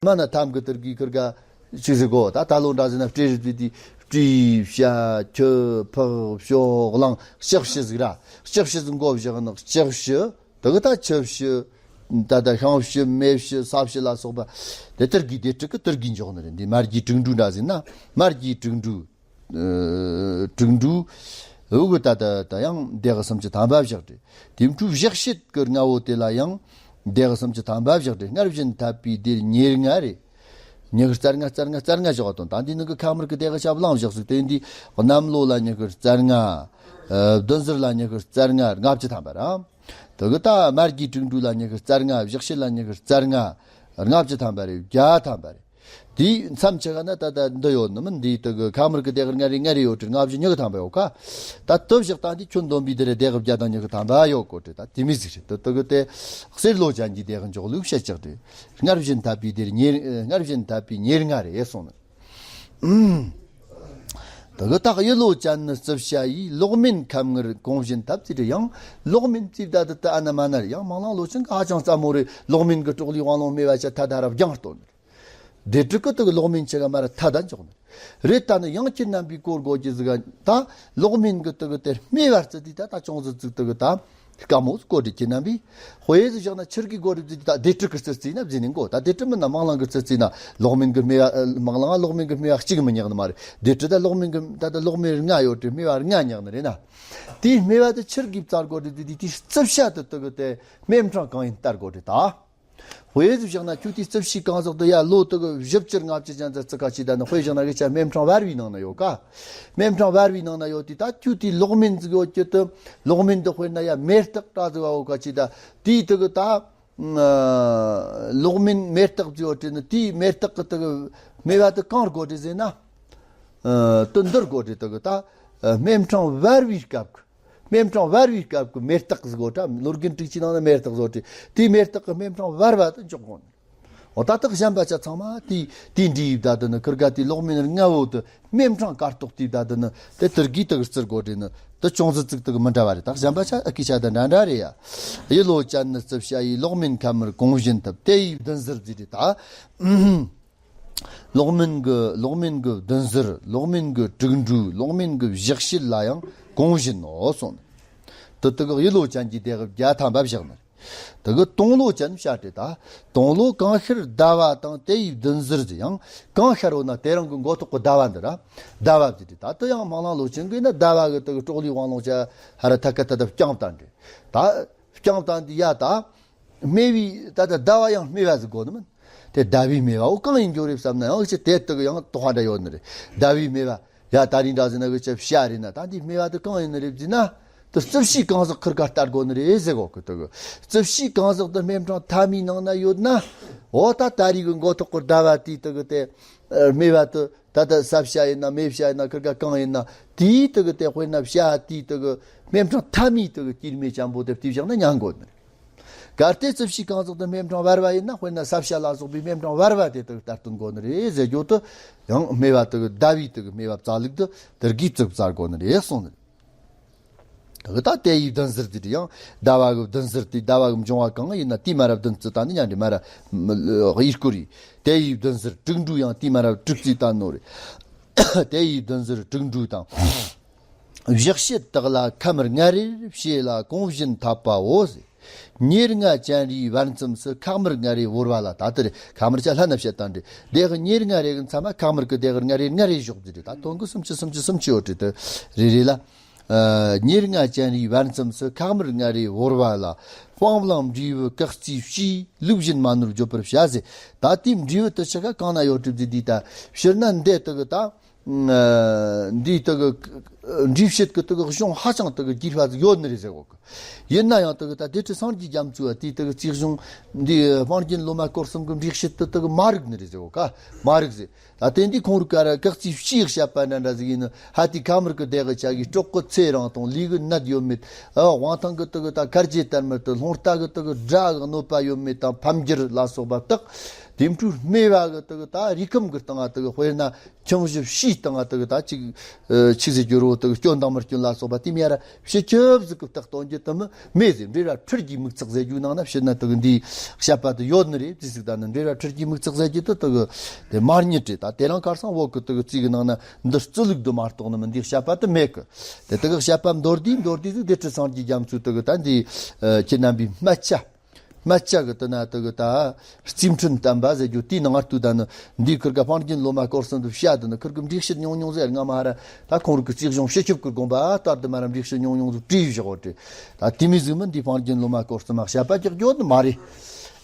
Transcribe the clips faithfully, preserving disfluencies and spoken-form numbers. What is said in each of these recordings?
མ་ན་ཐམ་གི་དེར་གི་ཁིར་ག་ཅིག་ཟིག་གོ། ད་ད་ལོ་འདྲ་ཟིག་ན་སྤྲེལ་རི་དུས་དུས་སྤྲེའུ་བྱ་ཁྱི་ཕག་ཞོ་གླང་ལྕགས་ཕྱི་ཟིག་ར། ལྕགས་ཕྱི་ཟིག་མགོ་བཞག་ནི་ལྕགས་ཕྱི། དེ་གི་ད་ཁྱི་ཕྱི། ད་ད་ཤིང་ཕྱི་མེ་ཕྱི་ས་ཕྱི་ལ་སོགས་པ། དེ་དེར་གི་དེ་དྲུག་གི་དེར་གི་འཇོག་ནི་རེད། འདི་མར་གྱི་དྲུག་འབྲུ་འདྲ་ཟིག་ན་མར་གྱི་དྲུག་འབྲུ། ཨ་དྲུག་འབྲུ། འུ་གི་ད་ད་ད་ཡང་དེ་གི་སུམ་ཅུ་ཐམ་པ་བཞག་དེ། དེ་འབྲུ་བཞག་བྱེད་གི་ལྔ་བོ་དེ་ལ་ཡང་དེ་གི་སུམ་ཅུ་ཐམ་པ་བཞག་དེ། སྔར་བཞིན་འཐབ་པའི་དེར་ཉེར་ལྔ་རེད། ཉི་ཤུ་རྩ་ལྔ་རྩ་ལྔ་རྩ་ལྔ་བཞག་དང་། ད་འདི་ནི་གི་ཁ་མར་གི་དེ་གི་ཞབས་ལང་བཞག་ཟིག་དེ་འདི་གནམ་ལོ་ལ་ཉི་ཤུ་རྩ་ལྔ། ཨ་བདུན་ཟུར་ལ་ཉི་ཤུ་རྩ་ལྔ་ལྔ་བཅུ་ཐམ་པ་ར། དེ་གི་ད་མར་གྱི་དྲུག་འབྲུ་ལ་ཉི་ཤུ་རྩ་ལྔ། བཞག་བྱེད་ལ་ཉི་ཤུ་རྩ་ལྔ། ལྔ་བཅུ་ཐམ་པ་རེད། བརྒྱ་ཐམ་པ་རེད། དེའི་མཚམས་ཆི་ག་ན་ད་ལྟ་འདི་ཡོད་ནི་མིན། འདི་དེ་གི་ཁ་མར་གི་དེ་གི་ལྔ་རེ་ལྔ་རེ་ཡོད་དེ། ལྔ་བཅུ་ཉི་ཤུ་ཐམ་པ་ཡོད་ཀ། ད་དེ་བཞག་ད་འདི་ཁྱོད་འདོན་པའི་དེ་རེད། དེ་གི་བརྒྱ་དང་ཉི་ཤུ་ཐམ་པ་ཡོད་གོ་དེ། ད་དེ་མི་ཟིག་རེད། དེ་དེ་གི་དེ་གསེར་ལོ་ཅན་གྱི་དེ་གི་འཇོག་ལུགས་བཤད་ཅག་དེ། སྔར་བཞིན་འཐབ་པའི་དེར་ཉེར། སྔར་བཞིན་འཐབ་པའི་ཉེར་ལྔ་རེད་གསུངས་ནི། དེ་གི་ད་གཡུ་ལོ་ཅན་ནི་རྩིབས་ཞྭ་ཡིས། གློག་མེན་ཁམས་ངར་གོང་བཞིན་འཐབ་ཟེར་དེ། ཡང་གློག་མེན་རྩིབས་ད་དེ་ད་ཨ་ན་མ་ན་རེད། ཡང་མང་ལང་ལོ་ཆེན་གི་ཧ་ཅང་རྩ་མོ་རེད། གློག་མེན་གི་ཀྲོག་ལི་དབང་ལོང་སྨེ་བ་ཆ་ཐ་ད་ར་རྒྱང་སྟོན་ནི་རེད། དེ་དྲུག་གི་དེ་གི་གློག་མེན་ཆེ་ག་མ་ར་ཐ་ད་འཇོག་ནི་རེད། ད་ནི་ཡང་ཁྱེད་རྣམ་པའི་གོ་དགོས་ཀྱི་ཟིག་ག། ད་གློག་མེན་གི་དེ་གི་དེ་སྨེ་བ་རྩི་དུས་ད་ད་ཅུང་ཟིག་ཙིག་དེ་གི་ད་དཀའ་མོ་གོ་དྲི་ཁྱེད་རྣམ་པས། དཔེ་ཟིག་བཞག་ན་ཆུར་གི་གོ་དྲི་ཙིག་ད་དེ་དྲུག་གི་རྩི་རྩི་ན་བཟི་ནི་གོ། ད་དེ་དྲུག་མིན་ན་མང་ལང་གི་རྩི་རྩི་ན་གློག་མེན་གི་སྨེ་བ། ཨ་མང་ལང་གློག་མེན་གི་སྨེ་བ་གཅིག་མི་ཉག་ནི་མ་རེད། དེ་དྲུག་ད་གློག་མེན་གི་ད་ད་གློག་མེན་ལྔ་ཡོད་དྲི་སྨེ་བ་ལྔ་ཉག་ནི་རེད་ན། དེའི་སྨེ་བ་དེ་ཆུར་གི་བཙལ་གོ་དྲི་དེ་དེ་དེ་རྩིབས་ཞྭ་དེ་དེ་གི་དེ་སྨེ་ཕྲེང་གང་ཡིན་ལྟར་གོ་དྲི་ད། དཔེ་ཟིག་བཞག་ན་ཁྱོད་དེའི་རྩིབས་ཞྭའི་གང་ཟག་དེ་ཡ་ལོ་དེ་གི་བཞི་བཅུ་ལྔ་བཅུ་ཅན་ཙི་ཙི་ཁ་ཅིག་ད་ནི། དཔེ་བཞག་ན་གི་ཆ་སྨེ་ཕྲེང་བར་བའི་ནང་ན་ཡོད་ཀ། སྨེ་ཕྲེང་བར་བའི་ནང་ན་ཡོད་དུས་ད་ཁྱོད་དེའི་གློག་མེན་ཟིག་ཡོད་ཀྱི་དེ། གློག་མེན་དེ་དཔེར་ན་ཡ་མེ་སྟག་འདྲ་ཟིག་བ་ཡོད་ཀ་ཅིག་ད། དེའི་དེ་གི་ད་ཨ་གློག་མེན་མེ་སྟག་ཟིག་ཡོད་དྲི་ནི། དེའི་མེ་སྟག་གི་དེ་གི་སྨེ་བ་དེ་གང་དགོས་དྲི་ཟེར་ན། ཨ་དེ་འདིར་དགོས་དྲི། དེ་གི་ད་ཨ་སྨེ་ཕྲེང་བར་བའི་སྐབས་གི། སྨེ་ཕྲེང་བར་བའི་སྐབས་ཀྱི་མེ་སྟག་ཟིག་གོ་ད། ལོ་རྒན་དྲུག་ཅུའི་ནང་ན་མེ་སྟག་བཟོ་དྲི། དེའི་མེ་སྟག་གི་སྨེ་ཕྲེང་བར་བ་དེ་འཇོག་དགོས་ནི། འོ་ད་དག་གཞན་པ་ཆ་ཚང་མ་དེ་དེ་འདྲའི་ད་དེ་ནི་ཁིར་ག་དེའི་གློག་མེན་ལྔ་བོ་དེ་སྨེ་ཕྲེང་དཀར་ཏོག་དེ་ད་དེ་ནི་དེ་དེར་གི་དེ་གི་རྩིར་གོ་དྲི་ནི་དེ་ཅུང་ཟིག་ཙིག་དེ་གི་མི་འདྲ་བ་རེད། དག་གཞན་པ་ཆ་ཨ་ཀི་ཆ་དང་འདྲ་འདྲ་རེད་ཡ། གཡུ་ལོ་ཅན་ནི་རྩིབས་ཞྭ་ཡིས། གློག་མེན་ཁམས་ངར་གོང་བཞིན་འཐབ། དེ་ཡིས་བདུན་ཟུར་ཟེར་དྲི་ད། གློག་མེན་གི་གློག་མེན་གི་བདུན་ཟུར། གློག་མེན་གི་དྲུག་འབྲུ། གློག་མེན་གི་བཞག་བྱེད་ལ་ཡང་གོང་བཞིན་ནོ་གསུངས་ནས། དེ་དེ་གི་གཡུ་ལོ་ཅན་གྱི་དེ་གི་བརྒྱ་ཐམ་པ་བཞག་ནི། དེ་གི་སྟོང་ལོ་ཅན་བྱ་སྟེ་ད། སྟོང་ལོ་གང་ཤར་ཟླ་བ་དང་། དེ་ཡི་བདུན་ཟུར་ཟེར། ཡང་གང་ཤར་བོ་ན་དེ་རང་གི་མགོ་ཐོག་གི་ཟླ་བ་འདི་ར། ཟླ་བ་ཟེར་ཏེ་ད་དེ་ཡང་མང་ལང་ལོ་ཆེན་གི་ན་ཟླ་བ་གི་དེ་གི་ཀྲོག་ལི་དབང་ལོང་ཆ་ཧ་ར་ཐ་ཀ་ཐ་ད་བརྐྱངས་བཏང་དེ། ད་བརྐྱངས་བཏང་དེ་ཡ་ད། སྨེ་བའི་ད་ལྟ་ཟླ་བ་ཡང་སྨེ་བ་ཟིག་གོ་ནི་མིན། དེ་ཟླ་བའི་སྨེ་བ་འོ་གང་ཡིན་རྒྱུ་རེད་བསམ་ན་ཡང་ཅི་དེ་དག་ཡང་དོགས་པ་འདྲ་ཡོད་ནི་རེད། ཟླ་བའི་སྨེ་བ་ཡ་ད་རིང་འདྲ་ཟིན་ན་གི་ཅི་བྱ་རེད་ན། ད་འདི་སྨེ་བ་དེ་གང་ཡིན་ནི་རེད་ཟེར་ན། དེ་རྩིབས་ཞྭའི་གང་ཟག་ཁིར་ག་ལྟར་གོ་ནི་རེད་ཟེར་གོ་གི། དེ་གི་རྩིབས་ཞྭའི་གང་ཟག་དེ་སྨེ་ཕྲེང་ཐ་མའི་ནང་ན་ཡོད་ན། འོ་ད་ད་རིང་གི་མགོ་ཐོག་གི་ཟླ་བ་དེའི་དེ་གི་དེ་སྨེ་བ་དེ་ད་ལྟ་ས་བྱ་ཡིན་ན་མེ་བྱ་ཡིན་ན་ཁིར་ག་གང་ཡིན་ན། དེའི་དེ་གི་དེ་དཔེར་ན་བྱ་དེའི་དེ་གི་སྨེ་ཕྲེང་ཐ་མའི་དེ་གི་དཀྱིལ་མའི་ཅན་པོ་དེ་བལྟས་བཞག་ན་མྱང་གོ་ནི་རེད། གལ་ཏེ་རྩིབས་ཞྭའི་གང་ཟག་དེ་སྨེ་ཕྲེང་བར་བ་ཡིན་ན། དཔེར་ན་ས་བྱ་ལ་སོགས་པའི་སྨེ་ཕྲེང་བར་བ་དེ་དག་ལྟར་སྟོན་དགོས་ནི་རེད་ཟེར་རྒྱུ་དེ། ཡང་སྨེ་བ་དེ་གི་ཟླ་བའི་དེ་གི་སྨེ་བ་བཙལ་ལུགས་དེ་དེར་གིས་བཙུགས་བཙལ་དགོས་ནི་རེད་གསུངས་ནི་རེད། དེ་གི་ད་དེ་ཡི་བདུན་ཟུར་དེ་དེ་ཡང་ཟླ་བ་གི་བདུན་ཟུར་དེ། ཟླ་བ་གི་འབྱུང་བ་གང་ཡིན་ན་དེའི་མ་རབས་བདུན་བརྩི་ད་ནི་མཉམ་འདྲེས་མ་ར་ཡིར་སྐོར་ཡིན། དེ་ཡི་བདུན་ཟུར་དྲུག་འབྲུ་ཡང་དེའི་མ་རབས་དྲུག་བརྩི་ད་ནོ་རེད། དེ་ཡི་བདུན་ཟུར་དྲུག་འབྲུ་དང་། བཞག་བྱེད་དག་ལ་ཁམས་ལྔ་རེར་བྱེད་ལ་གོང་བཞིན་འཐབ་པའོ་ཟེར། ཉེར་ལྔ་ཅན་རིའི་བར་མཚམས་སུ་ཁག་དམར་ལྔ་རེ་བོར་བ་ལ། ད་ལྟར་ཁག་དམར་ཆ་ལྷན་ན་བཤད་དང་འདྲེ། དེ་གི་ཉེར་ལྔ་རེ་གི་མཚམས་ཁག་དམར་གི་དེ་གི་ལྔ་རེ་ལྔ་རེ་བཞག་ཟེར་ད་དོན་གི་སུམ་ཅུ་སུམ་ཅུ་སུམ་ཅུ་ཡོད་དེ་དེ་རེ་རེ་ལ། ཨ་ཉེར་ལྔ་ཅན་རིའི་བར་མཚམས་སུ་ཁག་དམར་ལྔ་རེ་བོར་བ་ལ། སྤང་བླང་འབྲས་བུ་བཀག་རྩིས་བྱས། ལུགས་བཞིན་མ་ནོར་བརྗོད་པར་བྱ་ཟེར། ད་དེའི་འབྲས་བུ་དེ་ཆ་ག་གང་ན་ཡོད་དེ་དེ་དེ་ད་ཕྱིར་ན་འདི་དེ་གི་ད། ཨ་འདིའི་དེ་གི་འབྲས་བུ་དེ་གི་གཞུང་ཧ་ཅང་དེ་གི་རྒྱས་པ་ཟིག་ཡོད་ནི་རེད་ཟེར་གོ་གི། ཡིན་ན་ཡང་དེ་གི་ད་སྡེ་སྲིད་སངས་རྒྱས་རྒྱ་མཚོ་བ་དེའི་དེ་གི་རྩིས་གཞུང་འདི་སྤང་རྒྱན་ལོ་མ་སྐོར་གསུམ་གི་འབྲས་བུ་དེ་དེ་གི་མ་རིག་ནི་རེད་ཟེར་གོ་ག། མ་རིག་ཟེར། ད་དེ་འདི་ཁོང་རུ་ཀ་ར་བཀག་རྩིས་བྱས་བཤད་པ་འདྲ་འདྲ་ཟིག་ཡིན་ནི། ཧ་དེ་ཁག་དམར་གི་དེ་གི་ཆ་གི་སྲོག་གི་ཚེ་རིང་དང་ལུས་གི་ནད་ཡོད་མེད། ཨ་དབང་ཐང་གི་དེ་གི་ད་ཁར་ཇེ་དར་མར་དུ་ལྷུང་ལྟ་གི་དེ་གི་དགྲ་གི་གནོད་པ་ཡོད་མེད་དང་ཕམ་འགྱུར་ལ་སོགས་པ་དག་དེ་འཕྲོས་སྨེ་བ་གི་དེ་གི་ད་རིགས་ཁམས་གི་སྟེང་ང་དེ་གི་དཔེར་ན། ཁྱིམ་བཞི་བྱིའུ་སྟེང་ང་དེ་གི་ད་ཅིག་ཨ་ཅིག་ཟེར་རྒྱུ་རོ་ དུ་སྐྱོན་དང་མི་སྐྱོན་ལ་སོགས་པ་དེ་མི་ཡ་ར་ཕྱི་ཆོབ་ཟིག་གི་བརྟག་གཏོང་རྒྱུ་དུ་མི་མེད་ཟེར། འབྲས་ར་འཕྲུལ་གྱི་མིག་ཚགས་ཟེར་རྒྱུ་ནང་ན་ཕྱིར་ན་དུ་གི་འདིའི་བཤད་པ་དུ་ཡོད་ནི་རེད། ཅི་ཟིག་ད་ནི་འབྲས་ར་འཕྲུལ་གྱི་མིག་ཚགས་ཟེར་རྒྱུ་དུ་དུ་གི་དེ་མར་ཉིད་རེད། ད་དེ་རང་ཁར་སང་བོད་གི་དུ་གི་རྩིས་གི་ནང་ན་འདི་རྩི་ལུགས་དུ་མ་གཏོགས་ནི་མི་འདིའི་བཤད་པ་དུ་མེད་གི། དེ་དུ་གི་བཤད་པ་མདོར་བསྡུས་མདོར་བསྡུས་ཟིག་སྡེ་ཁྲི་སངས་རྒྱས་རྒྱ་མཚོས་དུ་གི་ད་འདི་ཁྱེད་རྣམ་པའི་སྨད་ཆ། སྨད་ཆ་གི་དེ་ན་དེ་གི་ད་རྩིས་འཕྲིན་བསྟན་པ་ཟེར་རྒྱུ་དེའི་ནང་ང་ལྟོས་ད་ནི་འདིའི་ཁུར་ག་ཕང་རྒྱན་ལོ་མ་སྐོར་གསུམ་དུ་བཤད་དེ་ནི་ཁུར་གི་འགྲེལ་བཤད་ཉུང་ཉུང་ཟེར་ང་མ་ཧ་ར་ད་ཁོང་རིག་གི་རྩིས་གཞུང་སྤྱི་ཁྱབ་ཀྱི་དགོངས་པ་ལྟར་དུ་མ་ར་འགྲེལ་བཤད་ཉུང་ཉུང་དུ་བྲིས་བཞག་གོ་དྲི། ད་དེ་མི་ཟིག་མི་འདིའི་ཕང་རྒྱན་ལོ་མ་སྐོར་གསུམ་མ་བཤད་པ་རྒྱག་རྒྱུ་ནི་མ་རེད།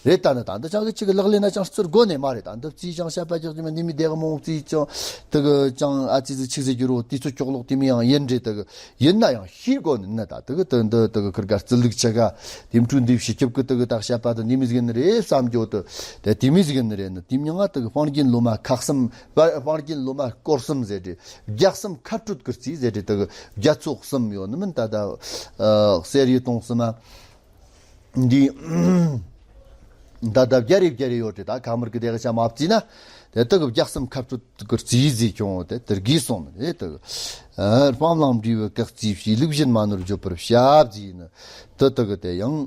རེད་ད་ནི་ད་འདི་ཅང་གི་ཅིག་གི་ལག་ལེན་ན་ཅང་བསྩུར་དགོ་ནས་མ་རེད། ད་འདི་རྩིས་ཅང་བཤད་པ་རྒྱག་རྒྱུ་མ་འདི་མི་དེ་གི་མོང་རྩིས་ཅང་དེ་གི་ཅང་ཨ་ཙི་ཙི་ཆིག་ཟེར་རྒྱུ་རོ་དེ་ཚོ་ཅོག་ལོག་དེ་མི་ཡང་ཡིན་རེད་དེ་གི། ཡིན་ན་ཡང་ཤེས་དགོས་ནི་ན་ད་དེ་གི་དེ་འདི་དེ་གི་ཁུར་ག་རྩི་ལུགས་ཆེ་ག་དེ་འཕྲུལ་འདི་ཕྱི་ཁྱབ་ཀྱི་དེ་གི་ད་བཤད་པ་དེ་འདི་མི་ཟིག་ནི་རེད་བསམ་རྒྱུ་དེ་དེ་དེ་མི་ཟིག་ནི་རེད་ནི་དེ་མྱང་ང་དེ་གི་ཕང་རྒྱན་ལོ་མ་ཁག་གསུམ་ཕང་རྒྱན་ལོ་མ་སྐོར་གསུམ་ཟེར་རེད། བརྒྱ་གསུམ་ཁ་སྤྲོད་ཀྱི་རྩིས་ཟེར་རེད། དེ་གི་རྒྱ་མཚོ་གསུམ་ཡོད་ནི་མིན་ད་ད་གསེར་ཡི་དུང་གསུམ་མ། འདི་ད་ལྟ་བརྒྱ་རེ་བརྒྱ་རེ་ཡོད་དེ་ད་ཁ་མར་གི་དེ་གི་ཆ་མ་བརྩིས་ན་དེ་དག་གི་བརྒྱ་གསུམ་ཁ་བྲལ་གི་རྩིས་ཟིག་བྱུང་དེ་དེར་གིས་སོང་ནི་དེ་དག་སྤང་བླང་འབྲས་བུ་བཀག་རྩིས་བྱས་ལུགས་གཞན་མ་ནོར་བརྗོད་པར་བྱ་བརྩིས་ནི་དེ་དག་གི་དེ་ཡང་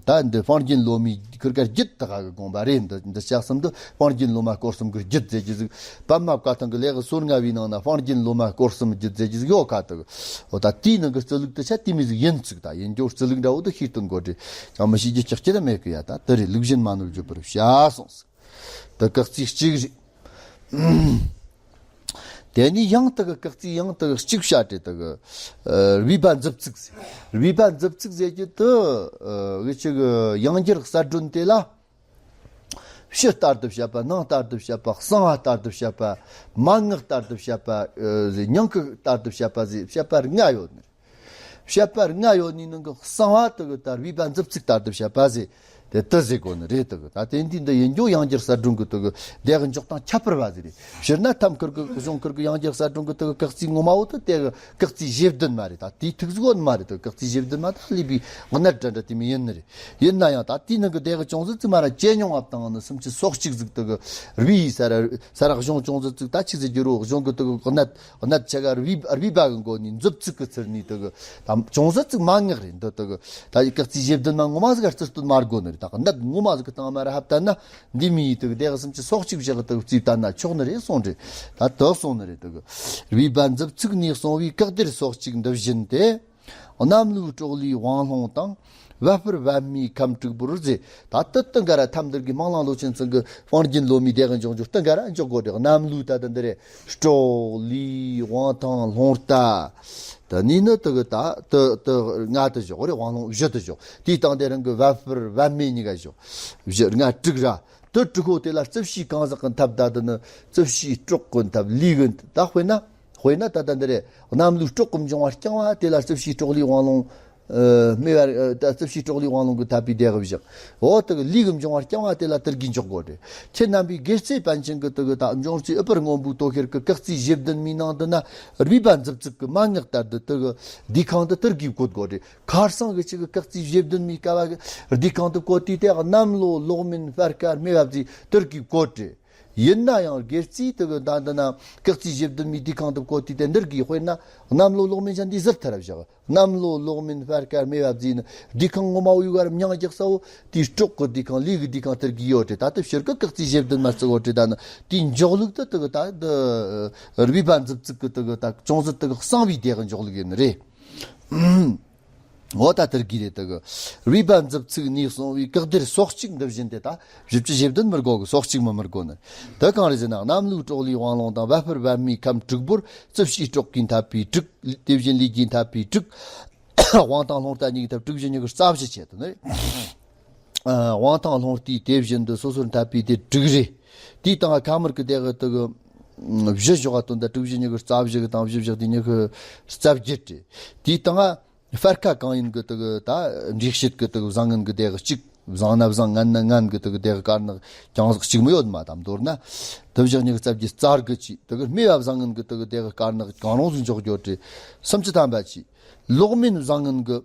ད་འདི་ཕང་རྒྱན་ལོ་མའི་ཁུར་ཀ་རྒྱུད་དག་གི་དགོངས་པ་རེད། འདི་འདི་ཆ་གསུམ་དུ་ཕང་རྒྱན་ལོ་མ་སྐོར་གསུམ་གི་རྒྱུད་ཟེར་གྱི་ཟིག་པདྨ་བཀའ་ཐང་གི་ལས་ཀྱི་སོ་ལྔ་བའི་ནང་ན་ཕང་རྒྱན་ལོ་མ་སྐོར་གསུམ་རྒྱུད་ཟེར་གྱི་ཟིག་ཡོད་ཁ་དག་འོ་ད་དེའི་ནང་གི་རྩི་ལུགས་དེ་ཆ་དེ་མི་ཟིག་ཡིན་ཚུགས། ད་ཡིན་རྒྱུ་རྩི་ལུགས་འདྲ་བོ་དེ་ཤེས་སྟོན་དགོས་རེད། ཅང་མི་ཤེས་རྒྱུ་ཅག་ཅི་ར་མེད་གི་ཡ། ད་དེ་རེད། ལུགས་གཞན་མ་ནོར་བརྗོད་པར་བྱ་གསུངས་སི། དེ་བཀག་རྩིས་གཅིག་རེད། དེ་ནས་ཡང་དེ་གི་བཀག་རྩིས་ཡང་དེ་གི་གཅིག་བྱ་དེ་དེ་གི་རུས་པ་མཛུབ་ཚུགས་ཟེར། རུས་པ་མཛུབ་ཚུགས་ཟེར་གྱི་དེ་གི་ཅིག་ཡང་རྒྱུར་གསལ་སྒྲོན་དེ་ལ། ཕྱི་ལྟར་དུ་བཤད་པ། ནང་ལྟར་དུ་བཤད་པ། གསང་བ་ལྟར་དུ་བཤད་པ། མན་ངག་ལྟར་དུ་བཤད་པ། ཨ་ཟེར། སྙིང་གི་ལྟར་དུ་བཤད་པ་ཟེར་བཤད་པ་ལྔ་ཡོད་ནི། བཤད་པ་ལྔ་ཡོད་ནི་ནང་གི་གསང་བ་དེ་གི་ལྟར་རུས་པ་མཛུབ་ཚུགས་ལྟར་དུ་བཤད་པ་ཟེར། དེ་དེ་ཟེར་དགོས་ནི་རེད། དེ་གི་ད་དེ་འདི་འདི་ཡིན་རྒྱུ་ཡང་རྒྱུར་གསལ་སྒྲོན་གི་དེ་གི་དེ་གི་འཇོག་སྟངས་ཁྱད་པར་བ་ཟེར་རེད། སྤྱིར་ན་ཐམ་ཁུར་གི་གཞུང་ཁུར་གི་ཡང་རྒྱུར་གསལ་སྒྲོན་གི་དེ་གི་བཀག་རྩིས་ངོ་མ་བོ་དེ་དེ་གི་བཀག་རྩིས་བཞི་བདུན་མ་རེད། ད་དེའི་ཐུགས་གཟུགས་ཡོད་ནི་མ་རེད། དེ་གི་བཀག་རྩིས་བཞི་བདུན་མ་ད་ལུས་པའི་གནད་འདྲ་འདྲ་དེ་མི་ཡིན་ནི་རེད། ཡིན་ན་ཡང་ད་དེའི་ནང་གི་དེ་གི་ཅུང་ཟད་ཙི་མ་ར་ཇེ་ཉུང་བ་དང་ནི་སུམ་ཅུ་སོ་གཅིག་ཟིག་དེ་གི་རུས་ས་ར་ས་ར་གཞུང་ཅུང་ཟད་ཙིག་ད་ཆི་ཟེར་རྒྱུ་རོ། གཞུང་གི་དེ་གི་གནད་གནད་ཆེ་ག་རུས་རུས་པ་གི་མགོ་ནས་མཛུབ་ཚུགས་གི་ཚུར་ནས་དེ་གི་ད་ཅུང་ཟད་ཙིག་མན་ངག་རེད། འདི་དེ་གི་ད་ཡི་བཀག་རྩིས་བཞི་བདུན་མ་ངོ་མ་ཟིག་ག་རྩི་སྟོན་མ་དགོས་ནི་རེད། ད་གནད་ངོ་མ་ཟིག་གི་སྟེང་མ་ར་ཧབ་ད་ན་འདི་མི་ཡི་དེ་གི་དེ་གི་སུམ་ཅུ་སོ་གཅིག་བཞག་གི་དེ་གི་རྩིས་བསྟན་ན་ཆོག་ནི་རེད་གསུངས་རེད། ད་དེ་གསུངས་ནི་རེད། དེ་གི་རུས་པ་མཛུབ་ཚུགས་ནས་གསུངས་པའི་བཀག་སྡེར་སོ་གཅིག་འདི་བཞིན་ཏེ། གནམ་ལོའི་སྲོག་ལུས་དབང་ལྷུང་དང་། བ་སྤུར་བ་སྨྲས་ཁམས་དྲུག་པོར་ཟེར། ད་ལྟ་ཏི་འགའ་ར་ཐམ་འདིར་གི་སྨང་གླང་ལོ་ཆེན་ཚང་གི་དཔང་རྒྱུན་ལོ་མའི་སྡེ་གི་འཇོག་འཇོག་ཏི་འགའ་ར་འཇོག་དགོས་རེད། གནམ་ལོའི་ད་ལྟ་འདི་རེད། སྲོག་ལུས་དབང་ཐང་ལྷུང་ལྟ། ད་ནི་ནི་ཏི་གི་ད་ཏི་ཏི་ལྔ་དུ་འཇོག་རེད། དབང་ལྷུང་བཞི་དུ་འཇོག་དེའི་སྟེང་དེ་རང་གི་བ་སྤུར་བ་སྨྲས་གཉིས་ཀ་འཇོག་བཞི་ལྔ་དྲུག་ར། ཏི་དྲུག་པོ་དེ་ལ་རྩིབས་བྱའི་གང་ཟག་གི་འཐབ་ད་དི་ནི་རྩིབས་བྱའི་སྲོག་གི་འཐབ་ལུས་གི་ད་དཔེར་ན། དཔེར་ན་ད་ལྟ་འདི་རེད། གནམ་ལོའི་སྲོག་གི་འབྱུང་བ་རྐྱང་བ་དེ་ལ་རྩིབས་བྱའི་སྲོག་ལུས་དབང་ལྷུང་། ཨ་སྨྲས་པ་ཨ་ད་རྩིབས་བྱའི་སྲོག་ལུས་དབང་ལྷུང་གི་འཐབ་པའི་སྡེ་གི་བཞག་འོ་དེ་གི་ལུས་གི་འབྱུང་བ་རྐྱང་བ་དེ་ལ་དེར་གི་འཇོག་དགོས་རེད། ཁྱེད་རྣམ་པའི་དགེ་རྩའི་པཎ་ཆེན་གི་དེ་གི་ད་འབྱུང་རྩིས་ཨུ་པར་སྔོན་པོའི་དོ་ཤལ་གི་བཀག་རྩིས་བཞི་བདུན་མའི་ནང་དུ་ན་རུས་པ་མཛུབ་ཚུགས་གི་མན་ངག་ལྟར་དུ་དེ་གི་ལྡུས་ཁང་དུ་དེར་གི་བཀོད་དགོས་རེད། ཁར་སང་གི་ཅིག་གི་བཀག་རྩིས་བཞི་བདུན་མའི་སྐབས་གི་ལྡུས་ཁང་དུ་བཀོད་དུས་དེ་གནམ་ལོ་ལོག་མིན་ཕར་ཁ་སྨེ་བ་བརྩིས་དེར་གི་བཀོད་རེད། ཡིན་ན་ཡང་སྒེར་རྩིས་དེ་གི་ད་འདི་ན་བཀག་རྩིས་བཞི་བདུན་མའི་ལྡུས་ཁང་དུ་བཀོད་དུས་དེ་འདིར་གི་དཔེར་ན་གནམ་ལོ་ལོག་མིན་ཆ་འདི་ཟུར་ཐར་བཞག་གནམ་ལོ་ལོག་མིན་ཕར་ཁ་སྨེ་བ་བརྩིས་ནི་ལྡུས་ཁང་ངོ་མ་འོས་གར་མྱང་རྒྱག་ས་བོ་དེའི་སྲོག་གི་ལྡུས་ཁང་ལུས་གི་ལྡུས་ཁང་དེར་གི་ཡོད་རེད། ད་དེ་ཕྱིར་གི་བཀག་རྩིས་བཞི་བདུན་མ་བརྩི་བོ་རེད། ད་ནི་དེའི་འཇོག་ལུགས་དེ་དེ་གི་ད་འདི་རུས་པ་མཛུབ་ཚུགས་གི་དེ་གི་ད་ཅུང་ཟད་དེ་གི་གསང་བའི་སྡེ་གི་འཇོག་ལུགས་ཡིན་ནི་རེད། འོ་ད་དེར་གི་རེད། དེ་གི་རུས་པ་མཛུབ་ཚུགས་ནས་གསུངས་པའི་བཀག་སྡེར་སོ་གཅིག་འདི་བཞིན་ཏེ། ད་བཞི་བཅུ་ཞེ་བདུན་མི་དགོས་གི། སོ་གཅིག་མ་མི་དགོས་ནི། དེ་གང་རེད་ཟེར་ན། གནམ་ལོའི་སྲོག་ལུས་དབང་ལྷུང་དང་། བ་སྤུར་བ་སྨྲས་ཁམས་དྲུག་པོར། རྩིབས་བྱའི་སྲོག་གིས་འཐབ་པའི་དྲུག་དེ་བཞིན་ལུས་ཀྱིས་འཐབ་པའི་དྲུག་དབང་ཐང་ལྷུང་ལྟ་གཉིས་ཀྱིས་འཐབ། དྲུག་བཞི་ཉི་ཤུ་རྩ་བཞི་བྱེད་དོ་ནི། དབང་ཐང་ལྷུང་ལྟའི་དེ་བཞིན་དུ་སོ་སོར་འཐབ་པའི་དེ་དྲུག་རེད། དེའི་སྟེང་ཁ་མར་གི་དེ་གི་དེ་གི་བཞི་བཞག་ག་དོན་དུ་དྲུག་བཞི་ཉི་ཤུ་རྩ་བཞི་གི་དང་། བཞི་བཞག་དེ་ཉི་ཤུ་རྩ་བརྒྱད་རེད། དེའི་སྟེང་ཕར་ཁ་གང་ཡིན་གི་དེ་གི་ད་འགྲེལ་བཤད་གི་དེ་གི་བཟང་ངན་གི་དེ་གི་གཅིག་བཟང་ན་བཟང་། ངན་ན་ངན་གི་དེ་གི་དེ་གི་དཀར་ནག་ཀྱང་ཟག་གཅིག་མི་ཡོད་མ་དམ་མདོར་ན། དེ་བཞག་ཉི་ཤུ་རྩ་བརྒྱད་རྩ་དགུ་ཅིག་དེ་གི་སྨེ་བ་བཟང་ངན་གི་དེ་གི་དེ་གི་དཀར་ནག་གང་རུང་ཟིག་འཇོག་རྒྱུ་རེད། སུམ་ཅུ་ཐམ་པ་ཅིག་ལོག་མིན་བཟང་ངན་གི་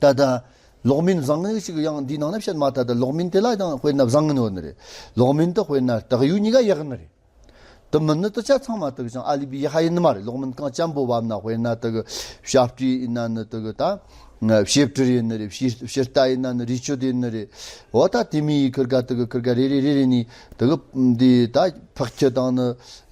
ད་ལྟ་ལོག་མིན་བཟང་ངན་ཞིག་ཡང་འདིའི་ནང་ན་བཤད་མ་ཐག་ད་ལོག་མིན་དེ་ལ་ཡང་དཔེར་ན་བཟང་ངན་ཡོད་ནི་རེད། ལོག་མིན་དེ་དཔེར་ན་དག་ཡུལ་གཉིས་ཀ་ཡག་ནི་རེད། དེ་མིན་ནི་དེ་ཆ་ཚང་མ་དེ་གི་ཅང་ཨ་ལི་པི་ཡག་པ་ཡིན་ནི་མ་རེད། གློག་བརྙན་གང་ཅན་པོ་བབས་ན། དཔེར་ན་དེ་གི་བྱ་སྤྲེལ་ཡིན་ན་ནི་དེ་གི་ད། བྱེ་བྲག་ཡིན་ནི་རེད། བྱེ་བྱེ་རྟ་ཡིན་ན་ནི་རེ་ཆོད་ཡིན་ནི་རེད། འོ་ད་དེ་མིའི་ཁིར་ག་དེ་གི་ཁིར་ག་རེ་རེ་རེ་རེ་ནི་དེ་གི་འདི་ད་ཕག་ཁྱི་དང་ནི་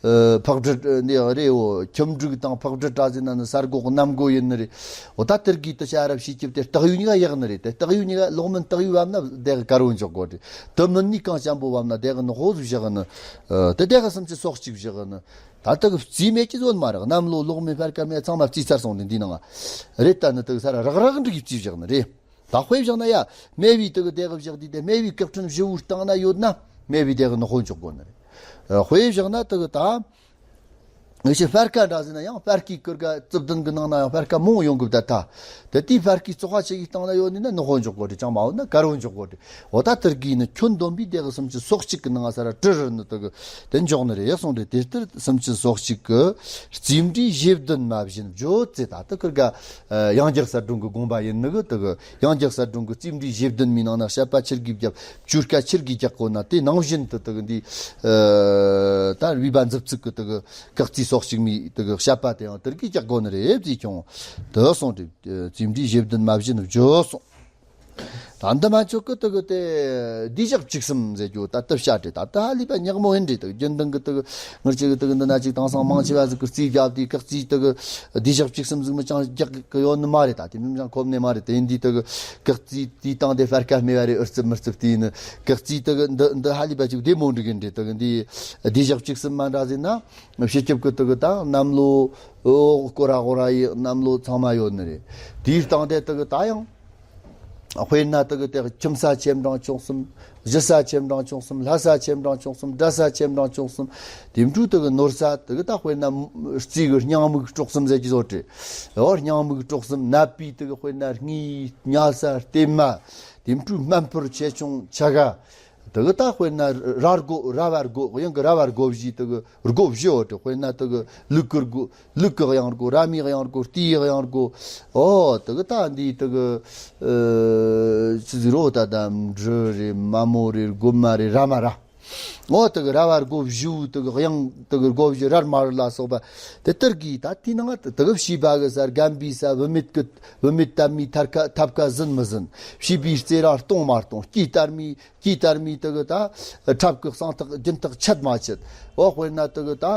ཨ་ཕག་གྲུ་འདི་རེ། འོ་ཁྱིམ་ཕྲུག་དང་ཕག་གྲུ་འདྲ་ཟིན་ན་ནི་ས་སྒོག་གནམ་སྒོ་ཡིན་ནི་རེད། འོ་ད་དེར་གི་དེ་ཆ་རབ་ཤེས་ཀྱི་དེ་སྟག་ཡུ་གཉིས་ཀ་ཡག་ནི་རེད། དེ་སྟག་ཡུ་གཉིས་ཀ་གློག་བརྙན་སྟག་ཡུ་བབས་ན་དེ་གི་དཀར་བོ་འཇོག་དགོས་རེད། དེ་མིན་ནི་གང་ཅན་པོ་བབས་ན་དེ་གི་ནག་པོ་ཟིག་བཞག་ནི། ཨ་དེ་དེ་གི་སུམ་ཅུ་སོ་གཅིག་བཞག་ནི། ད་ལྟ་གི་རྩིས་མེད་ཀྱི་བཟོ་ནི་མ་རེད། གནམ་ལོ་གློག་མེ་སྤར་ཁ་མེད་ཚང་མ་རྩིས་ཚར་སོང་ནི་འདི་ནང་ང་། རེད། ད་ནི་དེ་གི་ས་ར་རག་རག་འགྲིག་གི་རྩིས་བཞག་ནི་རེད། ད་དཔེ་བཞག་ན་ཡ། སྨེ་བའི་དེ་གི་དེ་གི་བཞག་དུས་དེ་སྨེ་བའི་སྐར་ཕྲན་བཞི་བོའི་སྟེང་ན་ཡོད་ན་སྨེ་བའི་དེ་གི་ནག་པོ་འཇོག་དགོས་ནི་རེད། ཨ་དཔེ་བཞག་ན་དེ་གི་ད། ངེད་ཀྱི་སྤར་ཁ་འདྲ་ཟིན་ན་ཡང་སྤར་ཁའི་ཁིར་ག་རྩིབ་ལྡན་གི་ནང་ན་ཡང་སྤར་ཁ་མང་ཡོང་གི་བསྡད་ད། དེ་དེའི་སྤར་ཁའི་བཙོག་པ་ཆེ་གི་སྟེང་ན་ཡོད་ནི་ན་ནག་པོ་འཇོག་དགོས་རེད། ཅང་མ་འོ་ན་དཀར་བོ་འཇོག་དགོས་རེད། འོ་ད་དེར་གི་ནི་ཁྱོན་བསྡོམས་པའི་དེ་གི་སུམ་ཅུ་སོ་གཅིག་གི་ནང་ས་ར་ཀྲི་རུ་ནི་དེ་གི་དེ་འཇོག་ནི་རེད། ཡག་སོང་རེད། དེ་ལྟར་སུམ་ཅུ་སོ་གཅིག་གི་རྩིས་འབྲས་བཞི་བདུན་མ་བཞིན་བརྗོད་ཚེ། ད་ལྟ་ཁིར་ག་ཡང་རྒྱལ་གསལ་སྒྲོན་གི་དགོངས་པ་ཡིན་ནི་གི་དེ་གི་ཡང་རྒྱལ་གསལ་སྒྲོན་གི་རྩིས་འབྲས་བཞི་བདུན་མའི་ནང་ན་བཤད་པ་ཆི་གི་བརྒྱབ། བཅོས་ཁ་ཆི་གི་རྒྱག་དགོས་ན་དེ་ནང་བཞིན་དུ་དེ་གི་འདི་ད་རུས་པ་མཛུབ་ཚུགས་གི་དེ་གི་སྐར་རྩིས་སོ་གཅིག་མའི་དེ་གི་བཤད་པ་དེ་ཡང་དེར་གི་རྒྱག་དགོས་ནི་རེད་ཟེར་ཀྱང་དེ་སོང་རེད། རྩིས་འབྲས་བཞི་བདུན་མ་བཞིན་བརྗོད་སོང་། ད་འདི་མ་ཆོག་གི་དེ་གི་དེ་བསྡུས་བཞག་བཅུ་གསུམ་ཟེར་རྒྱུ་ད་ལྟ་བཤད་རེད། ད་ལྟ་ཧ་ལས་པ་ཉག་མོ་ཡིན་རེད། དེ་གི་རྒྱུན་ལྡན་གི་དེ་གི་ངར་ཅིག་གི་དེ་གི་འདི་ན་ཅིག་དེང་སང་མང་ཆེ་བ་ཟིག་གི་རྩིས་བརྒྱབ་དེ་སྐར་རྩིས་དེ་གི་བསྡུས་བཞག་བཅུ་གསུམ་ཟིག་མི་ཅང་རྒྱག་གི་ཡོད་ནི་མ་རེད། ད་དེ་མིན་ཅང་ཁོམ་ནི་མ་རེད། དེ་ཡིན་དུས་དེ་གི་སྐར་རྩིས་དེའི་སྟེང་དེ་སྤར་ཁ་སྨེ་བ་རེད། ཨུ་རྩིབ་མུ་རྩིབ་དེ་ཡིན་ནི་སྐར་རྩིས་དེ་གི་འདི་འདི་ཧ་ལས་པ་ཅིག་བདེ་མོ་འགྲིག་གི་འདྲ། དེ་གི་འདི་བསྡུས་བཞག་བཅུ་གསུམ་མ་འདྲ་ཟིན་ན། སྤྱི་ཁྱབ་ཀྱི་དེ་གི་ད་གནམ་ལོ་འོ་སྐོར་ར་སྐོར་ར་ཡི་གནམ་ལོ་ཚང་མ་ཡོད་ནི་རེད། དེའི་སྟེང་དེ་དེ་གི་ད་ཡང་དཔེར་ན་དེ་གི་དེ་ཁྱིམ་ས་ཆེ་འབྲིང་ཆུང་གསུམ། བཞི་ས་ཆེ་འབྲིང་ཆུང་གསུམ། ལྷ་ས་ཆེ་འབྲིང་ཆུང་གསུམ། གྲྭ་ས་ཆེ་འབྲིང་ཆུང་གསུམ། དེ་འཕྲོས་དེ་གི་ནོར་ས་དེ་གི་ད་དཔེར་ན་རྩིས་གི་སྙིང་མིག་གྲོག་གསུམ་ཟེར་གྱི་བཟོ་འདྲ། འོ་སྙིང་མིག་གྲོག་གསུམ། ནད་པའི་དེ་གི་དཔེར་ན་སྔའི་ཉལ་ས་ལྟེ་མ། དེ་འཕྲོས་སྨན་ཕུར་ཆེ་ཆུང་ཆ་ག་དེ་གི་ད་དཔེར་ན་ར་སྒོ་ར་བ་སྒོ་གཡང་གི་ར་བ་སྒོ་བཞི། དེ་གི་སྒོ་བཞི་འོ་དེ་དཔེར་ན་དེ་གི་ལུག་གི་སྒོ་ལུག་གི་གཡང་སྒོ། ར་མའི་གཡང་སྒོ། རྟའི་གཡང་སྒོ། འོ་དེ་གི་ད་འདི་དེ་གི་ཨ་ཆི་ཟིག་རོ། ད་ད་འབྲུ་རེད། མ་མོ་རེད། རྒོད་མ་རེད། ར་མ་ར། འོ་དེ་གི་ར་བ་སྒོ་བཞི་དེ་གི་གཡང་དེ་གི་སྒོ་བཞི་ར་མ་ར་ལ་སོགས་པ་དེ་ལྟར་གི་ད་དེའི་ནང་དེ་གི་བྱིས་པ་གི་ས། རྒན་པའི་ས། བུད་མེད་གི་བུད་མེད་དར་མའི་ཐར་ཁ་ཐབ་ཁ་ཟིན་མི་ཟིན། བྱིས་པའི་རྩེ་ར་སྟོང་མ་སྟོང་། སྐྱེས་དར་མའི་སྐྱེས་དར་མའི་དེ་གི་ད་ཁྲབ་གི་གསང་ཐག་རྒྱུན་ཐག་ཆད་མ་ཆད། འོ་དཔེར་ན་དེ་གི་ད་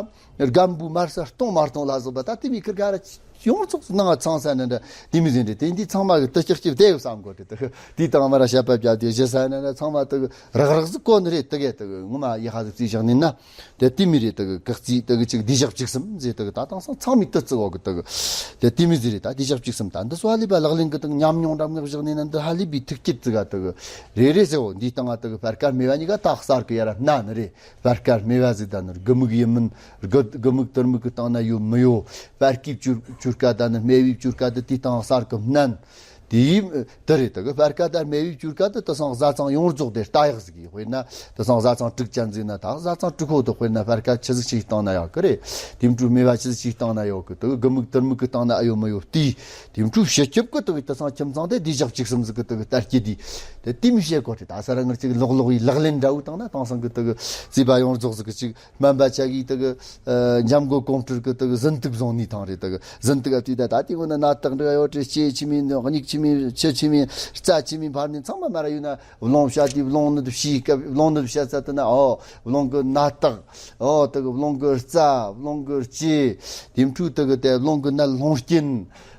རྒན་པོའི་མར་ས་སྟོང་མ་སྟོང་ལ་སོགས་པ་ད་དེ་མི་ཁིར་ག་ར་ཡོངས་རྫོགས་སུ་ནང་ཚང་ས་ནི་འདྲ་དེ་མི་ཟིན་རེད། དེ་འདི་ཚང་མ་གི་དེ་ལྕགས་ཀྱི་བདེ་བསམ་དགོས་རེད། དེ་གི་དེའི་སྟེང་མ་ར་བཤད་པ་བརྒྱབ་དེ་བཞི་ས་ནི་འདྲ་ཚང་མ་དེ་གི་རག་རག་ཟིག་གོ་ནི་རེད། དེ་གས་དེ་གི་ངོ་མ་ཡག་པ་ཟིག་རྩིས་བཞག་ནི་ན། དེ་དེ་མི་རེད། དེ་གི་སྐར་རྩིས་དེ་གི་གཅིག་བསྡུས་བཞག་བཅུ་གསུམ་ཟེར། དེ་གི་ད་དེང་སང་ཚང་མས་དེ་བརྩི་གོ་གི། དེ་གི་དེ་དེ་མི་ཟིག་རེད། ད་བསྡུས་བཞག་བཅུ་གསུམ་ད་འདི་སོ་ཧ་ལས་པ་ལག་ལེན་གི་དེ་གི་ཉམས་མྱོང་འདྲ་མངག་བཞག་ནས་ན་འདི་ཧ་ལས་པའི་ཐུགས་བསྐྱེད་ཟིག་ག་དེ་གི་རེ་རེ་ཟེར་འོ། འདིའི་སྟེང་ང་དེ་གི་སྤར་ཁ་སྨེ་བ་གཉིས་ཀ་ད་གསར་གི་ཡ་ར་སྣ་ནི་རེད། སྤར་ཁ་སྨེ་བ་ཟིག་ད་ནི་དགུ་མིག་ཡིན་མིན། དགུ་དགུ་མིག་དུར་མིག་གི་སྟེང་ན་ཡོད་མི་ཡོད། སྤར་ཁའི་བཅོས་བཅོས་ཁ་ད་ནི་སྨེ་བའི་བཅོས་ཁ་དེ་དེའི་སྟེང་གསར་གི་སྣན། དེའི་དེ་རེད། དེ་གི་སྤར་ཁ་དང་སྨེ་བའི་བཅོས་ཁ་དེ་དེང་སང་བཟའ་ཚང་ཡོངས་རྫོགས་དེ་ལྟ་ཡག་ཟིག་གི། དཔེར་ན་དེང་སང་བཟའ་ཚང་དྲུག་ཅན་ཟིག་ན་ད་བཟའ་ཚང་དྲུག་པོ་དེ་དཔེར་ན་སྤར་ཁ་ཆི་ཟིག་ཅིག་བཏང་ན་ཡག་གི་རེད། དེ་འཕྲོས་སྨེ་བ་ཆི་ཟིག་ཅིག་བཏང་ན་ཡག་གི། དེ་གི་དགུ་མིག་དུར་མིག་གི་སྟེང་ན་ཨེ་ཡོད་མི་ཡོད་དེ། དེ་འཕྲོས་སྤྱི་ཁྱབ་གི་དེ་གི་དེང་སང་ཁྱིམ་ཚང་དེ་བསྡུས་བཞག་བཅུ་གསུམ་ཟིག་གི་དེ་གི་ལྟ་སྐྱེ་དེ། དེ་དེ་མི་བཤད་གོ་རེད། ད་ས་ར་ངར་ཅིག་ལོག་ལོག་ཡི་ལག་ལེན་འདྲ་བོ་བཏང་ན་དེང་སང་གི་དེ་གི་རྩིས་པ་ཡོངས་རྫོགས་ཟིག་གི་ཅིག་སྨན་པ་ཆ་གིས་དེ་གི་ཨ་འཇམ་མགོན་ཀོང་སྤྲུལ་གི་དེ་གི་གཟན་དུག་བཟུང་ནི་ཐང་རེད། དེ་གི་གཟན་དུག་ཨ་དུས་ད་ད་དེ་ངོ་ན་ནད་རྟགས་འདྲ་ཡོད་རེད། ལྕེ་ཆི་མོ་མྱིག་ཆི་མོ་ལྕེ་ཆི་མོ་རྩ་ཆི་མོ་འཕར་ནི་ཚང་མ་མ་ར་ཡོད་ན་རླུང་བཤད་དུས་རླུང་ནད་ཤེས་སྐབས་རླུང་ནད་བཤད་ས་དེ་ན་ཨོ་རླུང་གི་ནད་རྟགས། ཨོ་དེ་གི་རླུང་གི་རྩ། རླུང་གི་ལྕེ། དེ་འཕྲོས་དེ་གི་དེ་རླུང་གི་ནད་རླུང་རྐྱེན།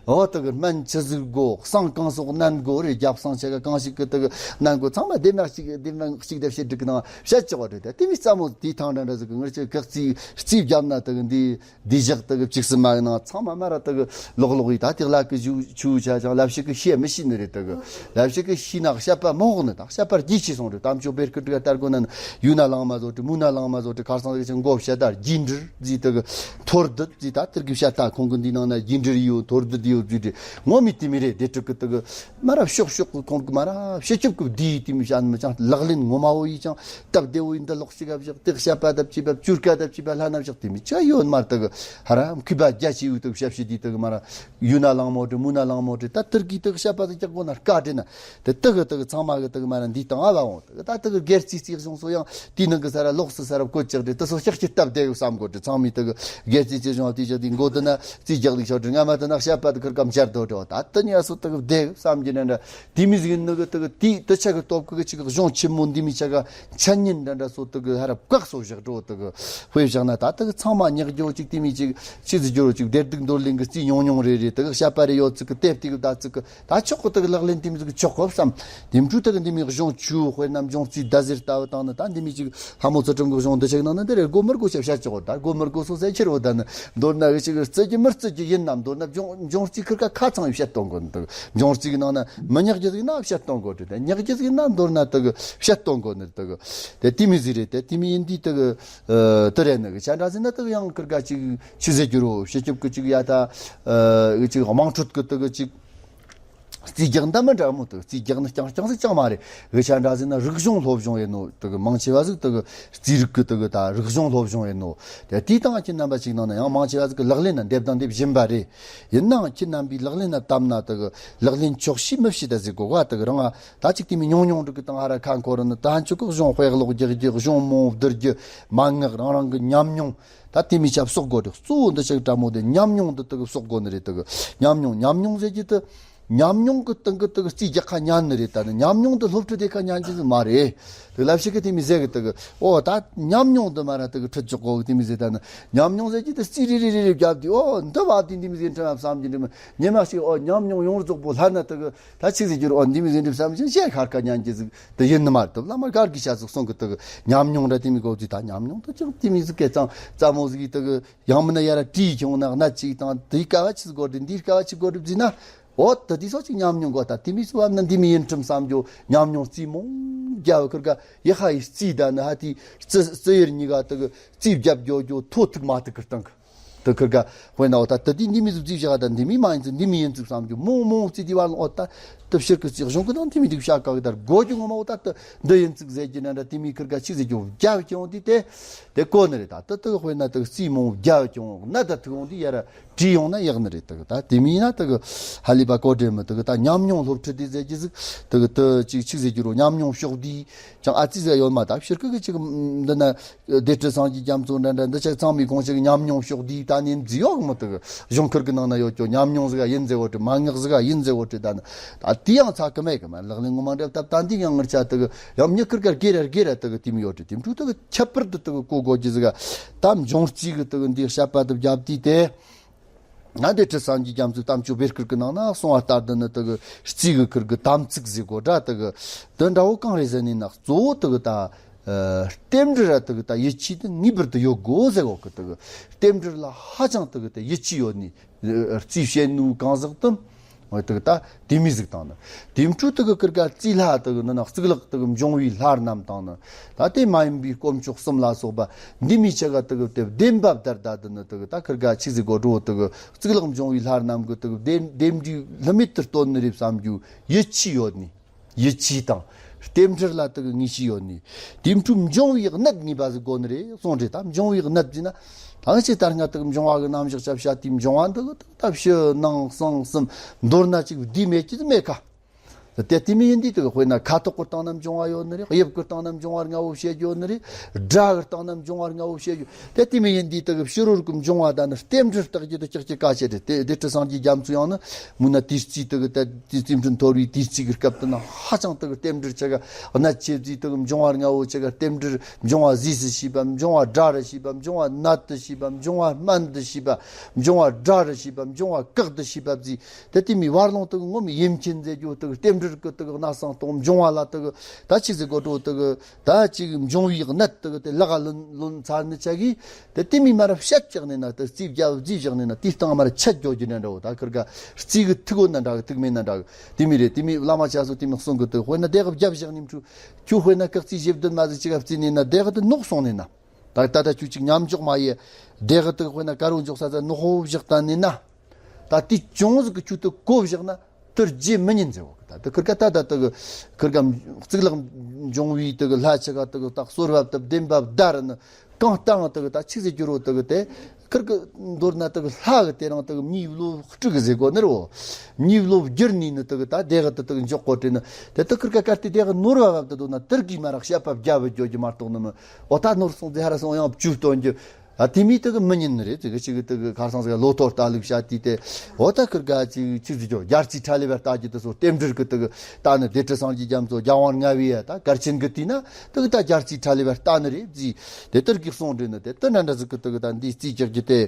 ཨོ་དེ་གི་སྨན་ཆི་ཟིག་དགོས། བསང་གང་སོགས་མནན་དགོས་རེད། རྒྱབ་བསང་ཆ་ག་གང་ཞིག་གི་དེ་གི་མནན་དགོས། ཚང་མ་བདེ་མ་གཅིག་བདེ་མ་གཅིག་དེ་བཤད་སྒྲིག་གི་ནང་བཤད་ཆོག་པ་རེད། དེ་དེ་མི་རྩ་མོ་དེའི་ཐང་འདྲ་འདྲ་ཟིག་གི་ངར་ཅིག་སྐར་རྩིས་རྩིས་བརྒྱབ་ན་དེ་གི་འདི་བསྡུས་བཞག་དེ་གི་བཅུ་གསུམ་མ་གི་ནང་ཚང་མ་མ་ར་དེ་གི་ལོག་ལོག་ཡི་ད་དེ་ལ་གི་ཞུ་ཆུ་ཆ་ཅང་ལབ་ཞིག་གི་ཤེས་མི་ཤེས་ནི་རེད། དེ་གི་ལབ་ཞིག་གི་ཤེས་ན་བཤད་པ་མོག་ནི་ད་བཤད་པར་རྒྱུས་ཆེ་སོང་རེད། དམ་ཆོས་བེར་ཁུ་དྲུག་ལྟར་དགོས་ན་ནི་ཡུལ་ན་ལང་མ་བཟོ་དྲི་མུན་ན་ལང་མ་བཟོ་དྲི་ཁར་སང་དེ་གི་ཅང་མགོ་བཤད་ད་རྒྱས་འབྲིར་ཟིག་དེ་གི་མཐོར་འདུད་ཟིག་ད་དེར་གི་བཤད་ད་ཁོང་གི་འདི་ནང་ན་རྒྱས་འབྲིར་ཡོད་མཐོར་འདུད་ཡོད་ཟིག་དྲི་ངོ་མི་དེ་མི་རེད། དེ་དྲུག་གི་དེ་གི་མ་ར་ཤོག་ཤོག་གི་ཁོང་གི་མ་ར་ཤེས་ཁྱབ་གི་བསྡུས་དེ་མི་བཤད་ནི་མི་ཅང་ལག་ལེན་ངོ་མ་བོ་ཡི་ཅང་སྟབས་བདེ་བོ་ཡིན། འདི་ལོག་ཞིག་ག་བཞག་དེ་བཤད་པ་དང་བཅས་པ་བཅུར་ཀ་དང་བཅས་པ་ལྷ་ན་བཞག་དེ་མི་ཅི་ཡོད་མ་ར་དེ་གི་ཧ་ར་མཁས་པ་རྒྱ་ཆེ་བོ་དེ་གི་བཤད་བཤད་དེ་དེ་གི་མ་ར་ཡུལ་ན་ལང་མོ་དྲི་མུན་ན་ལང་མོ་དྲི་ད་དེར་གི་དེ་ བཤད་པ་དེ་རྒྱག་དགོས་ན་དཀའ་དྲི་ན། དེ་དག་གི་དག་གི་ཚང་མ་གི་དག་གི་མ་ར་འདི་དང་ཨ་བ་འོང་། དག་གི་ད་དག་གི་སྒེར་རྩིས་རྩིས་གཞུང་སོ་ཡང་དེའི་ནང་གི་ས་ར་ལོགས་སུ་ས་ར་བཀོད་ཅག་དྲི་དེ་སོ་ཤག་ཅི་སྟབས་བདེ་གི་བསམ་དགོས་དྲི། ཚང་མས་དག་གི་སྒེར་རྩིས་རྩིས་གཞུང་དེ་ཅག་དེ་མགོ་དེ་ན་རྩིས་རྒྱག་ལུགས་ཤོག་དྲི། ང་མ་དེ་ན་བཤད་པ་དེ་ཁུར་གམ་ཆར་དོ་དྲི་བ། ད་དེ་ཉ་སོ་དག་གི་བདེ་གི་བསམ་གྱི་ན་འདྲ། དེ་མི་ཟིག་ནི་གི་དག་གི་དེ་དེ་ཆ་གི་སྟོབས་གི་ཅིག་གཞུང་ཆེན་མོ་འདི་མི་ཆ་ག་འཆད་ཉན་འདྲ་འདྲ་སོ་དག་གི་ཧ་ར་བཀག་སོ་བཞག་འགྲོ་དག་གི་དཔེ་བཞག་ན། ད་དག་གི་ཚང་མ་ཉག་རྒྱོ་ཅིག་དེ་མི་ཅིག་ཆི་ཟིག་རྒྱོ་ཅིག་བདེ་སྡུག་འདོར་ལེན་གི་རྩིས་ཉུང་ཉུང་རེ་རེ། དག་གི་བཤད་པ་རེ་ཡོད་ཚིག་གི་དེབ་དེ་གི་ད་ཚིག་གི་ད་ཆོག་གི། དག་གི་ལག་ལེན་དེ་མི་ཟིག་ཆོག་གི་བསམ། དེ་འཕྲུ་དག་གི་འདི་མི་གཞུང་ཆུ་དཔེར་ན་འབྱུང་རྩིས་ཟླ་ཟེར་ལྟ་བུ་དང་ནི། ད་འདི་མི་ཅིག་ལྷ་མོ་ཚུལ་ཁྲིམས་གི་གཞུང་འདི་ཆག་ནང་ནི་འདི་རེ་དགོ་མི་དགོ་ཞབས་བཤད་ཆོག་གི། ད་དགོ་མི་དགོ་སོ་ཟེར་ཁྱེར་བོ། ད་ནི་མདོར་ན་གི་ཅིག་རྩི་རྒྱུ་མི་རྩི་རྒྱུ་ཡིན་ནམ། མདོར་ན་འབྱུང་འབྱུང་རྩིས་ཁིར་ཀ་ཁ་ཚང་བའི་བཤད་གཏོང་དགོས་ནི། དག་འབྱུང་རྩིས་གི་ནང་ན་མི་ཉག་རྒྱུ་ཟིག་ན་བཤད་གཏོང་དགོས་དྲི། ད་ཉག་རྒྱུ་ཟིག་ན་མདོར་ན་དག་བཤད་གཏོང་དགོས་ནི། དག་དེ་དེ་མི་ཟིག་རེད། དེ་དེ་མི་ཡིན་དུས་དག་དེ་རེད་ནི། གི་ཆ་འདྲ་ཟིག་ན་དག་ཡང་ཁིར་ཀ་ཅིག་ཆི་ཟེར་རྒྱུ་རོ། སྤྱི་ཁྱབ་གི་ཅིག་ཡ་ད་ཅིག་དམངས་ཁྲོད་གི་དག་ཅིག་རྩིས་རྒྱག་འདྲ་མི་འདྲ་མོ། དག་རྩིས་རྒྱག་ནི་རྐྱང་རྐྱང་ཟིག་ཅང་མ་རེད། གི་ཆ་འདྲ་ཟིག་ན་རིག་གཞུང་སློབ་སྦྱོང་ཡིན་ནོ། དག་མང་ཆེ་བ་ཟིག་དག་རྩིས་རིག་གི་དག་ད་རིག་གཞུང་སློབ་སྦྱོང་ཡིན་ནོ། དེ་དེའི་སྟེང་ཁྱེད་རྣམ་པ་ཅིག་ནང་ན་ཡང་མང་ཆེ་བ་ཟིག་གི་ལག་ལེན་ན་འདེབས་དང་འདེབས་བཞིན་པ་རེད། ཡིན་ནའང་ཁྱེད་རྣམ་པའི་ལག་ལེན་ན་བཏབ་ན་དག་ལག་ལེན་ཆོག་ཤེས་མི་བྱེད་ད་ཟིག་གོ་ག། དག་རང་ང་ད་ཅིག་དེ་མི་ཉུང་ཉུང་འགྲིག་གི་དང་ཧ་ར་ཁ་འཁོར་ནི། ད་ཆོག་གི་གཞུང་དཔེ་ཀློག་རྒྱག་རྒྱུ། གཞུང་མང་བོ་བསྡུར་རྒྱུ། མན་ངག་རང་རང་གི་ཉམས་མྱོང་། ད་དེ་མི་ཆ་བསོག་དགོས་དྲི། གཙོ་བོ་འདི་ཆག་དྲ་མོ་དེ་ཉམས་མྱོང་འདི་དག་བསོག་དགོས་ནི་རེད། དག་ཉམས་མྱོང་ཉམས་མྱོང་ཟེར་གྱི་དེ། ཉམས་མྱོང་གི་སྟེང་གི་དག་རྩིས་རྒྱག་ཁ་ཉན་ནི་རེད། ད་ནི་ཉམས་མྱོང་དེ་སློབ་ཁྲིད་དེ་ཁ་ཉན་གྱི་ཟིག་མ་རེད། དེ་ལབ་ཞིག་གི་དེ་མི་ཟེར་གི་དག་ཨོ་ད་ཉམས་མྱོང་དེ་མ་ར་དག་ཁྲིད་ཆོག་གོ་གི་དེ་མི་ཟེར། ད་ནི་ཉམས་མྱོང་ཟེར་གྱི་དེ་རྩིས་རེ་རེ་རེ་རེ་བརྒྱབ་དུས་ཨོ་འདི་བ་དེ་འདི་མི་ཟེར་ཁྲིམས་བསམ་གྱི་འདྲི་མི་ཉི་མ་ཞིག་ཨོ་ཉམས་མྱོང་ཡོངས་རྫོགས་པོ་ལྷན་ན་དག་ད་ཆི་ཟེར་རྒྱུ་རེད། ཨོ་འདི་མི་ཟེར་འདྲི་བསམ་གྱི་ཤེས་ཁར་ཁ་ཉན་གྱི་ཟིག་དེ་ཡིན་ནི་མ་རེད། དེ་བླ་མ་གར་གྱི་བྱ་ཟིག་གསུང་གི་དག་ཉམས་མྱོང་ར་དེ་མི་གོ་དུས། ད་ཉམས་མྱོང་དེ་ཅང་དེ་མི་ཟིག་སྐད་གཙང་རྩ་མོ་ཟིག་གི་དག་ཡང་མིན་ན་ཡ་ར་བྲིས་ཁྱོང་ན་གནད་ཅིག་དང་དེའི་ཀ་བ་ཆི་ཟིག་གོ་དྲི། འདིའི་ཀ་བ་ཆི་གོ་དྲི་བརྫིས་ན། འོ་ད་དེ་སོགས་ཅིག་ཉམས་མྱོང་གོ། ད་དེ་མི་སུ་བབ་ན་འདི་མི་ཡིན་ཁྲིམས་བསམ་རྒྱུ་ཉམས་མྱོང་རྩིས་མང་རྒྱ་བ་ཁུར་ག་ཡི་ཧ་ཡི་རྩིས་ད་ནི་ཧ་དེ་རྩི་རྩི་ཡུལ་གཉིས་ཀ་དག་རྩིས་བརྒྱབ་རྒྱོ་རྒྱོ་ཐོ་ཐུག་མ་ཐུག་གི་སྟེང་གི་དེ་ཁུར་ག་དཔེར་ན་འོ་ད་ད་དེ་འདི་མི་ཟིག་རྩིས་བཞག་ད་འདི་མི་མ་ཡིན་ཚུལ་འདི་མི་ཡིན་ཚུལ་བསམ་རྒྱུ་མང་མང་རྩིས་དེ་བ་ལ་འོ་ད་དེ་ཕྱིར་གི་རྩིས་གཞུང་གི་ནང་འདི་མི་འདུག་བྱ་ག་གི་ད་དགོ་རྒྱུ་ངོ་མ་འོ་ད་དེ་འདི་ཡིན་ཚུལ་ཟེར་རྒྱུ་ན་འདྲ། དེ་མི་ཁུར་ག་ཆི་ཟེར་རྒྱུ་རྒྱ་བ་ཀྱང་འདི་དེ་དེ་གོ་ནི་རེད། ད་དེ་དེ་དཔེར་ན་དེ་རྩིས་མང་རྒྱ་བ་ཀྱང་ན་ད་ཐུག་འོང་འདི་ཡ་ར། བྲིས་ཡོང་ན་ཡག་ནི་རེད། དག་ད་དེ་མིན་ན་དག་ཧ་ལས་པ་གོ་དྲན་མི་དག་ད་ཉམས་མྱོང་སློབ་ཁྲིད་དེ་ཟེར་གྱི་ཟིག་དག་དེ་ཅིག་ཆི་ཟེར་རྒྱུ་རོ། ཉམས་མྱོང་ཕྱོགས་བསྡུས་ཅང་ཨ་ཙི་ཟིག་ཡོད་མ། ད་ཕྱིར་ཁུ་གི་ཅིག་འདི་ན་སྡེ་ཁྲི་སངས་རྒྱས་རྒྱ་མཚོ་འདྲ་འདྲ་འདི་ཆ་ཚང་མའི་ཁོང་ཅིག་ཉམས་མྱོང་ཕྱོགས་བསྡུས་ད་ནི་མཛི་ཡོག་མི་དག་གཞུང་ཁུར་གི་ནང་ན་ཡོད་ཀྱོ། ཉམས་མྱོང་ཟིག་ཡིན་ཟེར་བོ་དྲི། མན་ངག་ཟིག་ཡིན་ཟེར་བོ་དྲི། ད་ནི་ད་དེ་ཡང་ཚ་གི་མེད་གི་མ། ལག་ལེན་ངོ་མ་འདྲ་ད་ད་འདི་ཡང་ངར་ཆ་དག་ཡང་མྱི་ཁུར་ག་རྒེ་ར་རྒེ་ར་དག་དེ་མི་ཡོད་དྲི། དེ་འཕྲུ་དག་ཁྱད་པར་དུ་དག་གོ་དགོ་རྒྱུ་ཟིག་ད་འབྱུང་རྩིས་གི་དག་འདི་བཤད་པ་དུ་བརྒྱབ་དུས་དེ། ང་འདི་ཁྲི་སངས་རྒྱས་རྒྱ་མཚོའི་གཏམ་བཅུ་བེར་ཁུར་གི་ནང་ན་གསུང་བ་ལྟར་དུ་ནི་དག་རྩིས་གི་ཁུར་གི་དམ་ཚིག་ཟེར་གོ་འདྲ། དག་དོན་འདྲ་བོ་གང་རེད་ཟེར་ནས་ན། གཙོ་བོ་དག་ད་རྟེན་འབྲེལ་ར་དག་ད་ཡིད་ཆེས་དེ་ངེས་པར་དུ་ཡོད་དགོ་ཟེར་གོ་གི། དག་རྟེན་འབྲེལ་ལ་ཧ་ཅང་དག་ད་ཡིད་ཆེས་ཡོད་ནི་རྩིས་བྱེད་ནུས་གང་ཟག་དུ། འོ་དག་ད་དེ་མི་ཟིག་དང་ནི། དེ་འཕྲུ་དག་གི་ཁུར་ག་རྩིས་ལྷ་དག་ནི་ན་གཙུག་ལག་དག་འབྱུང་བའི་ལྷ་རྣམས་དང་ནི། ད་དེ་མ་ཡིན་པའི་དཀོན་མཆོག་གསུམ་ལ་སོགས་པ་འདི་མི་ཆ་ག་དག་དེ་བདེན་པ་བདར་ད་དུ་ནི་དག་ད་ཁུར་ག་ཆི་ཟིག་གོ་འགྲོ་དག་གཙུག་ལག་འབྱུང་བའི་ལྷ་རྣམས་གི་དག་བདེན་བདེན་འདྲིས་ལྷུ་མེད་དུ་བཏོན་ནི་རེད་བསམ་རྒྱུ་ཡིད་ཆེས་ཡོད་ནི། ཡིད་ཆེས་དང་རྟེན་འབྲེལ་ལ་དག་ངེས་ཤེས་ཡོད་ནི། དེ་འཕྲུ་འབྱུང་བའི་གནད་ངེས་པ་ཟིག་དགོ་ནི་རེད་གསུངས་རེད། ད་འབྱུང་བའི་གནད་ཟེར་ན་ད་ཅི་ལྟར་སྔ་དག་འབྱུང་བ་གི་རྣམ་གཞག་ཆ་བྱ་དེའི་འབྱུང་བ་འདི་གི་ད་ཕྱི་ནང་གསང་གསུམ་མདོར་ན་ཅིག་བསྡུས་མེད་ཀྱི་མེད་ཀ། དེ་དེ་མི་ཡིན་དུས་དེ་དཔེར་ན་ཁ་དོག་གི་སྟེང་ན་འབྱུང་བ་ཡོད་ནི་རེད། དབྱིབས་ཀྱི་སྟེང་ན་འབྱུང་བ་ལྔ་བོ་བཤད་རྒྱུ་ཡོད་ནི་རེད། སྒྲ་གི་སྟེང་ན་འབྱུང་བ་ལྔ་བོ་བཤད་རྒྱུ། དེ་དེ་མི་ཡིན་དུས་དེ་གི་ཕྱི་རོལ་གྱི་འབྱུང་བ་དང་ནི་རྟེན་འབྲེལ་བརྟག་རྒྱུ་དེ་ཀྱག་ཀྱག་དཀའ་ཆེ་རེད། དེ་དེ་ཁྲི་སངས་རྒྱས་རྒྱ་མཚོ་ཡང་ནི་མུན་ན་དུས་རྩིས་དེ་གི་དེ་དེ་རྩིས་འཕྲིན་འཐོར་བའི་དུས་རྩིས་ཀྱི་སྐབས་དེ་ན་ཧ་ཅང་དེ་གི་རྟེན་འབྲེལ་ཆེ་ག་གནད་ཆེ་བརྩིས། དེ་གི་འབྱུང་བ་ལྔ་བོ་ཆེ་ག་རྟེན་འབྲེལ། འབྱུང་བ་ཟས་སུ་ཤེས་པ། འབྱུང་བ་སྒྲ་རུ་ཤེས་པ། འབྱུང་བ་ནད་དུ་ཤེས་པ། འབྱུང་བ་སྨན་དུ་ཤེས་པ། འབྱུང་བ་སྒྲ་རུ་ཤེས་པ། འབྱུང་བ་བཀག་ཏུ་ཤེས་པ་བརྩིས། དེ་དེ་མི་བར་ལོང་དེ་གི་ངོ་མི་ཡེམ་ཆེན་མཛད་རྒྱུ་དེ་གི་རྟེན་འབྲེལ་གི་དེ་གི་གནད་གསང་གཏོང་འབྱུང་བ་ལ་དེ་གི་ད་ཅིག་ཟེར་གོ་འགྲོ་དེ་གི་ད་ཅིག་འབྱུང་བའི་གནད་དེ་གི་དེ་ལག་ལོན་ལོན་ཚར་ནི་ཆ་གིས་དེ་དེ་མི་མ་ར་བཤད་བཞག་ནས་ན། དེ་རྩིས་བརྒྱབ་རྩིས་བཞག་ནས་ན་དེའི་སྟེང་མ་ར་ཆད་རྒྱོ་རྒྱུ་ན་འདྲ་བོ། ད་ཁུར་ག་རྩིས་གི་ཐུག་འོ་ན་འདྲ་གི་ཐུག་མེད་ན་འདྲ་གི་དེ་མི་རེད། དེ་མི་བླ་མ་ཆ་སོ་དེ་མི་གསུང་གི་དེ་དཔེར་ན་དེ་གི་བརྒྱབ་བཞག་ནི་འཕྲུ་ཁྱོད་དཔེར་ན་སྐག་རྩིས་བཞི་བདུན་མ་ཟིག་ཅིག་ག་བརྩིས་ནས་ན་དེ་གི་དེ་ནོག་སོང་ནས་ན། ད་ད་ལྟ་ཁྱོད་ཅིག་མཉམ་འཇོག་མ་ཡེ། དེ་གི་དེ་དཔེར་ན་དཀར་བོ་འཇོག་ས་ཚ་ནོག་ཧོ་བཞག་ད་ནི་ན། ད་དེ་ཅུང་ཟིག་གི་ཁྱོད་དེ་གོ་བཞག་ན་དེར་རྗེས་མི་ཉན་ཟེར་བ། ད་དེ་ཁུར་ཀ་ད་ད་དེ་གི་ཁུར་ཀ་གཙུག་ལག་འབྱུང་བའི་དེ་གི་ལྷ་ཆེ་ག་དེ་གི་ད་གསོལ་བ་དེ་བདེན་པ་བདར་ནི་གང་ལྟའང་དེ་གི་ད་ཆི་ཟེར་རྒྱུ་རོ། དེ་གི་དེ་ ཁིར་གི་མདོར་ན་དག་ལྷ་གི་དེ་རིང་དག་མྱིའི་བློ་དཀྲུག་གི་ཟེར་གོ་ནི་རོ། མྱིའི་བློ་བསྒྱུར་ནས་ནི་དག་ད་དེ་གི་དེ་དག་འཇོག་གོ་དྲན་ནི་དེ་དག་ཁིར་ག་གལ་ཏེ་དེ་གི་ནོར་བ་བབ་དུ་འདུག་ན། དེར་གིས་མ་རག་བཤད་པ་བརྒྱ་བུ་བརྗོད་རྒྱུ་མ་གཏོགས་ནི་མི། འོ་ད་ནོར་སོང་དེ་ཧ་ར་སོང་ཡང་བཅུ་སྟོན་རྒྱུ། ཨ་དེ་མི་དག་མི་ཉན་ནི་རེད། དེ་གི་ཅིག་དག་ཁར་སང་ཟིག་ལོ་ཐོར་ལྟ་ལུགས་བྱ་དུས་དེ། འོ་ད་ཁིར་ག་ཅིག་ཅིག་ཟིག་འཇོག་རྒྱལ་སྲིད་ཁྲ་ལེ་བར་ལྟ་རྒྱུ་དེ་སོ་རྟེན་འབྲེལ་གི་དག་ད་ནི་སྡེ་ཁྲི་སངས་རྒྱས་རྒྱ་མཚོ་རྒྱལ་དབང་ལྔ་བའི་ཡ་ད་གར་ཆེན་གི་དུས་ན་དག་ད་རྒྱལ་སྲིད་ཁྲ་ལེ་བར་ལྟ་ནི་རེད་ཟིག་དེ་དེར་གིས་གསུང་དྲན་ནི་དེ་དེ་འདྲ་འདྲ་ཟིག་གི་དག་ད་འདི་རྩིས་རྒྱག་རྒྱུ་དེ།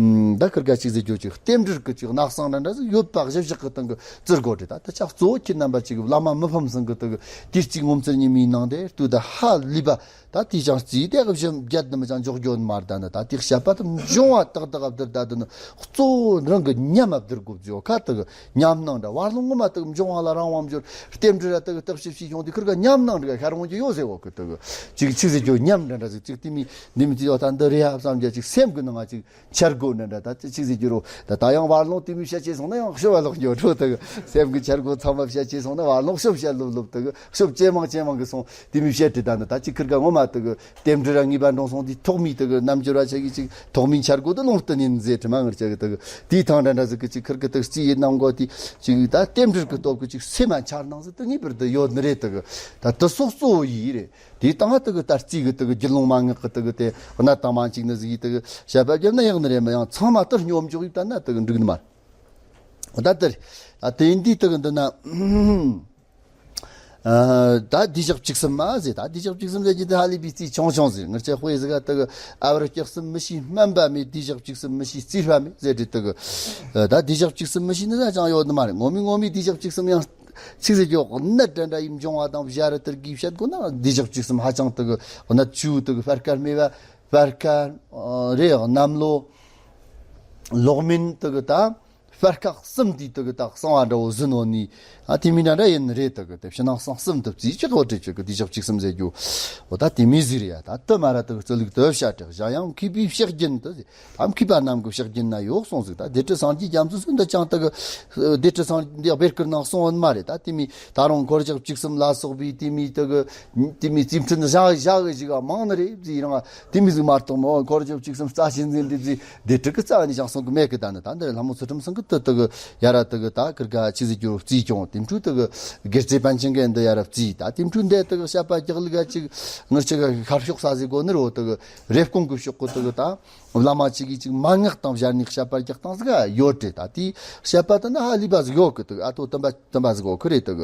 ཨུམ། ད་ཁིར་ག་ཅིག་ཟེར་རྒྱུ་ཅིག་རྟེན་འབྲེལ་གི་ཅིག་གནག་སང་འདྲ་འདྲ་ཟིག་ཡོད་པ་གཞི་བཞག་གི་སྟེང་གི་བཙིར་དགོས་རེད། ད་ད་ཆ་གཙོ་བོ་ཁྱེད་རྣམ་པ་ཅིག་བླ་མ་མི་ཕམ་ཚང་གི་དག་དུས་གཅིག་ངོ་མཚར་ཉི་མའི་ནང་དེ་ལྟོས་ད་ཧ་ལས་པ། ད་དེ་ཅང་རྩིས་དེ་གི་བཞིན་བརྒྱད་ནི་མི་ཅང་འཇོག་རྒྱུ་མ་རེད། ད་ནི་ད་དེ་བཤད་པ་དེ་འབྱུང་བ་ཏག་ཏག་བསྡུར་ད་དེ་ནི་གཙོ་བོ་རང་གི་ཉམས་བསྡུར་དགོས་བརྗོད་ཁ་དག་ཉམས་སྣང་འདྲ་བར་ལུང་ངོ་མ་དག་འབྱུང་བ་ལ་རང་དབང་འབྱོར་རྟེན་འབྲེལ་ར་དག་བརྟག་ཞིབ་བྱས་ཡོང་དུས་ཁིར་ག་ཉམས་སྣང་འདྲ་ཤར་འོང་རྒྱུ་ཡོད་ཟེར་བ་གི་དག་ཅིག་ཅིག་ཟེར་རྒྱུ་ཉམས་འདྲ་འདྲ་ཟིག་ཅིག་དེ་མི་འདི་ཡོད་ད་འདི་རེད་ཧ་བསམ་རྒྱ་ཅིག་སེམས་གི་ནང་ང་ཅིག་འཆར་སྒོ་འདྲ་འདྲ་ད་ཅི་ཅིག་ཟེར་རྒྱུ་རོ། ད་ད་ཡང་བར་ལོང་དེ་མི་བཤད་ཅེས་སོང་ན་ཡང་ཤོབ་བ་ལོག་འགྱོ་འགྲོ་དག་སེམས་ཀྱི་འཆར་སྒོ་ཚང་མ་བཤད་ཅེས་སོང་ན་བར་ལོང་ཤོབ་བཤད་ལོབ་ལོབ་དག་ཤོབ་ཇེ་མང་ཇེ་མང་གི་སོང་། དེ་མི་བཤད་དེ་ད་ནི་ད་ཅི་ཁིར་ག་ངོ་མ་དག་རྟེན་འབྲེལ་ར་ངེས་པ་འགྲོ་སོང་དེ་ཐོག་མའི་དག་རྣམ་འགྱུར་བ་ཆ་གི་ཅིག་ཐོག་མའི་འཆར་སྒོ་དེ་ལོང་སྟེ་ཉིན་ཟེར་དྲི་མ་ངར་ཆ་གི་དག་དེའི་ཐང་འདྲ་འདྲ་ཟིག་གི་ཅིག་ཁིར་གི་དག་རྩིས་ཡིན་ནམ་གོ་དེ་ཅིག་ད་རྟེན་འབྲེལ་གི་སྟོབས་གི་ཅིག་སེམས་མ་འཆར་སྣང་ཟིག་དེ་ངེས་པར་དུ་ཡོད་ནི་རེད་དག་ད་དེ་སོགས་གཙོ་བོ་ཡིས་རེད། དེའི་སྟེང་དག་གི་ད་རྩིས་གི་དག་རྒྱུད་ལུང་མན་ངག་གི་དག་དེ་གནད་དང་མན་གཅིག་ནི་ཟིག་ཡིས་དག་བཤད་པ་བརྒྱབ་ན་ཡག་ནི་རེད། མི་ཡང་ཚང་མ་དེར་སྙོམས་འཇོག་ཡིས་བལྟས་ན་དག་འགྲིག་ནི་མ་རེད། ད་དེ་རེད། ད་དེ་འདི་དག་འདི་ན་ཨ་ད་བདེ་གཤེགས་བཅུ་གསུམ་མ་ཟེར། ད་བདེ་གཤེགས་བཅུ་གསུམ་ཟེར་གྱི་དེ་ཧ་ལས་པའི་རྩིས་ཆུང་ཆུང་ཟིག་ངར་ཆ་དཔེ་ཟིག་ག་དག་ཨ་བར་སྐྱག་གསུམ་མི་ཤེས་སྨན་པ་མེད། བདེ་གཤེགས་བཅུ་གསུམ་མི་ཤེས་རྩིས་པ་མེད་ཟེར་དེ་དག་ད་བདེ་གཤེགས་བཅུ་གསུམ་མི་ཤེས་ནི་ད་ཅང་ཡོད་ནི་མ་རེད། ངོ་མའི་ངོ་མའི་བདེ་གཤེགས་བཅུ་གསུམ་ཡང་ཚིག་ཟེར་རྒྱུ་གནད་འདྲ་འདྲ་ཡིན་འབྱུང་བ་དང་བཞག་ར་དེར་གིས་བཤད་དགོས་ན་བདེ་གཤེགས་བཅུ་གསུམ་ཧ་ཅང་དག་གནད་ཆུ་དག་སྤར་ཁ་སྨེ་བ་སྤར་ཁ་རེ་གནམ་ལོ་ལོག་མིན་དག་ད་སྤར་ཁ་གསུམ་དེའི་དག་ད་གསང་བ་འདྲ་བོ་ཟིན་ནོ་ནི་ཨ་དེ་མི་འདྲ་འདྲ་ཡིན་རེད། དག་དེ་ཕྱི་ནང་གསང་གསུམ་དུ་རྩིས་ཅི་གོ་དྲི་ཆུ་གི་བདེ་གཤེགས་བཅུ་གསུམ་ཟེར་རྒྱུ་འོ་ད་དེ་མི་ཟིག་རེད་ཡ། ད་དུ་མ་ར་དག་རྩི་ལུགས་དུ་བཤད་དྲི་གཞན་ཡང་མཁས་པའི་ཕྱག་རྒྱུན་དུ་ཟེར། ཨ་མཁས་པ་རྣམས་ཀྱི་ཕྱག་རྒྱུད་ན་ཡོད་གསུངས་ཟིག་ད་སྡེ་ཁྲི་སངས་རྒྱས་རྒྱ་མཚོ་ཟིག་འདི་ཅང་དག་སྡེ་ཁྲི་སངས་རྒྱས་འདི་སྦེ་བསྐུར་ནང་གསུངས་བ་མ་རེད། ད་དེ་མི་ད་རུང་འཁོར་ཞག་བཅུ་གསུམ་ལ་སོགས་པའི་དེ་མི་དག་དེ་མི་རྩིས་འཕྲིན་བཞག་བཞག་གི་ཞིག་མང་ནི་རེད་ཟིག་རང་དེ་མི་ཟིག་མ་གཏོགས་མོ་འཁོར་ཞག་བཅུ་གསུམ་རྩ་ཆེན་ཟིན་འདི་ཟིག་སྡེ་ཁྲི་གི་རྩ་ནི་ཅང་གསུང་གི་མེད་གི་ད་ནི་ད་འདི་ལྷ་མོ་ཚུལ་ཁྲིམས་སང་གི་དུ་དག་ཡ་ར་དག་ད་ཁིར་ག་ཆི་ཟིག་རྒྱུ་རྩིས་ཀྱང་དེ་འཕྲུལ་དག་དགེ་རྩེ་པཎ་ཆེན་གི་འདི་ཡ་ར་རྩིས། ད་དེ་འཕྲུལ་འདི་དག་བཤད་པ་རྒྱག་ལུགས་ཅིག་ངར་ཅིག་ཤར་ཕྱོགས་ས་ཟིག་གོ་ནི་རོ་དག་རེབ་གོང་གི་ཕྱོགས་གི་དག་ད། བླ་མ་གཅིག་གིས་གཅིག་མན་ངག་དང་སྦྱར་ནས་བཤད་པ་རྒྱག་སྟངས་ཟིག་ཡོད་རེད། ད་དེའི་བཤད་པ་དེ་ན་ཧ་ལས་པ་ཟིག་ཡོད་གི་འདུག་ཨ་ཏོ་བསྟན་པ་བསྟན་པ་ཟིག་ཡོད་གི་རེད་འདུག་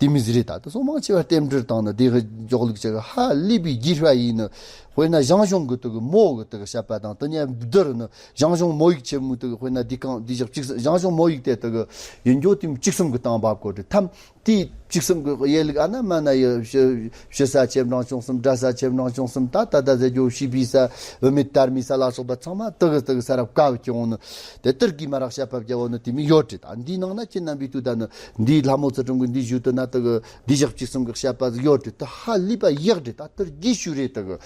དེ་མི་ཟིག་རེད། ད་དེ་སོ་མང་ཆེ་བ་རྟེན་འབྲེལ་དང་ནི་དེ་གི་འཇོག་ལུགས་ཅིག་ཧ་ལས་པའི་རྒྱས་པ་ཡིན་ནི། དཔེར་ན་ཞང་ཞུང་གི་དུ་གི་མོ་གི་དུ་གི་བཤད་པ་དང་དེ་ནས་བསྡུར་ནི་ཞང་ཞུང་མོ་ཡིག་ཆེན་མོའི་དུ་གི་དཔེར་ན་འདི་གང་འདི་ཞག་གཅིག་ཞང་ཞུང་མོ་ཡིག་དེ་དུ་གི་ཡིན་རྒྱུ་དེ་གཅིག་གསུམ་གི་སྟེང་འབབ་གོ་རེད་ཐམ། དེའི་བཅུ་གསུམ་གྱི་དབྱེ་ལུགས་ཨ་ན་མ་ན་ཡི་ཞི་ཞི་ས་ཆེ་འབྲིང་ཆུང་གསུམ། སྒྲ་ས་ཆེ་འབྲིང་ཆུང་གསུམ། ད་ད་ད་ཟེར་རྒྱུ་བྱིས་པའི་ས་བུད་མེད་དར་མའི་ས་ལ་སོགས་པ་ཚང་མ་དག་དག་ས་རབ་བཀའ་བཅོང་ནི་དེ་ལྟར་གིས་མ་རག་བཤད་པ་བརྒྱབ་བོ་ནི་དེ་མི་ཡོད་རེད། ད་འདིའི་ནང་ན་ཁྱེད་རྣམ་པའི་དུས་ད་ནི་འདིའི་ལྷ་མོ་ཚུལ་ཁྲིམས་ཀྱི་འདིའི་ཞུ་དུ་ན་དག་འདི་ཞག་བཅུ་གསུམ་གྱི་བཤད་པ་ཟིག་ཡོད་རེད། ད་ཧ་ལས་པ་ཡག་རེད། ད་ལྟར་རྒྱས་ཤོས་རེད་དག་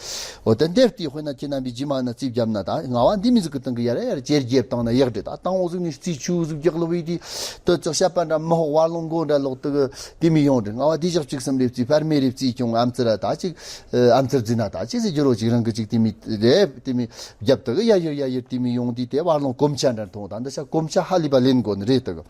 འོ་ད་འདེབས་དེ་དཔེར་ན་ཁྱེད་རྣམ་པའི་རྗེས་མ་ན་རྩིས་བརྒྱབ་ན་ད་ང་བ་འདི་མི་ཟིག་གི་སྟེང་གི་ཡར་ཡར་ཇེར་རྒྱས་བཏང་ན་ཡག་རེད། ད་དང་བོ་ཟིག་ནས་རྩིས་ཆུ་ཟིག་རྒྱག་ལོ་བའི་དུས་དུ་ཅག་བཤད་པ་འདྲ་མི་ཧོག་བར་ལོང་མགོ་འདྲ་ལོག་དུ་གི་དེ་མི་ཡོང་རེད། ང་བ་དེ་ཞག་བཅུ་གསུམ་རེ་རྩིས་ཕར་མེ་རེ་རྩིས་ཁྱོང་ཨམ་ཙི་ར་ད་ཅིག་ཨམ་ཙིར་རྫི་ན་ད་ཅིག་ཟེར་རྒྱུ་རོ་ཅིག་རང་གི་ཅིག་དེ་མི་རེད། དེ་མི་རྒྱབ་དུ་གི་ཡ་ཡུར་ཡ་ཡུར་དེ་མི་ཡོང་དུས་དེ་བར་ལོང་གོམ་ཆ་འདྲ་མཐོང་། ད་འདི་ཤ་གོམ་ཆ་ཧ་ལས་པ་ལེན་དགོ་ནི་རེད་དུ་གི་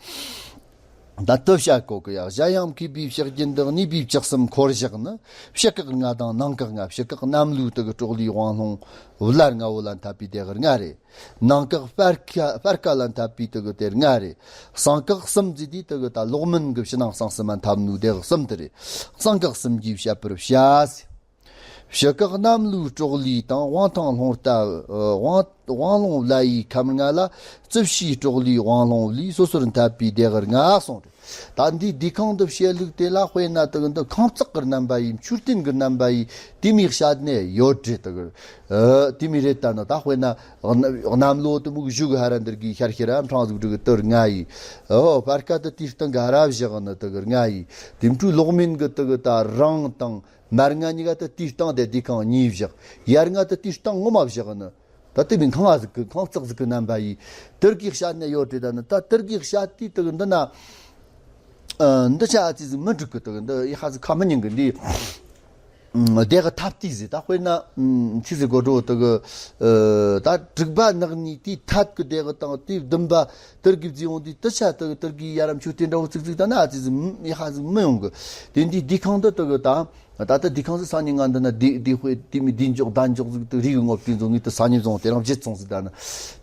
ད་དུ་བཤད་གོ་གི་ཡ། གཞན་ཡང་མཁས་པའི་ཕྱག་རྒྱུན་འདི་གནས་པའི་བཅུ་གསུམ་འཁོར་བཞག་ནི། ཕྱི་བཀག་ལྔ་དང་ནང་བཀག་ལྔ། ཕྱི་བཀག་གནམ་ལོའི་དུ་གི་སྲོག་ལུའི་དབང་ལུང་བླ་ལྔ་བོ་ལ་འཐབ་པའི་དེ་གི་ལྔ་རེད། ནང་བཀག་སྤར་ཁ་སྤར་ཁ་ལ་འཐབ་པའི་དུ་གི་དེ་ལྔ་རེད། གསང་བཀག་གསུམ་ཟེར་དུས་དུ་གི་ད་ལོག་མིན་གི་ཕྱི་ནང་གསང་གསུམ་མ་འཐབ་ནོ་དེ་གི་གསུམ་དེ་རེད། གསང་བཀག་གསུམ་གྱིས་བཤད་པར་བྱ་ཟེར། ཕྱི་བཀག་གནམ་ལོའི་སྲོག་ལུས་དང་དབང་ཐང་ལྷུང་ལྟ་དབང་དབང་ལུང་བླ་ཡི་ཁམས་ལྔ་ལ་རྩིབས་ཕྱིའི་སྲོག་ལུས་དབང་ལུང་བླའི་སོ་སོར་འཐབ་པའི་དེ་གི་ལྔ་གསུངས་རེད། ད་འདིའི་འདི་ཁང་དུ་བཤད་ལུགས་དེ་ལ་དཔེར་ན་དུ་གི་འདི་ཁང་བརྩེགས་ཀྱི་རྣམ་པ་ཡིན། མཆོད་རྟེན་གྱི་རྣམ་པ་ཡིན། དེ་མིའི་བཤད་ནས་ཡོད་རེད་དུ་གི་ཨ་དེ་མི་རེད། ད་ནི་ད་དཔེར་ན་གནམ་ལོ་དུ་མུག་བཞུགས་ཧ་ར་འདིར་གི་ཤར་ཤི་ར་འཕྲང་ཟུག་འབྲུ་གི་དུར་ལྔ་ཡིན། ཨོ་སྤར་ཁ་དུ་དེའི་སྟེང་གི་ཧ་ར་བཞག་ནི་དུ་གི་ལྔ་ཡིན། དེ་འཕྲུལ་ལོག་མིན་གི་དུ་གི་ད་རང་དང་། མར་ལྔ་གཉིས་ཀ་དུ་དེའི་སྟེང་དེ་དེའི་ཁང་གཉིས་བཞག་ཡར་ལྔ་དུ་དེའི་སྟེང་ངོ་མ་བཞག་ནི། ད་དེ་མིན་ཁང་ང་ཟིག་གི་ཁང་བརྩེགས་ཟིག་གི་རྣམ་པ་ཡིས་དེར་གི་བཤད་ནས་ཡོད་དེ། ད་ནི་ད་དེར་གི་བཤད་དུས་དུ་གི་འདི་ན་ཨ་འདི་ཆ་ཨ་ཙི་ཟིག་མི་འགྲིག་གི། དུ་གི་འདི་ཡི་ཧ་ཟིག་ཁ་མི་ཉན་གི་འདི། ཨ། དེ་གི་ཐབས་དེ་ཟེར། ད་དཔེར་ན། ཨ། ཆི་ཟེར་གོ་འགྲོ། དེ་གི། ཨ། ད་དྲུག་པ་ནག་ཉེས་དེའི་ཐད་ཀྱི་དེ་གི་དང་དེའི་བདུན་པ་དེར་གི་བརྩིས་ཡོང་དུས། དེ་ཆ་དེ་གི་དེར་གི་ཡ་རམ་ཆུ་དེ་འདྲ་བོ་ཙིག་ཙིག་ད་ན་ཨ་ཙི་ཙི་ཡ་ཧ་ཟིག་མི་ཡོང་གི། དེ་འདི་འདི་ཁང་དུ་དེ་གི་ད། ད་ལྟ་འདི་ཁང་ཟིག་སང་ཉིན་ང་འདི་ན་འདི་འདི་དཔེ་དེ་མི་འདི་འཇོག་ད་འཇོག་ཟིག་དེ་རིག་གི་ངོ་བསྟན་བཟོ་ངེས་དེ་སང་ཉིན་བཟུང་དེ་རང་བརྗེད་སོང་ཟིག་ད་ན།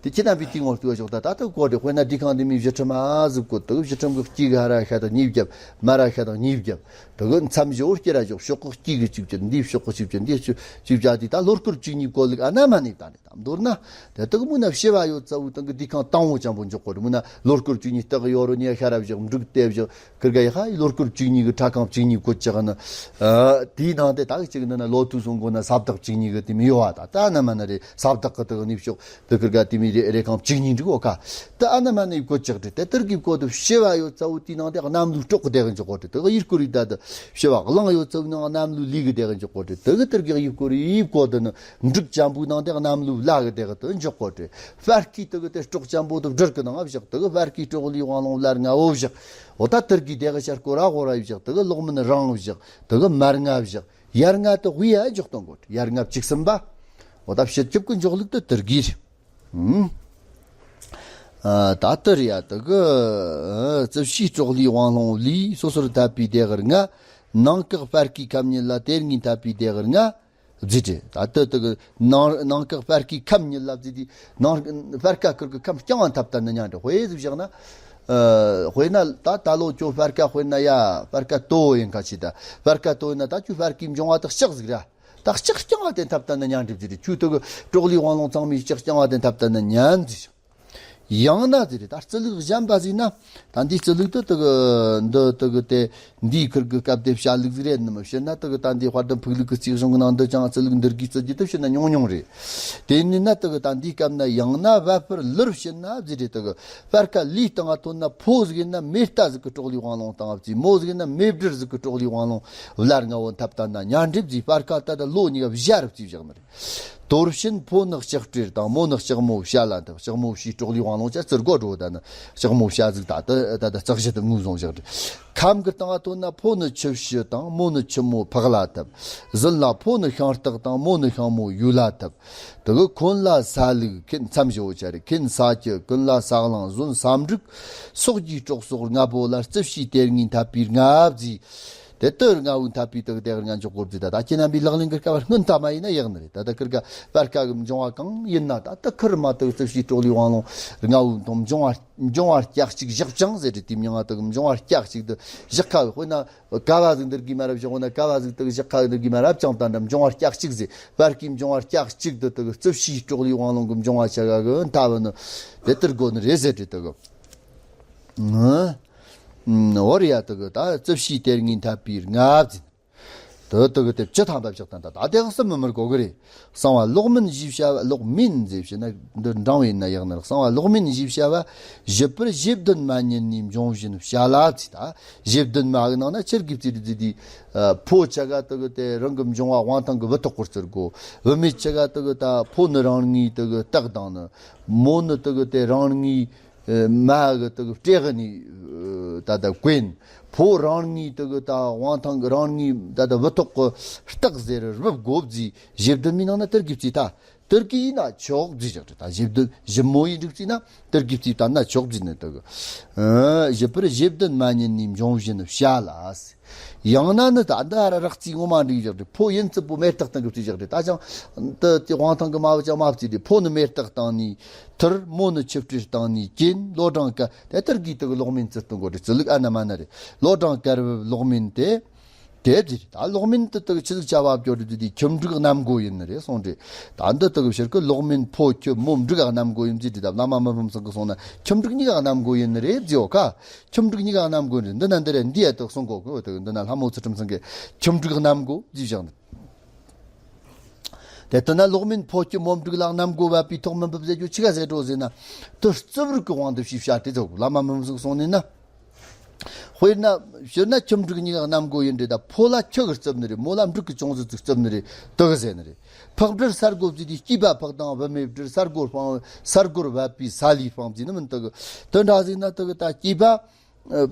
དེ་ཁྱེད་རྣམ་པས་དེའི་ངོ་བསྟོད་བཞག་ད། ད་ལྟ་གོ་དེ་དཔེར་ན་འདི་ཁང་འདི་མི་བཞི་ཁྲི་མ་ཟིག་གོ། དེ་གི་བཞི་ཁྲི་གི་དཀྱིལ་གི་ཧ་ར་ཤ་དང་གཉིས་བརྒྱབ། མ་ར་ཤ་དང་གཉིས་བརྒྱབ། དེ་གི་མཚམས་བཞི་བོ་སྐྱེ་ར་འཇོག། ཕྱོགས་གི་དཀྱིལ་གི་གཅིག་བརྒྱབ། འདིའི་ཕྱོགས་གི་གཅིག་བརྒྱབ། འདིའི་ཕྱོགས་གཅིག་བརྒྱབ་དེ་ད་ལོ་སྐོར་བཅུ་གཉིས་གོ་ལུགས་ཨ་ན་མ་ནས་ད་ནས། དམ་མདོར་ན། དེ་དག་མུ་ན་བྱེ་བ་ཡོད་ཚ་བོ་དང་གི་འདི་ཁང་དང་བོ་ཅན་པོ་འཇོག་གོ་རེ། མུ་ན་ལོ་སྐོར་བཅུ་གཉིས་སྟག་ཡོ་རོ་ཉེ་ཤ་ར་བཞག། འབྲུག་དེ་བཞག། ཁིར་ག་ཡ་ཧ་ཡི་ལོ་སྐོར་བཅུ་གཉིས་གི་ཁྲ་ཁང་བཅུ་གཉིས་གོ་ཅག་ན། ཨ། དེའི་ནང་དེ་དག་ཅིག་ནི་ན་ལོ་དུས་སོང་གོ་ན་ས་བདག་བཅུ་གཉིས་གི་དེ་མི་ཡོད་བ། ད་ད་ན་མ་ན་རེ་ས་བདག་གི་དག་ནི་ཕྱོགས་དེ་ཁིར་ག་དེ་མི་རེ་རེ་ཁང་བཅུ་གཉིས་འགྲིག་གོ་ཁ། ད་ཨ་ན་མ་ན་ཡི་གོ་ཅག་རེ། དེ་དར་གི་གོ་དུ་བྱེ་བ་ཡོད་ཚ་བོ་དེའི་ནང་དེ་གནམ་ལོའི་སྲོག་གི་དེ་གི་འཇོག་གོ་རེ། དེ་གི་ཡིར་སྐོར་རི་ད་དུ་བྱེ་བ་གླང་ཡོད་ཚ་བོའི་ནང་གནམ་ལོའི་ལུས་གི་དེ་གི་འཇོག་གོ་རེ། དེ་གི་དར་གི་ཡིར་སྐོར་རི་ཡིར་གོ་དུ་ནི། འབྲུག་ཅན་པོའི་ནང་དེ་གནམ་ལོའི་ལ་གི་དེ་གི་དུ་འཇོག་གོ་དེ། སྤར་ཁའི་དེ་གི་དེ་སྲོག་ཅན་པོ་དུ་སྦྲུལ་གི་ནང་བཞག། དེ་གི་སྤར་ཁའི་སྲོག་ལུའི་དབང་ལུང་ལ་ལྔ་བོ་བཞག། འོ་ད་དར་གི་དེ་གི་ཤར་སྐོར་ར་གོ་ར་བཞག། དེ་གི་ལོག་མིན་རང་བཞག། དེ་གི་མར་ལྔ་བཞག། ཡར་ལྔ་དུ་དབུས་ཡ་འཇོག་གཏོང་གོ། ཡར་ལྔ་བཅུ་གསུམ་པ། འོ་ད་ཕྱེད་སྐྱོབ་ཀྱི་འཇོག་ལུགས་དུ་དར་གི་རེད། ཨུམ། ཨ། ད་དར་ཡ་དེ་གི། ཨ། རྩིབས་བྱའི་སྲོག་ལུའི་དབང་ལུང་ལུས། སོ་སོར་འཐབ་པའི་དེ་གི་ལྔ། ནང་བཀག་སྤར་ཁའི་ཁམས་ཉིད་ལ། དེར་ངེས་འཐབ་པའི་དེ་གི་ལྔ། བརྫིས་ཏེ། ད་ལྟ་དེ་གི་ནང་ནང་བཀག་སྤར་ཁའི་ཁམས་ཉིད་ལ་བརྫིས་ཏེ། ནང་སྤར་ཁ་ཁུར་གི་ཁམས་རྐྱང་བ་འཐབ་ལྟ་ན་ཉན་འདྲ། དཔེ་ཟིག་བཞག་ན། ཨ། དཔེར་ན་ད་ད་ལོ་ཁྱོད་སྤར་ཁ་དཔེར་ན་ཡ་སྤར་ཁ་དོ་ཡིན་ཁ་ཆེ། ད་སྤར་ཁ་དོ་ཡིན་ན་ད་ཁྱོད་སྤར་ཁའི་འབྱུང་བ་དག་ལྕགས་ཟིག་ར། ད་ལྕགས་རྐྱང་བ་དེ་འཐབ་ལྟ་ན་ཉན་འདྲ་བརྫིས་ཏེ། ཁྱོད་དེ་གི་སྲོག་ལུའི་དབང་ལུང་ཚང་མའི་ལྕགས་རྐྱང་བ་དེ་འཐབ་ལྟ་ན་ཉན་བརྫིས། ཡང་ན་ཟེར་རེད། ད་རྩི་ལུགས་གཞན་པ་ཟིག་ན། ད་འདིའི་རྩི་ལུགས་དུ་དེ་གི་འདི་དེ་གི་དེ་འདིའི་ཁུར་གི་སྐབས་དེ་བྱ་ལུགས་ཟིག་རེད་ནི་མི་ཕྱིར་ན། དེ་གི་ད་འདིའི་དཔལ་ལྡན་ཕུག་ལུགས་ཀྱི་རྩིས་གཞུང་གི་ནང་འདི་ཅང་རྩི་ལུགས་འདིར་གི་རྩི་རྒྱུ་དུ་ཕྱིར་ན་ཉུང་ཉུང་རེད། དེ་ནི་ན་དེ་གི་ད་འདིའི་སྐབས་ན་ཡང་ན་བ་སྤུར་ལུར་ཕྱིར་ན་ཟེར་རེད། དེ་གི་སྤར་ཁ་ལུས་སྟེང་ང་ཐོན་ན་ཕོ་ཟིག་ཡིན་ན་མེ་རྟ་ཟིག་གི་སྲོག་ལུའི་དབང་ལུང་བཏང་བ་བརྫིས། མོ་ཟིག་ཡིན་ན་མེ་སྦྲུལ་ཟིག་གི་སྲོག་ལུའི་དབང་ལུང་བླ་ལྔ་བོ་འཐབ་ལྟ་ན་ཉན་འདྲ་བརྫིས། སྤར་ཁ་ད་ད་ལོ་གཉིས་ཀ་བཞར་བརྫིས་བཞག་ནི་རེད། དོར་ཕྱིན་ཕོ་ནི་ལྕགས་སྤྲེལ་དང་། མོ་ནི་ལྕགས་མོ་བྱ་ལ་འཐབ། ལྕགས་མོ་བྱའི་སྲོག་ལུའི་དབང་ལུང་ཅག་རྩིར་གོ་འགྲོ། ད་ནི་ལྕགས་མོ་བྱ་ཟིག་ད་ད་ད་ད་ལྕགས་བཞི་དུ་ངོས་བཟུང་བཞག་རེད། ཁམས་ཀྱི་སྟེང་ང་ཐོན་ན་ཕོ་ནི་ཆུ་བྱི་དང་། མོ་ནི་ཆུ་མོ་ཕག་ལ་འཐབ། ཟིན་ལ་ཕོ་ནི་ཤིང་སྟག་དང་། མོ་ནི་ཤིང་མོ་ཡུ་ལ་འཐབ། དེ་གི་ཁོན་ལ་ས་ལུག། ཁེན་མཚམས་བཞི་བོ་ཆ་རེད། ཁེན་ས་ཀྱི། ཀུན་ལ་ས་གླང་། ཟོན་ས་འབྲུག། སོག་རྒྱུའི་སྲོག་སོགས་ལྔ་པོ་ལ། རྩིབས་བྱའི་དེར་ངེས་འཐབ་པའི་ལྔ་བརྫིས། དེ་ལྟར་ལྔ་བོའི་འཐབ་པའི་དག་དེ་ལྔ་འཇོག་གོ་བརྫིས། ད་ད་ཁྱེད་རྣམ་པའི་ལག་ལེན་གྱི་སྐབས་སྔོན་ཐ་མ་ཡིན་ན་ཡག་ནི་རེད། ད་ད་ཁིར་ག་སྤར་ཁ་གི་འབྱུང་བ་གང་ཡིན་ན། ད་ད་ཁིར་མ་དག་རྩིབས་བྱའི་སྲོག་ལུའི་དབང་ལུང་ལྔ་བོའི་དོན་འབྱུང་བ་འབྱུང་བ་ལྕགས་གཅིག་བཞག་ཅིང་ཟེར་རེད། དེའི་མྱིང་ང་དག་འབྱུང་བ་ལྕགས་གཅིག་དུ་བཞག་ཁ་གི། དཔེར་ན་ཀ་བ་ཟིག་འདིར་གི་མ་རབས་བཞག་འོ་ན་ཀ་བ་ཟིག་དག་བཞག་ཁ་གི་འདིར་གི་མ་རབས་ཅང་ད་འདྲ་འབྱུང་བ་ལྕགས་གཅིག་ཟེར། སྤར་ཁའི་འབྱུང་བ་ལྕགས་གཅིག་དུ་དག་རྩིབས་བྱའི་སྲོག་ལུའི་དབང་ལུང་གི་འབྱུང་བ་ཆ་ག་གི་འཐབ་ནི་དེ་ལྟར་དགོས་ནི་རེད་ཟེར་རེད། དག་གི། འོ་རེད་ཡ། དེ་གི་ད་རྩིབས་བྱའི་དེར་ངེས་འཐབ་པའི་ལྔ་བརྫིས། དེ་དེ་གི་དེ་བཅུ་ཐམ་པ་བཞག་དང་། ད་ད་དེ་གི་གསུམ་མི་མར་གོ་གི་རེད། གསང་བ་ལོག་མིན་ཞེས་བྱ་བ། ལོག་མིན་ཟེར་བྱས་ན་འདི་འབྲིང་བ་ཡིན་ན་ཡག་ནི་རེད། གསང་བ་ལོག་མིན་ཞེས་བྱ་བ། བཞི་པར་བཞེས་བདུན་མ་ཉིད་ནས་འབྱུང་བཞིན་བྱ་ལ་བརྫིས། ད་བཞེས་བདུན་མ་གི་ནང་ན་ཆེར་གི་བརྫིས་རེད་བརྫིས་དེ། ཕོ་ཆ་ག་དེ་གི་དེ་རང་གི་འབྱུང་བ་དབང་ཐང་གི་བུ་ཐོག་གི་རྩིར་གོ། བུད་མེད་ཆ་ག་དེ་གི་ད་ཕོ་ནི་རང་ངི་དེ་གི་སྟག་དང་ནི། མོ་ནི་དེ་གི་དེ་རང་ངི་མ་གི་དེ་གི་སྤྲེའུ་ནི་ད་ལྟ་གོན། ཕོ་རང་ངི་དེ་གི་ད་དབང་ཐང་གི་རང་ངི་ད་ལྟ་བུ་ཐོག་གི་སྟག་ཟེར་རུབ་གོ་བརྫིས། བཞེས་བདུན་མའི་ནང་ན་དེར་གི་བརྫིས། ད་དེར་གི་ཡིན་ན་ཆོག་བརྫིས་བཞག་རེད། ད་བཞེས་བདུན་བཞི་མོ་ཡི་འགྲིག་བརྫིས་ན་དེར་གི་བརྫིས་བཏང་ན་ཆོག་བརྫིས་ནི་དེ་གི། ཨ། བཞི་པར་བཞེས་བདུན་མ་ཉིད་ནས་འབྱུང་བཞིན་བྱ་ལ། ཡང་ན་ནི་ད་འདི་ཨ་ར་རག་རྩིས་ངོ་མ་འགྲིག་བཞག་རེད། ཕོ་ཡིན་ཙི་པོ་མེ་སྟག་སྟེང་གི་བརྫིས་བཞག་རེད། ད་ཅང་དེ་དེ་དབང་ཐང་གི་མ་བུ་ཅང་མ་བརྫིས་རེད། ཕོ་ནི་མེ་སྟག་སྟེང་ནས་ཐུར། མོ་ནི་ཆུ་སྤྲེལ་སྟེང་ནས་གྱེན། ལོ་གྲངས་ཀ་དེ་ལྟར་གི་དེ་གི་ལོག་མིན་རྩི་སྟོན་གོ་རེད། རྩི་ལུགས་ཨ་ན་མ་ན་རེད། ལོ་གྲངས་ཀ་རུ་ལོག་མིན་དེ་དེ་བརྫིས་རེད། ད་ལོག་མིན་དེ་དེ་གི་ཆི་ཟིག་བྱ་བ་བརྗོད་རེད་དེ་ཁྱུ་འབྲུག་གནམ་སྒོ་ཡིན་ནི་རེད་གསུངས་རེད། ད་འདི་དེ་གི་ཕྱིར་གི་ལོག་མིན་ཕོ་ཁྱུ་མོ་འབྲུག་གནམ་སྒོ་ཡིན་བརྫིས་རེད། ད་བླ་མ་མི་ཕམ་ཚང་གི་གསུང་ན་ཁྱུ་འབྲུག་གཉིས་ཀ་གནམ་སྒོ་ཡིན་ནི་རེད་བརྫིས་འོ་ཁ། ཁྱུ་འབྲུག་གཉིས་ཀ་གནམ་སྒོ་རེད། འདི་ན་འདི་རེད། འདི་ཡ་དག་གསུང་གོ་གི་འོ་དེ་འདི་ན་ལྷ་མོ་ཚུལ་ཁྲིམས་ཚང་གི་ཁྱུ་འབྲུག་གནམ་སྒོ་བརྫིས་བཞག་ནི། དེ་ལྟ་ན་ལོག་མིན་ཕོ་ཁྱུ་མོ་འབྲུག་ལ་གནམ་སྒོ་བབས་པའི་ཐོག་མི་འབབ་ཟེར་རྒྱུ་ཆི་ག་ཟེར་འགྲོ་ཟེར་ན། དེ་རྩིབས་རིགས་ཀྱི་དབང་དུ་ཞིག་བྱ་སྟེ་ཚོགས་བླ་མ་མི་ཚོགས་གསུང་ནི་ན། དཔེར་ན་ཕྱིར་ན་ཁྱུ་འབྲུག་གཉིས་ཀ་གནམ་སྒོ་ཡིན་རེད། ད་ཕོ་ལ་ཁྱུ་གི་རྩིབས་ནི་རེད། མོ་ལ་འབྲུག་གི་ཅུང་ཟད་ཅིག་རྩིབས་ནི་རེད། དེ་གི་ཟེར་ནི་རེད། ཕག་སྦྲུལ་ས་སྒོ་བརྫིས་དེ་སྐྱེས་པ་ཕག་དང་བུད་མེད་སྦྲུལ། ས་སྒོར་སྤང་ས་སྒོར་བབས་པའི་ས་ལུས་སྤང་བརྫིས་ནི་མིན། དེ་གི་དེ་འདྲ་ཟིག་ན་དེ་གི་ད་སྐྱེས་པ་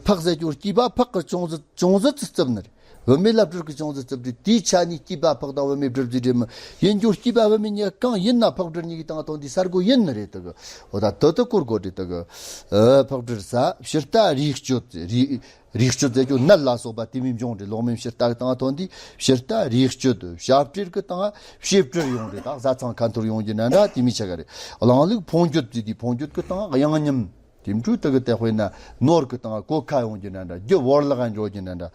ཕག་ཟེར་རྒྱུ་སྐྱེས་པ་ཕག་གི་ཅུང་ཟད་ཅུང་ཟད་ཅིག་རྩིབས་ནི་རེད། བུད་མེད་ལ་སྦྲུལ་གྱི་ཅུང་ཟད་རྩུབ་སྟེ། དེའི་ཆ་ནས་སྐྱེས་པ་ཕག་དང་བུད་མེད་སྦྲུལ་ཟེར་རེད་མོ། ཡིན་རྒྱུ་སྐྱེས་པ་བུད་མེད་གཉིས་ཀ་གང་ཡིན་ན་ཕག་སྦྲུལ་གཉིས་ཀྱི་སྟེང་ཐོན་དེ་སར་གོ་ཡིན་ནི་རེད་དག། འོ་ད་དེ་དེ་སྐོར་གོ་རེད་དག། ཨ། ཕག་སྦྲུལ་ས་ཕྱི་རྟ་རིགས་སྤྱོད་རིགས། རིགས་སྤྱོད་ཟེར་རྒྱུ་ནད་ལ་སོགས་པ་དེ་མོའི་འབྱུང་རེད། ལོག་མིན་ཕྱི་རྟ་གི་སྟེང་ཐོན་དེ་ཕྱི་རྟ་རིགས་སྤྱོད། བྱ་སྤྲེལ་གི་སྟེང་བྱེ་སྤྲེལ་ཡོང་རེད། ད་བཟའ་ཚང་ཁ་འཐོར་ཡོང་རྒྱུ་འདྲ་འདྲ་དེ་མོའི་ཆ་ག་རེད། གླང་ལུག་འཕོ་འགྱུར་ཟེར་དེ་འཕོ་འགྱུར་གི་སྟེང་གཡང་ཉམས། དེ་འཕྲོ་དེ་གི་དེ་དཔེར་ན་ནོར་གི་སྟེང་གོད་ཁ་ཡོང་རྒྱུ་འདྲ་འདྲ། རྒྱུ་བོར་ལག་འགྱོ་རྒྱུ་འདྲ་འདྲ།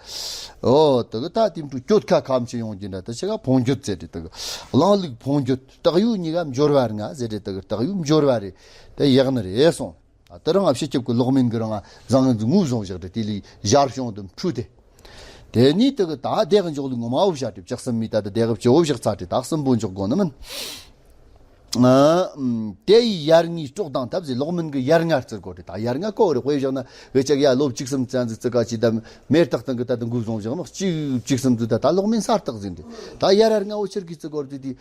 ཨོ་དེ་གི་ད་དེ་འཕྲོ་གྱོད་ཁ་ཁ་མཆུ་ཡོང་རྒྱུ་འདྲ། དེ་ཆ་ག་འཕོ་འགྱུར་ཟེར་རེད། དེ་གི་གླང་ལུག་འཕོ་འགྱུར། སྟག་ཡོས་གཉིས་ཀ་འབྱོར་བ་ལྔ་ཟེར་རེད། དེ་གི་སྟག་ཡོས་འབྱོར་བ་རེད། དེ་ཡག་ནི་རེད་སོང་། ད་དེ་རང་ང་སྤྱི་ཁྱབ་ཀྱི་ལོག་མིན་གྱི་རང་ང་བཟང་ངན་གྱི་ངོས་བཟུང་བཞག་རེད། དེ་ལས་ཞར་བྱུང་དུ་འཕྲོས་ཏེ། དེ་ནས་དེ་གི་ད་བདེ་གི་འཇོག་ལུགས་ངོ་མ་བོ་བཤད་རེད། བཅུ་གསུམ་མི་ད་ད་བདེ་གི་བཅུ་བོ་བཞག་ཚར་རེད། ད་གསུམ་པོ་འཇོག་དགོས་ནི་མིན། ཨ། དེ་ཡི་ཡར་ངའི་སྲོག་ལྡང་ཐབས་ཟེར། ལོག་མིན་གྱི་ཡར་ང་བརྩི་དགོས་རེད། ད་ཡར་ང་ཀོ་རེ་དཔེ་བཞག་ན་འུ་ཅག་ཡ་ལོ་བཅུ་གསུམ་ཙམ་ཟིག་བརྩི་ག་ཅི་ད་མེ་སྟག་སྟེང་གི་ད་དུང་འགོས་བཟུང་བཞག་ན་གཅིག་བཅུ་གསུམ་ཟིག་ད་ད་ལོག་མིན་ས་སྟག་ཟིག་རེད། ད་ཡར་ཡར་ང་བོ་ཆེར་གི་བརྩི་དགོས་རེད། དེ་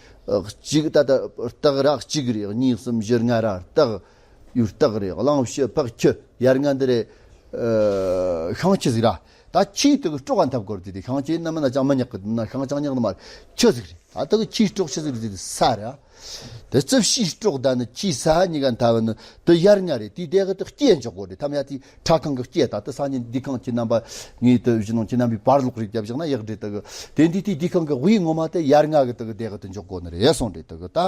གཅིག་ད་ད་སྟག་ར་གཅིག་རེད། གཉིས་གསུམ་བཞི་ལྔ་ར་སྟག་ཡོས་སྟག་རེད། གླང་བྱི་ཕག་ཁྱི། ཡར་ང་འདི་རེད། ཨ། ཤིང་ཁྱི་ཟིག་ར། ད་ཁྱིའི་དེ་གི་སྲོག་ག་འཐབ་དགོས་རེད། དེ་ཤིང་ཁྱི་ཡིན་ན་མིན་ན་ཅང་མི་ཉག་གི། ན་ཤིང་ཅང་ཉག་ནི་མ་རེད། ཁྱི་ཟིག་རེད། ད་དེ་གི་ཁྱིའི་སྲོག་ཁྱི་ཟིག་རེད། དེ་ས་ར། དེ་རྩིབས་བྱིའི་སྲོག་ད་ནི་ཁྱིའི་ས་གཉིས་ཀ་འཐབ་ནི་དེ་ཡར་ང་རེད། དེའི་དེ་གི་དེ་སྐྱེས་འཇོག་དགོས་རེད། ཐམ་ཡ་དེ་ཁྲ་ཁང་གི་སྐྱེས། ད་དེ་ས་ཉིན་འདི་ཁང་ཁྱི་རྣམ་པ་ངའི་དེ་གཞི་ནང་ཁྱི་རྣམ་པའི་བར་ལོག་རེད་བརྒྱབ་བཞག་ན་ཡག་རེད། དེ་གི་དེ་འདི་དེ་འདི་ཁང་གི་དབུས་ངོ་མ་དེ་ཡར་ང་གི་དེ་གི་དེ་གི་དེ་འཇོག་དགོས་ནི་རེད་སོང་རེད། དེ་གི་ད་ཨ་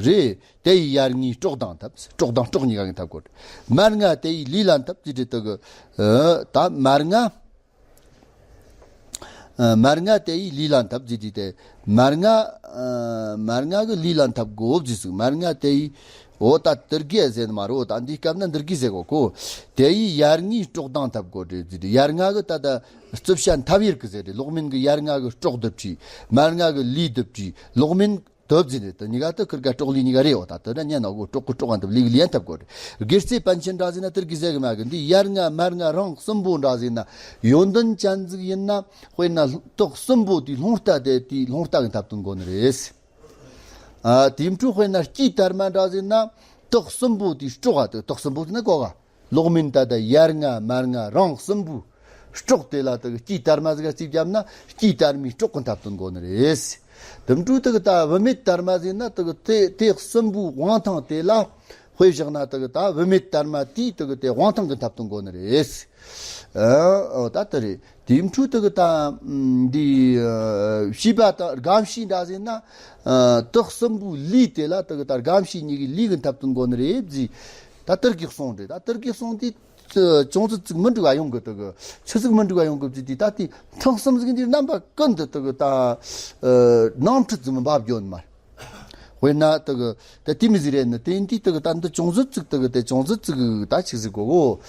རེད། དེ་ཡི་ཡར་ངའི་སྲོག་ལྡང་ཐབས། སྲོག་ལྡང་སྲོག་གཉིས་ཀ་གི་འཐབ་དགོས། མར་ང་དེ་ཡི་ལུས་ལ་འཐབ་ཟེར་དེ་དེ་གི། ཨ། ད་མར་ང་། ཨ། མར་ང་དེ་ཡི་ལུས་ལ་འཐབ་ཟེར་དེ་དེ། མར་ང་། ཨ། མར་ང་གི་ལུས་ལ་འཐབ་དགོས་ཟེར་ཟིག། མར་ང་དེ་ཡི། འོ་ད་དེར་གི་ཟེར་ནི་མ་རེད། འོ་ད་འདིའི་སྐབས་ན་འདིར་གི་ཟེར་གོ་གོ། དེ་ཡི་ཡར་ངའི་སྲོག་ལྡང་འཐབ་དགོས་རེད་ཟེར་དེ། ཡར་ང་གི་ད་ད་རྩིབས་བྱ་འཐབ་ཡུལ་གི་ཟེར་རེད། ལོག་མིན་གི་ཡར་ང་གི་སྲོག་འདི་བྲིས། མར་ང་གི་ལུས་འདི་བྲིས། ལོག་མིན་དེ་ཟེར་རེད། དེ་གཉིས་ཀ་དེ་ཁིར་ག་སྲོག་ལུས་གཉིས་ཀ་རེད། འོ་ད་དེ་ན་ཉན་ནོ་གོ། སྲོག་གི་སྲོག་ག་འདི་ལུས་གི་ལུས་ཡན་འཐབ་དགོས་རེད། སྒེར་རྩེ་པཎ་ཆེན་འདྲ་ཟེར་ན་དེར་གི་ཟེར་གི་མ་གི། འདི་ཡར་ང་མར་ང་རང་གསུམ་པོ་འདྲ་ཟེར་ན་ཡོན་ཏན་ཅན་ཟིག་ཡིན་ན་དཔེར་ན་དེ་གསུམ་པོ་དེ་རླུང་རྟ་དེ་དེ་རླུང་རྟ་གི་འཐབ་དོན་དགོས་ནི་རེད། ཨ། དེ་འཕྲོ་དཔེར་ན་སྐྱེས་དར་མ་འདྲ་ཟེར་ན་དེ་གསུམ་པོ་དེ་སྲོག་ག་དེ་དེ་གསུམ་པོ་དེ་ན་གོ་ག། ལོག་མིན་ད་ད་ཡར་ང་མར་ང་རང་གསུམ་པོའི་སྲོག་དེ་ལ་དེ་གི་སྐྱེས་དར་མ་ཟིག་ག་རྩིས་བརྒྱབ་ན་སྐྱེས་དར་མའི་སྲོག་གི་འཐབ་དོན་དགོས་ནི་རེད། དེ་འཕྲོ་དེ་གི་ད་བུད་མེད་དར་མ་ཟེར་ན་དེ་གི་དེ་དེ་གསུམ་པོའི་དབང་ཐང་དེ་ལ་དཔེ་བཞག་ན་དེ་གི་ད་བུད་མེད་དར་མ་དེའི་དེ་གི་དེ་དབང་ཐང་གི་འཐབ་དོན་དགོས་ནི་རེད། ཨ། ཨོ་ད་དེ་རེད། དེ་འཕྲོ་དེ་གི་ད་འདི་བྱིས་པ་དང་སྒམ་ཤིང་འདྲ་ཟེར་ན། ཨ། དེ་གསུམ་པོའི་ལུས་དེ་ལ་དེ་གི་ད་སྒམ་ཤིང་གཉིས་ཀྱི་ལུས་གི་འཐབ་དོན་དགོས་ནི་རེད་ཟེར། ད་དེར་གི་གསུངས་རེད། ད་དེར་གི་གསུངས་དེ། ཅུང་ཙི་ཙིག་མི་འགྲིག་ག་ཡོང་གི། དེ་གི་ཆི་ཟིག་མི་འགྲིག་ག་ཡོང་གི་ཟེར་དེ། ད་དེ་ཐེངས་གསུམ་ཟིག་འདི་རྣམ་པ་ཀུན་ཏུ་དེ་གི་ད་ནང་ཁྲི་ཙམ་འབབ་རྒྱུ་ནི་མ་རེད། དཔེར་ན་དེ་གི་ད་དེ་མི་ཟིག་རེད་ནི། དེ་འདི་དེ་གི་ད་འདི་ཅུང་ཙི་ཙིག་དེ་གི་དེ་ཅུང་ཙི་ཙིག་ད་ཆི་ཟིག་གོ་གོ།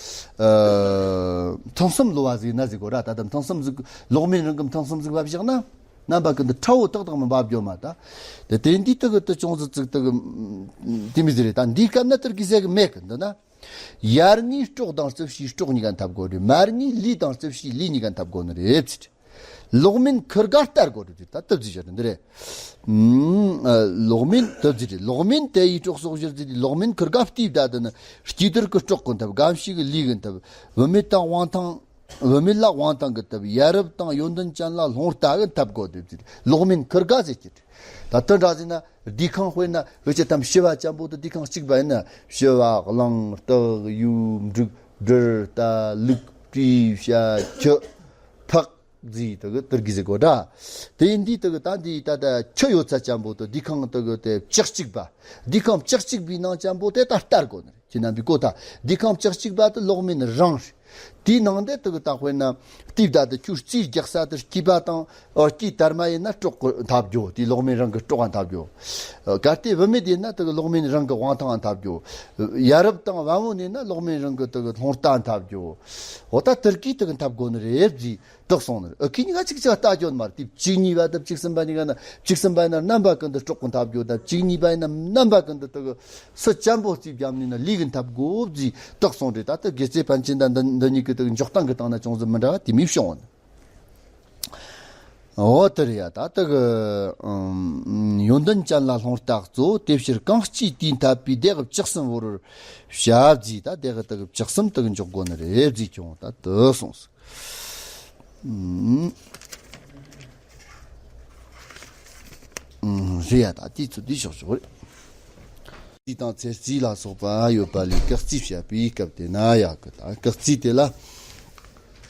ཨ། ཐེངས་གསུམ་ལོ་བ་ཟིག་ན་ཟིག་གོ་ར། ད་ད་ཐེངས་གསུམ་ཟིག་ལོག་མིན་རང་གི་ཐེངས་གསུམ་ཟིག་འབབ་བཞག་ན་རྣམ་པ་ཀུན་ཏུ་ཁྲ་བོ་ཏག་ཏག་མི་འབབ་རྒྱུ་མ་ད། དེ་དེ་འདི་དེ་གི་དེ་ཅུང་ཙི་ཙིག་དེ་གི་དེ་མི་ཟིག་རེད། ད་འདིའི་སྐབས་ན་དེར་གི་ཟེར་གི་མེད་གི། འདི་ན། ཡར་ངའི་སྲོག་དང་རྩིབས་བྱའི་སྲོག་གཉིས་ཀ་འཐབ་དགོས་རེད། མར་ངའི་ལུས་དང་རྩིབས་བྱའི་ལུས་གཉིས་ཀ་འཐབ་དགོས་ནི་རེད་ཟེར། ལོག་མིན་ཁིར་ག་ལྟར་དགོས་རེད་ཟེར། ད་སྟབས་ཟིག་བྱ་རེད་འདི་རེད། ཨུམ། ཨ། ལོག་མིན་སྟབས་ཟིག་རེད། ལོག་མིན་དེ་ཡི་སྲོག་སོགས་བཞིར་ཟེར་དེ། ལོག་མིན་ཁིར་ག་བལྟས་ད་དེ་ནི་སྐྱེས་དར་གི་སྲོག་གི་འཐབ། སྒམ་ཤིང་གི་ལུས་གི་འཐབ། བུད་མེད་དང་དབང་ཐང་། བུད་མེད་ལ་དབང་ཐང་གི་འཐབ། ཡ་རབས་དང་ཡོན་ཏན་ཅན་ལ་རླུང་རྟ་གི་འཐབ་དགོས་རེད་ཟེར། ལོག་མིན་ཁིར་ག་ཟེར་གྱི་རེད། ད་དེ་འདྲ་ཟེར་ན། སྡེ་ཁང་དཔེར་ན་འུ་ཅག་ཐམ་བྱི་བ་ཅན་པོ་དེ་སྡེ་ཁང་གཅིག་པ་ཡིན་ན། བྱི་བ། གླང་། སྟག། ཡོས། འབྲུག། སྦྲུལ། རྟ། ལུག། སྤྲེའུ། བྱ། ཁྱི། ཕག་ཟེར་དེ་གི་དེར་གི་ཟེར་གོ་འདྲ། དེ་ཡིན་དུས་དེ་གི་ད་འདི་ད་ད་ཁྱི་ཡོད་ཚད་ཅན་པོ་དེ་སྡེ་ཁང་དེ་གི་དེ་བཅུ་གཅིག་པ། སྡེ་ཁང་བཅུ་གཅིག་པའི་ནང་ཅན་པོ་དེ་ད་ལྟར་དགོས་ནི་རེད། ཁྱེད་རྣམ་པས་གོ་ད། སྡེ་ཁང་བཅུ་གཅིག་པ་དེ་ལོག་མིན་རང་རེད། དེའི་ནང་དེ་དེ་གི་ད་དཔེར་ན་སྟེ་ད་དེ་ཁྱོད་རྩིས་རྒྱག་ས་དེར་སྐྱེས་པ་དང་། ཨོ། སྐྱེས་དར་མ་ཡིན་ན་སྲོག་གི་འཐབ་རྒྱུ། དེ་ལོག་མིན་རང་གི་སྲོག་ག་འཐབ་རྒྱུ། ཨ། གལ་ཏེ་བུད་མེད་ཡིན་ན་དེ་གི་ལོག་མིན་རང་གི་དབང་ཐང་འཐབ་རྒྱུ། ཡ་རབས་དང་བན་བོན་ཡིན་ན་ལོག་མིན་རང་གི་དེ་གི་རླུང་རྟ་འཐབ་རྒྱུ། འོ་ད་དེར་གི་དེ་གི་འཐབ་དགོས་ནི་རེད་ཟེར་དེ་གསུངས་ནི་རེད། ཨ། ཁྱེད་གཉིས་ཀ་གཅིག་གཅིག་ལྟ་རྒྱུ་མ་རེད། དེ་བཅུ་གཉིས་པ་དང་བཅུ་གསུམ་པ་གཉིས་ཀ་ན། བཅུ་གསུམ་པ་ཡིན་ན་རྣམ་པ་ཀུན་ཏུ་སྲོག་གི་འཐབ་རྒྱུ་དང་། བཅུ་གཉིས་པ་ཡིན་ན་རྣམ་པ་ཀུན་ཏུ་དེ་གི་སུ་ཅན་པོ་རྩིས་བརྒྱབ་ནས་ན་ལུས་གི་འཐབ་དགོས་ཟེར་དེ་གསུངས་རེད། ད་ལྟ་དགེ་རྩེ་པཎ་ཆེན་དང་འདི་འདི་གཉིས་ཀྱི་དེ་གི་འཇོག་སྟངས་ཀྱི་སྟེང་ན་ཅུང་ཟད་མི་འདྲ་བ་དེ་མོ་བྱུང་བ་ནི། འོ་དེ་རེད་ཡ། ད་ལྟ་གི། ཨམ། ཡོན་ཏན་ཅན་ལ་རླུང་རྟ་གཙོ། དེ་ཕྱིར་གང་སྐྱེས་དུས་འཐབ་པའི། སྡེ་དགུ་བཅུ་གསུམ་བོར་བྱ་ཟེར། ད་སྡེ་དགུ་དེ་གི་བཅུ་གསུམ་དེ་གི་འཇོག་དགོས་ནི་རེད་ཟེར་ཀྱང་ད་དེ་གསུངས་སོ། ཨུམ། ཨུམ། རེད་ཡ། ད་དེ་ཚོ་དེ་ཞོག་ཞོག་རེད། རྩིས་དང་ཚེས་རྩིས་ལ་སོགས་པ་ཡོད་པ་ལས་སྐག་རྩིས་བཤད་པའི་སྐབས་དེ་ན་ཡག་གི། ད་སྐག་རྩིས་དེ་ལ་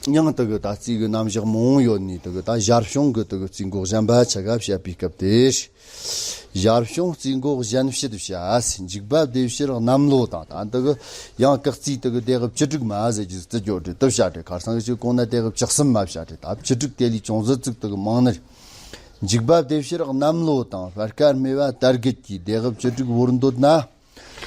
ཡང་དེ་གི་ད་རྩིས་གི་རྣམ་གཞག་མང་བོ་ཡོད་ནི། དེ་གི་ད་ཞར་བྱུང་གི་དེ་གི་རྩིས་འགོ་གཞན་པ་ཆ་ག་བཤད་པའི་སྐབས་དེ། ཞར་བྱུང་རྩིས་འགོ་གཞན་བཤད་བྱ། འཇིགས་པ་སྡེ་བཤེར་གནམ་ལོ་དང་། ད་འདི་གི་ཡང་སྐག་རྩིས་དེ་གི་དེ་གི་བཅུ་དྲུག་མ་ཟེར་གྱི་རྩི་སྐྱོ་དེ་དུ་བྱ་དེ། ཁར་སང་གི་ཅིག་གོང་ན་དེ་གི་བཅུ་གསུམ་མ་བྱ་དེ། ད་བཅུ་དྲུག་དེ་ལས་ཅུང་ཟད་ཙིག་དེ་གི་མང་ནི་རེད། འཇིགས་པ་སྡེ་བཤེར་གནམ་ལོ་དང་། སྤར་ཁ་སྨེ་བ་དར་རྒུད་ཀྱི། དེ་གི་བཅུ་དྲུག་བོར་འདོད་ན།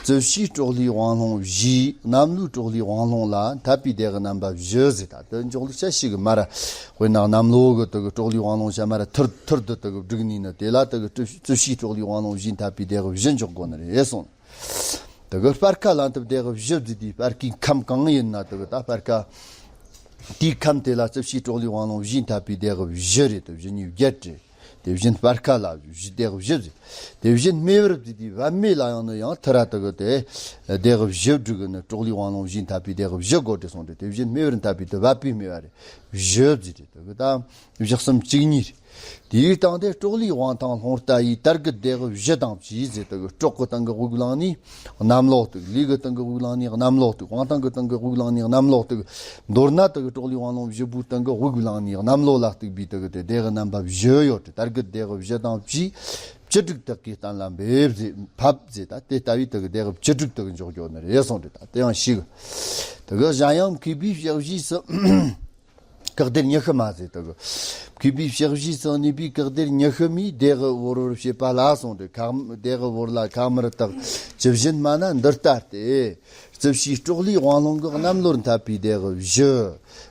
རྩིབས་བྱིའུ་ཀྲོག་ལི་དབང་ལུང་བཞི། གནམ་ལོའི་ཀྲོག་ལི་དབང་ལུང་ལ་འཐབ་པའི་དེ་གི་རྣམ་པ་བཞི་ཟེར། ད་དེ་འཇོག་ལུགས་ཆ་ཞིག་གི་མ་ར། དཔེར་ན་གནམ་ལོ་གི་དེ་གི་ཀྲོག་ལི་དབང་ལུང་བྱ་མ་ར་ཐུར་ཐུར་དུ་དེ་གི་བསྒྲིགས་ནི་ནི། དེ་ལ་དེ་གི་རྩིབས་བྱིའུ་ཀྲོག་ལི་དབང་ལུང་བཞི་འཐབ་པའི་དེ་གི་བཞི་འཇོག་དགོས་ནི་རེད་གསུངས། དེ་གི་སྤར་ཁ་ལ་འཐབ་དེ་གི་བཞི་བརྩིས་དུས། སྤར་ཁའི་ཁམས་གང་ཡིན་ན་དེ་གི་ད་སྤར་ཁ་དེའི་ཁམས་དེ་ལ་རྩིབས་བྱིའུ་ཀྲོག་ལི་དབང་ལུང་བཞི་འཐབ་པའི་དེ་གི་བཞི་རེད། དེ་བཞི་གཉིས་བརྒྱད་རེད། དེ་བཞིན་སྤར་ཁ་ལ་བཞི། དེ་གི་བཞི་བརྩིས། དེ་བཞིན་སྨེ་བར་བརྩིས་དུས། བབ་སྨེ་ལ་ཡང་ནི་ཡང་ཐུར་ར་དེ་གི་དེ་དེ་གི་བཞི་བསྒྲིགས་ནི། ཀྲོག་ལི་དབང་ལུང་བཞི་འཐབ་པའི་དེ་གི་བཞི་དགོས་དེ་གསུངས་ཏེ། དེ་བཞིན་སྨེ་བར་འཐབ་པའི་དེ་བབ་པའི་སྨེ་བ་རེད། བཞི་བརྩིས་ཏེ་དེ་གི་ད་བཞི་གསུམ་གཅིག་གཉིས་རེད། དེའི་སྟེང་དེ་ཀྲོག་ལི་དབང་ཐང་ལྷུང་ལྟ་ཡི། དར་རྒུད་དེ་གི་བཞི་དང་བཅས་ཟེར། དེ་གི་ཀྲོག་གི་སྟེང་གི་དབུགས་བླངས་ནི་གནམ་ལོ་དེ་གི། ལི་གི་སྟེང་གི་དབུགས་བླངས་ནི་གནམ་ལོ་དེ་གི། དབང་ཐང་གི་སྟེང་གི་དབུགས་བླངས་ནི་གནམ་ལོ་དེ་གི། མདོར་ན་དེ་གི་ཀྲོག་ལི་དབང་ལུང་བཞི་པོའི་སྟེང་གི་དབུགས་བླངས་ནི་གནམ་ལོ་ལ་གཏུགས་པའི་དེ་གི་དེ་དེ་གི་རྣམ་པ་བཞི་ཡོད་དེ། དར་རྒུད་དེ་གི་བཞི་དང་བཅས། བཅུ་དྲུག་དག་གིས་གཏན་ལ་འབེབས་ཟེར། ཕབ་ཟེར། ད་དེ་ལྟ་བུའི་དེ་གི་དེ་གི་བཅུ་དྲུག་དེ་གི་འཇོག་རྒྱུ་ནི་རེད་གསུངས་ཏེ། ད་དེ་ཡང་ཞིག་དེ་གི་གཞན་ཡང་མཁས་པའི་ཕྱག་བཞེས་སུ། སྐག་སྡེར་ཉི་ཤུ་མ་ཟེར། དེ་གི་མཁས་པའི་ཕྱག་བཞེས་སུ་གནས་པའི་སྐག་སྡེར་ཉི་ཤུ་མའི་དེ་གི་བོར་བར་བྱེད་པ་ལ་གསུངས་ཏེ། ཁ་དེ་གི་བོར་ལ་ཁ་མར་བཏགས། ཇི་བཞིན་སྨྲ་ན་འདི་ལྟ་སྟེ། རྩིབས་བྱིའུ་ཀྲོག་ལི་དབང་ལུང་གི་གནམ་ལོར་འཐབ་པའི་དེ་གི་བཞི།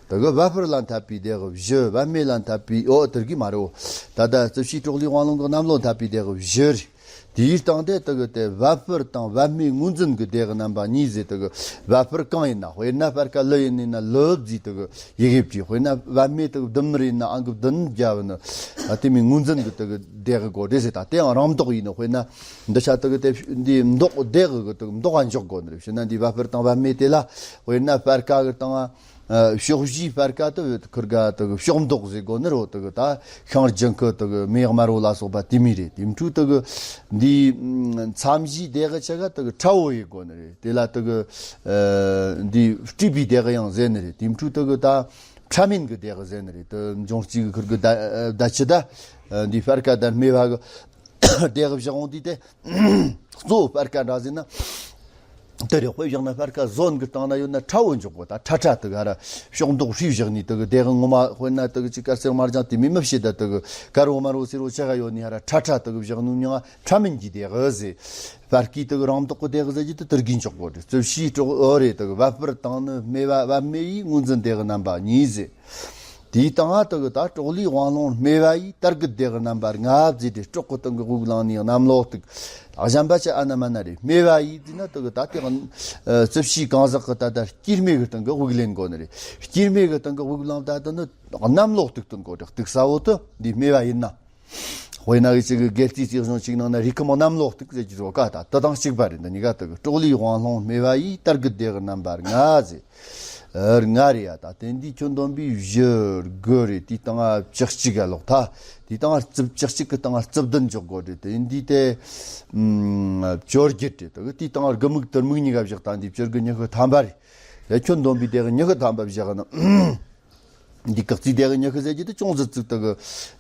དེ་གི་བབ་སྤར་ལ་འཐབ་པའི་དེ་གི་བཞི། བབ་སྨེ་ལ་འཐབ་པའི། ཨོ་དེ་གི་མ་རེད། ད་ལྟ་རྩིབས་བྱིའུ་ཀྲོག་ལི་དབང་ལུང་གི་གནམ་ལོར་འཐབ་པའི་དེ་གི་བཞི་རེད། དེའི་སྟེང་དེ་དེ་གི་དེ་བབ་སྤར་དང་བབ་སྨེ་ངོས་འཛིན་གི་དེ་གི་རྣམ་པ་གཉིས་ཟེར། དེ་གི་བབ་སྤར་གང་ཡིན་ན། དཔེར་ན་སྤར་ཁ་ལི་ཡིན་ན་ལི་བརྩིས་དེ་གི་ཡི་གེ་བྲིས། དཔེར་ན་བབ་སྨེ་དེ་གི་བདུན་མར་ཡིན་ན་ཨང་ཀི་བདུན་བརྒྱབ་ནི། ད་དེ་མོའི་ངོས་འཛིན་གི་དེ་གི་དེ་གི་དགོས་རེད་ཟེར། ད་དེ་ཡང་རང་མདོག་ཡིན་ནི། དཔེར་ན་འདི་ཆ་དེ་གི་དེ་འདི་མདོག་དེ་གི་དེ་གི་མདོག་ག་འཇོག་དགོས་ནི་རེད། བྱས་ན་འདི་བབ་སྤར་དང་བབ་སྨེ་དེ་ལ། དཔེར་ན་སྤར་ཁ་གི་སྟེང་ང་ཨ་ཕྱོགས་བཞིའི་སྤར་ཁ་དེ་ཁུར་ག་དེ་གི་ཕྱོགས་མདོག་ཟེར་དགོས་ནི་རེད། དེ་གི་ད་ཤིང་ལྗང་ཁུ་དེ་གི་མེ་དམར་བོ་ལ་སོགས་པ་དེ་མོ་རེད། དེ་འཕྲོ་དེ་གི་འདི་མཚམས་བཞིའི་དེ་གི་ཆ་ག་དེ་གི་ཁྲ་བོ་ཡིན་དགོས་ནི་རེད། དེ་ལ་དེ་གི་ཨ་འདི་སྤྲས་པའི་དེ་གི་ཡང་ཟེར་ནི་རེད། དེ་འཕྲོ་དེ་གི་ད་ཕྲ་མེན་གི་དེ་གི་ཟེར་ནི་རེད། དེ་འབྱུང་རྩིས་གི་ཁུར་གི་ད་ད་ཅི་ད་འདི་སྤར་ཁ་དང་སྨེ་བ་གི་དེ་གི་བཞག་འོང་དུས་དེ། གཙོ་བོ་སྤར་ཁ་འདྲ་ཟེར་ན། དེ་རེད། དཔེ་བཞག་ན་སྤར་ཁ་ཟོན་གི་སྟེང་ན་ཡོད་ན་ཁྲ་བོ་འཇོག་གོ། ད་ཁྲ་ཁྲ་དེ་ག་ར་ཕྱོགས་མདོག་ཧྲིལ་བཞག་ནི་དེ་གི་དེ་གི་ངོ་མ་དཔེར་ན་དེ་གི་ཅི་དཀར་སེར་དམར་ལྗང་དེ་མི་མི་ཤེས། ད་དེ་གི་དཀར་བོ་དམར་བོ་སེར་བོ་ཆ་ག་ཡོད་ནི་ཧ་ར་ཁྲ་ཁྲ་དེ་གི་བཞག་ནུ་མྱང་ཁྲ་མིན་གྱི་དེ་གི་ཟེར། སྤར་ཁའི་དེ་གི་རང་མདོག་གི་དེ་གི་ཟེར་གྱི་དེ་དེ་གི་འཇོག་གོ། རེད། རྩིབས་བྱིའུ་ཀྲོག་ཨོ་རེད། དེ་གི་བབ་སྤར་དང་ནི་སྨེ་བ་བབ་སྨེ་ཡི་ངོས་འཛིན་དེ་གི་རྣམ་པ་གཉིས་ཟེར། དེའི་སྟེང་ང་དེ་གི་ད་ཀྲོག་ལི་དབང་ལུང་སྨེ་བ་ཡི་དར་གི་དེ་གི་རྣམ་པ་ལྔ་བརྩིས་ཏེ། ཀྲོག་གི་སྟེང་གི་དབུགས་བླངས་ནས་གནམ་ལོ་གཏུགས། གཞན་པ་ཆ་ཨ་ན་མ་ན་རེད། སྨེ་བ་ཡི་བརྩིས་ན་དེ་གི་ད་དེ་གི་རྩིབས་བྱིའུ་གང་ཟག་གི་ད་ལྟ་སྐྱེད་སྨེ་གི་སྟེང་གི་དབུགས་ལེན་དགོས་ནི་རེད། སྐྱེད་སྨེ་གི་སྟེང་གི་དབུགས་བླངས་ད་དེ་ནི་གནམ་ལོ་གཏུགས་དོན་གོ་དྲག་གཏུགས་ས་བོ་དེ་འདི་སྨེ་བ་ཡིན་ན། དཔེར་ན་གི་ཅིག་གི་སྒེར་རྩིས་རྩིས་གཞུང་ཅིག་ནང་ན་རིགས་ཁམས་གནམ་ལོ་གཏུགས་ཟེར་གྱི་རོ་ཀ། ད་དེ་དང་གཅིག་པ་རེད། འདི་གཉིས་ཀ་དེ་གི་ཀྲོག་ལི་དབང་ལུང་སྨེ་བ་ཡི་དར་གི་དེ་གི་རྣམ་པ་ལྔ་ཟེར། ལྔ་རེད་ཡ། ད་དེ་འདི་ཁྱོན་བསྡོམས་པས་བཞི་དགུ་རེད། དེའི་སྟེང་ང་བཅུ་གཅིག་ག་ལོག་ད། དེའི་སྟེང་ང་རྩིབས་བཅུ་གཅིག་གི་སྟེང་ང་རྩིབས་བདུན་འཇོག་དགོས་རེད། དེ་འདི་དེ་ཨམ་བཅོ་བརྒྱད་རེད། དེ་གི་དེའི་སྟེང་ང་དགུ་མིག་དུར་མིག་གཉིས་ཀ་བཞག་ད་འདི་བཅུ་དགུ་ཉི་ཤུ་ཐམ་པ་རེད། དེ་ཁྱོན་བསྡོམས་པས་དེ་གི་ཉི་ཤུ་ཐམ་པ་བཞག་ན། འདི་སྐག་རྩིས་དེ་གི་ཉི་ཤུ་ཟེར་གྱི་དེ་ཅུང་ཟད་ཙིག་དེ་གི་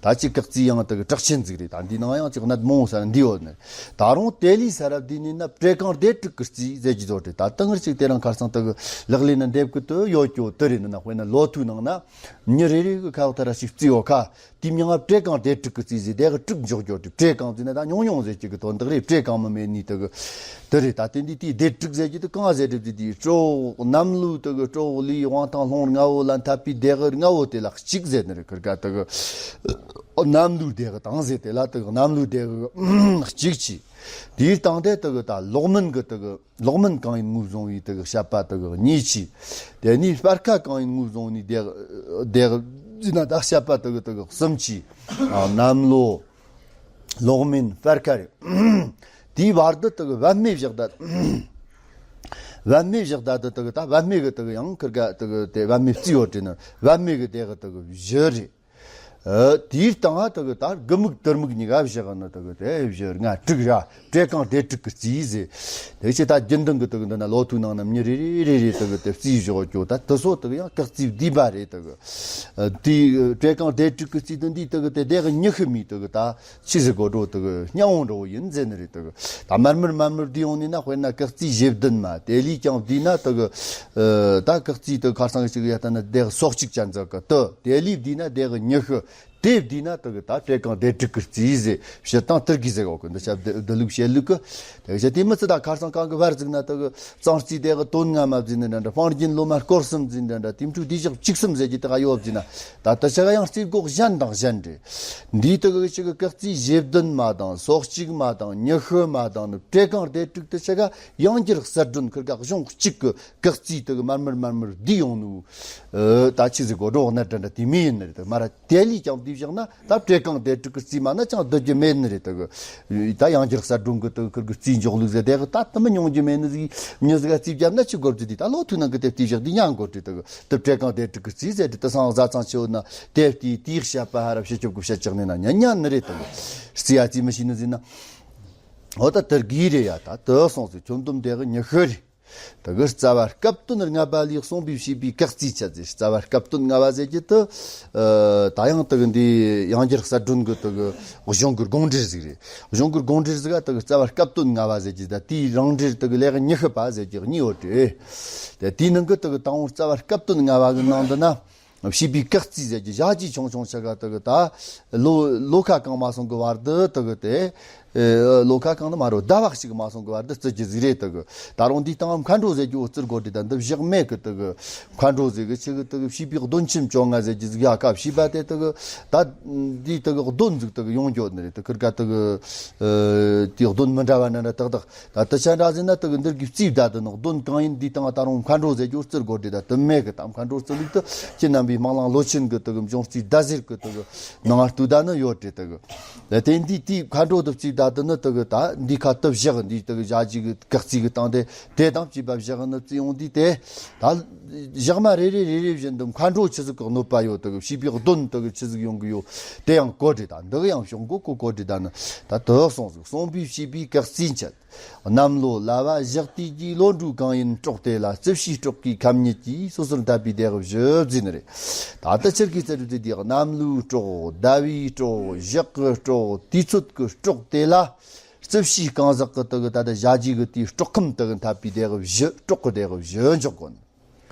ད་ཅིག་སྐག་རྩིས་ཡང་དེ་གི་གྲགས་ཆེན་ཟིག་རེད། ད་འདི་ནང་ཡང་ཅིག་གནད་མང་བོ་ས་འདི་ཡོད་ནི། ད་རུང་དེ་ལས་ས་རབ་འདི་ནི་ན་བྲེ་གང་སྡེ་དྲུག་གི་རྩིས་ཟེར་གྱི་ཚོ་རེད། ད་དེང་རྩིས་དེ་རིང་ཁར་སང་དེ་གི་ལག་ལེན་ན་འདེབས་གི་དེ་ཡོད་ཀྱོ་དེ་རེད། ནི་ན་དཔེར་ན་ལོ་ཐོའི་ནང་ན་མྱི་རེ་རེ་གི་ཁ་འོག་ཐ་ར་ཞིག་རྩིས་ཡོད་ཁ། དེ་མྱིང་ང་བྲེ་གང་སྡེ་དྲུག་གི་རྩིས་ཟེར། དེ་གི་དྲུག་འཇོག་རྒྱུ་དེ་བྲེ་གང་ཟེར་ན་ད་ཉུང་ཉུང་ཟེར་གྱི་གི་དོན་དག་རེད། བྲེ་གང་མི་མེད་ནི་དེ་གི་དེ་རེད། ད་དེ་འདི་དེའི་སྡེ་དྲུག་ཟེར་གྱི་དེ་གང་ཟེར་རེད། དེ་དེའི་ཀྲོག་གནམ་ལོའི་དེ་གི་ཀྲོག་ལི་དབང་ཐང་ལྷུང་ལྔ་བོ་ལ་འཐབ་པའི་དེ་གི་ལྔ་བོ་དེ་ལ་གཅིག་ཟེར་ནི་རེད། ཁིར་ཀ་དེ་གི་གནམ་ལོའི་དེ་གི་དང་ཟེར་དེ་ལ་དེ་གི་གནམ་ལོའི་དེ་གི་གཅིག་བྱས། དེའི་སྟེང་དེ་དེ་གི་ད་ལོག་མིན་གི་དེ་གི་ལོག་མིན་གང་ཡིན་ངོས་བཟུང་བའི་དེ་གི་བཤད་པ་དེ་གི་གཉིས་བྱས། དེ་ནས་སྤར་ཁ་གང་ཡིན་ངོས་བཟུང་ནས་དེ་གི་དེ་གི་ཟེར་ན་ད་བཤད་པ་དེ་གི་དེ་གི་གསུམ་བྱས། ཨ་གནམ་ལོ། ལོག་མིན་སྤར་ཁ་རེད། དེའི་བར་དུ་དེ་གི་བབ་སྨེ་བཞག་ད། བབ་མེད་བཞག་ད་དུ་དུ་གི་ད་བབ་མེད་གི་དུ་གི་ཡང་ཁིར་ག་དུ་གི་དེ་བབ་མེད་བརྩིས་ཡོད་དྲན་ནི་བབ་མེད་གི་དེ་གི་དུ་གི་བཞི་རེད། ཨ། དེའི་སྟེང་ང་དུ་གི་ད་དགུ་མིག་དུར་མིག་གཉིས་ཀ་བཞག་ནི་དུ་གི་དེ་བཞི་ལྔ་དྲུག་ར། བྲེ་གང་བདེ་དྲུག་གི་རྩིས་ཟེར། དེ་ཕྱི་ད་རྒྱུན་ལྡན་གི་དུ་གི་འདི་ན་ལོ་ཐུག་ནང་ན་མྱི་རེ་རེ་རེ་རེ་དུ་གི་དེ་རྩིས་བཞག་རྒྱུ་ད་དུ་སོ་དུ་གི་ཡང་སྐག་རྩིས་བསྡུས་པ་རེད་དུ་གི། ཨ། དེ་བྲེ་གང་བདེ་དྲུག་གི་རྩིས་དུ་འདི་དུ་གི་དེ་དེ་གི་ཉི་ཤུ་མི་དུ་གི་ད། ཆི་ཟིག་གོ་འགྲོ་དུ་གི་སྙིང་བོ་འགྲོ་བོ་ཡིན་ཟེར་ནི་རེད་དུ་གི། ད་མར་མར་མར་མར་བསྡུས་ཡོང་ནི་ན་དཔེར་ན་སྐག་རྩིས་བཞི་བདུན་མ་དེ་ལས་ཀྱང་བསྡུས་ན་དུ་གི། ཨ། ད་སྐག་རྩིས་དུ་ཁར་སང་གི་ཅིག་ཡ་ད་ན་དེ་གི་སོ་གཅིག་ཅན་ཟིག་གི་དུ་དེ་ལས་བསྡུས་ན་དེ་གི་ཉི་ཤུ། དེ་བསྡུས་ན་དུ་གི་ད་བྲེ་གང་བདེ་དྲུག་གི་རྩིས་ཟེར་ཕྱི་དང་དུར་གི་ཟེར་གོ་གི་འདི་ཆ་བསྡུ་ལུགས་བཤད་ལུགས་གི། དེ་གི་ཆ་དེ་མི་ཚི་ད་ཁར་སང་གང་གི་བར་ཟིག་ན་དུ་གི་གཙང་རྩིས་དེ་གི་དོན་ལྔ་མ་བཟིན་ནི་འདྲ་འདྲ་སྤང་རྒྱན་ལོ་མ་སྐོར་གསུམ་བཟིན་འདྲ་འདྲ་དེ་འཕྲུལ་བདེ་གཤེགས་བཅུ་གསུམ་ཟེར་གྱི་དེ་ག་ཡོད་བཟིན་ན། ད་དུ་ཆ་ག་ཡང་རྩིས་སྒོ་གཞན་དང་གཞན་རེད། འདིའི་དུ་གི་ཅིག་གི་སྐག་རྩིས་བཞི་བདུན་མ་དང་སོ་གཅིག་མ་དང་ཉི་ཤུ་མ་དང་ནི་བྲེ་གང་བདེ་དྲུག་དུ་ཆ་ག་ཡང་འགྱུར་གསལ་སྒྲོན་ཁིར་ག་གཞུང་གཅིག་གི་སྐག་རྩིས་དུ་གི་མར་མར་མར་མར་བསྡུས་ཡོང་ནུ། ཨ། ད་ཆི་ཟིག་གོ་འགྲོ་ན་འདྲ་འདྲ་དེ་མི་ཡིན་ནི་རེད་དུ་མ་ར་དེ་ལས་ཀྱང་བསྡུས་བཞག་ན་ད་བྲེ་གང་བདེ་དྲུག་གི་རྩིས་མ་ན་ཅང་བསྡུ་རྒྱུ་མེད་ནི་རེད་དུ་གི། ད་ཡང་འགྱུར་གསལ་སྒྲོན་གི་དུ་གི་ཁིར་གི་རྩིས་འཇོག་ལུགས་ཟེར་དེ་གི་ད་དུ་མི་ཉུང་རྒྱུ་མེད་ནི་ཟིག་མྱི་ཟིག་ག་རྩིས་བརྒྱབ་ན་ཆི་དགོས་རྒྱུ་དེ་ད་ལོ་ཐུག་ནང་གི་དེ་བསྡུས་བཞག་དེ་ཉན་དགོས་རྒྱུ་དུ་གི། དུ་བྲེ་གང་བདེ་དྲུག་གི་རྩིས་ཟེར་དུ་དུ་སང་བཟའ་ཚང་ཆེ་བོ་ན་དེ་བལྟས་དེའི་བཤད་པ་ཧ་ར་བཤད་ཆོག་གི་བཤད་ཅག་ནས་ན་ཉན་ཉན་ནི་རེད་དུ་གི། རྩིས་ཡ་རྩིས་མི་ཤེས་ནི་ཟིན་ན། འོ་ད་དུར་གི་རེད་ཡ་ད་དུ་སོང་ཟིག་ཁྱོན་བསྡོམས་དེ་གི་ཉི་ཤུ་རེད། དུ་གི་རྩ་བ་སྐབས་དོན་ལྔ་པ་ལས་གསུངས་པའི་བྱིས་པའི་སྐག་རྩིས་ཆ་ཟིག་རྩ་བ་སྐབས་དོན་ལྔ་པ་ཟེར་གྱི་དུ། ཨ། ད་ཡང་དུ་གི་འདི་ཡང་འགྱུར་གསལ་སྒྲོན་གི་དུ་གི་གཞུང་གི་དགོངས་འགྲེལ་ཟིག་རེད། གཞུང་གི་དགོངས་འགྲེལ་ཟིག་ག་དུ་གི་རྩ་བ་སྐབས་དོན་ལྔ་པ་ཟེར་གྱི་ད་དེའི་རང་འགྲེལ་དུ་གི་ལས་ཉི་ཤུ་པ་ཟེར་གྱི་གཉིས་ཡོད་དེ། དེ་དེའི་ནང་གི་དུ་གི་དང་པོ་རྩ་བ་སྐབས་དོན་ལྔ་པ་གི་ནང་དུ་ན། བྱིས་པའི་སྐག་རྩིས་ཟེར་གྱི་ཞག་གཅིག་ཆུང་ཆུང་ཆ་ག་དུ་གི་ད་ལོ་ལོ་ཁ་གང་མ་སོང་གི་བར་དུ་དུ་གི་དེ། ཨེ། ལོ་ཁ་གང་ནི་མ་རོ་ཟླ་བ་གཅིག་མ་སོང་གི་བར་དུ་རྩི་རྒྱུ་ཟིག་རེད་དུ་གི། ད་རུང་འདི་སྟེང་མཁའ་འགྲོ་ཟེར་རྒྱུ་བོ་རྩི་དགོས་དེ་ད་འདི་བཞག་མེད་གི་དུ་གི། མཁའ་འགྲོ་ཟེར་གི་ཆི་གི་དུ་གི་བྱིས་པའི་གདོན་ཆེན་བཅོ་ལྔ་ཟེར་རྒྱུ་ཟིག་ཡ་ཁ་བྱིས་པ་དེ་དུ་གི་ད་འདི་དུ་གི་གདོན་ཟིག་དུ་གི་ཡོང་རྒྱུ་ནི་རེད་དུ་ཁིར་ག་དུ་གི། ཨེ། དེ་གདོན་མི་འདྲ་བ་འདྲ་འདྲ་དག་དག་ད་དུ་ཆ་འདྲ་ཟིན་ན་དུ་གི་འདིར་གི་རྩིས་བདའ་དུ་ནི་གདོན་གང་ཡིན་འདི་དང་ད་རུང་མཁའ་འགྲོ་ཟེར་རྒྱུ་རྩི་དགོས་དེ་ད་དུ་མེད་གི་ད་མཁའ་འགྲོ་རྩི་ལུགས་དུ་ཁྱེད་རྣམ་པའི་སྨག་རླུང་ལོ་ཆེན་གི་དུ་གི་འབྱུང་རྩིས་ཟླ་ཟེར་གི་དུ་གི་ནང་ལྟུ་ད་ནི་ཡོད་དེ་དུ་གི། དེ་འདི་དེའི་མཁའ་འགྲོ་དུ་རྩིས་བདའ་དུ་ནི་དུ་གི་ད་འདི་ཁ་དུ་བཞག་འདི་དུ་གི་ཞག་གཅིག་གི་སྐག་རྩིས་གི་སྟེང་དེ་དེ་དང་བཅས་པ་བཞག་ནི་རྩིས་ཡོང་འདི་དེ་ད་ཞག་མ་རེ་རེ་རེ་རེ་བཞིན་དུ་མཁའ་འགྲོ་ཆི་ཟིག་གི་གནོད་པ་ཡོད་དུ་གི་བྱིས་པའི་གདོན་དུ་གི་ཆི་ཟིག་ཡོང་གི་ཡོད་དེ་ཡང་གོ་དྲི་ད་འདི་གི་ཡང་བྱུང་གོ་གོ་གོ་དྲི་ད་ནི་ད་དུ་སོང་ཟིག་གསུངས་པའི་བྱིས་པའི་སྐག་རྩིས་འཆད། གནམ་ལོ་གླ་བ་ཞག་དུས་ཀྱི་ལོ་འབྲུ་གང་ཡིན་སྲོག་དེ་ལ་རྩིབས་བྱའི་སྲོག་གི་ཁམ་ཉིད་ཀྱིས་སོ་སོར་འཐབ་པའི་བདེ་གཤེགས་བཞི་བརྩིས་ནི་རེད། ད་ལྟ་ཆེར་གྱི་རྩལ་སྒྲུབ་ཀྱི་དེ་གནམ་ལོའི་སྲོག་ཟླ་བའི་སྲོག་ཞག་གི་སྲོག་དུས་ཚོད་ཀྱི་སྲོག་དེ་ལ་རྩིབས་བྱའི་རྐང་ཟག་གི་དུ་གི་ད་ལྟ་ཞག་གཅིག་གི་དུས་སྲོག་ཁམ་དུ་གི་འཐབ་པའི་བདེ་གཤེགས་བཞི་སྲོག་གི་བདེ་གཤེགས་བཞི་འཇོག་དགོས་ནི།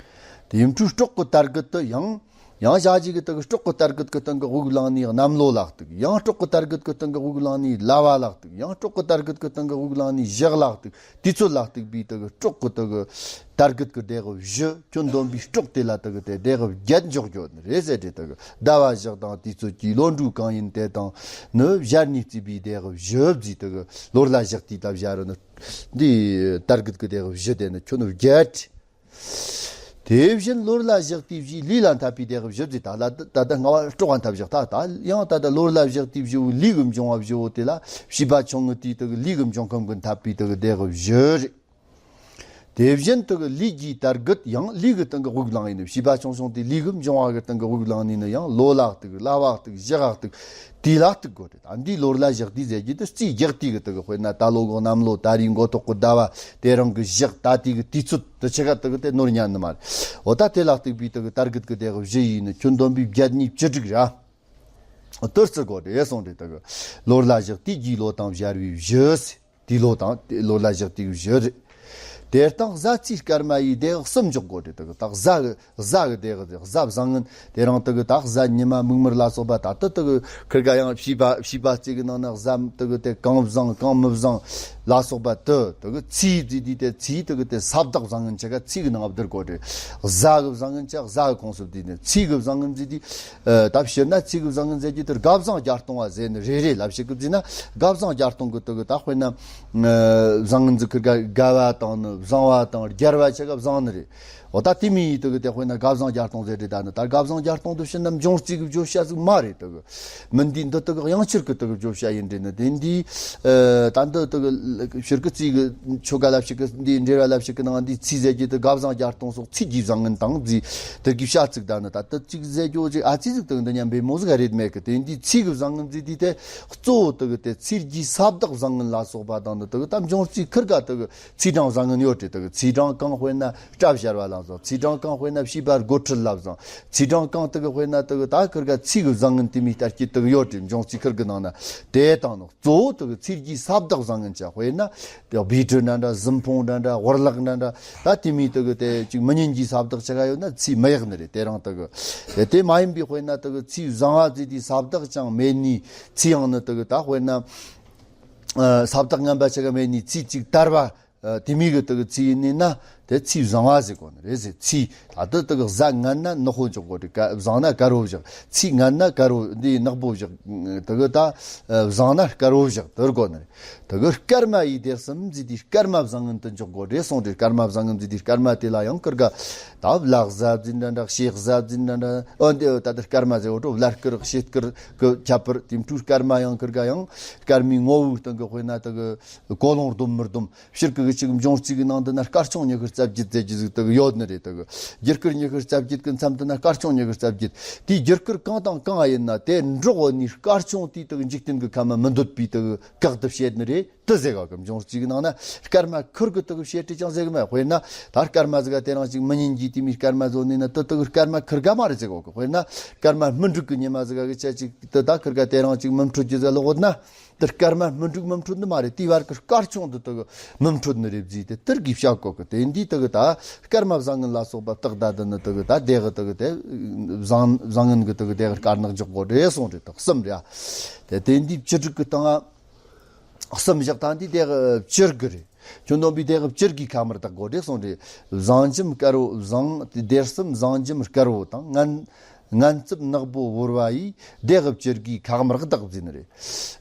དེ་ཡུམ་ཁྲུས་སྲོག་གི་དར་གུད་དུ་ཡང་། ཡང་ཞག་གཅིག་གི་སྟེང་གི་སྲོག་གི་དར་གུད་ཀྱི་སྟེང་གི་དབུགས་བླངས་ནས་གནམ་ལོ་ལ་གཏུག་ཡང་སྲོག་གི་དར་གུད་ཀྱི་སྟེང་གི་དབུགས་བླངས་ནས་གླ་བ་ལ་གཏུག་ཡང་སྲོག་གི་དར་གུད་ཀྱི་སྟེང་གི་དབུགས་བླངས་ནས་ཞག་ལ་གཏུག་དུས་ཚོད་ལ་གཏུག་པའི་སྟེང་གི་སྲོག་གི་སྟེང་གི་དར་གུད་ཀྱི་བདེ་གཤེགས་བཞི་ཁྱོན་བསྡོམས་པའི་སྲོག་དེ་ལ་སྟེང་གི་དེ་བདེ་གཤེགས་བརྒྱད་འཇོག་རྒྱུ་ནི་རེད་ཟེར་ཏེ། སྟེང་གི་ཟླ་བ་ཞག་དང་དུས་ཚོད་ཀྱི་ལོ་འབྲུ་གང་ཡིན་དེ་དང་ནི་སྦྱར་ནས་བརྩིས་པའི་བདེ་གཤེགས་བཞི་བརྩིས། སྟེང་གི་ལོ་གླ་ཞག་དུས་ལ་སྦྱར་རུ་ནི་འདི་དར་གུད་ཀྱི་བདེ་གཤེགས་བཞི་དེ་ནི་ཁྱོན་བརྒྱད། དེ་བཞིན་ལོ་གླ་ཞག་དུས་བཞིའི་ལུས་ལ་འཐབ་པའི་བདེ་གཤེགས་བཞི་བརྩིས། ད་ལ་ད་ལྟ་ལྔ་བ་སྲོག་ལ་འཐབ་བཞག་ད་ད་ཡང་ད་ལྟ་ལོ་གླ་ཞག་དུས་བཞི་བོའི་ལུས་ཀྱི་འབྱུང་བ་བཞི་བོ་དེ་ལ་བྱིས་པ་ཆུང་ངུ་དེའི་སྟེང་གི་ལུས་ཀྱི་འབྱུང་ཁམས་ཀྱི་འཐབ་པའི་སྟེང་གི་བདེ་གཤེགས་བཞི་རེད། དེ་བཞིན་དུ་ལུས་ཀྱི་དར་གུད་ཡང་ལུས་ཀྱི་སྟེང་གི་དབུགས་བླངས་ཡིན་ནོ། བྱིས་པ་ཆུང་ཆུང་དེ་ལུས་ཀྱི་འབྱུང་བ་གི་སྟེང་གི་དབུགས་བླངས་ནས་ནི་ཡང་ལོ་ལ་གཏུག་གླ་བ་གཏུག་ཞག་ག་གཏུག་དུས་ལ་གཏུག་དགོས་རེད། ད་འདིའི་ལོ་གླ་ཞག་དུས་ཟེར་རྒྱུ་དེ་རྩིས་རྒྱག་དུས་ཀྱི་སྟེང་གི་དཔེར་ན་ད་ལོ་གི་གནམ་ལོ་ད་རེས་མགོ་ཐོག་གི་ཟླ་བ་དེ་རིང་གི་ཞག་ད་ལྟའི་གི་དུས་ཚོད་དུ་ཆེ་ག་དེ་གི་དེ་ནོར་ཉན་ནི་མ་རེད། འོ་ད་དེ་ལ་གཏུག་པའི་སྟེང་གི་དར་གུད་ཀྱི་སྟེང་གི་བཞི་ཡིན་ནི་ཁྱོན་བསྡོམས་པའི་བརྒྱད་གཉིས་བཅུ་དྲུག་ར། དུར་རྩི་དགོས་རེད་གསུངས་རེད། སྟེང་གི་ལོ་གླ་ཞག་དུས་ཀྱི་ལོ་དང་སྦྱར་བའི་བཞི་ཟེར། དེའི་ལོ་དང་དེ་ལོ་གླ་ཞག་དུས་ཀྱི་བཞི་རེད། དེ་དང་གཟའ་ཚེས་སྐར་མ་ཡི་བདེ་གཤེགས་གསུམ་འཇོག་དགོས་རེད། སྟེང་གི་ད་གཟའ་གི་གཟའ་གི་བདེ་གཤེགས་གཟའ་བཟང་ངན་དེ་རིང་སྟེང་གི་ད་གཟའ་ཉི་མ་མིག་དམར་ལ་སོགས་པ་ད་ལྟ་སྟེང་གི་ཁིར་ག་ཡང་བྱིས་པ་བྱིས་པ་རྩིས་ཀྱི་ནང་ན་གཟའ་སྟེང་གི་དེ་གང་བཟང་གང་མི་བཟང་ལ་སོགས་པ་དུ་སྟེང་གི་ཚེས་བརྩིས་དུས་དེ་ཚེས་སྟེང་གི་དེ་ས་བདག་བཟང་ངན་ཆ་ག་ཚེས་ཀྱི་ནང་བསྡུར་དགོས་རེད། གཟའ་གི་བཟང་ངན་ཆ་གཟའ་གི་ཁོངས་སུ་བསྡུས་ནས་ཚེས་གི་བཟང་ངན་བརྩིས་དུས། ཨ། ད་སྤྱིར་ན་ཚེས་གི་བཟང་ངན་ཟེར་རྒྱུ་དེ་དགའ་བཟང་བརྒྱ་སྟོང་བ་ཟེར་ནི་རེད་རེད། ལབ་ཞིག་གི་བརྩིས་ན་དགའ་བཟང་བརྒྱ་སྟོང་གི་སྟེང་གི་ད་དཔེར་ན། ཨ། བཟང་ངན་ཟེར་གི་དགའ་དགའ་བ་དང་ནི་བཟང་བ་དང་རྒྱལ་བ་ཆ་ག་བཟང་ནི་རེད། འོ་ད་དེ་མིན་ཡིན་དུ་གི་དེ་དཔེར་ན་སྐལ་བཟང་བརྒྱ་སྟོང་ཟེར་དེ་ད་ནི་ད་སྐལ་བཟང་བརྒྱ་སྟོང་དུ་ཕྱིན་ན་འབྱུང་རྩིས་གི་བརྗོད་བྱ་ཟིག་མ་རེད་དུ་གི། མིན་འདི་འདི་དུ་གི་དབྱངས་འཁྱུར་གི་དུ་གི་བརྗོད་བྱ་ཡིན་དྲན་ནི་དེ་འདི། ཨ་ད་འདི་དུ་གི་ཕྱིར་གི་རྩིས་གི་ཆོ་ག་ལ་ཕྱིར་གི་འདི་འབྲེལ་བ་ལ་ཕྱིར་གི་ནང་འདི་ཚིག་ཟེར་གྱི་དུ་སྐལ་བཟང་བརྒྱ་སྟོང་སོགས་ཚིག་གི་བཟང་ངན་དང་རྫིས་དུ་གི་བྱ་ཚིག་ད་ནི་ད་དུ་ཚིག་ཟེར་རྒྱུ་ཅིག་ཨ་ཙི་ཟིག་དུ་འདི་མཉམ་པའི་མོ་ཟིག་རེད་མེད་གི། དེ་འདི་ཚིག་གི་བཟང་ངན་རྫིས་འདི་དེ་གཙོ་བོ་དུ་གི་དེ་ཚིག་རྒྱུའི་ས་བདག་བཟང་ངན་ལ་སོགས་པ་དང་འདི་དུ་གི་ད་འབྱུང་རྩིས་ཁིར་ག་དུ་གི་ཚིག་གྲངས་བཟང་ངན་ཡོད་དེ་དུ་གི་ཚིག་གྲངས་གང་དཔེར་ན་སྐྲ་བཞར་བ་ལ་བཟང་། ཚིག་གྲངས་གང་དཔེར་ན་བྱིས་པ་སྒོ་ཁྲིད་ལ་བཟང་། ཚིག་གྲངས་གང་དུ་གི་དཔེར་ན་དུ་གི་ད་ཁིར་ག་ཚིག་གི་བཟང་ངན་དེ་མི་ལྟར་གྱི་དུ་གི་ཡོད་དེ་འབྱུང་རྩིས་ཁིར་གི་ནང་ན་དེ་དང་ནི། གཙོ་བོ་དུ་གི་ཚིག་རྒྱུའི་ས་བདག་བཟང་ངན་ཅན་དཔེར་ན་དེ་སྦས་དྲི་འདྲ་འདྲ་གཟིམ་ཕུང་འདྲ་འདྲ་བར་ལག་འདྲ་འདྲ་ད་དེ་མི་དུ་གི་དེ་ཅིག་མི་ཉན་གྱི་ས་བདག་ཅི་ག་ཡོད་ན་ཚིག་མི་ཡག་ནི་རེད། དེ་རང་དུ་གི་དེ་དེ་མ་ཡིན་པའི་དཔེར་ན་དུ་གི་ཚིག་བཟང་བ་ཚིག་དེའི་ས་བདག་ཅང་མེད་ནི་ཚིག་ཡང་ནི་དུ་གི་ད་དཔེར་ན་ས་བདག་ངན་པ་ཅི་ག་མེད་ནི་ཚིག་ཅིག་དར་བ། ཨ་དེ་མི་གི་དུ་གི་ཚིག་ཡིན་ནི་ན་དེ་ཚིག་བཟང་བ་ཟེར་གོ་ནི་རེད་ཟེར། ཚིག་ད་དུ་དུ་གི་གཟའ་ངན་ན་ནག་པོ་འཇོག་གོ་རེད། བཟང་ན་དཀར་བོ་བཞག་ཚིག་ངན་ན་དཀར་བོ་འདི་ནག་པོ་བཞག་དུ་གི་ད་བཟང་ན་དཀར་བོ་བཞག་དུ་གོ་ནི་རེད། དུ་གི་སྐར་མ་ཡི་དེར་སམ་ཟིག་དེ་སྐར་མ་བཟང་ངན་དུ་འཇོག་གོ་རེད་གསུངས་རེད། སྐར་མ་བཟང་ངན་ཟིག་དེ་སྐར་མ་དེ་ལ་ཡང་ཀིར་ག་ད་བླ་གཟའ་ཟིན་འདྲ་འདྲ་ཤེ་གཟའ་ཟིན་འདྲ་འདྲ་ཨོ་འདི་ད་དུ་སྐར་མ་ཟེར་བོ་བླ་སྐུར་ཤེ་སྐུར་གི་ཁྱད་པར་དེ་འཕྲུལ་སྐར་མ་ཡང་ཀིར་ག་ཡང་སྐར་མའི་ངོ་བོའི་སྟེང་གི་དཔེར་ན་དུ་གི་ཀོ་ལོང་སྡོམ་མི་སྡོམ། ཕྱིར་གི་གི་ཅིག་འབྱུང་རྩིས་གི་ནང་དུ་ན་སྐར་ཆུང་ཉི་ཤུ་རྩ་བརྒྱད་ཟེར་གྱི་ཟིག་དུ་ཡོད་ནི་རེད། དུ་གི་རྒྱུ་སྐར་ཉི་ཤུ་རྩ་བརྒྱད་གི་མཚམས་དུ་ན་སྐར་ཆུང་ཉི་ཤུ་རྩ་བརྒྱད་དེའི་རྒྱུ་སྐར་གང་དང་གང་ཡིན་ན་དེ་འགྲོགས་ནི་སྐར་ཆུང་དེའི་དུ་གི་འཇིག་རྟེན་གི་ཁམས་མི་འདོད་པའི་དུ་གི་བཀག་ཏུ་བྱེད་ནི་རེད། དུ་ཟེར་ག་གི་འབྱུང་རྩིས་གི་ནང་ན་སྐར་མ་ཁུར་གི་དུ་གི་བྱེད་དེ་ཅང་ཟེར་གི་མེད། དཔེར་ན་ད་སྐར་མ་ཟིག་ག་དེ་རང་ཅིག་མི་ཉན་གྱི་དེ་མི་སྐར་མ་བཟོ་ནི་ན་དུ་དུ་གི་སྐར་མ་ཁུར་ག་མ་རེད་ཟེར་གོ་གི། དཔེར་ན་སྐར་མ་སྨིན་དྲུག་གི་ཉི་མ་ཟིག་ག་གི་ཆ་ཅིག་དུ་ད་ཁུར་ག་དེ་རང་ཅིག་མི་འཕྲོད་རྒྱུ་ཟེར་ལོག་ན། དེ་སྐར་མ་སྨིན་དྲུག་མི་འཕྲོད་ནི་མ་རེད། དེའི་བར་གྱི་སྐར་ཆུང་དུ་དུ་མི་འཕྲོད་ནི་རེད་བཟླས་ཏེ་དེར་གི་བྱ་དགོས་གི། དེ་འདིའི་དུ་གི་ད་སྐར་མ་བཟང་ངན་ལ་སོགས་པ་བརྟག་ད་དུ་ནི་དུ་གི་ད་དེ་གི་དུ་གི་དེ་བཟང་བཟང་ངན་གི་དུ་གི་དེ་གི་དཀར་ནག་འཇོག་དགོས་རེད་གསུངས་རེད། དག་གསུམ་རེད། དེ་དེ་འདིའི་བཅུ་དྲུག་གི་སྟེང་གསུམ་བཞག་ད་འདི་དེ་གི་བཅུར་གི་རེད། ཁྱོད་ནོམ་པའི་དེ་གི་བཅུར་གི་ཁ་མར་བརྟག་དགོས་རེད་གསུངས་རེད། བཟང་འཇམ་དཀར་བོ་བཟང་དེ་དེར་གསུམ་བཟང་འཇམ་དཀར་བོ་དང་ངན། ངན་རྩུབ་ནག་པོ་བོར་བ་ཡིས་བདེ་གི་བཅུར་གྱིས་ཁག་མར་བདག་བརྫིས་ནི་རེད།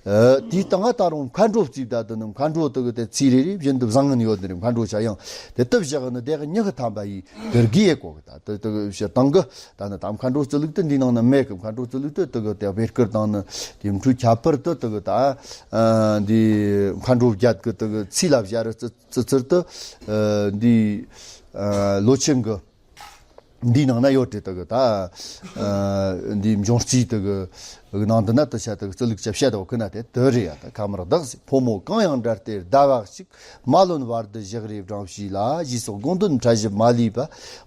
ཨ་དེའི་སྟེང་ང་ད་རུང་མཁའ་འགྲོ་རྩིས་བདག་ཏུ་ནི་མཁའ་འགྲོ་དུ་གི་དེ་ཚིག་རེ་རེ་བཞིན་དུ་བཟང་ངན་ཡོད་ནི་རེད། མཁའ་འགྲོ་ཆ་ཡང་དེ་དུ་བཞག་ནི་བདེ་གི་ཉི་ཤུ་ཐམ་པ་ཡིས་དུ་གི་ཡེ་གོ་གི། ད་དུ་དུ་གི་ཕྱིར་སྟེང་གི་ད་ནི་ད་མཁའ་འགྲོ་རྩིས་ལུགས་དུ་འདིའི་ནང་ན་མེད་གི། མཁའ་འགྲོ་རྩིས་ལུགས་དུ་དུ་གི་དེ་བེར་ཀིར་དང་ནི་དེ་འཕྲུལ་ཁྱད་པར་དུ་དུ་གི་ད་ཨ་འདི་མཁའ་འགྲོ་བརྒྱད་གི་དུ་གི་ཚིག་ལ་བཞག་རུ་རྩི་རྩི་ཚུལ་དུ་ཨ་འདི་ཨ་ལོ་ཆེན་གི་འདིའི་ནང་ན་ཡོད་དེ་དུ་གི་ད། ཨ་འདིའི་འབྱུང་རྩིས་དུ་གི་ནང་དུ་ན་དུ་ཆ་དུ་གི་རྩིས་ལུགས་ཆ་བཤད་དོ་གི་ན་དེ་དུ་རེད་ཡ། ད་ཁ་མར་བདག་ཟེར། ཕོ་མོ་གང་ཡང་འདྲ་སྟེ་ཟླ་བ་གཅིག་མ་ལོན་བར་དུ་བཞག་རེ་བགྲང་བྱས་ལ་ཞེས་སོགས་དགོངས་དོན་ཕྲ་ཞིབ་མ་ལུས་པ་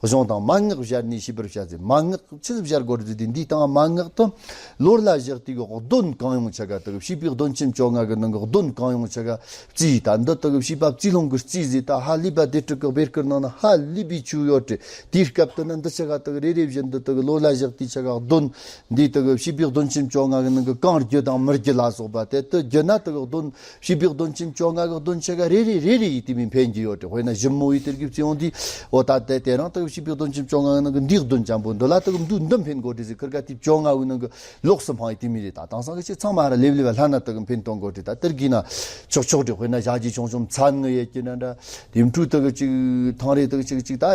གཞུང་དང་མན་ངག་སྦྱར་ནས་ཤེས་པར་བྱ་ཟེར། མན་ངག་ཆི་ཟིག་སྦྱར་དགོས་རེད་ཟེར་དུས་འདིའི་སྟེང་མན་ངག་ཏུ་ལོ་ལ་བཞག་དུས་ཀྱི་གདོན་གང་ཡོང་ཆ་ག་དུ་གི་བྱིས་པའི་གདོན་ཆེན་བཅོ་ལྔ་གི་ནང་གི་གདོན་གང་ཡོང་ཆ་ག་རྩིས། ད་འདི་དག་གི་བྱིས་པ་རྩིས་སློང་གི་རྩིས་ཟེར། ད་ཧ་ལས་པ་སྡེ་དྲུག་གི་བེར་ཀིར་ནང་ན་ཧ་ལས་པའི་ཆོས་ཡོད་དྲི། དེའི་སྐབས་དུ་ན་འདི་ཆ་ག་དག་རེ་རེ་བཞིན་དུ་དག་ལོ་ལ་བཞག་དུས་ཆ་ག་གདོན་འདི་དག་བྱིས་པའི་གདོན་ཆེན་བཅོ་ལྔ་གི་ནང་གི་གང་རྒྱུ་དང་མི་རྒྱུ་ལ་སོགས་པ་དེ་དུ་རྒྱུ་ན་དག་གདོན་བྱིས་པའི་གདོན་ཆེན་བཅོ་ལྔ་གི་གདོན་ཆ་ག་རེ་རེ་རེ་རེ་ཡིས་དེ་མིན་འཕེན་རྒྱུ་ཡོད་དྲི། དཔེར་ན་ཞིབ་མོ་ཡིས་དེར་གི་བརྩི་ཡོང་དུས་འོ་ད་དེ་དེ་རང་དག་བྱིས་པའི་གདོན་ཆེན་བཅོ་ལྔ་གི་ནང་གི་འདིའི་གདོན་ཅན་པོ་འདི་ལ་དག་འདུ་འདི་འཕེན་དགོས་དྲི་ཟེར། ཁིར་ག་དེ་བཅོ་ལྔ་བོའི་ནང་གི་ལོགས་སུ་འཕངས་ཡི་དེ་མི་རེད། ད་དེང་སང་གི་ཅིག་ཚང་མ་ར་ལེབ་ལེབ་ལྷ་ན་དག་འཕེན་གཏོང་དགོས་དྲི། ད་དེར་གི་ན་ཆོག་ཆོག་དྲི། དཔེར་ན་ཞག་གི་ཆུང་ཆུང་མཚན་ངུ་ཡེད་ཀྱི་ན་འདྲ། དེ་འཕྲུལ་དག་ཅིག་ཐང་རེ་དག་ཅིག་ཅིག་ད་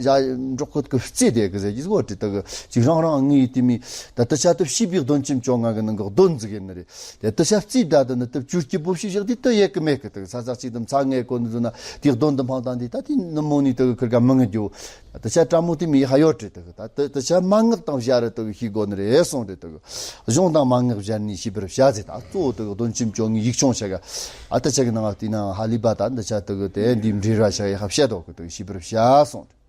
ཞག་འབྲོག་ཁུལ་གི་རྩེ་དེ་གི་ཟེར་གྱི་གོ་དྲི། དག་ཅིག་རང་རང་ངུ་ཡི་དེ་མི་ད་དུ་ཆ་དུ་བྱིས་པའི་གདོན་ཆེན་བཅོ་ལྔ་གི་ནང་གི་གདོན་ཟིག་ཡིན་ནི་རེད། དེ་དུ་ཆ་རྩིས་ད་དུ་ནི་དུ་བཅུར་གྱི་བུ་ཕྱི་བཞག་དེ་དུ་ཡེད་གི་མེད་གི། དག་ས་ས་ཅིག་དུ་མཚན་ངུ་ཡེད་གོ་ནི་ཟོ་ན་དེ་གདོན་དུ་འཕངས་དང་དེ་ད་དེ་ནི་མོ་ནི་དག་ཁིར་ག་མི་ངུ་རྒྱུ། ད་ཆ་ཀྲ་མོ་དེ་མི་ཧ་ཡོད་དྲི། དག་ད་དུ་དུ་ཆ་མན་ངག་དང་སྦྱར་རུ་དག་ཤེས་དགོས་ནི་རེད་གསུངས་དྲི། དག་གཞུང་དང་མན་ངག་སྦྱར་ནས་ཤེས་པར་བྱ་ཟེར། ད་གཙོ་བོ་དག་གདོན་ཆེན་བཅོ་ལྔའི་ཡིག་ཆུང་ཆ་ག་ཨ་དུ་ཆ་གི་ནང་ང་དེ་ནང་ཧ་ལས་པ་ད་འདི་ཆ་དག་དེ་འདི་འབྲེལ་བ་ཆ་ག་ཧ་བཤད་དོ་གི་དག་ཤེས་པར་བྱ་གསུངས་དྲི།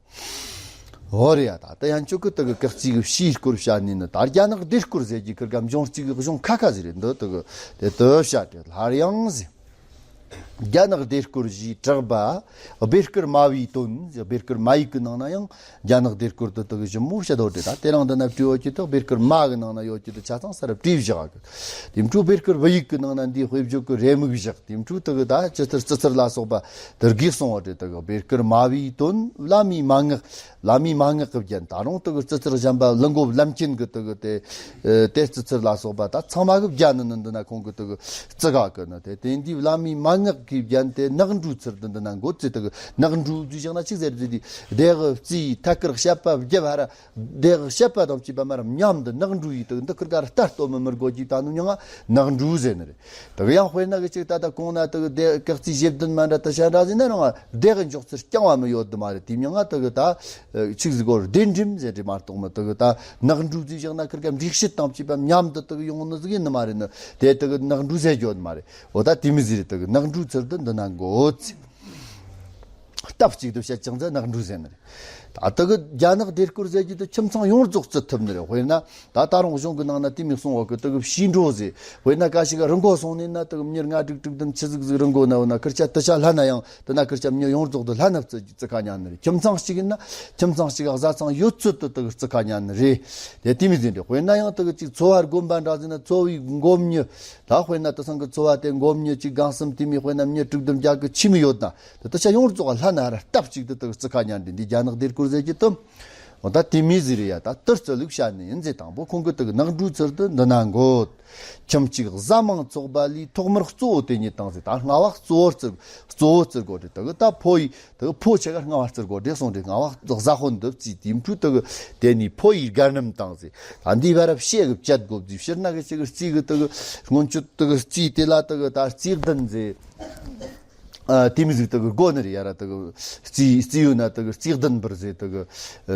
འོ་རེད་ཡ། ད་ད་ཡང་ཆོག་གི། དག་གི་སྐག་རྩིས་གི་ཕྱིའི་སྐོར་བཤད་ནི་ནི་ད་རྒྱ་ནག་སྡེ་སྐོར་ཟེར་གྱི་ཁིར་ག་འབྱུང་རྩིས་གི་གཞུང་ཁ་ཁ་ཟིག་རེད། འདི་དག་དེ་དུ་བཤད་དྲི། སླར་ཡང་ཟེར། རྒྱ་ནག་སྡེ་སྐོར་བཞིས་གྲགས་པ་བེར་ཀིར་མ་བའི་དོན། བེར་ཀིར་མ་ཡིག་གི་ནང་ན་ཡང་རྒྱ་ནག་སྡེ་སྐོར་དུ་དག་ཞིབ་མོ་བཤད་དོ་དྲི། ད་དེ་རིང་འདི་ན་བྲིས་ཡོད་ཀྱི་དག་བེར་ཀིར་མ་གི་ནང་ན་ཡོད་ཀྱི་དག་ཆ་ཚང་ས་ར་བྲིས་བཞག་གི། དེ་འཕྲུལ་བེར་ཀིར་བུ་ཡིག་གི་ནང་ན་འདིའི་དཔེ་བརྗོད་ཀྱི་རེ་མིག་བཞག་དེ་འཕྲུལ་དུ་གི་ད་ཅི་ཚར་ཙི་ཚར་ལ་སོགས་པ་དུ་གིས་གསུང་བ་དྲི། དུ་གི་བེར་ཀིར་མ་བའི་དོན། བླ་མའི་མན་ངག་བླ་མའི་མན་ངག་གི་རྒྱན། ད་རུང་དུ་གི་ཙི་ཚར་གཞན་པ་ལུ་འགོ་བླ་མཁྱེན་གི་དུ་གི་དེ་དེ་ཙི་ཚར་ལ་སོགས་པ་ད་ཚང་མ་གི་རྒྱན་ནི་ནི་འདི་ན་ཁོང་གི་དུ་གི་ཙི་ག་གི་ནི་དེ་དེ་འདིའི་བླ་མའི་མན་ངག་གི་གིས་བརྒྱན་ཏེ་ནག་འབྲུའི་ཚུལ་དུ་འདི་ན་འགོད་ཅེས། དེ་གི་ནག་འབྲུ་ཟེར་བཞག་ན་ཆི་ཟེར་ཟེར་དུས། དེ་གི་རྩིས་ཐད་ཀར་བཤད་པ་བརྒྱབ་ཧ་ར། དེ་གི་བཤད་པ་དང་བཅས་པ་མར་མཉམ་དུ་ནག་འབྲུ་ཡིས་དེ་གི་འདི་ཁིར་ག་ར་ལྟ་སྟོ་མི་མི་དགོས་ཀྱི་ད་ནུ་མྱང་ང་ནག་འབྲུ་ཟེར་ནི་རེད། དེ་གི་ཡང་དཔེར་ན་གི་ཅིག་ད་ལྟ་གོང་ན་དེ་གི་དེ་གི་རྩིས་ཞེ་བདུན་མ་འདྲ་དེ་ཤ་འདྲ་ཟེར་ན་རང་དེ་གི་འཇོག་ཚུལ་རྐྱང་བ་མི་ཡོད་དུ་མ་རེད། དེ་མྱང་ང་དེ་གི་ད་ཆིག་ཟིག་གོ་ར་སྡེ་འགྲིམ་ཟེར་དེ་མ་གཏོགས་མི་དེ་གི་ད་ནག་འབྲུ་ཟེར་བཞག་ན་ཁིར་ག་འགྲིག་བཤད་དང་བཅས་པ་མཉམ་དུ་དེ་གི་ཡོང་ནི་ཟིག་ཡིན་ནི་མ་རེད། ནི་དེ་དེ་གི་ནག་འབྲུ་ཟེར་རྒྱུ་ནི་མ་རེད། འོ་ད་དེ་མི་ཟིག་རེད། དེ་གི་ནག་འབྲུའི་ཚུལ་དུ་འདི་ན་འགོད་ཅེས། སྟབས་གཅིག་ཏུ་བཤད་ཅིང་ཚེ་ནག་འབྲུ་ཟེར་ནི་རེད། ད་དེ་གི་རྒྱ་ནག་ལྡེ་སྐོར་ཟེར་རྒྱུ་དེ་ཁྱིམ་ཚང་ཡོངས་རྫོགས་བརྩི་ཐུབ་ནི་རེད། དཔེར་ན་ད་ད་རུང་གཞུང་གི་ནང་ན་དེ་མི་གསུང་བ་གི་དེ་གི་བྱིས་འགྲོ་ཟེར། དཔེར་ན་ཀ་ཞིག་རི་མགོ་སོང་ནས་ན་དེ་གི་མྱི་ལྔ་དྲུག་དྲུག་བདུན་ཆི་ཟིག་ཟིག་རི་མགོ་ན་འོ་ན་ཁིར་ཆ་དེ་ཆ་ལྷ་ན་ཡང་དེ་ན་ཁིར་ཆ་མྱི་ཡོངས་རྫོགས་དེ་ལྷ་ན་བརྩི་བརྩི་ཁ་ཉན་ནི་རེད། ཁྱིམ་ཚང་གཅིག་ཡིན་ན་ཁྱིམ་ཚང་གཅིག་ག་བཟའ་ཚང་ཡོད་ཚོད་དུ་དེ་གི་བརྩི་ཁ་ཉན་ནི་རེད། དེ་དེ་མི་ཟིག་རེད། དཔེར་ན་ཡང་དེ་གི་ཅིག་ཚོ་བ་དགོན་པ་འདྲ་ཟེར་ན་ཚོ་བའི་མགོ་མྱི། ད་དཔེར་ན་དེ་སང་གི་ཚོ་བ་དེ་མགོ་མྱི་གཅིག་གང་གསུམ་དེ་མི་དཔེར་ན་མྱི་དྲུག་བདུན་བརྒྱ་གི་ཆི་མི་ཡོད་ན། དེ་ད་ཆ་ཡོངས་རྫོགས་ལྷ་ན་ར་སྟབས་གཅིག་ཏུ་དེ་གི་བརྩི་ཁ་ཉན་དེ་འདི་རྒྱ་ནག་ལྡེ་སྐོར་ཟེར་གྱི་དུམ། འོ་ད་དེ་མི་ཟིག་རེད་ཡ། ད་དེར་རྩི་ལུགས་བཤད་ནི་ཡིན་ཟེར། དང་པོ་ཁོང་གི་དེ་གི་ནག་འབྲུའི་ཚུལ་དུ་འདི་ན་འགོད། ཁྱིམ་གཅིག་བཟའ་མང་ཚོགས་པ་ལས། ཐོག་མར་གཙོ་བོ་དེ་ཉིད་དང་ཟེར། ད་རྔ་བ་གཙོ་བོར་བརྩི། གཙོ་བོ་བརྩི་དགོས་རེད། དེ་གི་ད་ཕོ་ཡི་དེ་གི་ཕོ་ཆེ་ག་རྔ་བ་བརྩི་དགོས་རེད་གསུངས་རེད། རྔ་བ་བཟའ་དཔོན་འདི་བརྩིས་དེ་འཕྲུལ་དེ་གི་དེ་ནི་ཕོ་ཡི་དགའ་རྣམ་དང་ཟེར། ད་འདི་བར་བཤད་གི་བཅད་དགོས་ཟེར། ཕྱིར་ན་གི་ཅིག་གི་རྩིས་གི་དེ་གི་སྔོན་ཆད་དེ་གི་རྩིས་དེ་ལ་དེ་གི་ད་རྩིས་གདན་ཟེར། ཨ། དེ་མི་ཟིག་དེ་གི་དགོས་ནི་རེད་ཡ་ར། དེ་གི་རྩིས་རྩིས་ཡོད་ན་དེ་གི་རྩིས་གདན་པར་ཟེར། དེ་གི་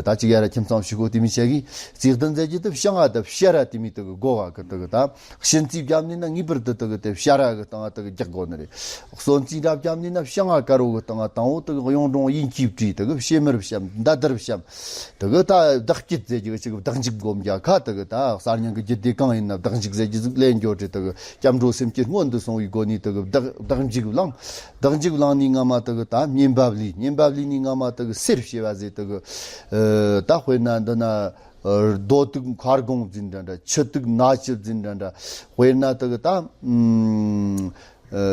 ད་ཅིག་ཡ་ར་ཁྱིམ་ཚང་ཞིག་གོ་དེ་མི་བཤད་གི་རྩིས་གདན་ཟེར་གྱི་དེ་བཤང་ང་དེ་བཤད་ར་དེ་མི་དེ་གི་དགོས་ག་གི་དེ་གི་ད། གཤིན་རྩིས་བརྒྱབ་ནས་ན་ངེས་པར་དུ་དེ་གི་དེ་བྱ་ར་གི་སྟེང་ང་དེ་གི་རྒྱག་དགོས་ནི་རེད། གསོན་རྩིས་འདྲ་བརྒྱབ་ནས་ན་བྱ་རྔ་དཀར་པོ་གི་སྟེང་ང་དང་པོ་དེ་གི་གཡུང་དྲུང་དབྱིན་སྐྱིད་བྲིས། དེ་གི་བྱེ་མར་བཤམས། མདའ་དར་བཤམས། དེ་གི་ད་བདག་སྐྱིད་ཟེར་རྒྱུ་གི་ཅིག་བདག་འཇིགས་སྒོམ་རྒྱག་ཁ། དེ་གི་ད་གསར་རྙིང་གི་རྒྱུད་སྡེ་གང་ཡིན་ན་བདག་འཇིགས་ཟེར་རྒྱུ་ཟིག་ལེན་རྒྱུ་རེད། དེ་གི་སྐྱབས་འགྲོ་སེམས་བསྐྱེད་སྔོན་དུ་སོང་བའི་སྒོ་ནས་དེ་གི་བདག་བདག་འཇིགས་བླངས། བདག་འཇིགས་བླངས་ནས་སྔ་མ་དེ་གི་ད་བསྙེན་པ་བླུས། བསྙེན་པ་བླུས་ནས་སྔ་མ་དེ་གི་གསེར་བྱེ་བ་ཟེར། དེ་གི་ད་དཔེར་ན་འདི་ན། རྡོ་དུག་མཁར་གོང་ཟེར་འདྲ་འདྲ། ཆུ་དུག་ནག་ཆུ་ཟེར་འདྲ་འདྲ། དཔེར་ན་དེ་གི་ད་ཨུམ།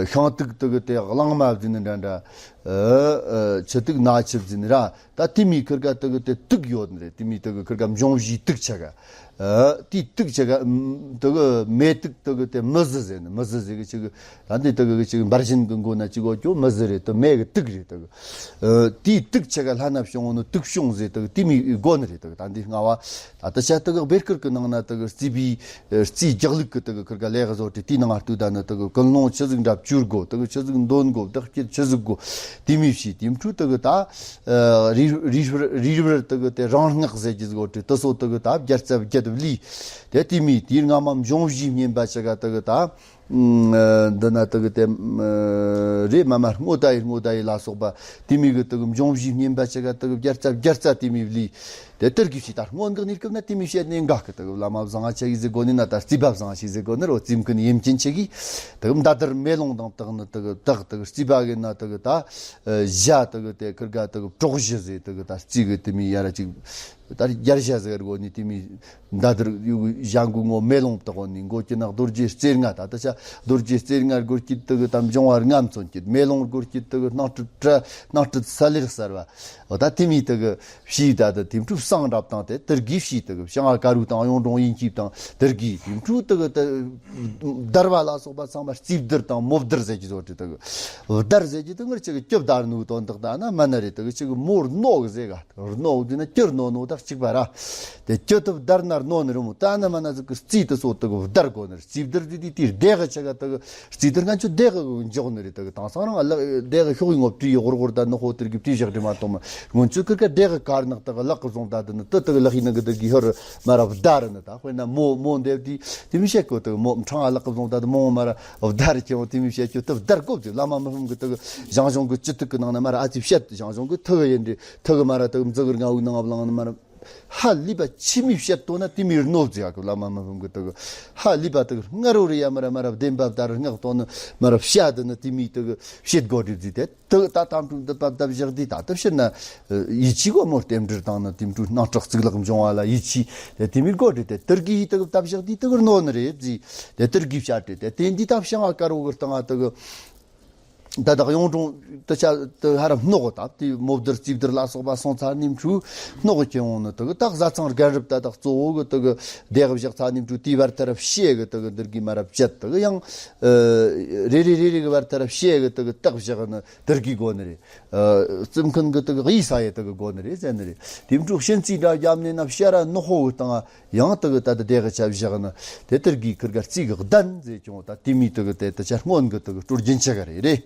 ཤིང་དུག་དེ་གི་དེ་གླང་མ་ཟེར་འདྲ་འདྲ། ཆུ་དུག་ནག་ཆུ་ཟེར་ར། ད་དེ་མོའི་ཁིར་ག་དེ་གི་དེ་དུག་ཡོད་ནི་རེད། དེ་མོའི་དེ་གི་ཁིར་ག་འབྱུང་བཞིའི་དུག་ཆ་ག། དེའི་དུག་ཆ་ག་དེ་གི་མེ་དུག་དེ་གི་དེ་མི་ཟི་ཟེར་ནི། མི་ཟི་ཟེར་གི་ཆི་གི། ད་འདི་དེ་གི་ཆི་གི་འབར་བཞིན་གི་མགོ་ན་ཅི་གོ་ཅོ་མི་ཟི་རེད། དེ་མེ་གི་དུག་རེད། དེ་གི་དེའི་དུག་ཆ་ག་ལྷ་ན་བྱུང་བ་ནི་དུག་གཞུང་ཟེར། དེ་གི་དེ་མོའི་དགོས་ནི་རེད། དེ་གི་ད་འདི་རྔ་བ། ད་ལྟ་ཆ་དེ་གི་བེར་ཁུར་གི་ནང་ན་དེ་གི་རྩིས་པའི་རྩིས་རྒྱག་ལུགས་ཀྱི་དེ་གི་ཁིར་ག་ལས་བཟོ་སྟེ་དེའི་ནང་ང་ལྟོས་ད་ནི་དེ་གི་ཀུན་སློང་ཆི་ཟིག་འདྲ་བཅོས་དགོས། དེ་གི་ཆི་ཟིག་འདོན་དགོས། བདག་སྐྱིད་ཆི་ཟིག་དགོས། དེ་མོ་བྱས་དེ་འཕྲོས་དེ་གི་ད་རི་རི་རི་བར་དེ་གི་དེ་རང་སྔགས་ཟེར་གྱི་ཟིག་ཡོད་དེ་དེ་ཚོ་དེ་གི་ད་བརྒྱ་རྩ་བརྒྱད་བླུས། དེ་དེ་མོ་དེའི་སྔ་མ་འབྱུང་བཞིའི་བསྙེན་པ་ཆ་ག་དེ་གི་ད། འདི་ན་དེ་གི་དེ་རེ་མ་མ་སྔོ་ད་ཡི་སྔོ་ད་ཡི་ལ་སོགས་པ་དེ་མོ་གི་དེ་གི་འབྱུང་བཞིའི་བསྙེན་པ་ཆ་ག་དེ་གི་བརྒྱ་རྩ་བརྒྱ་རྩ་དེ་མོ་བླུས། དེ་དེར་གི་ཕྱི་ལྟར་སྔོན་འགག་གཉིས་སྐབས་ན་དེ་མོ་བཤད་ནས་འགག་གི། དེ་གི་བླ་མ་བཟང་ང་ཆ་གི་ཟིག་གོ་ནི་ན་ད་རྩིས་པ་བཟང་ཞིག་ཟིག་གོ་ནི་རོ། རྩིས་མཁན་ཡེམ་ཅན་ཆ་གི་དེ་གི་མདའ་དར་མེ་ལོང་དང་དག་ནི་དེ་གི་དག་དེ་གི་རྩིས་པ་གི་ན་དེ་གི་ད་བཞག། དེ་གི་དེ་ཁིར་ག་དེ་གི་གྲོགས་གཞི་ཟེར། དེ་གི་ད་རྩིས་གི་དེ་མོ་ཡ་ར་ཅིག་ད་རྒྱར་བྱ་ཟེར་གོ་ནི་དེ་མོ་མདའ་དར་ཡུ་གུ་ཞང་གུ་ངོ་མེ་ལོང་བཏགས་ནི་མགོ་ཀྱི་ནག་རྡོ་རྗེ་རྩེ་ལྔ། ད་ད་ཆ་རྡོ་རྗེ་རྩེ་ལྔ་སྒོར་གྱི་དེ་གི་དམ་འབྱུང་བ་ལྔ་མཚོན་གྱི། མེ་ལོང་སྒོར་གྱི་དེ་གི་སྣང་སྤྲུལ་བྲ་སྣང་སྤྲུལ་ས་ལེར་གསལ་བ། འོ་ད་དེ་མོ་དེ་གི་ཕྱིའི་ད་ད་དེ་འཕྲུལ་བསང་རབ་དང་དེ་དེར་གི་ཕྱིའི་དེ་གི་བྱང་ང་དཀར་པོ་དང་གཡུང་དྲུང་དབྱིན་སྐྱིད་དང་དེར་གི་དེ་འཕྲུལ་དེ་གི་དེ་བརྡར་བ་ལ་སོགས་པ་ཚང་མ་རྩིས་བརྡར་དང་མོ་བརྡར་ཟེར་གྱི་བཟོ་དེ་དེ་གི་བརྡར་ཟེར་གྱི་དེ་ངར་ཅིག་གི་སྐྱོབ་བརྡར་ནུ་དོན་དག་ད་ན་མ་ན་རེད། དེ་གི་ཅིག་གི་མོ་རྣོ་གི་ཟེར་ག། རྣོ་འོ་དེ་ན་སྐྱུར་རྣོ་ནོ་དག་གཅིག་པ་ར། དེ་སྐྱུ་ཐུབ་བརྡར་ན་རྣོ་ནི་རུ་མོ་ད་ན་མ་ན་ཟིག་གི་རྩིས་དེ་སོ་དེ་གི་བརྡར་དགོ་ནི་རེད། རྩིས་བརྡར་དེ་དེ་དེ་སྡེ་གི་ཆ་ག་དེ་གི་རྩིས་དེ་ང་ཆུ་སྡེ་གི་འཇོག་ནི་རེད། དེ་གི་དེང་སང་རང་ལག་སྡེ་གི་ཤོག་ཡི་ངོ་བྲིས་ཡི་ཧོར་ཧོར་ད་ནི་ཧོ་དེར་གི་བྲིས་བཞག་དྲི་མ་གཏོང་མི་སྔོན་ཆུ་ཁིར་ཀ་སྡེ་གི་དཀར་ནག་དེ་གི་ལག་གི་བཟུང་ད་དེ་ནི་དེ་དེ་གི་ལག་ཡི་ནང་གི་དེ་གི་ཧོར་མ་ར་བརྡར་ནི། ད་དཔེར་ན་མོ་མོ་འདེབས་དེ་དེ་མི་བཤད་གོ། དེ་གི་མོ་ཕྲང་ང་ལག་གི་བཟུང་ད་དེ་མོ་མ་ར་བརྡར་ཁྱེར་འོང་དེ་མི་བཤད་ཁྱོད་དེ་བརྡར་གོ་དེ་བླ་མ་མི་ཕམ་གི་དེ་གི་ཞང་ཞུང་གི་སྤྱི་ཐུག་གི་ནང་ན་མ་ར་ཨ་ཙི་བཤད། ཞང་ཞུང་གི་ཐུག་གི་ཡིན་དེ། ཐུག་གི་མ་ར་དུ་མཛུ་གུར་ང་བུ་ནང་བླངས་ནི་མ་ར། ཧ་ལི་པ་ཆི་མི་བཤད་དོ་ན་དེ་མི་རྣོ་ཟེར་ཡ་གི་བླ་མ་མི་ཕམ་གི་དུ་གི། ཧ་ལི་པ་དུ་གི་སྔ་རོ་རི་ཡ་མ་ར་མ་ར་བདེན་པ་ད་ར་སྔགས་དོ་ནི་མ་ར་བཤད་དུ་ནི་དེ་མི་དུ་གི་བཤད་དགོ་དྲི་ཟི་དེ་དུ་ད་དམ་ཕྲུག་འདི་པ་བཏབ་བཞག་དི་ད་དུ་ཕྱིར་ན་ཡིད་ཆེས་གོ་མོ་རྟེན་འབྲེལ་དང་ནི་དེ་འཕྲུ་སྣང་གྲགས་གཙུག་ལག་འབྱུང་བ་ལ་ཡིད་ཆེས་དེ་དེ་མི་དགོ་དྲི་དེ་དུར་གི་ཡི་དུ་གི་བཏབ་བཞག་དི་དུ་གི་རྣོ་ནི་རེད་ཟི། དེ་དུར་གི་བཤད་དྲི་དེ་དེ་འདི་ད་བཤང་བ་དཀར་བོ་གི་སྟེང་ང་དུ་གི། ད་དག་གཡུང་དྲུང་དུ་ཆ་དུ་ཧ་ར་སྣོག་གི་ད་དེ་མོ་བདུར་རྩིས་བདུར་ལ་སོགས་པ་སོང་ཚར་ནས་འཕྲུལ་སྣོག་གི་ཁྱེར་འོང་ནི་དུ་གི་ད་བཟའ་ཚང་རྒན་རབས་ད་དག་གཙོ་བོ་གི་དུ་གི་སྡེ་གི་བཞག་ཚར་ནས་འཕྲུལ་དེའི་བར་ཐ་ར་བཤད་གི་དུ་གི་འདིར་གི་མ་ར་བཅད་དུ་གི་ཡང་རེ་རེ་རེ་རེ་གི་བར་ཐ་ར་བཤད་གི་དུ་གི་སྟག་བཞག་ནི་དིར་གི་དགོ་ནི་རེད། རྩིབ་མཁན་གི་དུ་གི་གཡས་ས་ཡི་དུ་གི་དགོ་ནི་རེད་ཟེར་ནི་རེད། དེ་འཕྲུལ་གཤིན་རྩིས་འདྲ་བརྒྱབ་ནས་ན་བཤད་ར་ནག་པོ་གི་སྟེང་ཡང་དུ་གི་ད་ལྟ་དེ་གི་ཆ་བཞག་ནི་དེ་དིར་གི་ཁིར་ག་རྩིས་གི་གདན་ཟེར་ཀྱང་ད་དེ་མི་དུ་གི་དེ་དུ་ཆ་སྔོན་གི་དུ་གི་སྲོལ་རྒྱུན་ཆགས་གི་རེད་རེད།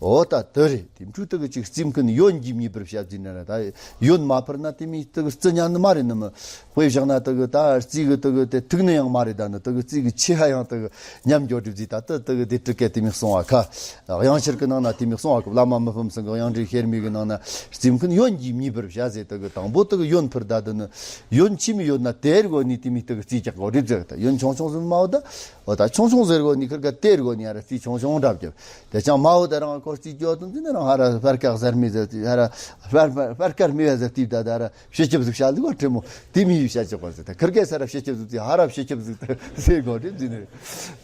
འོ་ད་དུ་རེད། དེ་འཕྲུལ་དུ་གི་ཅིག་རྩིབ་མཁན་ཡོན་གྱིས་མྱུལ་བར་བྱ་བརྩིས་ན་ར་ད་ཡོན་མ་ཕུར་ན་དེ་མི་དུ་གི་རྩི་ཉན་ནི་མ་རེད་ནི་མི། དཔེ་བཞག་ན་དུ་གི་ད་རྩིས་གི་དུ་གི་དེ་ཐུག་ནི་ཡང་མ་རེད། ད་ནི་དུ་གི་རྩིས་གི་ཆེ་ཧ་ཡང་དུ་གི་ཉམས་འགྱོ་སྒྲིབ་རྩིས་ད་དུ་དུ་གི་དེ་ཀྲི་ཀེ་དེ་མི་གསུང་བ་ཁ། དབྱངས་ཕྱིར་གི་ནང་ན་དེ་མི་གསུང་བ་ཁ། བླ་མ་མི་ཕམ་ཚང་གི་དབྱངས་འགྲེལ་ཤེར་མིག་གི་ནང་ན་རྩིབ་མཁན་ཡོན་གྱིས་མྱུལ་བར་བྱ་ཟེར། དུ་གི་དང་པོ་དུ་གི་ཡོན་ཕུར་ད་དུ་ནི་ཡོན་ཆི་མི་ཡོད་ན་དེར་གོ་ནི་དེ་མི་དུ་གི་རྩིས་རྒྱག་གོ་རེད་ཟེར། ད་ཡོན་ཆུང་ཆུང་ཟིན་མ་བོ་ད། འོ་ད་ཆུང་ཆུང་ཟེར་གོ་ནི་ཁིར་ག་དེར་གོ་ནི་ཡ་ར་རྩིས་ཆུང་ཆུང་འདྲ་བརྒྱབ། དེ་ཅང་མ་བོ་ད་རང་ཁོ་རྩིས་སྐྱོ་དུ་འཛིན་ན་རང་ཧ་ར་སྤར་ཀ་གཟར་མི་ཟེར་ཏི་ཧ་ར་སྤར་སྤར་སྤར་ཀར་མི་བ་ཟེར་ཏི་ད་ད་ར་ཤེ་ཁྱབ་ཟིག་བྱ་ལུག་བ་ཁྲི་མོ་དེ་མི་ཡུལ་བྱ་ཆོག་པ་ཟེར། ད་ཁིར་གེ་ས་ར་ཤེ་ཁྱབ་ཟིག་ཏི་ཧ་ར་ཤེ་ཁྱབ་ཟིག་ཏི་ཟེར་གོ་དེ་འཛིན་ནི།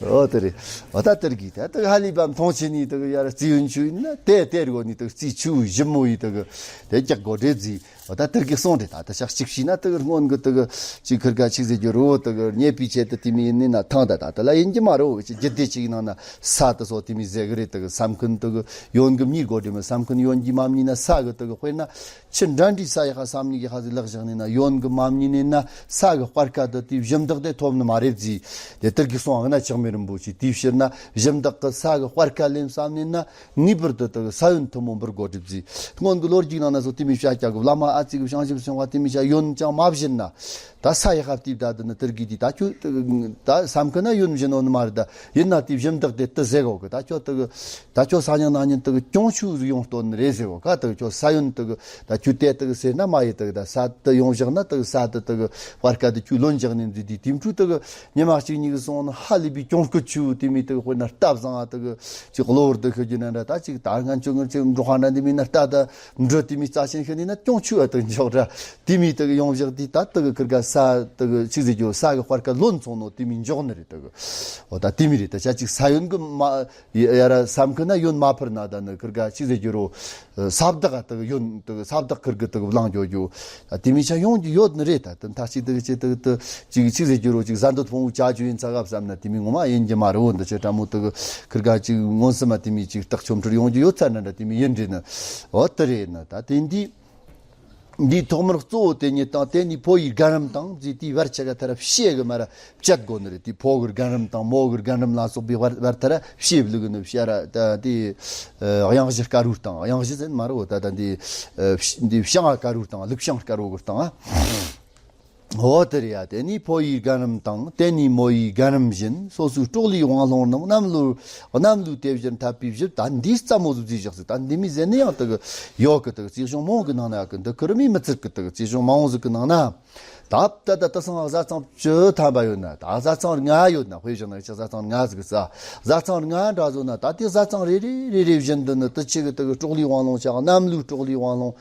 འོ་དེ་རེད། འོ་ད་དེར་གི་ད་ད་ཧ་ལི་བམ་མཐོང་ཆེ་ནི་ད་ཡ་ར་རྩིས་ཡོན་ཆུ་ཡིན་ན་དེ་དེར་གོ་ནི་ད་རྩིས་ཆུ་ཞིབ་མོ་ཡི་ད་དེ་རྒྱག་གོ་དེ་རྩིས། འོ་ད་དེར་གི་གསུང་རེད། ད་ད་ཞག་གཅིག་བྱས་ན་དེ་གི་སྔོན་གི་དེ་གི་ཅིག་ཁིར་ག་ཅིག་ཟེར་རྒྱུ་རོ། དེ་གི་རྙེད་པའི་ཆེད་དུ་དེ་མི་ཡིན་ནི་ན་ཐང་ད་ད་དེ་ལ་ཡིན་གྱི་མ་རོ། ཅིག་རྒྱུད་སྡེ་ཅིག་ནང་ན་ས་དེ་སོགས་དེ་མི་ཟེར་གི་རེད། དེ་གི་ས་མཁན་དེ་གི་ཡོན་གི་མྱི་དགོ་དེ་མི་ས་མཁན་ཡོན་གྱིས་མ་མྱི་ན་ས་གི་དེ་གི་དཔེར་ན་ཆུ་འདྲ་འདྲའི་ས་ཡི་ཁ་ས་མྱི་གི་ཁ་ཟིག་ལག་བཞག་ནི་ན་ཡོན་གི་མ་མྱི་ནི་ན་ས་གི་སྤར་ཁ་དེ་དེའི་གཞི་བདག་དེ་ཐོབ་ནི་མ་རེད་རྩིས། དེ་དེར་གི་གསུང་ཨ་ན་ཆགས་མེད་རིན་པོ་ཆེ་དེའི་ཕྱིར་ན་གཞི་བདག་གི་ས་གི་སྤར་ཁ་ལེན་བསམ་ནི་ན། ངེས་པར་དུ་དག་ས་ཡོན་ཐུན་མོང་འབུལ་དགོས་སྒྲུབ་རྩིས། སྔོན་གྱི་ལོ་རྒྱུས་ནང་ན་སོ་དེ་མི་བྱ་རྒྱ་གི་བླ་མ་ཨ་ཙི་གི་བྱང་ཆུབ་སེམས་དཔའ་དེ་མི་བྱ་ཡོན་ཅང་མ་བྱིན་ན། ད་ས་ཡི་ཁ་བལྟས་ད་དུ་ནི་དེར་གི་དེ་ད་ཁྱོད་ད་བསམ་གི་ན་ཡོན་བྱིན་ནོ་ནི་མ་རེད། ད་ཡིན་ན་དེ་བཞིན་བདག་དེ་དུ་ཟེར་གོ་གི། ད་ཁྱོད་དུ་གི་ད་ཁྱོད་ས་ཉིན་ན་ཉིན་དུ་གི་གྱོང་ཆུ་ཟིག་ཡོང་སྟོན་ནི་རེད་ཟེར་གོ་ག། དུ་གི་ཁྱོད་ས་ཡོན་དུ་གི་ད་ཁྱོད་དེ་དུ་གི་ཟེར་ན་མ་ཡི་དུ་གི་ད་ས་དུ་ཡོང་བཞག་ན་དུ་གི་ས་དུ་དུ་གི་བར་ཀ་དུ་ཁྱོད་ལོན་བཞག་ནི་འདི་དེ་དེ་འཕྲུལ་དུ་གི་ཉི་མ་གཅིག་གཉིས་གི་སོང་ན་ཧ་ལས་པའི་གྱོང་སྐུད་ཆུ་དེ་མི་དུ་གི་དཔེར་ན་རྟ་བཟང་ཨ་དུ་གི་ཅིག་གློ་བུར་དུ་ཤི་རྒྱུ་ན་འདྲ། ད་ཅིག་ད་ང་ཆུ་ངར་ཅིག་འབྲོག་ཁ་འདྲ་འདི་མིན་ན་རྟ་ད་འབྲོ་དེ་མི་རྩ་ཆེན་ཤི་ནི་ན་གྱོང་ཆུ་ཨ་དུ་འཇོག་འདྲ། དེ་མི་དུ་གི་ཡོང་བཞག་དེ་ད་དུ་གི་ཁིར་ག་ས་དུ་གི་ཆི་ཟེར་རྒྱུ་ས་གི་དཔར་ཀ་ལོན་ཚོང་ནོ་དེ་མི་འཇོག་ནི་རེད་དུ་གི། འོ་ད་དེ་མི་རེད། ད་ཆ་ཅིག་ས་ཡོན་གི་མ་ཡ་ར་བསམ་གི་ན་ཡོན་མ་ཕུར་ན་ད་ནི་ཁིར་ག་ཆི་ཟེར་རྒྱུ་རོ། ས་བདག་དུ་གི་ཡོན་དུ་གི་ས་བདག་ཁིར་གི་དུ་གི་བླང་རྒྱུ་རྒྱུ། ད་དེ་མི་ཆ་ཡོང་རྒྱུ་ཡོད་ནི་རེད། ད་དུ་མཐའ་གཅིག་དུ་གི་ཆི་དུ་གི་དུ་ཅིག་ཆི་ཟེར་རྒྱུ་རོ། ཅིག་ཟ་འདོད་ཕུང་བོ་བྱ་རྒྱུ་ཡིན་ཚ་ག་བསམ་ན་དེ་མི་ངོ་མ་ཡིན་གྱི་མ་རེད། འོ་འདི་ཆེ་ཕྲ་མོ་དུ་གི་ཁིར་ག་ཅིག་མངོན་སུམ་མ་དེ་མི་ཅིག་རྟགས་ཆོམ་ཁྲིར་ཡོང་རྒྱུ་ཡོད་ཚ་ན་འདྲ་དེ་མི་ཡིན་རེད་ནི། འོ་དེ་རེད་ནི། ད་དེ་འདི་འདིའི་ཐོག་མར་གཙོ་བོ་དེ་ཉིད་དང་དེ་ནི་ཕོ་ཡི་རྒན་རིམ་དང་རྫས་དེའི་བར་ཆད་ག་ཐ་ར་བཤད་གི་མ་ར་བཅད་དགོ་ནི་རེད། དེ་ཕོ་གི་རྒན་རིམ་དང་མོ་གི་རྒན་རིམ་ལ་སོགས་པའི་བར་བར་ཐ་ར་བཤད་ལུགས་ནི་བཤད་ར་ད་དེ་དབྱངས་བཞི་དཀར་བོའི་སྟེང་། དབྱངས་བཞི་ཟེར་མ་རེད། འོ་ད་ད་འདི་འདི་བྱང་ང་དཀར་བོའི་སྟེང་། ལུགས་བྱང་དཀར་བོ་གི་སྟེང་། འོ་དེ་རེད་ཡ། དེ་ནི་ཕོ་ཡི་རྒན་རིམ་དང་དེ་ནི་མོ་ཡི་རྒན་རིམ་བཞིན། སོ་སོའི་གྲོགས་ལས་དབང་ལུང་རྣམས་རྣམ་ལུས་རྣམ་ལུས་དེ་བཞིན་འཐད་པའི་བཞི། ད་འདིའི་རྩ་མོ་ཟིག་བརྩིས་བཞག་ཟིག། ད་འདི་མི་ཟེར་ནི་ཡང་དུ་གི་ཡོད་གི། དུ་གི་རྩིས་གཞུང་མང་གི་ནང་ན་ཡོད་གི། འདི་ཁུ་རུ་མི་མི་ཚིག་གི། དུ་གི་རྩིས་གཞུང་མང་བོ་ཟིག་གི་ནང་ན་ད་ད་ད་ད་སང་བཟའ་ཚང་བཅུ་ཐམ་པ་ཡོད་ན། ད་བཟའ་ཚང་ལྔ་ཡོད་ན། དཔེ་བཞག་ན་ཅི་བཟའ་ཚང་ལྔ་ཟིག་གི་ས་བཟའ་ཚང་ལྔ་འདྲ་བཟོ་ན། ད་དེ་བཟའ་ཚང་རེ་རེ་རེ་རེ་བཞིན་དུ་ནི་དུ་ཆི་གི་དུ་གི་གྲོགས་ལས་དབང་ལུང་བྱ། རྣམ་ལུས་གྲོགས་ལས་དབང་ལུང་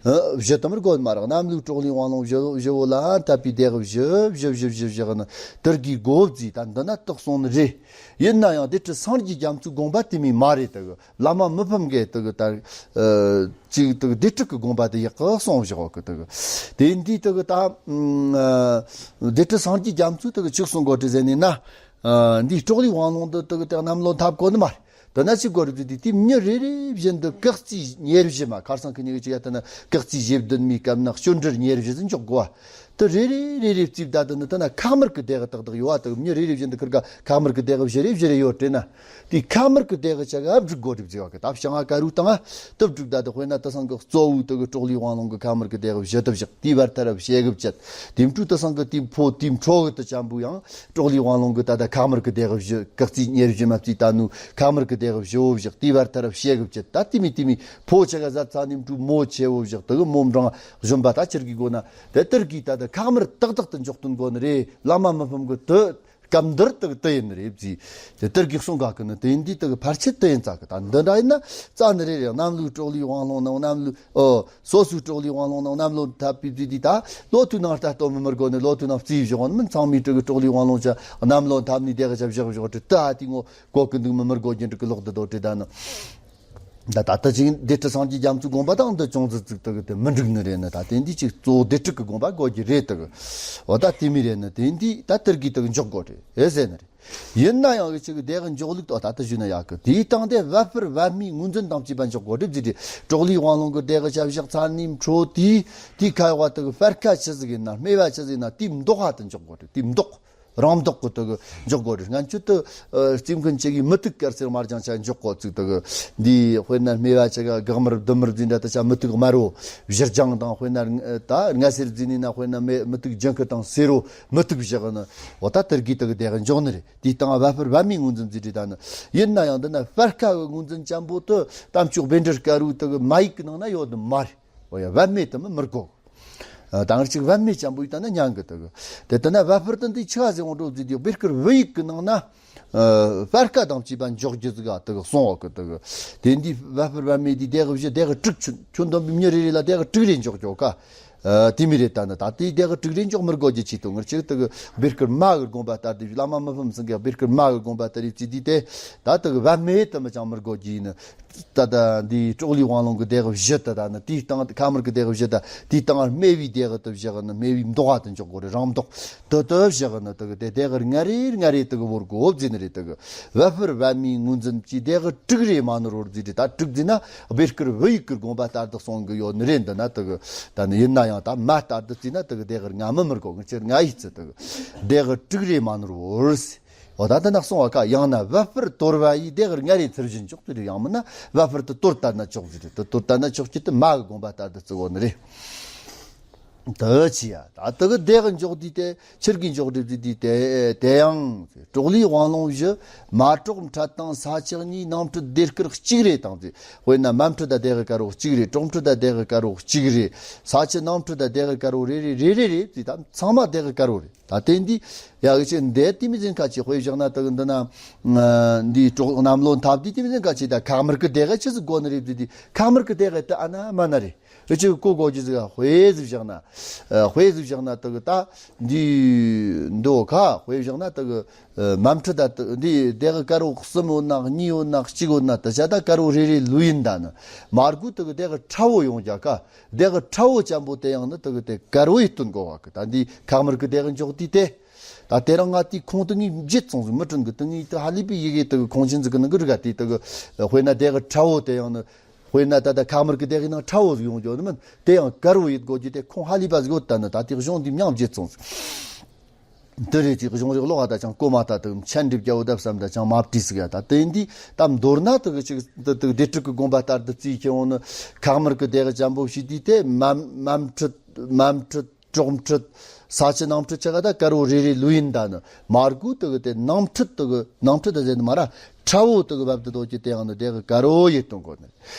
བཞི་དུ་མར་དགོས་མ་རག། རྣམ་ལུས་གྲོགས་ལས་དབང་ལུང་བཞི་བཞི་བོ་ལ་འཐད་པའི་སྡེ་བཞི་བཞི་བཞི་བཞི་བཞི་གི་ནི་དུར་གྱི་སྒོ་བརྩིས། ད་འདི་ན་དག་སོང་ནི་རེད། ཡིན་ན་ཡང་སྡེ་ཁྲི་སངས་རྒྱས་རྒྱ་མཚོའི་དགོངས་པ་དེ་མི་མ་རེད། དུ་གི་བླ་མ་མི་ཕམ་གི་དུ་གི་ད་ཅིག་དུ་གི་སྡེ་ཁྲི་གི་དགོངས་པ་དེ་ཡག་གི་སོང་བཞག་གི། དུ་གི་དེ་འདི་དུ་གི་ད་སྡེ་ཁྲི་སངས་རྒྱས་རྒྱ་མཚོས་དུ་གི་ཆིག་གསུང་གོ་དྲི་ཟེར་ནི་ན། འདིའི་གྲོགས་ལས་དབང་ལུང་དུ་དུ་གི་དེ་རྣམ་ལོ་འཐབ་གོ་ནི་མ་རེད། དེ་ན་ཅི་དགོས་རེད་ཟེར་དུས། དེ་མྱི་རེ་རེ་བཞིན་དུ་ཀག་རྩིས་ཉེར་བཞི་མ། ཁར་སང་ཁི་ཉི་གི་ཅི་ཡ་ད་ན་ཀག་རྩིས་བཞི་བདུན་མའི་སྐབས་ན་སྐྱོན་འགྲུལ་ཉེར་བཞི་ཟིན་འཇོག་དགོས་པ། དེ་རེ་རེ་རེ་རེ་རྩིས་ད་དུ་ནི་དེ་ན་ཁག་དམར་གི་སྡེ་གི་ཏག་ཏག་ཡོད་པ། དེ་མྱི་རེ་རེ་བཞིན་དུ་ཁིར་ག་ཁག་དམར་གི་སྡེ་གི་བཞི་རེ་བཞི་རེ་ཡོད་དྲན་ན། དེ་ཁག་དམར་གི་སྡེ་གི་ཆ་ག་བསྒྲིག་དགོས་རེད་ཟེར་བ་གི། ད་བྱང་ང་དཀར་བོའི་སྟེང་ང་དུ་བསྒྲིག་ད་དུ་དཔེར་ན་དེ་སང་གི་གཙོ་བོའི་དུ་གི་གྲོགས་ལས་དབང་ལུང་གི་ཁག་དམར་གི་སྡེ་གི་བཞི་དུ་བཞག། དེའི་བར་ཐ་ར་བཤད་གི་བཅད། དེ་འཕྲུལ་དེ་སང་གི་དེའི་ཕོ་དེའི་ཕྲོ་གི་དུ་ཅམ་བུ་ཡང་གྲོགས་ལས་དབང་ལུང་གི་ད་ལྟ་ཁག་དམར་གི་སྡེ་གི་བཞི། ཀག་རྩིས་ཉེར་བཞི་མ་བརྩིས་ད་ནུ་ཁག་དམར་གི་སྡེ་གི་བཞི་བོ་བཞག། དེའི་བར་ཐ་ར་བཤད་གི་བཅད། ད་དེ་མི་དེ་མི་ཕོ་ཆ་ག་ཟ་ཚ་ནིམ་ཕྲུ་མོ་ཆེ་བོ་བཞག། དེ་གི་མོ་འབྲང་གཞོན་པ་ད་ཁྱེར་གི་དགོ་ན། དེ་དེར་གི་ད་ལྟ་ཁག་དམར་ཏག་ཏག་ཏུ་འཇོག་དོན་དགོ་ནི་རེད། བླ་མ་མི་ཕམ་གི་དུ་སྐབས་འདིར་དུ་དུ་ཡིན་ནི་རེད་ཟེར། དེ་དེར་གི་གསུང་ག་གི་ནི་དེ་ཡིན་དུས་དུ་གི་ཕལ་ཆེར་དུ་ཡིན་ཙག་གི། ད་འདི་འདྲ་ཡིན་ན་རྩ་ནི་རེད་རེད། རྣམ་ལུས་གྲོགས་ལས་དབང་ལུང་ནང་རྣམ་ལུས་ཨོ། སོ་སོའི་གྲོགས་ལས་དབང་ལུང་ནང་རྣམ་ལོ་འཐབ་པའི་དུས་དེ་ད་ལོ་ཐུ་ནང་ལྟ་སྟོ་མི་མི་དགོ་ནི། ལོ་ཐུ་ནང་རྩིས་བཞག་ནི་མིན། ཚང་མའི་གྲོགས་ཀྱི་གྲོགས་ལས་དབང་ལུང་ཆ་རྣམ་ལོ་འཐབ་ནི་དེ་གི་ཆ་བཞག་བཞག་དྲི་ད་ཨ་དེ་ངོ་གོ་གི་འདུག་མི་མི་དགོ་རྒྱུ་འདྲ་གི་ལོག་དུ་དོ་དྲི་ད་ནི། ད་ད་ལྟ་ཅིག་སྡེ་ཁྲི་སངས་རྒྱས་རྒྱ་མཚོའི་དགོངས་པ་དང་འདི་ཅུང་ཟད་ཙིག་དག་དེ་མི་འགྲིག་ནི་རེད་ནི། ད་དེ་འདི་ཅིག་གཙོ་བོ་སྡེ་ཁྲི་གི་དགོངས་པ་དགོས་ཀྱི་རེད་དག་འོ་ད་དེ་མི་རེད་ནི། དེ་འདི་ད་དེར་གི་དག་འཇོག་དགོས་རེད་ཨེ་ཟེར་ནི་རེད། ཡིན་ན་ཡང་གི་ཅིག་སྡེ་གི་འཇོག་ལུགས་དོ་ད་ལྟ་ཞུས་ན་ཡག་གི། དེའི་སྟེང་དེ་བབ་པར་བབ་མའི་ངོས་འཛིན་དང་བཅས་པ་འཇོག་དགོས་རེད་ཟེར་ཏེ། གྲོགས་ལས་དབང་ལུང་གི་སྡེ་གི་ཆ་བཞག་ཚར་ནི་འཕྲོ་དེའི་དེའི་ཁ་ཡོག་པ་དག་སྤར་ཁ་ཆི་ཟིག་ཡིན་ན་སྨེ་བ་ཆི་ཟིག་ཡིན་ན་དེའི་མདོག་ཧ་དུ་འཇོག་དགོས་རེད། དེའི་མདོག་རང་མདོག་གི་དག་འཇོག་དགོས་རེད། སྔན་ཆད་དུ་ཨ་རྩིས་མཁན་ཆེ་གིས་མུ་ཏིག་དཀར་སེར་དམར་ལྗང་ཆ་འཇོག་གོ་ཚིག་དག་འདི་དཔེར་ན་སྨེ་བ་ཆ་ག་གག་དམར་བདུད་དམར་འཛིན་འདྲ་ད་ཆ་མུ་ཏིག་དམར་རོ་བཞི་ལྗང་དང་། དཔེར་ན་ད་རྔ་སེར་འཛིན་ནི་ན་དཔེར་ན་མེ་མུ་ཏིག་ལྗང་ཁུ་དང་སེར་རོ་མུ་ཏིག་བཞག་ནི། འོ་ད་དེར་གི་དག་སྡེ་གི་འཇོག་ནི་རེད། དེའི་སྟེང་བབ་པར་བབ་མའི་ངོས་འཛིན་ཟེར་རེད། ད་ནི་ཡིན་ན་ཡང་འདི་ན་སྤར་ཁ་གི་ངོས་འཛིན་ཅན་པོ་དུ་དམ་ཆོས་བཻ་ཌཱུརྱ་དཀར་པོའི་དག་མ་ཡིག་གི་ནང་ན་ཡོད་ནི་མ་རེད། འོ་ཡ་བབ་མེད་དུ་མི་མི་དགོས། ཨ་ད་ངར་ཅིག་བབ་མེད་ཅན་པོ་ཡིག་ད་ན་ཉན་གི་དག་དེ་ལྟ་ན་བབ་པར་དུ་འདི་ཆི་ག་ཟེར་འོང་འགྲོ་ཟེར་དུས་བཻ་དཀར་བུ་ཡིག་གི་ནང་ན་ཨ་སྤར་ཁ་དང་བཅས་པ་འཇོག་རྒྱུ་ཟིག་ག་དག་གསུང་བ་གི་དག་དེ་འདི་བབ་པར་བབ་མེད་འདི་སྡེ་གི་བཞི་སྡེ་གི་དྲུག་ཁྱོད་ཁྱོད་འདོན་པའི་མྱི་རེ་རེ་ལ་སྡེ་གི་དྲུག་རེ་འཇོག་ཆོག་ག་ཨ་དེ་མི་རེད། ད་ནི་ད་དེའི་སྡེ་གི་དྲུག་རེ་འཇོག་མི་དགོས་རྒྱུ་ཆེད་དུ་ངར་ཅིག་དག་བཻ་དཀར་མ་གི་དགོངས་པ་ལྟར་དུ་བླ་མ་མི་ཕམ་ཚང་གི་བཻ་དཀར་མ་གི་དགོངས་པ་ལྟར་རེད་ཟེར་དུས་དེ་ད་དག་བབ་མེད་དུ་མི་ཅང་མི་དགོས་རྒྱུ་ཡིན་ནི། ད་ལྟ་འདི་གྲོགས་ལས་དབང་ལུང་གི་སྡེ་གི་བཞི་དེ་ད་ནི་དེའི་སྟེང་ཁ་དམར་གི་སྡེ་གི་བཞི་དེ་དེའི་སྟེང་སྨེ་བའི་སྡེ་གི་དུ་བཞག་ནི་སྨེ་བའི་མདོག་ཧ་དུ་འཇོག་དགོས་རེད། རང་མདོག་དུ་དུ་བཞག་ནི་དག་དེ་སྡེ་གི་ལྔ་རེ་ལྔ་རེ་དག་བོར་དགོས་ཟེར་ནི་རེད། དག་བབ་པར་བབ་མའི་ངོས་འཛིན་གྱི་སྡེ་གི་དྲུག་རེ་མ་ནོར་བོར་ཟེར་རེད། ད་དྲུག་ཟེར་ན་བཻ་དཀར་བུ་ཡིག་གི་དགོངས་པ་ལྟར་དུ་གསུང་གི་ཡོད་ནི་རེད། འདི་ན་དག་ད་ནི་ཡིན་ན་ཡང་ད་མ་ལྟར་དུ་བརྩིས་ན་དག་སྡེ་གི་ལྔ་མི་མི་དགོས། ངར་ཅིག་ལྔ་ཡིག་ཙི་དག་སྡེ་གི་དྲུག་རེ་མ་ནོར་བོར་ཟེར། འོ་ད་འདི་ན་གསུང་བ་ཀ་ཡང་ན་བབ་པར་དོར་བ་ཡི་སྡེ་གི་ལྔ་རེ་ཚུར་བཞིན་འཇོག་ཏུ་རེད། ཡང་མིན་ན་བབ་པར་དུ་དོར་ལྟར་ན་ཆོག་ཟེར་རེད། དུ་དོར་ལྟར་ན་ཆོག་ཅི་དུ་མ་གི་དགོངས་པ་ལྟར་དུ་བརྩི་བོ་ནི་རེད། དུ་ཆི་ཡ་ད་དུ་གི་སྡེ་གི་འཇོག་དུས་དེ་ཕྱིར་གི་འཇོག་སྒྲིབ་དུས་དེ་དེ་ཡང་གྲོགས་ལས་དབང་ལུང་བཞི་མ་གྲོགས་འཕྲད་དང་ས་ཆག་གཉིས་ནང་འཕྲད་སྡེ་དཀར་གཅིག་རེ་དང་ཟེར། དཔེར་ན་མ་འཕྲད་ད་སྡེ་གི་དཀར་བོ་གཅིག་རེ། གྲོགས་འཕྲད་ད་སྡེ་གི་དཀར་བོ་གཅིག་རེ། ས་ཆག་ནང་འཕྲད་ད་སྡེ་གི་དཀར་བོ་རེ་རེ་རེ་རེ་རེ་ཟེར། ད་ཚང་མ་སྡེ་གི་དཀར་བོ་རེད། ད་དེ་འདི་ཡ་གི་ཆེ་འདས་དེ་མི་ཟིན་ཁ་ཆེ་དཔེ་བཞག་ན་དག་འདི་ན་འདི་གྲོགས་གནམ་ལོ་འཐབ་དུས་དེ་མི་ཟིན་ཁ་ཆེ་ད་ཁ་དམར་གི་སྡེ་གི་ཆི་ཟིག་དགོས་ནི་རེད་ཟེར་དུས་ཁ་དམར་གི་སྡེ་གི་ད་ཨ་ན་མ་ན་རེད། ཨེ་ཅིག་གོ་གོ་ཅི་ཟིག་དཔེ་ཟིག་བཞག་ན། ཨ་དཔེ་ཟིག་བཞག་ན་དག་ད་འདི་འདོ་ཁ་དཔེ་བཞག་ན་དག་མ་འཕྲུལ་ད་དག་འདི་སྡེ་གི་དཀར་བོ་གསུམ་ཡོད་ན་གཉིས་ཡོད་ན་གཅིག་ཡོད་ན་དུ་ཆ་ད་དཀར་བོ་རེ་རེ་ལུས་ཡིན་ད་ནི་མར་གུ་དག་སྡེ་གི་ཁྲ་བོ་ཡོང་རྒྱ་ཁ། སྡེ་གི་ཁྲ་བོ་ཅན་པོ་དེ་ཡང་ནི་དག་དེ་དཀར་བོ་ཡི་སྟོན་གོ་བ་གི། ད་འདི་ཁ་དམར་གི་སྡེ་གི་འཇོག་དུས་དེ། ད་དེ་རིང་ང་དེའི་ཁུངས་དེ་ངས་བརྗེད་སོང་ཟིག་མི་དྲན་གི། དེ་ངས་དེ་ཧ་ལས་པའི་ཡི་གེ་དེ་གི་ཁུངས་ཆེན་ཟིག་གི་ནང་གི་རིག་ག་དེ་དེ་གི་དཔེར་ན་སྡེ་གི་ཁྲ་བོ་དེ་ཡང་ནི། དཔེར་ན་ད་ལྟ་ཁ་དམར་གི་སྡེ་གི་ནང་ཁྲ་བོ་ཟིག་ཡོང་རྒྱུ་ནི་མིན། དེ་ཡང་དཀར་བོ་ཡིན་དགོས་རྒྱུ་དེ་ཁུངས་ཧ་ལས་པ་ཟིག་ཡོད། ད་ནི་ད་དེ་གཞུང་འདི་མྱང་བརྗེད་སོང་ཟིག་དེ་རེད། དེ་གཞུང་རིག་ཀློག་ད་ཅང་གོ་མ་ད་དེ་མཆན་འགྲིབ་རྒྱ་བོ་ད་བསམ་ད་ཅང་མ་བྲིས་ཟིག་ཡ། ད་དེ་འདི་ད་མདོར་ན་དེ་གི་ཅིག་དེ་དེ་སྡེ་དྲུག་གི་དགོངས་པ་ལྟར་དུ་བརྩིས་ཁྱེར་འོང་ནི། ཁ་དམར་གི་སྡེ་གི་ཅན་པོ་ཞིག་དུས་དེ་མ་མ་འཕྲུལ་མ་འཕྲུལ། གྲོགས་འཕྲུལ། ས་ཆག་ནང་འཕྲུལ་ཆ་ག་ད་དཀར་བོ་རེ་རེ་ལུས་ཡིན་ད་ནི་མར་གུ་དེ་གི་དེ་ནང་འཕྲུལ་དེ་གི་ནང་འཕྲུལ་ད་ཟེར་ནི་མ་ར་ཁྲ་བོ་དེ་གི་བབ་དེ་དོ་ཀྱི་དེ་ཡང་ནི་དེ་གི་དཀར་བོ་ཡི་སྟོན་གོ་ནི།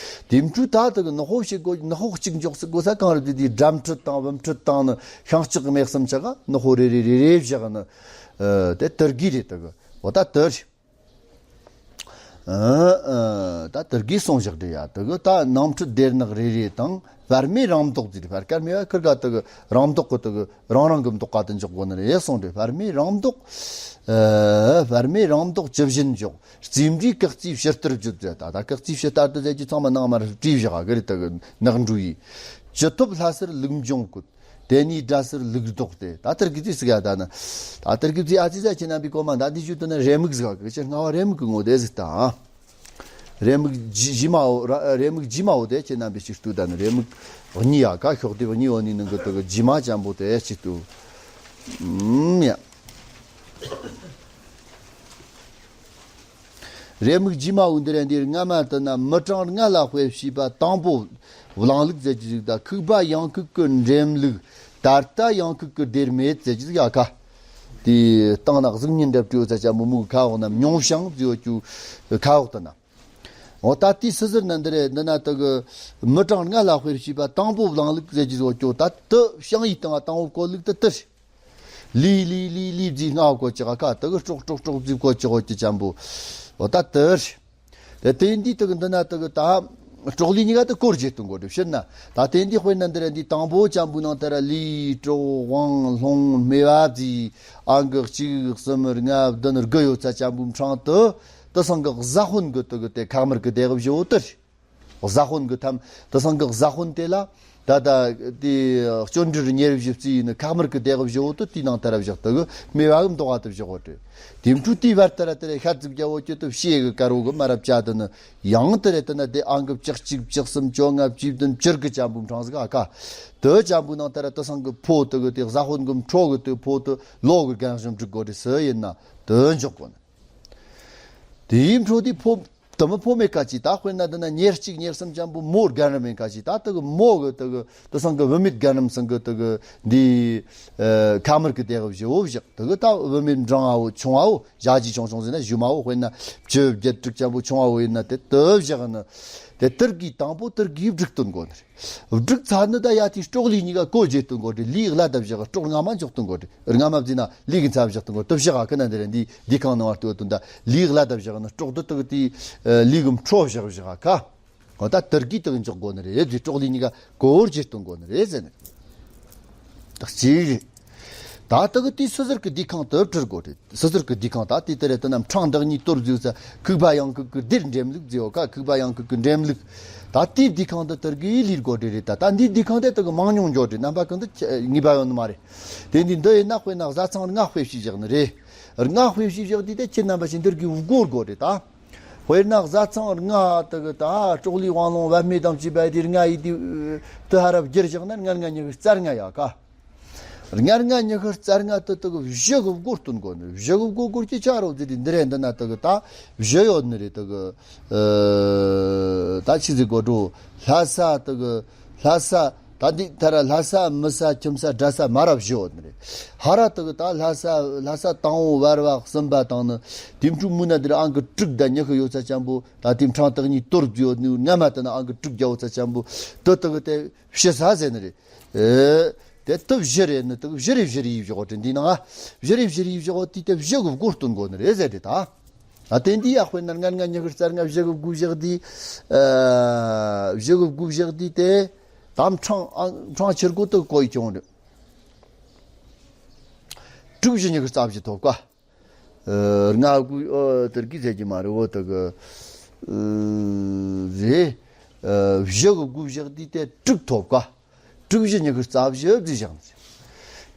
དེ་འཕྲུལ་ད་དེ་གི་ནག་པོ་ཞིག་གོ་ནག་པོ་གཅིག་འཇོག་སྲིད་གོ་ས་གང་རེད། དེ་དེ་སྦྲ་འཕྲུལ་དང་བུ་འཕྲུལ་དང་ནི་ཤིང་ལྕགས་མེ་གསུམ་ཆ་ག་ནག་པོ་རེ་རེ་རེ་རེ་བཞག་ནི། ཨ་དེ་དེར་གི་རེད། དེ་གི་འོ་ད་དེར། ཨ་ཨ་ད་དེར་གི་སོང་བཞག་དེ་ཡ། དེ་གི་ད་ནང་འཕྲུལ་སྡེར་ནག་རེ་རེ་དང་བར་མའི་རང་མདོག་ཟེར། བར་དཀར་མེ་བ་ཁིར་ག་དེ་གི་རང་མདོག་གི་དེ་གི་རང་རང་གི་མདོག་ག་དེ་འཇོག་གོ་ནི་རེད་སོང་དེ། བར་མའི་རང་མདོག་ཨ་བར་མའི་རང་མདོག་ཇི་བཞིན་འཇོག་རྩིས་འབྲས་སྐག་རྩིས་ཕྱི་ལྟར་བརྗོད་ཟེར། ད་ད་སྐག་རྩིས་ཕྱི་ལྟར་དུ་ཟེར་གྱི་ཚང་མ་ནང་མར་བྲིས་བཞག་གི་རེད། དེ་གི་ནག་འབྲུ་ཡིས་ཇི་ཐོབ་ལྷ་སར་ལུགས་འབྱུང་བཀོད། དེ་ནས་སྒྲ་ཟུར་ལུགས་ལྡོག་སྟེ། ད་ལྟར་གི་ཚིག་ཟིག་ཡ་ད་ནི། ད་ལྟར་གི་ཚིག་ཨ་ཙི་ཟ་ཁྱེད་རྣམ་པའི་གོ་མ་ད་འདི་ཞུ་དུ་ནི་རེ་མིག་ཟིག་གི་ཆེ་སྔ་བ་རེ་མིག་གི་ངོ་དེ་ཟིག་ད། རེ་མིག་ཇི་ཇི་མ་འོ་ར་རེ་མིག་ཇི་མ་འོ་དེ་ཁྱེད་རྣམ་པའི་ཞིག་ཏུ་ད་ནི་རེ་མིག་གཉིས་ཡ་ཀ་ཤོག་དེ་གཉིས་འོ་ནི་ནང་གི་དུ་གི་ཇི་མ་ཅན་པོ་དེ་ཞིག་ཏུ། ཨུམ་ཡ། རེ་མིག་ཇི་མ་འོ་འདི་རེད། འདིར་སྔ་མ་དུ་ན་མི་གྲངས་ལྔ་ལ་དཔེ་བྱས་པ་དང་པོ་གླེང་ལུགས་ཟེར་གྱི་ཟིག་ད་ཁུག་པ་ཡང་ཁུག་གི་འགྲེམ་ལུགས། ད་ལྟ་ཡང་ཁུག་གི་སྡེར་མེད་ཟེར་གྱི་ཟིག་ཡ་ཁ། དེ་སྟེང་ན་གཟུགས་བརྙན་འདྲ་བྲིས་ཡོད་ས་ཅན་མོ་མོའི་ཁ་འོག་ན་མྱོང་བྱང་བརྗོད་རྒྱུ་ཁ་འོག་ཏུ་ན། འོ་ད་དེའི་སྲིད་ཟུར་ན་འདི་རེད། འདི་ན་དུ་གི་མི་གྲངས་ལྔ་ལ་དཔེ་བྱས་པ་དང་པོ་གླེང་ལུགས་ཟེར་གྱི་ཟིག་ཡོད་ཀྱོ། ད་དུ་བྱང་ཡི་སྟེང་དང་པོ་བཀོད་ལུགས་དུ་དུ་རེད། ལི་ལི་ལི་ལི་ཟེར་སྔ་བ་བཀོད་ཅིག་ཁ་དུ་གི་ཀྲོག་ཀྲོག་ཀྲོག་ཟེར་བཀོད་ཅིག་བཀོད་ཅིག་ཅན་པོ། འོ་ད་དེར། དེ་དེ་འདི་དུ་གི་འདི་ན་དུ་གི་ད་ཀྲོག་ལི་གཉིས་ཀ་དུ་སྐོར་བྱེད་དུ་འགོ་འགྲེབ་ཕྱིར་ན། ད་དེ་འདི་དཔེར་ན་འདི་ར་འདི་དང་པོ་ཅན་པོའི་ནང་དུ་ར་ལི་ཀྲོག་དབང་ལྷོང་སྨེ་བ་ཟེར་ཨང་གི་གཅིག་གསུམ་ལྔ་བདུན་དགུ་ཡོད་ས་ཅན་པོའི་འཕྲང་དུ་དུ་སང་གི་གཟའ་དཔོན་གི་དུ་གི་དེ་ཁ་དམར་གི་སྡེ་གི་བཞི་བོ་དུ་རེད། གཟའ་དཔོན་གི་ཐམ་དེ་སང་གི་གཟའ་དཔོན་དེ་ལ། ད་ད་དེ་སྤྱོད་འབྲེལ་ཉེར་བཞི་བརྩིས་ཡིན་ནི་ཁག་དམར་གི་སྡེ་བཞི་བོ་དུ་དེའི་ནང་དེ་ར་བཞག་དུ་གི་མེ་བ་གི་མདོག་ག་དུ་བཞག་གོ་དྲི། དེ་འཕྲུལ་དེའི་བར་དེ་ར་དེ་ར་ཤ་ཙིག་རྒྱ་བོ་ཅི་དུ་ཕྱེ་གི་དཀར་བོ་གི་མ་རབ་ཅ་དུ་ནི་ཡང་དེ་རེ་དུ་ན་དེ་ཨང་གི་བཅུ་གཅིག་བཅུ་གསུམ་བཅོ་ལྔ་བཅུ་བདུན་བཅུ་དགུ་ཅམ་པོ་འཕྲང་ཟིག་ཨ་ཁ། དུ་ཅམ་པོ་ནང་དེ་ར་དུ་སང་གི་ཕོ་དུ་གི་དེ་གཟའ་དཔོན་གི་འཕྲོ་གི་དུ་ཕོ་དུ་ལོ་གི་རྒན་གཞོན་འགྲིག་གོ་དྲི་སུ་ཡིན་ན་དུ་འཇོག་གོ་ནི། དེའི་འཕྲོ་དེ་ཕོ། དུ་མི་ཕོ་མེད་ཀ་ཅི་ད་དཔེར་ན་འདི་ན་ཉེར་གཅིག་ཉེར་གསུམ་ཅན་པོ་མོ་རྒན་རབས་མེད་ཀ་ཅི་ད་དུ་གི་མོ་གི་དུ་གི་དུ་སང་གི་བུད་མེད་རྒན་རབས་སང་གི་དུ་གི་འདི་ཁ་མར་གི་དེ་གི་བཞི་བོ་བཞག་དུ་གི་ད་བུད་མེད་འབྲིང་བ་བོ་ཆུང་བ་བོ་བཞག་ཅི་ཆུང་ཆུང་ཟེར་ན་གཞུ་མ་བོ་དཔེར་ན་བཅུ་བརྒྱད་དྲུག་ཅན་པོ་ཆུང་བ་བོ་ཡིན་ན་དེ་དུ་བཞག་ནི་དེ་དུར་གི་དང་པོ་དུར་གི་བསྒྲིགས་སྟོན་དགོ་ནི་རེད། བསྒྲིགས་ཚར་ནི་ད་ཡ་དེའི་སྲོག་ལུས་གཉིས་ཀ་གོ་བརྗེ་སྟོན་དགོ་དྲི་ལུས་བླ་དབ་བཞག་སྲོག་རྔ་མ་འཇོག་སྟོན་དགོ་དྲི་རྔ་མ་བརྫིས་ན་ལུས་གི་ཚབ་བཞག་སྟོན་དགོ་དུ་བཞག་ཨ་ཁི་ན་འདི་རེད་འདི་འདི་ཁང་ནང་བར་དུ་དུ་ད་ལུས་བླ་དབ་བཞག་ནི་སྲོག་དུ་དུ་གི་དེའི་ལུས་གི་འཕྲོ་བཞག་བཞག་ཨ་ཁ། འོ་ད་དུར་གི་དུ་གི་འཇོག་དགོ་ནི་རེད་དེ་སྲོག་ལུས་གཉིས་ཀ་གོ་བརྗེ་སྟོན་དགོ་ནི་རེད་ཟེར་ནི། ད་གཅིག་རེད། ད་དུ་གི་དེའི་སོ་སོར་གི་འདི་ཁང་དུ་བྲི་དགོ་དྲི། སོ་སོར་གི་འདི་ཁང་ད་དེ་ལྟར་རེད་དུ་ན་འཕྲང་བདག་ཉིད་གཏོར་བརྫིས་ས་ཁུག་པ་ཡང་ཁུག་གི་འདིར་འགྲེམས་ལུགས་བརྫིས་འོ་ཀ་ཁུག་པ་ཡང་ཁུག་གི་འགྲེམས་ལུགས། ད་དེའི་འདི་ཁང་དུ་དུར་གི་ལུས་དགོ་དྲི་རེད་ད་ད་འདི་འདི་ཁང་དེ་དུ་གི་མང་ཉུང་འཇོག་དྲི་རྣམ་པ་ཀུན་ཏུ་ངེས་པ་ཡོད་ནི་མ་རེད། དེ་འདི་འདི་ཡིན་ན་དཔེར་ན་བཟའ་ཚང་ལྔ་དཔེ་བྱས་བཞག་ནི་རེད། ལྔ་དཔེ་བྱས་བཞག་དུས་དེ་ཁྱེད་རྣམ་པ་ཞིག་འདིར་གི་དགོ་དགོ་དྲི་ད། དཔེར་ན་བཟའ་ཚང་ལྔ་དུ་གི་ད་སྲོག་ལུས་དབང་ལུང་བ་སྨྲས་དང་བཅས་པ་དེ་ལྔ་ཡི་དུ་དུ་ཧ་ར་བསྒྱུར་བཞག་ན་ལྔ་ལྔ་ཉི་ཤུ་རྩ་ལྔ་ཡ་ཀ། ལྔ་ལྔ་ཉི་ཤུ་རྩ་ལྔ་དུ་དུ་གི་བཞི་གི་སྒོ་སྟོན་དགོ་ནི་བཞི་གི་སྒོ་སྒོར་གྱི་ཆ་རོགས་ཟེར་དུས་འདི་རེད་འདི་ན་དུ་གི་ད་བཞི་ཡོད་ནི་རེད་དུ་གི་ད་ཆི་ཟིག་གོ་འགྲོ་ལྷ་ས་དུ་གི་ལྷ་ས་ད་འདི་ད་ར་ལྷ་ས་མི་ས་ཁྱིམ་ས་དགྲ་ས་མ་ར་བཞི་ཡོད་ནི་རེད། ཧ་ར་དུ་གི་ད་ལྷ་ས་ལྷ་ས་དང་བོ་བར་བ་གསུམ་པ་དང་ནི་དེ་འཕྲུལ་མུ་ན་འདི་ར་ཨང་གི་དྲུག་ད་ཉི་ཤུ་ཡོད་ས་ཅན་པོ། ད་དེ་འཕྲང་བདག་ཉིད་གཏོར་བརྫིས་ཡོད་ནི་སྔ་མ་དེ་ན་ཨང་གི་དྲུག་རྒྱ་བོ་ཚ་ཆེན་པོ་དུ་དུ་གི་དེ་ཕྱི་ས་ཟེར་ནི་རེད། ཨེ། དེ་དུ་བཞི་རེད་ནི་དུ་བཞི་རེ་བཞི་རེ་ཡིས་བཞག་དྲི་འདི་ནང་ཨ། བཞི་རེ་བཞི་རེ་ཡིས་བཞག་དེ་དེ་བཞི་གི་སྒོ་སྟོན་དགོ་ནི་རེད་ཟེར་དེ་ད། ཨ་དེ་འདི་ཡག་དཔེར་ན་ལྔ་ལྔ་ཉི་ཤུ་རྩ་ལྔ་བཞི་གི་སྒོ་བཞག་དེ། ཨ། བཞི་གི་སྒོ་བཞག་དེ་དེ། ད་འཕྲང་ཨ་འཕྲང་ཕྱིར་སྒོ་དུ་གོ་ཡི་ཀྱང་རེད། དྲུག་བཞི་ཉི་ཤུ་རྩ་བཞི་ཐོབ་ཀ། ལྔ་དགུ་ཨོ་དེར་གི་ཟེར་གྱི་མ་རེད་འོ་དེ་གི་རེད། བཞི་གི་དགུ་བཞག་དུས་དེ་དྲུག་ཐོབ་ཀ། དྲུག་བཞི་ཉི་ཤུ་རྩ་བཞི་བཟོས་བཞག་ནས།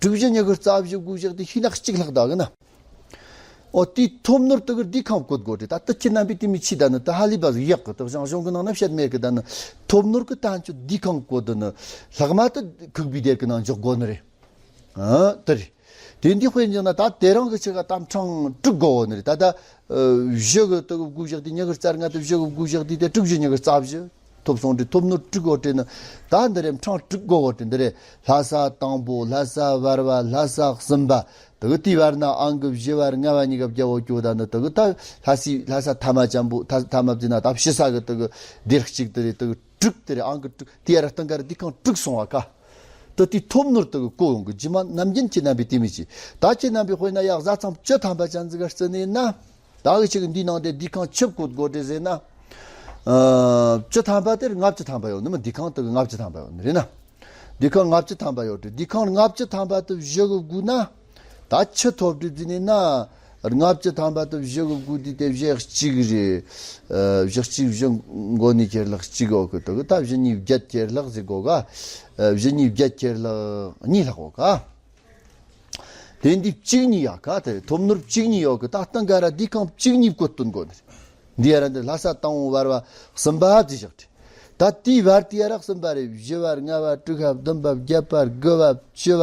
དྲུག་བཞི་ཉི་ཤུ་རྩ་བཞི་དགུ་བཞག་དུས་ཤི་ནག་གཅིག་ལྷག་ད་གི་ན། ཨོ་དེའི་ཐོབ་ནོར་དེ་གི་འདི་ཁང་བཀོད་དགོས་རེད་ད་དེ་ཁྱེད་རྣམ་པས་དེ་མི་ཆི་ད་ནི་དེ་ཧ་ལི་བ་ཟིག་ཡག་གི་དེ་ཞང་ཞུང་གི་ནང་ན་བཤད་མེད་གི་ད་ནི་ཐོབ་ནོར་གི་ད་ཆུ་འདི་ཁང་བཀོད་དེ་ནི་ལྷག་མ་དེ་ཁུག་པའི་སྡེར་གི་ནང་འཇོག་དགོས་ནི་རེད། ཨ་དེ་རེད། དེ་འདི་དཔེ་འཇོག་ན་ད་དེ་རང་གི་ཆེ་ག་དམ་འཕྲང་དྲུག་དགོ་བོ་ནི་རེད་ད་ད། བཞི་གི་དུ་གི་དགུ་བཞག་དུས་ཉི་ཤུ་རྩ་ལྔ་དུ་བཞི་གི་དགུ་བཞག་དུས་དེ་དྲུག་བཞི་ཉི་ཤུ་རྩ་བཞི་ཐོབ་སོང་དྲི་ཐོབ་ནོ་དྲུག་གོ་དྲི་ནི་ད་འདི་རེད་འཕྲང་དྲུག་དགོ་བོ་དྲི་འདི་རེད་ལྷ་ས་དང་པོ་ལྷ་ས་བར་བ་ལྷ་ས་གསུམ་པ་དུ་གི་དུས་བར་ན་ཨང་གི་བཞི་བ་ལྔ་བ་གཉིས་ཀ་བརྒྱ་བོ་སྐྱོ་ད་ནི་དུ་གི་ད་ལྷ་སི་ལྷ་ས་ཐ་མ་ཅན་པོ་ཐ་ཐ་མ་བརྩིས་ན་ད་ཕྱི་ས་གི་དུ་གི་སྡེར་གཅིག་དུ་རེད་དུ་གི་དྲུག་དེ་རེད་ཨང་གི་དྲུག་དེ་ཡ་ར་སྟེང་ག་ར་འདི་ཁང་དྲུག་སོང་བ་ཀ། ད་དེ་ཐོབ་ནོར་དེ་གི་གོ་ཡོང་གི་རྗེས་མ་ནམ་རྒྱུན་ཁྱེད་རྣམ་པས་དེ་མི་བྱེད། ད་ཁྱེད་རྣམ་པས་དཔེར་ན་ཡག་བཟའ་ཚང་བཅུ་ཐམ་པ་ཅན་ཟིག་ག་བརྩི་ནས་ན། ད་གི་ཅིག་འདི་ནང་དེ་འདི་ཁང་ཆུ་བཀོད་དགོས་དེ་ཟེར་ན། ཨ་བཅུ་ཐམ་པ་དེར་ལྔ་བཅུ་ཐམ་པ་ཡོད་ནི་མི་འདི་ཁང་དེ་གི་ལྔ་བཅུ་ཐམ་པ་ཡོད་ནི་རེད་ན། འདི་ཁང་ལྔ་བཅུ་ཐམ་པ་ཡོད་དེ་འདི་ཁང་ལྔ་བཅུ་ཐམ་པ་དེ་བཞི་གི་དགུ་ན། ད་ཆུ་ཐོབ་དུས་འཛིན་ནས་ན། ལྔ་བཅུ་ཐམ་པ་དུ་བཞི་གི་དགུ་དུས་དེ་བཞི་གཅིག་རེད། ཨ་བཞི་གཅིག་བཞི་མགོ་ནས་ཁྱེར་ལྷག་གཅིག་འོག་གི་དུ་གི་ད་བཞི་གཉིས་བརྒྱད་ཁྱེར་ལྷག་ཟེར་གོ་ག་ཨ་བཞི་གཉིས་བརྒྱད་ཁྱེར་ལྷག་གཉིས་ལྷག་འོག་ག་དེ་འདི་གཅིག་གཉིས་ཡག་ག་དེ་ཐོབ་ནོར་གཅིག་གཉིས་ཡོད་གི་ད་སྟེང་ག་ར་འདི་ཁང་གཅིག་གཉིས་བཀོད་སྟོན་དགོས་ནི་རེད། འདི་ཡ་ར་འདི་ལྷ་ས་དང་བོ་བར་བ་གསུམ་པ་བརྩིས་བཞག་དེ། ད་དེའི་བར་དེ་ཡ་ར་གསུམ་པ་རེད་བཞི་བ་ལྔ་བ་དྲུག་པ་བདུན་པ་བརྒྱད་པ་དགུ་བ་བཅུ་བ་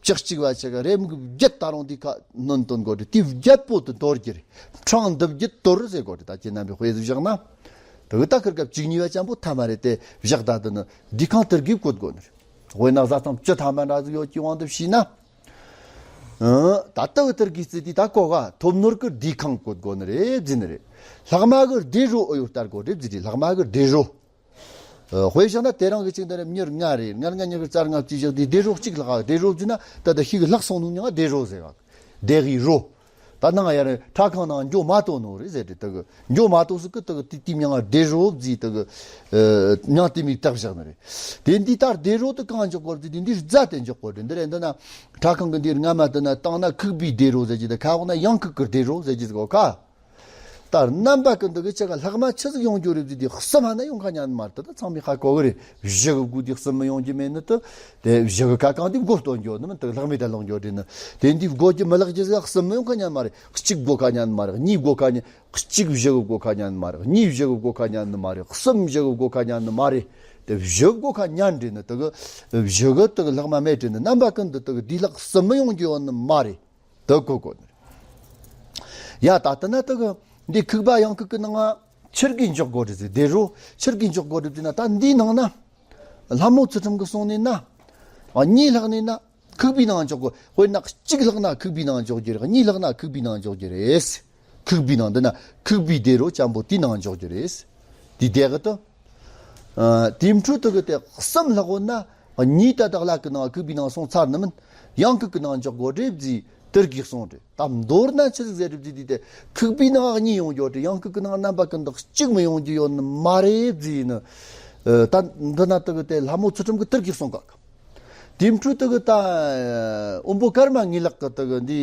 བཅུ་གཅིག་བ་ཆ་ག་རེ་མིག་བརྒྱད་ད་རུང་དེ་ཁ་སྣོན་སྟོན་དགོས་རེད་དེ་བརྒྱད་པོ་དུ་འདོར་རྒྱུ་རེད། འཕྲང་འདི་བརྒྱད་དོར་ཟེར་དགོས་རེད་ད་ཁྱེད་རྣམ་པས་དཔེ་ཟིག་བཞག་ན། དུ་ད་ཁིར་སྐབས་གཅིག་གཉིས་བ་ཅན་པོ་ཐ་མ་རེད་དེ་བཞག་ད་དུ་ནི་འདི་ཁང་དེར་གིས་བཀོད་དགོས་ནི་རེད། དཔེར་ན་བཟའ་ཚང་བཅུ་ཐམ་པ་འདྲ་ཟིག་ཡོད་ཀྱི་དབང་དུ་བྱས་ན། ཨ་ད་ལྟ་བུ་ལྟར་གྱི་རྩིས་དེ་ད་གོ་ག་ཐོབ་ནོར་གི་སྡེ་ཁང་བཀོད་དགོ་ནི་རེད་བརྫིས་ནི་རེད། ལྷག་མ་གི་སྡེ་རོ་ཨོ་ཡོད་ལྟར་གོ་རེད་བརྫིས་རེད་ལྷག་མ་གི་སྡེ་རོ། ཨ་དཔེ་བཞག་ན་དེ་རང་གི་ཅིག་འདི་རེད་མྱུར་ལྔ་རེད་ལྔ་ལྔ་ཉི་ཤུ་རྩ་ལྔ་བརྩིས་བཞག་དེ་སྡེ་རོ་གཅིག་ལྷག་ག་སྡེ་རོ་བརྫིས་ན་ད་ལྟ་ཤིག་ལྷག་སོང་ནོ་མྱང་སྡེ་རོ་ཟེར་ག་སྡེ་གི་རོ། ད་ནང་ཡ་རེ་ཁྲ་ཁང་ནང་འགྱོ་མ་ཏོ་ནོ་རེད་ཟེར་དེ་ད་གི་འགྱོ་མ་ཏོ་སུ་གི་ད་གི་དེ་དེ་མྱང་སྡེ་རོ་བརྫིས་ད་གི་ཨ་མྱང་དེ་མིག་བཏགས་བཞག་ནི་རེད། དེ་འདི་ལྟར་སྡེ་རོ་དུ་གང་འཇོག་གོ་རེད་དེ་འདི་རྫ་དེ་འཇོག་གོ་རེད་འདི་རེད་འདི་ན་ཁྲ་ཁང་གི་འདི་རྔ་མ་དུ་ན་བཏང་ན་ཁུག་པའི་སྡེ་རོ་ཟེར་གྱི་ད་ཁ་འོག་ན་ཡང་ཁུག་གི་སྡེ་རོ་ཟེར་གྱི་ཟེར་གོ་ཁ། ད་རྣམ་པ་ཀུན་ཏུ་གི་ཅི་ག་ལྷག་མ་ཆི་ཟིག་ཡོང་རྒྱུ་རེད་ཟེར་དུས་གསུམ་ཧ་ན་ཡོང་ཁ་ཉན་མ་རེད། ད་ཚང་མས་ཧ་གོ་གི་རེད། བཞི་གི་སྒོ་དེ་གསུམ་མི་ཡོང་རྒྱུ་མེད་ནི་དེ། དེ་བཞི་གི་ཀ་གང་དེ་སྒོ་སྟོན་རྒྱུ་ནི་མིན། དེ་ལྷག་མེད་དུ་ལོག་རྒྱུ་རེད་ནི། དེ་འདི་སྒོ་གི་མི་ལྷག་རྒྱུ་ཟིག་གསུམ་མི་ཡོང་ཁ་ཉན་མ་རེད། གཅིག་སྒོ་ཁ་ཉན་མ་རེད། གཉིས་སྒོ་ཁ་ཉན། གཅིག་བཞི་གི་སྒོ་ཁ་ཉན་མ་རེད། གཉིས་བཞི་གི་སྒོ་ཁ་ཉན་ནི་མ་རེད། གསུམ་བཞི་གི་སྒོ་ཁ་ཉན་ནི་མ་རེད། དེ་བཞི་གི་སྒོ་ཁ་ཉན་རེད་ནི་དེ་གི་བཞི་གི་དེ་གི་ལྷག་མ་མེད་རེད་ནི། རྣམ་པ་ཀུན་ཏུ་དེ་གི་དེ་ལྷག་གསུམ་མི་ཡོང་རྒྱུ་ཡོད་ནི་མ་རེད། དེ་གོ་དགོས་ནི་རེད། ཡ་ད་ལྟ་ན་དེ་གི་འདི་ཁུག་པ་ཡང་ཁུག་གི་ནང་ང་ཆི་གི་འཇོག་དགོས་རེད་ཟེར། དེ་རུ་ཆི་གི་འཇོག་དགོས་རེད་ཟེར་ན། ད་འདིའི་ནང་ན་ལྷ་མོ་ཚུལ་ཁྲིམས་གི་གསུང་ནི་ན་གཉིས་ལྷག་ནི་ན། ཁུག་པའི་ནང་འཇོག་དགོས། དཔེར་ན་གཅིག་ལྷག་ན་ཁུག་པའི་ནང་འཇོག་རྒྱུ་རེད། གཉིས་ལྷག་ན་ཁུག་པའི་ནང་འཇོག་རྒྱུ་རེད། ཁུག་པའི་ནང་འདི་ན་ཁུག་པའི་དེ་རུ་ཅན་པོ་དེའི་ནང་འཇོག་རྒྱུ་རེད། དེ་དེ་གི་དུ། ཨ། དེའི་འཕྲོ་དེ་གི་དེ་གསུམ་ལྷག་འོ་ན་གཉིས་ད་དག་ལ་ཁུག་ནང་ཁུག་པའི་ནང་སོང་ཚར་ནི་མིན། ཡང་ཁུག་གི་ནང་འཇོག་དགོས་རེད་ཟེར་དེར་གི་གསུངས་རེད། ད་མདོར་ན་ཆི་ཟིག་ཟེར་རེད་ཟེར་དུས་དེ་ཁུག་པའི་ནང་གཉིས་ཡོང་རྒྱུ་རེད། ཡང་ཁུག་གི་ནང་རྣམ་པ་ཀུན་ཏུ་གཅིག་མི་ཡོང་རྒྱུ་ཡོད་ནི་མ་རེད་ཟེར་ནི། ཨ། ད་འདི་ན་དེ་གི་དེ་ལྷ་མོ་ཚུལ་ཁྲིམས་གི་དེར་གི་གསུངས་ག་དེའི་འཕྲོ་དེ་གི་ད་དབོན་པོ་ཀརྨ་ངེས་ལག་གི་དེ་གི་འདི།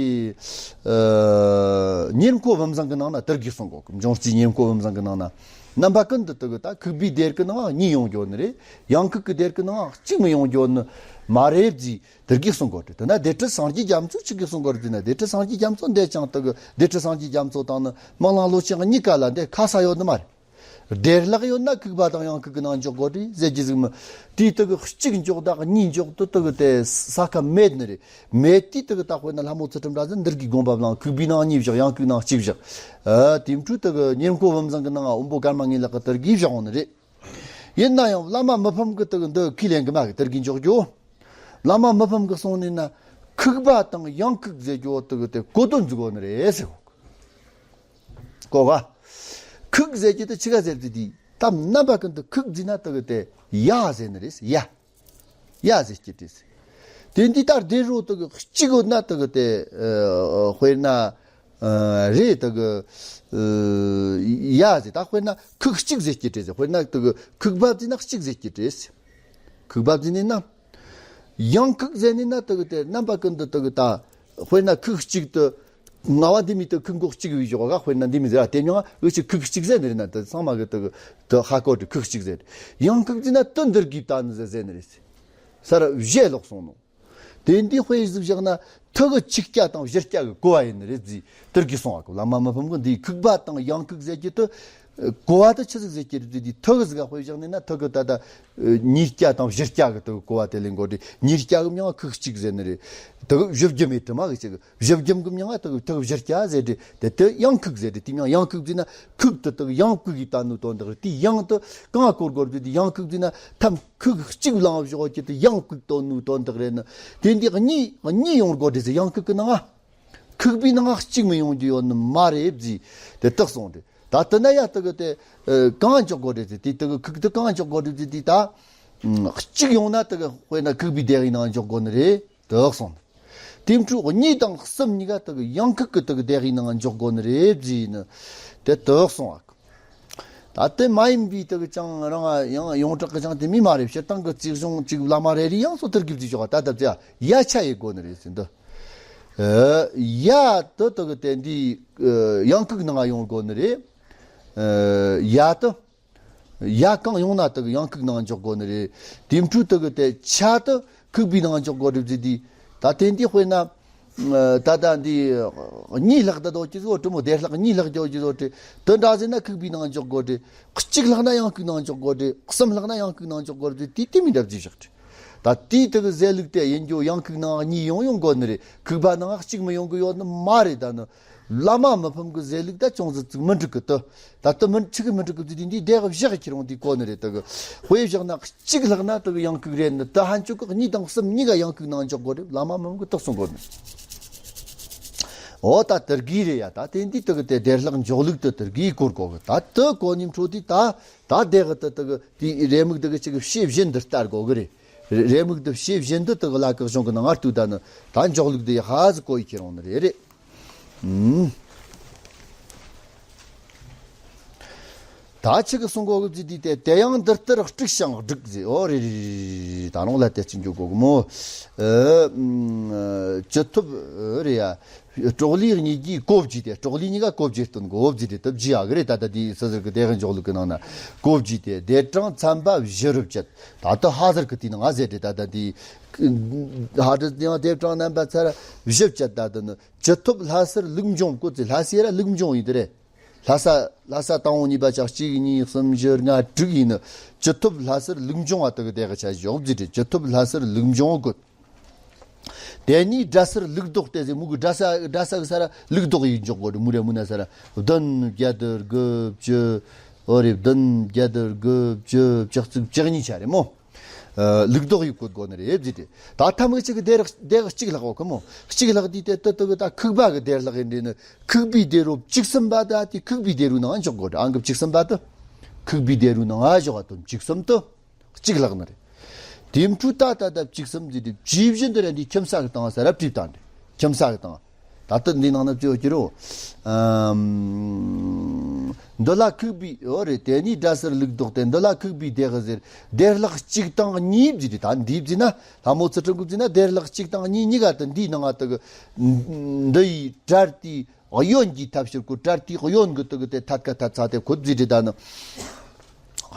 ཨ། ཉེར་མཁོ་བུམ་བཟང་གི་ནང་ན་དེར་གི་གསུངས་གོ། འབྱུང་རྩིས་ཉེར་མཁོ་བུམ་བཟང་གི་ནང་ན་རྣམ་པ་ཀུན་ཏུ་དེ་གི་ད་ཁུག་པའི་དེར་གི་ནང་གཉིས་ཡོང་རྒྱུ་ནི་རེད། ཡང་ཁུག་གི་དེར་གི་ནང་གཅིག་མི་ཡོང་རྒྱུ་ནི་མ་རེད་ཟེར་དེར་གི་གསུངས་གོ་རེད། དེ་ན་སྡེ་སྲིད་སངས་རྒྱས་རྒྱ་མཚོ་ཆི་གི་གསུངས་གོ་རེད་ཟེར་ན། སྡེ་སྲིད་སངས་རྒྱས་རྒྱ་མཚོ་འདས་ཀྱང་དེ་གི་སྡེ་སྲིད་སངས་རྒྱས་རྒྱ་མཚོ་དང་ནི་སྨོན་ལམ་ལོ་ཆེན་གཉིས་ཀ་ལ་འདི་ཁ་ས་ཡོད་ནི་མ་རེད། བདེ་བླག་ཡོད་ན་ཁུག་པ་དང་ཡང་ཁུག་གི་ནང་འཇོག་དགོས་རེད་ཟེར་རྒྱུ་ཟིག་མི། དེའི་དེ་གི་གཅིག་འཇོག་དང་གཉིས་འཇོག་དུ་དེ་གི་དེ་ས་ཁ་མེད་ནི་རེད། མེད་དེ་དེ་གི་ད་དཔེར་ན་ལྷ་མོ་ཚུལ་ཁྲིམས་འདྲ་ཟིག་འདིར་གི་དགོངས་པ་བླངས། ཁུག་པའི་ནང་གཉིས་བཞག་ཡང་ཁུག་ནང་གཅིག་བཞག་ཨ། དེའི་འཕྲོ་དེ་གི་ཉེར་མཁོ་བུམ་བཟང་གི་ནང་དབོན་པོ་ཀརྨ་ངེས་ལག་གི་དེར་གི་བཞག་འོང་ནི་རེད། ཡིན་ན་ཡང་བླ་མ་མི་ཕམ་གི་དེ་གི་འདི་ཁས་ལེན་གི་མ་གི་དེར་གི་འཇོག་རྒྱུ། བླ་མ་མི་ཕམ་གི་གསུང་ནི་ན་ཁུག་པ་དང་ཡང་ཁུག་ཟེར་རྒྱུ་དེ་གི་དེ་གོ་དོན་ཟིག་གོ་ནི་རེད་ཟེར་གོ། གོ་ག་ཁུག་ཟེར་རྒྱུ་དེ་ཆི་ག་ཟེར་རྒྱུ་དེ། ད་རྣམ་པ་ཀུན་ཏུ་ཁུག་ཟེར་ན་དེ་གི་དེ་ཡ་ཟེར་ནི་རེད། ཡ། ཡ་ཟེར་རྒྱུ་དེ་ཟེར། དེ་འདི་ལྟར་དེ་རུ་དེ་གི་གཅིག་ཡོད་ན་དེ་གི་དེ། ཨ། དཔེར་ན། ཨ། རེད། དེ་གི། ཨ། ཡ་ཟེར། ད་དཔེར་ན་ཁུག་གཅིག་ཟེར་རྒྱུ་དེ་ཟེར། དཔེར་ན་དེ་གི་ཁུག་པ་ཟེར་ན་གཅིག་ཟེར་རྒྱུ་དེ་ཟེར། ཁུག་པ་ཟེར་ནི་ན། ཡང་ཁུག་ཟེར་ནི་ན་དེ་གི་དེ་རྣམ་པ་ཀུན་ཏུ་དེ་གི་ད། དཔེར་ན་ཁུག་གཅིག་ཏུ། ང་བ་འདི་མི་དེ་ཁུག་མགོ་གཅིག་བའི་ཞོག་ག་དཔེར་ན་འདི་མི་ཟེར་བ་དེ་མྱང་ཨུ་ཆི་ཁུག་གཅིག་ཟེར་ནི་རེད་ན། དེ་ཚང་མ་གི་དེ་གི་དེ་ཧ་གོ་དུ་ཁུག་གཅིག་ཟེར། ཡང་ཁུག་ཟེར་ན་དེ་འདིར་གི་བཏང་ནི་ཟེར་ཟེར་ནི་རེད། ས་ར་བཞེས་ལོག་སོང་ནོ། དེ་འདི་དཔེ་ཟིག་བཞག་ན་ཐུ་གི་ཆིག་སྐྱ་དང་བཞི་སྐྱ་གི་གོ་བ་ཡིན་ནི་རེད་ཟེར། དེར་གི་སོང་བ་གོ། བླ་མ་མི་ཕམ་གི་འདི་ཁུག་པ་དང་ཡང་ཁུག་ཟེར་གྱི་དེ། གོ་བ་དེ་ཆི་ཟིག་ཟེར་གྱི་རེད་ཟེར་དུས་ཐུ་གི་ཟིག་ག་དཔེ་བཞག་ནི་ན་ཐུ་གི་ད་ད། ཉིས་སྐྱ་དང་བཞི་སྐྱ་གི་དེ་གི་གོ་བ་དེ་ལེན་དགོས་རེད། ཉིས་སྐྱ་གི་མྱང་ཁུག་གཅིག་ཟེར་ནི་རེད། དེ་གི་བཞི་བརྒྱ་མེད་དུ་མ་གི་ཅིག་བཞི་བརྒྱ་གི་མྱང་དེ་གི་དེ་གི་བཞི་སྐྱ་ཟེར་རེད། དེ་དེ་ཡང་ཁུག་ཟེར་རེད། དེ་མྱང་ཡང་ཁུག་ཟེར་ན་ཁུག་དེ་དེ་གི་ཡང་ཁུག་གི་ད་ནུ་དོན་དག་རེད། དེ་ཡང་དེ་གང་གོ་དགོས་རེད་ཟེར་དུས་ཡང་ཁུག་ཟེར་ན་ཐམ། ཁུག་གཅིག་ལངས་བཞག་གི་དེ་ཡང་ཁུག་དོ་ནུ་དོན་དག་རེད་ནི། དེ་འདི་གཉིས་གཉིས་ཡོང་དགོས་རེད་ཟེར། ཡང་ཁུག་གི་ནང་ང་ཁུག་པའི་ནང་ང་གཅིག་མི་ཡོང་རྒྱུ་ཡོད་ནི་མ་རེད་ཟེར། དེ་དག་སོང་རེད། ད་དེ་ན་ཡ་དེ་གི་དེ་གང་འཇོག་དགོས་རེད་ཟེར། དེ་དེ་གི་ཁུག་དེ་གང་འཇོག་དགོས་རེད་ཟེར། དེ་ད་གཅིག་ཡོང་ན་དེ་གི་དཔེར་ན་ཁུག་པའི་སྡེ་གི་ནང་འཇོག་དགོས་ནི་རེད། དག་སོང་། དེའི་འཕྲོ་གཉིས་དང་གསུམ་གཉིས་ཀ་དག་ཡང་ཁུག་གི་དག་སྡེ་གི་ནང་འཇོག་དགོས་ནི་རེད་ཟེར་ནི། དེ་དག་སོང་བ། ད་དེ་མ་ཡིན་པའི་དག་ཅང་རང་ཡང་ཡོངས་གྲགས་ཀྱི་ཅང་དེ་མི་མ་རེད། སྤྱིར་བཏང་གི་རྩིས་གཞུང་གཅིག་བླ་མ་རེ་རེ་ཡང་སོ་དེར་གི་བརྩིས་ཆོག་ད་ལྟ་བརྩིས་ཡ་ཆ་ཡི་དགོས་ནི་རེད་ཟེར་འདི། ཡ་དེ་དག་དེ་འདི་ཡང་ཁུག་ནང་ཡོང་དགོས་ནི་རེད། ཡ་དེ། ཡ་གང་ཡོང་ན་དག་ཡང་ཁུག་ནང་འཇོག་དགོས་ནི་རེད། དེའི་འཕྲོ་དག་གི་དེ་ཆ་དེ་ཁུག་པའི་ནང་འཇོག་དགོས་རེད་ཟེར་དུས། ད་དེ་འདི་དཔེར་ན། ད་ལྟ་འདི་གཉིས་ལྷག་ད་དོ་ཅི་བཟོ་དྲི་མོ་བདེ་ལྷག་གཉིས་ལྷག་རྒྱོ་ཅི་བཟོ་དྲི། དེ་འདྲ་ཟེར་ན་ཁུག་པའི་ནང་འཇོག་དགོས་དྲི། གཅིག་ལྷག་ན་ཡང་ཁུག་ནང་འཇོག་དགོས་དྲི། གསུམ་ལྷག་ན་ཡང་ཁུག་ནང་འཇོག་དགོས་དྲི། དེ་དེ་མི་འདྲ་ཅི་བཞག་དྲི། ད་དེའི་དག་ཟེར་ལུགས་དེ་ཡིན་རྒྱུ་ཡང་ཁུག་ནང་གཉིས་ཡོང་ཡོང་དགོས་ནི་རེད། ཁུག་པ་ནང་གཅིག་མི་ཡོང་གི་ཡོད་ནི་མ་རེད། ད་ནི། བླ་མ་མི་ཕམ་གི་ཟེར་ལུགས་ད་ཅུང་ཟད་ཅིག་མི་འགྲིག་གི་དུ། ད་དུ་མི་ཆི་གི་མི་འགྲིག་གི་དུ་དེ་འདི་བདེ་གི་བཞག་ཁྱེར་འོང་དེ་གོ་ནི་རེད། དུ་གི་དཔེ་བཞག་ན་གཅིག་ལྷག་ན་དུ་གི་ཡང་ཁུག་རེད་ནི། དུ་ཧན་ཅུ་གི་གཉིས་དང་གསུམ་གཉིས་ཀ་ཡང་ཁུག་ནང་འཇོག་དགོས་རེད། བླ་མ་མི་ཕམ་གི་དུ་གསུང་གོ་ནི། འོ་ད་དུར་གི་རེད་ཡ། ད་དེ་འདི་དུ་གི་དེ་བདེ་ལྷག་འཇོག་ལུགས་དུ་དུར་གི་གོར་གོ་གི། ད་དུ་གོ་ཉིམ་ཁྲོ་དེ་ད་ད་བདེ་གི་དུ་དུ་གི་དེ་རེ་མིག་དུ་གི་ཅིག་ཕྱེ་བཞིན་དུ་ལྟར་གོ་གི་རེད། རེ་མིག་དུ་ཕྱེ་བཞིན་དུ་དུ་གི་ལ་གི་གཞུང་གི་ནང་ང་ལྟོས། ད་ནི་ད་འཇོག་ལུགས་དུ་ཧ་ཟི་གོ་ཡི་ཁྱེར་འོང་ནི་རེད་རེད། ཨུམ། ད་ཆི་གི་གསུང་གོ་གི་ཟེར་དུས་དེ། དེ་ཡང་འདི་ལྟར་དཀྲུགས་ཤིང་སྒྲིག་ཟེར། ཨོ་རེད་རེད་རེད་རེད། ད་རུང་ལ་དེ་ཅི་འཇོག་གོ་གི་མོ། ཨ་ཨམ་ཅི་ཐུབ་རེད་ཡ། གྲོག་ལི་གཉིས་ཀྱིས་གོ་བརྗེས་ཏེ། གྲོག་ལི་གཉིས་ཀ་གོ་བརྗེས་སྟོན་གོ་བརྗེས་ཏེ། ད་བརྗེས་ཡ་གི་རེད། ད་ད་དེ་སི་ཟུར་གི་དེ་གི་འཇོག་ལུགས་གི་ནང་ན་གོ་བརྗེས་ཏེ། ལྡེབ་གྲངས་ཚན་པ་བཞི་རུ་བཅད། ད་ད་ཧ་ཟེར་གི་དེའི་ནང་ང་ཟེར་ཏེ། ད་ད་དེ་ཧ་འདྲི་ཡང་ལྡེབ་གྲངས་རྣམ་པ་ཚར་བཞི་བཅད། ད་ད་ནི་ཅི་ཐུབ་ལྷ་སར་ལུགས་འབྱུང་བཀོད་ཟེར། ལྷ་སའི་ར་ལུགས་འབྱུང་ཡིན་དེ་རེད། ལྷ་ས། ལྷ་ས་དང་པོ་གཉིས་པ་ཆ་གཅིག་གཉིས་གསུམ་བཞི་ལྔ་དྲུག་ཡིན་ནི། ཅི་ཐུབ་ལྷ་སར་ལུགས་འབྱུང་བ་དེ་གི་དེ་གི་ཆ་བཞག་ཟེར་ཏེ། ཅི་ཐུབ་ལྷ་སར་ལུགས་འབྱུང་བཀོད། དེ་ནས་དགྲ་སར་ལུགས་ལྡོག་སྟེ་ཟེར། མོ་གི་དགྲ་ས། དགྲ་ས་གི་ས་ར་ལུགས་ལྡོག་ཡིན་འཇོག་གོ་རེད། མོ་རེ་མོ་ན་ས་ར་བདུན་བརྒྱད་དགུ་བཅུ། ཨོ་རེད། བདུན་བརྒྱད་དགུ་བཅུ། བཅུ་གཅིག་བཅུ་གཉིས་ཆ་རེད་མོ། ཨ་ལུགས་ལྡོག་ཡིག་བཀོད་དགོས་ནི་རེད་ཟེར་ཏེ། ད་ཐམ་གི་ཅིག་གི་དེ་ར་དེ་གཅིག་ལྷག་གོ་གི་མོ། གཅིག་ལྷག་དུས་དེ་ཏི་ཏི་གི་ད་ཁུག་པ་གི་དེ་ལྷག་ཡིན་དེ་ནི། ཁུག་པའི་དེ་རུ་བཅུ་གསུམ་པ་ད་དེ་ཁུག་པའི་དེ་རུ་ནང་འཇོག་དགོས་རེད། ཨང་གི་བཅུ་གསུམ་པ་དེ། ཁུག་པའི་དེ་རུ་ནང་ང་འཇོག་བ་དོན་བཅུ་གསུམ་དེ་གཅིག་ལྷག་ནི་རེད། དེ་འཕྲུལ་ད་ད་ད་བཅུ་གསུམ་ཟེར་དུས། བཅུ་བཞི་འདི་ར་འདི་ཁྱིམ་ས་གི་སྟེང་ས་ར་བྲིས་བཏང་རེད། ཁྱིམ་ས་གི་སྟེང་། ད་ལྟ་འདི་ནང་ན་བཅོས་ཀྱི་རོ། ཨམ། འདི་ལ་ཁུག་པའི། ཨོ་རེད། དེ་ནས་དགྲ་སར་ལུགས་ལྡོག་སྟེ། འདི་ལ་ཁུག་པའི་དེ་གི་ཟེར། དེ་ལྷག་གཅིག་དང་གཉིས་བརྗོད་དེ། ད་འདི་བརྫིས་ན། ལྷ་མོ་ཚུལ་ཁྲིམས་གི་བརྫིས་ན། དེ་ལྷག་གཅིག་དང་གཉིས་གཉིས་ཀ་དེ་འདིའི་ནང་ང་དེ་གི། འདི་ཡི་དགྲར་དེའི་གཡོན་གྱི་ཐབས་ཤེས་ཀོ། དགྲར་དེའི་གཡོན་གི་དེ་གི་དེ་ཐད་ཀ་ཐད་ཚ་དེ་ཁོ་བརྫིས་ཏེ། ད་ནི་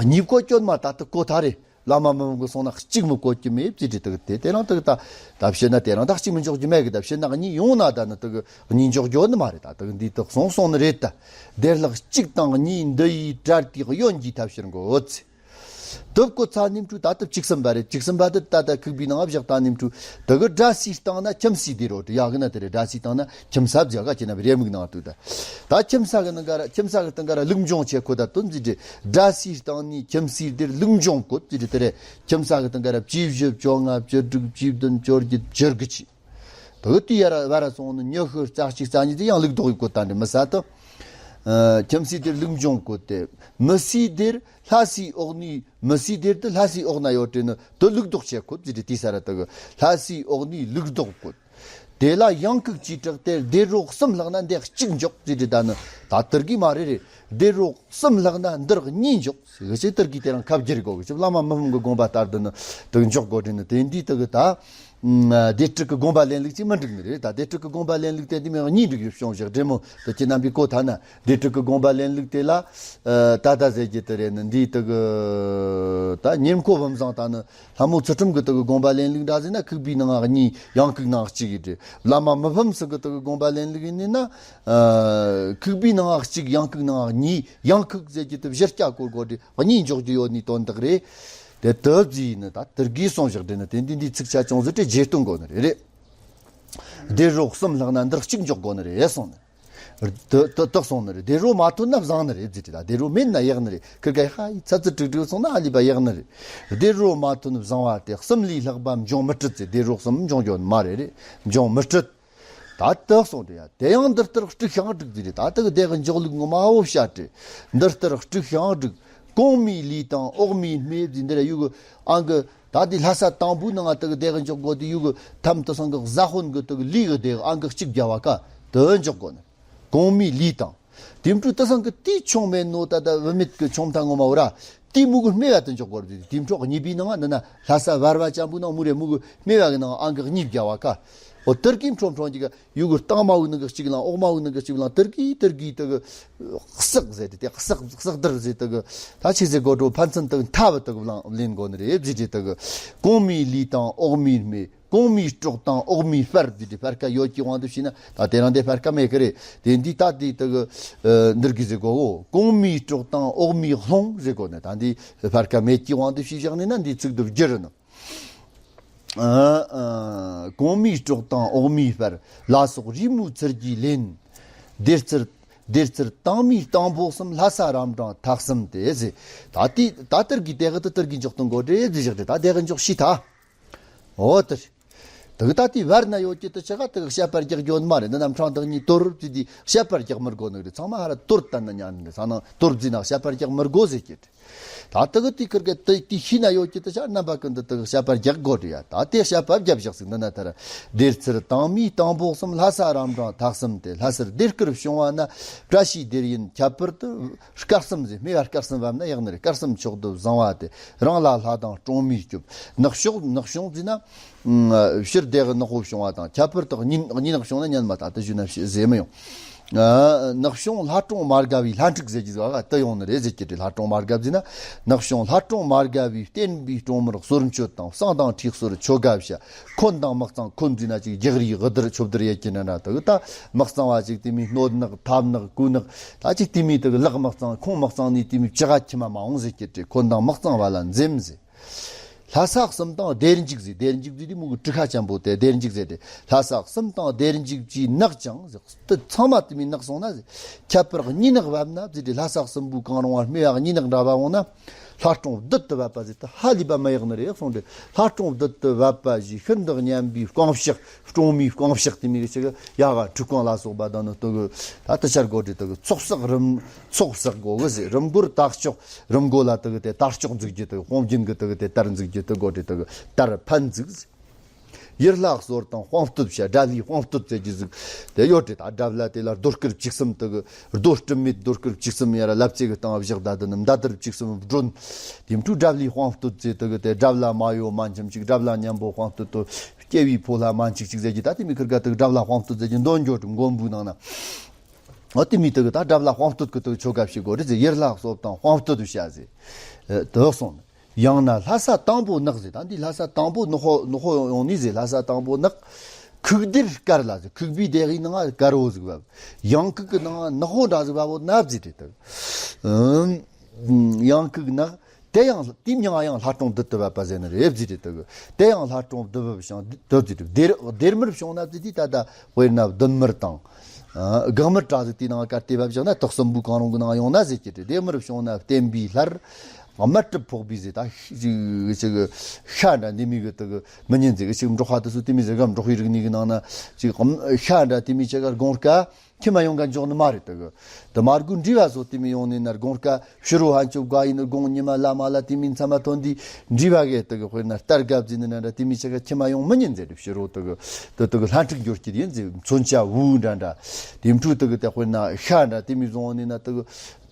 གཉིས་བཀོད་སྐྱོན་མ་ད་དེ་གོ་ཐ་རེད། བླ་མ་མི་ཕམ་གི་གསུང་ན་གཅིག་མི་བཀོད་རྒྱུ་མེད་བརྫིས་ཏེ། དེ་གི་དེ་དེ་རང་དེ་གི་ད་ད་བཤད་ན་དེ་རང་ད་གཅིག་མི་འཇོག་རྒྱུ་མེད་གི། ད་བཤད་ན་གཉིས་ཡོང་ན་ད་ནི་དེ་གི་གཉིས་འཇོག་རྒྱུ་ནི་མ་རེད། ད་དེ་གི་འདི་དེ་གསུང་སོང་ནི་རེད། ད་དེ་ལྷག་གཅིག་དང་གཉིས། འདི་ཡི་དགྲར་དེའི་གཡོན་གྱི་ཐབས་ཤེས་གོ་ཚེ། དེ་བཀོད་ཚ་ནི་འཕྲུལ་ད་དེ་བཅུ་གསུམ་པ་རེད། བཅུ་གསུམ་པ་དེ་ད་ད་ཁུག་པའི་ནང་བཞག་ད་ནི་འཕྲུལ་དེ་གི་དགྲ་སའི་སྟེང་ན་ཁྱིམ་སའི་དེ་རོ་དེ་ཡག་གི་ན་དེ་རེད། དགྲ་སའི་སྟེང་ན་ཁྱིམ་ས་བརྫིས་ག་ཅི་ན་རེ་མིག་ནང་དུ་ད། ད་ཁྱིམ་ས་གི་ནང་ག་ར། ཁྱིམ་ས་གི་སྟེང་ག་ར་ལུགས་འབྱུང་ཆེ་ཁོ་ད་དོན་ཟེར་ཏེ། དགྲ་སའི་སྟེང་ནས་ཁྱིམ་སའི་དེར་ལུགས་འབྱུང་བཀོད་ཟེར་ཏེ་དེ་རེད། ཁྱིམ་ས་གི་སྟེང་ག་ར་བཅུ་བཞི། བཅོ་ལྔ། བཅུ་དྲུག། བཅུ་བདུན། བཅོ་བརྒྱད། བཅུ་དགུ་ཆེ། དེ་དུས་ཡར་བར་སོང་ནི་ཉི་ཤུ་རྩ་གཅིག་རྩ་གཉིས་དེ་ཡང་ལུགས་ལྡོག་ཡིག་བཀོད་ད་འདྲ་མི་ས་དུ། ཨ་ཁྱིམ་སའི་དེར་ལུགས་འབྱུང་བཀོད་དེ། མི་སའི་དེར་ལྷ་སའི་འོག་ནས། མི་སའི་དེར་དུ་ལྷ་སའི་འོག་ན་ཡོད་དྲན་ནི་དུ་ལུགས་ལྡོག་ཆེ་ཁོ་བརྫིས་ཏེ། དེ་ས་ར་དུ་གི་ལྷ་སའི་འོག་ནས་ལུགས་ལྡོག་བཀོད། དེ་ལ་ཡང་ཁུག་ཅིག་དྲག་སྟེ། དེ་རོ་གསུམ་ལྷག་ན་འདི་གཅིག་འཇོག་བརྫིས་ཏེ། ད་ནི་ད་དེར་གི་མ་རེད་རེད། དེ་རོ་གསུམ་ལྷག་ན་འདིར་གཉིས་འཇོག་ཟེར་གི་ཅིག་དེར་གི་དེ་རང་ཁ་བསྒྱུར་གོ་གི་ཅིག་བླ་མ་མི་ཕམ་གི་དགོངས་པ་ལྟར་དུ་ནི་དུ་འཇོག་དགོས་དྲན་ནི་དེ་འདི་དུ་གི་ད། ཨ་སྡེ་དྲུག་གི་དགོངས་པ་ལེན་ལུགས་ཅིག་མི་འགྲིག་ནི་རེད། ད་སྡེ་དྲུག་གི་དགོངས་པ་ལེན་ལུགས་དེ་འདི་མི་གཉིས་འགྲིག་ཡོད་བྱུང་བཞག་འདྲེ་མོ་དུ་ཁྱེད་རྣམ་པས་གོ་ཐ་ན། སྡེ་དྲུག་གི་དགོངས་པ་ལེན་ལུགས་དེ་ལ། ཨ་ད་ད་ཟེར་གྱི་དེ་རེད་ནི། འདི་དུ་གི་ད་ཉེར་མཁོ་བུམ་བཟང་ད་ནི་ལྷ་མོ་ཚུལ་ཁྲིམས་གི་དུ་གི་དགོངས་པ་ལེན་ལུགས་འདྲ་ཟེར་ན། ཁུག་པའི་ནང་གཉིས། ཡང་ཁུག་ནང་གཅིག་ཡིན་ཏེ། བླ་མ་མི་ཕམ་སུ་གི་དུ་གི་དགོངས་པ་ལེན་ལུགས་ཡིན་ན། ཨ་ཁུག་པའི་ནང་གཅིག། ཡང་ཁུག་ནང་གཉིས། ཡང་ཁུག་ཟེར་གྱི་དུ་བཞི་སྐྱ་སྐོར་དགོས་ཏེ་གཉིས་འཇོག་རྒྱུ་ཡོད་ནི་དོན་དག་རེད། དེ་དུ་བརྫིས་ནི་ད་དེར་གི་སོང་བཞག་འདྲེ་ནི་དེ་འདི་འདི་ཚིག་ཆ་ཅུང་ཟད་དེ་རྗེས་སྟོན་དགོས་ནི་རེད། རེད། སྡེ་རོ་གསུམ་ལྷག་ན་འདིར་གཅིག་འཇོག་དགོས་ནི་རེད་གསུངས་ནི། དེ་དེ་དག་སོང་ནི་རེད། སྡེ་རོ་མ་ཐོན་ན་བཟང་ནི་རེད་ཟེར་ཏེ། ད་སྡེ་རོ་མེད་ན་ཡག་ནི་རེད། ཁིར་ག་ཧ་ཡི་ཚ་ཚི་དྲུག་དྲུག་སོང་ན་ཨ་ལི་པ་ཡག་ནི་རེད། སྡེ་རོ་མ་ཐོན་བཟང་བ་སྟེ། གསུམ་ལས་ལྷག་པ་འབྱུང་མི་སྲིད་ཟེར། སྡེ་རོ་གསུམ་འབྱུང་རྒྱུ་མ་རེད། རེད། འབྱུང་མི་སྲིད། ད་དག་སོང་དེ་ཡ། དེ་ཡང་འདི་ལྟར་དཀྲུགས་ཤིང་སྒྲིག་ཟེར་རེད། ད་དག་དེ་གི་འཇོག་ལུགས་ངོ་མ་བོ་བཤད་དེ། འདི་ལྟར་དཀྲུགས་ཤིང་སྒྲིག། གོང་མའི་ལུས་དང་འོག་མའི་སྨད་ཟེར། འདི་ར་ཡུ་གུ་ཨང་གི་ད་དེ་ལྷ་ས་དང་པོའི་ནང་ང་དག་དེ་གི་འཇོག་དགོས་དེ། ཡུ་གུ་ཐམ་དུ་སང་གི་བཟའ་ཧོན་གི་དག་ལུས་གི་དེ་ཨང་གི་གཅིག་རྒྱ་བ་ཀ་དུ་འཇོག་དགོས་ནི། གོང་མའི་ལུས་དང་། དེ་འཕྲོ་དེ་སང་གི་དེའི་ཆུང་མེད་ནོ། ད་ལྟ་བུད་མེད་ཀྱི་ཆུང་མཐའ་ངོ་མ་བོ་ར། དེའི་མུ་གུ་སྨད་བ་དུ་འཇོག་དགོས་རེད། དེ་འཕྲོ་གཉིས་པའི་ནང་ང་ནི་ན་ལྷ་ས་བར་བ་ཅན་པོའི་ནང་མུ་རེ་མུ་གུ་སྨད་བ་གི་ནང་ཨང་གི་གཉིས་རྒྱ་བ་ཀ། འོ་དེར་གི་འཕྲོ་འཕྲོ་གི་ཡུ་གུ་སྟེང་མ་བོ་ནང་གི་གཅིག་ལང་། འོག་མ་བོ་ནང་གི་གཅིག་ལང་། དེར་གི་དེར་གི་དེ་གི་གསེག་ཟེར་ཏེ། དེ་གསེག་གསེག་དར་ཟེར་དེ་གི་ད་ཆི་ཟེར་གོ་འགྲོ། ཕན་ཚུན་དེ་གི་མཐའ་བུ་དེ་གི་ལང་ལེན་དགོས་ནི་རེད་ཟེར་ཏེ། དེ་གི་གོང་མའི་ལུས་དང་འོག་མའི་སྨད། གོང་མའི་སྲོག་དང་འོག་མའི་སྤར་ཟེར་ཏེ་སྤར་ཁ་ཡོད་ཀྱི་དབང་དུ་བྱས་ན། ད་དེ་རང་དེ་སྤར་ཁ་མེད་ཀི་རེད། དེ་འདི་ད་དེ་དེ་གི་འདིར་གི་ཟེར་གོ་གོ། གོང་མའི་སྲོག་དང་འོག་མའི་རླུང་ཟེར་གོ་ནི། ད་འདི་སྤར་ཁ་མེད་ཀྱི་དབང་དུ་བྱས་བཞག་ནི་ན་འདི་ཚིག་དུ་བསྒྱུར་ནི། ཨ་ཨ་གོང་མའི་སྲོག་དང་འོག་མའི་སྤར། ལ་སོགས་རི་མོའི་ཚུལ་གྱིས་ལེན། སྡེར་ཚུལ་སྡེར་ཚུལ་དྭངས་མའི་སྟེང་ཕོག་གསུམ། ལྷ་ས་རབ་འབྲིང་ཐག་གསུམ་སྟེ་ཟེར། ད་དེ་ད་དེར་གི་དེ་གི་དེ་དེར་གི་འཇོག་དང་གོ་འདྲེ་ཟེར་བཞག་དེ། ད་དེ་གི་འཇོག་ཤི་ཐ། འོ་དེར། དེ་གི་ད་དེའི་བར་ན་ཡོད་ཀྱི་དེ་ཆ་ག་དེ་གི་བཤད་པ་རྒྱག་རྒྱུ་ནི་མ་རེད། འདི་རྣམས་ཕྲེང་ཐག་གཉིས་དོར་བརྩིས་དེ་བཤད་པ་རྒྱག་མི་དགོས་ནི་རེད། ཚང་མ་ཧ་ར་དོར་བཏང་ན་ཉན་ནི་རེད། ས་ནང་དོར་བརྩིས་ན་བཤད་པ་རྒྱག་མི་དགོས་ཟེར་གྱི་རེད། ད་དེ་གི་དེའི་ཁུར་གི་དེ་དེའི་ཤེས་ན་ཡོད་ཀྱི་དེ་ཆ་རྣམ་པ་ཀུན་ཏུ་དེ་གི་བཤད་པ་རྒྱག་དགོས་རེད་ཡ། ད་དེ་བཤད་པ་རྒྱབ་བཞག་ཟིག་འདི་ན་ཐར། སྡེར་ཚུལ་དྭངས་མའི་དང་པོ་གསུམ། ལྷ་ས་རབ་འབྲིང་ཐེག་གསུམ་སྟེ། ལྷ་སར་སྡེར་ཁུར་བྱུང་བ་ན། བཀྲ་ཤིས་སྡེར་ཡིན་ཁྱད་པར་དུ། སྐར་གསུམ་ཟེར། སྨེ་བ་སྐར་གསུམ་བབས་ན་ཡག་ནི་རེད། སྐར་གསུམ་མཆོག་ཏུ་བཟང་བ་སྟེ། རང་ལ་ལྷ་དང་སྲུང་མས་སྐྱོབ། ནག་ཕྱོགས་ནག་ཕྱོགས་ཟེར་ན། ཕྱིར་དེ་གི་ནག་པོ་བྱུང་བ་དང་། ཁྱད་པར་དུ་གཉིས་གཉིས་ནག་བྱུང་ན་ཉན་མ་ད་ལྟ་ཞུས་ན་ཞེ་ཟེར་མི་ཡོང་། ཨ། ནག་བྱུང་ལྷ་སྲུང་མ་དགའ་བའི་ལྷ་འཁྲུག་ཟེར་གྱི་ཟེར་བ་དེ་ཡོང་ནི་རེད་ཟེར་གྱི་རེད། ལྷ་སྲུང་མ་དགའ་ཟེར་ན། ནག་བྱུང་ལྷ་སྲུང་མ་དགའ་བའི་བསྟན་པའི་སྲུང་མར་གསོལ་མཆོད་དང་། བསང་དང་ཁྲུས་གསོལ་ཆོ་ག་བྱ། འཁོན་དང་དམག་གཙང་། འཁོན་ཟེར་ན་ཅིག་རྒྱག་རེས་གི་བསྡུར་ཆོ་བསྡུར་ཡེད་ཀྱི་ན་འདྲ། དེ་གི་ད་དམག་གཙང་བ་ཅིག་དེ་མོའི་སྣོད་ནག་ཐབ་ནག་ཀུ་ནག་ད་ཅིག་དེ་མོའི་དེ་གི་ལག་དམག་གཙང་ཁོང་དམག་གཙང་ནི་དེ་མོའི་ཅི་ག་ཁྱི་མ་མ་འོང་ཟེར་གྱི་རེད། འཁོན་དང་དམག་གཙང་བ་ལ་འཛེམ་ཟེར། ལྷ་ས་གསུམ་དང་སྡེར་འཇིགས་ཟེར། སྡེར་འཇིགས་ཟེར་དེ་མོ་གི་གྲུ་ཁ་ཅན་པོ་དེ་སྡེར་འཇིགས་ཟེར་ཏེ། ལྷ་ས་གསུམ་དང་སྡེར་འཇིགས་ཀྱིས་ནག་ཅིང་ཟེར། དེ་ཚང་མ་དེ་མོའི་ནག་སོང་ན་ཟེར། ཁྱད་པར་གཉིས་ནག་བབས་ན་ཟེར་ཏེ། ལྷ་ས་གསུམ་པོའི་གང་རུང་བ་སྨེ་བ་གཉིས་ནག་འདྲ་བ་འོང་ན། ལྷ་སྲུང་བདུད་དུ་བབས་པ་ཟེར་ཏེ་ཧ་ལས་པ་མི་ཡག་ནི་རེད་གསུངས་ཏེ། ལྷ་སྲུང་བདུད་དུ་བབས་པ་ཞེས་ཤིན་ཏུ་སྙན་པའི་རྐང་ཕྱག་སྲུང་མའི་རྐང་ཕྱག་དེ་མོ་གི་ཅིག་ཡ་ག་འཁྲུག་རྐང་ལ་སོགས་པ་དང་ནི་དེ་གི་ད་དེ་ཆར་གོ་དེ་དེ་གི་ཚོགས་བསགས་རིམ་ཚོགས་བསགས་དགོས་གི་ཟེར། རིམ་གོར་དར་ལྕོག་རིམ་གོ་ལ་དེ་གི་དེ་དར་ལྕོག་འཛུགས་རྒྱུ། དེ་གི་དཔུང་རྒྱན་གི་དེ་གི་དེ་དར་འཛུགས་རྒྱུ། དེ་གོ་དེ་དེ་གི་དར་འཕན་འཛུགས་ཟེར། ཡུལ་ལྷ་གསོལ་དང་དཔང་བསྟོད་བྱ། དགྲ་བླའི་དཔང་བསྟོད་ཟེར་གྱི་ཟིག་དེ་ཡོད་དེ། ད་དགྲ་བླ་དེ་ལ་རྡོ་སྐུར་བཅུ་གསུམ་དེ་གི་རྡོ་སྤྲིན་མེད་རྡོ་སྐུར་བཅུ་གསུམ་ཡ་ར་ལབ་ཙེ་གི་སྟེང་བཞག་ད་དེ་ནི་མདའ་དར་བཅུ་གསུམ་སྒྲོན། དེ་འཕྲུལ་དགྲ་བླའི་དཔང་བསྟོད་ཟེར་དེ་གི་དེ་དགྲ་བླ་མ་ཡོ་མ་འཆམ་ཅིག་དགྲ་བླ་མཉམ་པོ་དཔང་བསྟོད་དོ། སྐྱེ་བའི་ཕོ་ལྷ་མ་འཆིག་ཅིག་ཟེར་གྱི་ད་དེ་མོའི་ཁུར་ག་དེ་གི་དགྲ་བླ་དཔང་བསྟོད་ཟེར་གྱི་འདོན་འགྱོ་དུ་མགོན་པོའི་ནང་ན། འོ་དེ་མོའི་དེ་གི་ད་དགྲ་བླ་དཔང་བསྟོད་གི་དེ་གི་ཆོ་ག་བྱེད་དགོས་རེད་ཟེར། ཡུལ་ལྷ་གསོལ་དང་དཔང་བསྟོད་བྱ་ཟེར། དེ་གསུངས་ནས། ཡང་ན་ལྷ་ས་དང་པོ་ནག་ཟེར། ད་འདི་ལྷ་ས་དང་པོ་ནག་པོ་ནག་པོ་ཡོང་ནི་ཟེར། ལྷ་ས་དང་པོ་ནག། ཁུག་སྡེར་དཀར་ལ་ཟེར། ཁུག་པའི་སྡེ་གི་ནང་དཀར་བོ་ཟིག་བབས། ཡང་ཁུག་གི་ནང་ནག་པོ་འདྲ་ཟིག་བབས་བོ་ནག་ཟེར་དེ་དག་ཡང་ཁུག་ནག། དེ་ཡང་དེའི་མྱིང་ཡང་ལྷ་སྲུང་བདུད་དུ་བབས་པ་ཟེར་ནི་རེད་ཟེར་དེ་དག་དེ་ཡང་ལྷ་སྲུང་བདུད་བབས་ཤིང་བདུད་ཟེར་དེ་སྡེར་སྡེར་མར་བྱུང་ན་ཟེར་དེ་ད་ལྟ་དཔེར་ན་བདུད་མར་དང་། ཨ། སྒང་མར་དྲག་ཟིག་དེའི་ནང་གར་དེ་བབས་བཞག་ན་དག་གསུམ་པོའི་གང་རུང་གི་ནང་ཡོང་ན་ཟེར་གྱི་རེད། སྡེར་མར་བྱུང་ན་བསྟན་པའི་ལྷར། དམར་གྲིབ་ཕོག་པའི་ཟེར། ད་ཅིག་ཅིག་ཤ་འདྲ་འདི་མི་གི་དེ་གི་མི་ཉན་ཟེར་གི་ཅིག་འབྲོག་པ་དེ་ཚོ་དེ་མི་ཟེར་གམ། འབྲོག་པའི་རིག་གནས་གི་ནང་ན་ཅིག་ཤ་འདྲ་དེ་མི་ཅག་ག་དགོང་ཁ་ཁྱི་མ་ཡོང་ག་འཇོག་ནི་མ་རེད། དེ་གི་དེ་མར་གུ་འདྲི་བ་སོགས་དེ་མི་ཡོང་ནི་ན་དགོང་ཁ་ཕྱི་རུ་ཧན་ཅོ་ག་ཡིན་ནི་དགོང་ཉི་མ་ལ་མ་ལ་དེ་མི་མཚམས་མ་ཐོན་དུས་འདྲི་བ་གི་དེ་གི་དཔེར་ན་རྟ་རྒབ་ཟེར་ནི་ན་འདྲ་དེ་མི་ཅག་ག་ཁྱི་མ་ཡོང་མི་ཉན་ཟེར། ཕྱི་རུ་དེ་གི་དེ་དེ་གི་ལྷ་འཁྲུག་འགྱུར་གྱི་ཡིན་ཟེར། མཚོན་ཆ་བུ་འདྲ་འདྲ་དེ་འཕྲུལ་དེ་གི་དེ་དཔེར་ན་ཤ་འདྲ་དེ་མི་བཟུང་ནི་ན་དེ་གི་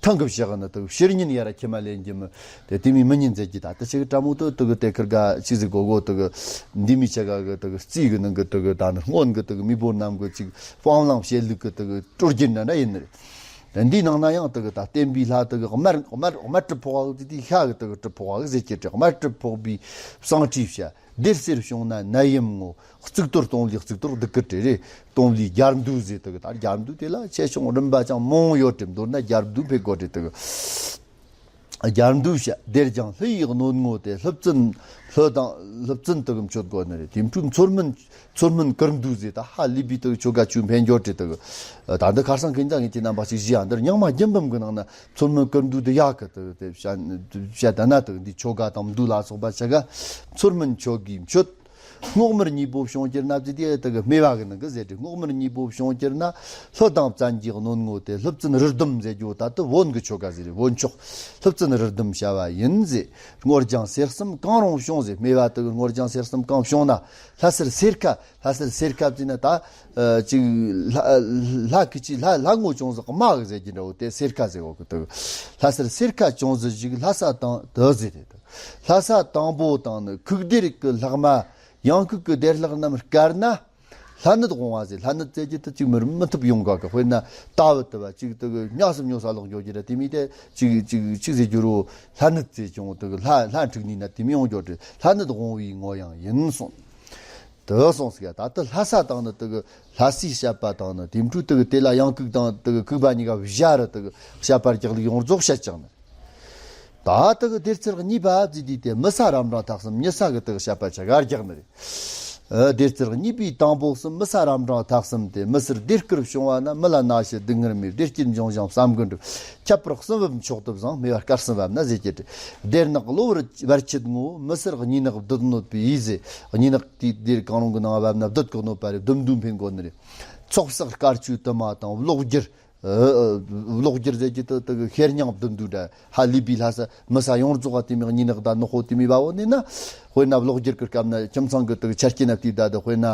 ཐང་གི་བཞག་ནི་དུ་ཕྱིར་ཉིན་ཡར་ཁྱི་མ་ལེན་གྱི་མི་དེ་དེ་མི་མི་ཉིན་མཛད་ཀྱི་ད་དེ་ཆེ་གི་ཀྲ་མོ་དུ་དུ་གི་དེ་ཁིར་ག་ཆི་ཟིག་གོ་གོ་དུ་གི་འདི་མི་ཆེ་ག་གི་དུ་གི་རྩིས་གི་ནང་གི་དུ་གི་ད་ནི་སྔོན་གི་དུ་གི་མི་བོ་རྣམས་གི་ཅིག་སྤང་བླང་བྱེད་ལུགས་གི་དུ་གི་སྲོལ་རྒྱུན་འདྲ་འདྲ་ཡིན་ནི་རེད། དེ་འདིའི་ནང་ན་ཡང་དུ་གི་ད་བསྟན་པའི་ལྷ་དུ་གི་དམར་དམར་དམར་གྲི་ཕོག་གི་དེ་ཤ་གི་དུ་གི་གྲི་ཕོག་གི་ཟེར་གྱི་དྲི། དམར་གྲི་ཕོག་པའི་བསང་ཁྲིད་བྱ། སྡེར་སེར་བྱུང་ན་ནད་ཡམས་ངོ་། གཙུག་ཏོར་སྟོང་ལས་གཙུག་ཏོར་གདུགས་ཀྱི་དྲི་རེད། སྟོང་ལས་རྒྱར་འདུ་ཟེར་དུ་གི་ད་རྒྱར་འདུ་དེ་ལ་ཆེ་ཆུང་རིམ་པ་ཅང་མང་ཡོད་དྲི། མདོར་ན་རྒྱར་འདུ་ཕེ་དགོ་དྲི་དུ་གི་རྒྱར་འདུ་བྱ། སྡེར་ལྗང་ལྷུ་ཡི་གནོད་ངོ་སྟེ། ལྷུ་བཙན་ལྷུ་དང་ལྷུ་བཙན་དུ་གི་མཆོད་དགོ་ནི་རེད། དེ་འཕྲུལ་མཚོར་སྨན་མཚོར་སྨན་ཀིར་འདུ་ཟེར་ད་ཧ་ལི་བི་དུ་གི་ཆོ་ག་ཆུ་འཕེན་འགྱོ་དྲི་དུ་གི་ད་འདི་ཁར་སང་གི་འདང་གི་དེ་རྣམ་པ་ཞིག་བཞི་ཡང་འདིར་རྙིང་མ་རྒྱུན་འབུམ་གི་ནང་ན། མཚོ་སྨན་ཀིར་འདུ་དེ་ཡག་གི་དུ་དེ་བཤད་བཤད་ད་ན་དུ་འདི་ཆོ་ག་དང་འདུ་ལ་སོགས་པ་ཆ་ག་མཚོ་སྨན་ཆོ་གིས་མཆོད། སྔོག་མར་གཉིས་པོ་བྱུང་གྱུར་ན་ཟེར་དེ་དུ་གི་སྨེ་བ་གི་ནང་གི་ཟེར་དེ། སྔོག་མར་གཉིས་པོ་བྱུང་གྱུར་ན་ལྷོ་དང་བཙན་གྱི་གནོད་ངོ་སྟེ། ལྷུ་བཙན་རི་ལྡུམ་ཟེར་རྒྱུ་ད་དུ་བོན་གི་ཆོ་ག་ཟེར་བོན་ཆོག་ལྷུ་བཙན་རི་ལྡུམ་བྱ་བ་ཡིན་ཟེར། སྔོ་ལྗང་སེར་གསུམ་གང་རུང་བྱུང་ཟེར། སྨེ་བ་དུ་གི་སྔོ་ལྗང་སེར་གསུམ་གང་བྱུང་ན་ལྷ་སར་སེར་ཁ། ལྷ་སར་སེར་ཁ་བརྩིས་ན་ད། ཨ། ཅིག་ལྷ་ལྷ་གི་ཅིག་ལྷ་ལྷ་ངོ་ཅུང་ཟད་དམའ་གི་ཟེར་གྱི་འདྲ་བོ་དེ་སེར་ཁ་ཟེར་བ་གི་དུ། ལྷ་སར་སེར་ཁ་ཅུང་ཟད་ཞིག་ལྷ་ས་དང་དུ་ཟེར་དེ་དུ། ལྷ་ས་དང་པོ་དང་ནི་ཁུག་སྡེར་གི་ལྷག་མ། ཡང་ཁུག་གི་སྡེར་ལྷག་རྣམས་དཀར་ན། ལྷ་ནད་འོང་བ་ཟེར། ལྷ་ནད་ཟེར་གྱི་དུ་ཅིག་མི་རུང་མི་ཐུབ་ཡོང་ག་གི། དཔེར་ན་རྟ་བུ་དུ་བ་ཅིག་དུ་གི་ཉག་སུ་ཉོ་ས་ལོག་འགྱོ་གྱི་ར་དེ་མི་དེ་ཅིག་ཅིག་ཅིག་ཟེར་རྒྱུ་རུ་ལྷ་ནད་ཟེར་ཀྱང་དུ་གི་ལྷ་ལྷ་འཁྲུག་ནི་ན་དེ་མི་ཡོང་འགྱོ་དུ། ལྷ་ནད་འོང་བའི་ངོ་ཡང་ཡིན་གསུངས། དུ་སོང་ཟིག་ཡ། ད་ལྟ་ལྷ་ས་དང་ནི་དུ་གི་ལྷ་སའི་བཤད་པ་དང་ནི་དེ་འཕྲུལ་དུ་གི་དེ་ལ་ཡང་ཁུག་དང་དུ་གི་ཁུག་པ་གཉིས་ཀ་བཞག་རུ་དུ་གི་བཤད་པ་རྒྱག་ལུགས་ཡོངས་རྫོགས་བཤད་ཀྱང་ནི། ད་དུ་གི་སྡེར་ཚེར་གཉིས་པ་བརྩིས་དུས་དེ་མི་ས་རབ་འབྲིང་ཐེག་གསུམ་ཉི་ས་གི་དུ་གི་བཤད་པ་ཆ་ག་རྒྱག་ནི་རེད། ཨ། སྡེར་རྩེར་གཉིས་པའི་དང་པོ་གསུམ། མི་ས་རབ་འབྲིང་ཐ་གསུམ་སྟེ། མི་སེར་སྡེར་དཀར་བྱུང་བ་ན། མི་ལ་ན་ཞི་སྡུག་བསྔལ་མེད། བདེ་སྐྱིད་འབྱུང་ཞིང་བསམ་དགུ་འགྲུབ། ཁྱད་པར་གསུམ་བབ་མཆོག་ཏུ་བཟང་། སྨེ་བ་སྐར་གསུམ་བབ་ན་ཟེར་གྱི་རེད། སྡེར་ནག་གློ་བུར་བར་ཆད་ངོ་། མི་སེར་གཉིས་ནག་བདུད་གནོད་པའི་ཟེར། གཉིས་ནག་དེའི་སྡེར་གང་རུང་གི་ནང་བབ་ན་བདུད་ཀྱིས་གནོད་པ་རེད། བདུད་མདོས་འཕེན་དགོས་ནི་རེད། ཚོགས་བསགས་དཀར་ཆུའི་དུ་མ་དང་། གློག་འགྱུར། ཨ། གློག་འགྱུར་ཟེར་གྱི་དེ་དེ་གི་ཤེར་སྙིང་བདུད་འདུལ་འདྲ། ཧ་ལས་པའི་ལྷ་ས་མི་ས་ཡོངས་རྫོགས་ག་དེ་མི་གཉིས་ནག་དང་ནག་པོ་དེ་མི་བ་བོ་ནི་ན། དཔེར་ན་གློག་འགྱུར་གྱི་སྐབས་ན་ཁྱིམ་ཚང་གི་དེ་གི་ཆ་རྐྱེན་ན་བལྟས་ད་དེ། དཔེར་ན་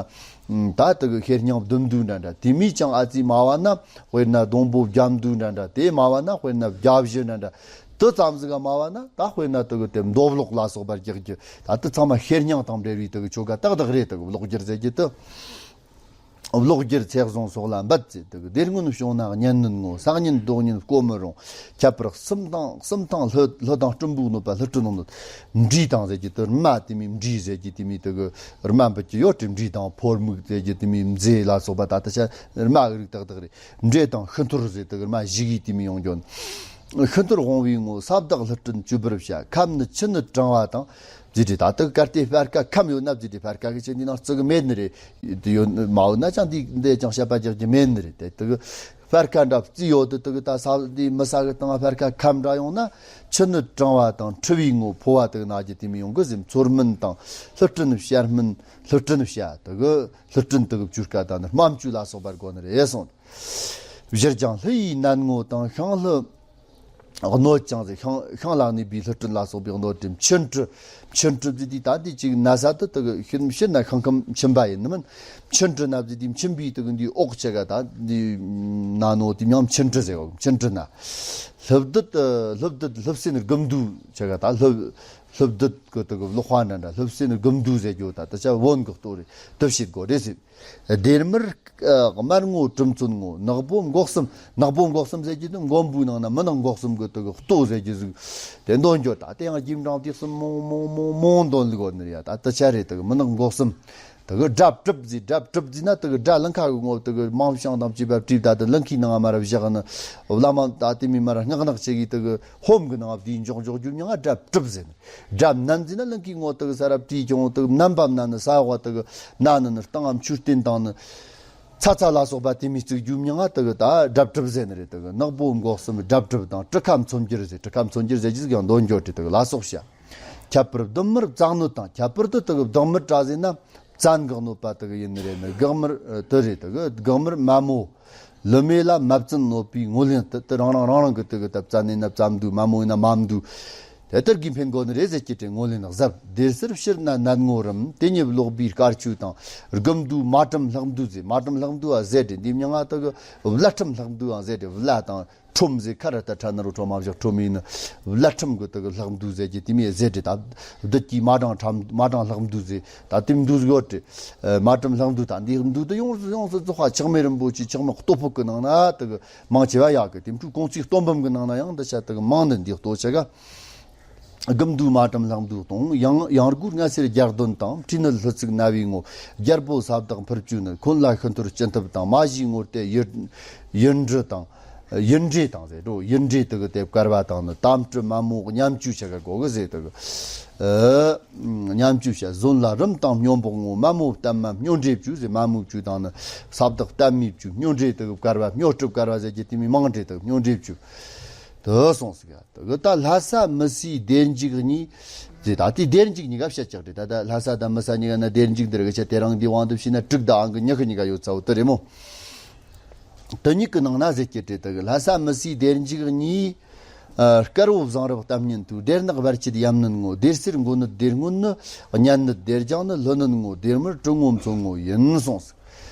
ད་དེ་གི་ཤེར་སྙིང་བདུད་འདུལ་འདྲ་འདྲ་དེ་མི་ཅང་ཨ་ཙི་མ་བ་ན། དཔེར་ན་སྡོང་པོ་བརྒྱད་འདུལ་འདྲ་འདྲ་དེ་མ་བ་ན། དཔེར་ན་བརྒྱད་བཞི་འདྲ་འདྲ་དེ་ཙམ་ཟིག་ག་མ་བ་ན། ད་དཔེར་ན་དེ་གི་དེ་མདོ་གློག་ལ་སོགས་པ་རྒྱག་རྒྱུ་ད་དེ་ཚང་མ་ཤེར་སྙིང་དང་འབྲེལ་བའི་དེ་གི་ཆོ་ག་ཏག་ཏག་རེད། དེ་གི་གློག་འགྱུར་ཟེར་གྱི་དེ། གློག་འགྱུར་ཚེ་བཟུང་སྲོག་ལ་འབད་ཟེར། དེ་གི་སྡེར་སྔོན་བྱུང་ན་གཉན་གནོད་ངོ་། སང་ཉིན་ལྡོག་ཉིན་བསྐོ་མི་རུང་། ཁྱད་པར་གསུམ་དང་། གསུམ་དང་། ལྷོ། ལྷོ་དང་སྲིན་པོའི་གནོད་པ། ལྷོ་སྲིན་གནོད། འབྲས་དང་ཟེར་གྱི་དེ་རྨ་དེ་མི་འབྲས་ཟེར་གྱི་དེ་མི་དེ་གི་རྨ་འབུད་ཀྱི་ཡོད་དེ། འབྲས་དང་ཕོར་མིག་ཟེར་གྱི་དེ་མི་མཛེ་ལ་སོགས་པ་ད་ལྟ་ཆ་རྨ་གི་རིགས་ཏག་ཏག་རེད། འབྲས་དང་ཤི་འཐོར་ཟེར། དེ་གི་རྨ་བཞི་གི་དེ་མི་ཡོང་རྒྱུ། ཤི་འཐོར་འོང་བའི་ངོ་། ས་བདག་ཀླུ་སྲིན་བཅུ་པར་བྱ། ཁམས་ནི་ཆུ་ནི་གྲང་བ་དང་། ཟེར་དེ་ད་དེ་གི་གལ་ཏེ་སྤར་ཁ་ཁམས་ཡོད་ན་ཟེར་དེ་སྤར་ཁ་གི་ཆེ་འདི་ནང་བརྩི་གི་མེད་ནི་རེད། དེ་ཡོད་ནི་མ་ཡོད་ན་ཅང་འདི་འདི་ཅང་བཤད་པ་རྒྱག་རྒྱུ་མེད་ནི་རེད། དེ་དེ་གི་སྤར་ཁ་འདྲ་བརྩི་ཡོད་དེ། དེ་གི་ད་ས་འདི་མི་ས་གི་སྟེང་སྤར་ཁ་ཁམས་འདྲ་ཡོང་ན་ཆུ་ནི་གྲང་བ་དང་འཁྲུ་བའི་ངོ་། ཕོ་བ་དེ་གི་ན་རྒྱུ་དེ་མི་ཡོང་གི་ཟེར། མཚོར་སྨན་དང་། ལྷུ་སྲིན་བཤལ་སྨན། ལྷུ་སྲིན་བཤལ། དེ་གི་ལྷུ་སྲིན་དེ་གི་བཅོས་སྐལ་དང་ནི་རྨ་བཅོས་ལ་སོགས་པར་དགོས་ནི་རེད་གསུངས། བཞུར་ཀྱང་ལྷུ་ཡི་ནད་ངོ་དང་། ཤིང་ལྷུ་གནོད་ཅིང་ཟེར། ཤིང་ཤིང་ལ་གནས་པའི་ལྷུ་སྲིན་ལ་སོགས་པའི་གནོད་དེ། མཆིན་དྲི། མཆིན་དྲི་ཟེར་དེ་ད་འདི་ཅིག་ན་ས་དེ་དེ་གི་ཤིན་ཤིན་ན་ཤིང་ཁམས་མཆིན་པ་ཡིན་ནི་མིན། མཆིན་དྲི་ན་ཟེར་དེ་མཆིན་པའི་དེ་གི་འདི་འོག་ཆེ་ག་ད་འདི་ན་ནོ་དེ་མྱང་མཆིན་དྲི་ཟེར་གོ། མཆིན་དྲི་ན། ལྷུ་བདུད། ལྷུ་བདུད་ལྷུ་སྲིན་དགུ་མདོས་ཆེ་ག་ད་ལྷུ་ལྷུ་བདུད་གི་དེ་གི་ལོག་པ་འདྲ་འདྲ། ལྷུ་སྲིན་དགུ་མདོས་ཟེར་རྒྱུ་ད་དེ་ཆ་བོན་གི་ལྟོ་རེད། དེ་བྱེད་དགོས་རེད་ཟེར། སྡེར་མར་དམར་ངོ་གྲུ་མཚོན་ངོ་། ནག་པོ་མགོ་གསུམ། ནག་པོ་མགོ་གསུམ་ཟེར་གྱི་དེ་མགོན་པོའི་ནང་ན་མི་ནག་མགོ་གསུམ་གི་དེ་གི་ལྟོ་ཟེར་གྱི་ཟིག་དེ་འདོན་རྒྱུ། ད་དེ་ཡང་རྗེས་འབྲང་དེ་གསུམ་མོ་མོ་མོ་མོ་འདོན་ལི་གོ་ནི་རེད་ཡ། ད་དེ་ཆ་རེད། དེ་གི་མི་ནག་མགོ་གསུམ། དེ་གི་དགྲ་གྲིབ་ཟེར། དགྲ་གྲིབ་ཟེར་ན་དེ་གི་དགྲ་ལང་ཁ་གི་ངོ་། དེ་གི་མང་ཤང་དང་བཅས་པ་བྲིས་ད་དེ་ལང་ཁའི་ནང་མར་བཞག་ནི། བླ་མ་ད་དེ་མི་མར་སྔགས་ནག་ཆེ་གི་དེ་གི་ཧོམ་གི་ནང་བསྡུས་འཇོག་འཇོག་རྒྱུ་མྱང་ང་དགྲ་གྲིབ་ཟེར་ནི། དགྲ་མནན་ཟེར་ན་ལང་ཁའི་ངོ་དེ་གི་ས་ར་བྲིས་ཀྱང་དེ་གི་མནན་པ་མནན་ནི། ས་འོག་དེ་གི་ན་ནི་ནི་སྟེང་ང་མཆོད་རྟེན་དང་ནི། ཚ་ཚ་ལ་སོགས་པ་དེ་མི་བརྩིགས་རྒྱུ་མྱང་ང་དེ་གི་ད་དགྲ་གྲིབ་ཟེར་ནི་རེད། དེ་གི་ནག་པོ་མགོ་གསུམ་དགྲ་གྲིབ་དང་། གྲི་ཁ་མཚོན་གྱུར་ཟེར། གྲི་ཁ་མཚོན་གྱུར་ཟེར་གྱི་ཟིག་ཡང་འདོན་རྒྱུ་དེ་དེ་གི་ལ་སོགས་བྱ། ཁྱད་པར་བདག་དམར་བཙག་གནོད་དང་། ཁྱད་པར་དུ་དེ་གི་བདག་དམར་དྲག་ཟེར་ན་བཙན་གི་གནོད་པ་དེ་གི་ཡིན་ནི་རེད་ནི། བདག་དམར་དེ་རེད། དེ་གི་བདག་དམར་མ་མོ་ལི་མེ་ལ་མ་བཙན་གནོད་པའི་ངོ་ལེན་དེ་དེ་རང་རང་རང་རང་གི་དེ་གི་ད་བཙན་ཡིན་ན་བཙན་མདོས། མ་མོ་ཡིན་ན་མ་མདོས། དེ་ལྟར་གིས་འཕེན་དགོས་ནི་རེད་ཟེར་གྱི་དེ་ངོ་ལེན་གཟབ། སྡེར་སེར་བྱུར་ན་ནད་ངོ་རིམས། དེ་ཉིད་གློག་པའི་དཀར་ཆུ་དང་། དགུ་མདོས་མ་ཁྲམ་ལྷག་མདོས་ཟེར། མ་ཁྲམ་ལྷག་མདོས་ཨ་ཟེར་དེ་འདི་མྱང་ང་དེ་གི་བླ་ཁྲམ་ལྷག་མདོས་ཨང་ཟེར་དེ། བླ་དང་ཁྲོམ་ཟེར་ཁ་ར་ད་ཁྲ་ན་རོ་ཁྲོ་མ་བཞག་ཁྲོམ་ཡིན་ནི། བླ་ཁྲམ་གི་དེ་གི་ལྷག་མདོས་ཟེར་གྱི་དེ་མི་ཟེར་དེ། ད་བདུད་ཀྱི་མ་གྲངས་ཁྲམ་མ་གྲངས་ལྷག་མདོས་ཟེར། ད་དེ་མདོས་ཡོད་དེ། མ་ཁྲམ་ལྷག་མདོས་ད་འདི་མདོས་དེ་ཡོངས་སུ་ཡོངས་སུ་རྫོགས་པ་ཆགས་མེད་རིན་པོ་ཆེ་ཆགས་མེད་སྟོབས་ཕུག་གི་ནང་ན་དེ་གི་མང་ཆེ་བ་ཡག་གི། དེ་འཕྲུལ་གོང་ཚིག་སྟོང་འབུམ་གི་ནང་ན་ཡང་འདི་ཆ་དེ་གི་མང་ནི་འདི་ལྟོ་ཆེ་ག། དགུ་མདོས་མ་ཁྲམ་ལྷག་མདོས་དང་། ཡང་ཡང་སྒོས་ལྔ་སེར་བརྒྱད་གདོན་དང་། མཁྲིས་ནད་ལྷུ་ཚིགས་ན་བའི་ངོ་། རྒྱལ་པོ་ས་བདག་འཕུར་བཅོས་ནི། འཁོན་ལ་ཤི་འཐོར་ཅི་ཐུབ་དང་། མ་བཞིའི་ངོར་དེ་ཡུལ་ཡུལ་འབྲུ་དང་། ཡུལ་འབྲས་དང་ཟེར་འགྲོ། ཡུལ་འབྲས་དེ་གི་དེ་བསྐལ་པ་དང་ནི། དམ་གྲི་མ་མོ་ཉམས་བཅོས་ཆ་ག་གོ་གི་ཟེར། དེ་གི་ཨ་ཉམས་བཅོས་བྱ། ཟོན་ལ་རིམས་དང་སྨྱོ་འབོག་ངོ་། མ་མོ་བསྟན་མ་སྨྱོ་འབྲས་བཅོས་ཟེར། མ་མོ་བཅོས་དང་ནི་ས་བདག་བསྟན་མའི་བཅོས། སྨྱོ་འབྲས་དེ་གི་བསྐལ་པ། སྨྱོ་གྲུབ་བསྐལ་པ་ཟེར་གྱི་དེ་མི་མང་འབྲས་དེ་གི་སྨྱོ་འབྲས་བཅོས། དེ་སོང་ཟིག་ཡ། དེ་གི་ད་ལྷ་ས་མི་སའི་སྡེར་འཇིགས་གཉིས་ཟེར། ད་དེ་སྡེར་འཇིགས་གཉིས་ཀ་བཤད་ཀྱག་རེད། ད་ད་ལྷ་ས་དང་མི་ས་གཉིས་ཀ་ན་སྡེར་འཇིགས་འདིར་གི་ཆ་དེ་རང་འདི་དབང་དུ་བྱས་ན་དྲུག་དང་ཨང་གི་ཉི་ཤུ་གཉིས་ཀ་ཡོད་ཚ་བོ་དེ་རེད་མོ། དེ་གཉིས་ཀྱི་ནང་ན་ཟེར་གྱི་དེ་དག་ལྷ་ས་མི་སའི་སྡེར་འཇིགས་གཉིས། ཨ། དཀར་བོ་བཟང་རབ་གཏམ་སྙན་དུ། སྡེར་ནག་བར་ཆད་ཡམས་ནད་ངོ་། སྡེར་སེར་མགོ་ནད་སྡེར་སྔོན་ནི། གཉན་ནད་སྡེར་བརྒྱངས་ནི། ལྷོ་ནད་ངོ་། སྡེར་དམར་གྲི་ངོ་མཚོན་ངོ་ཡིན་གསུངས་སོ།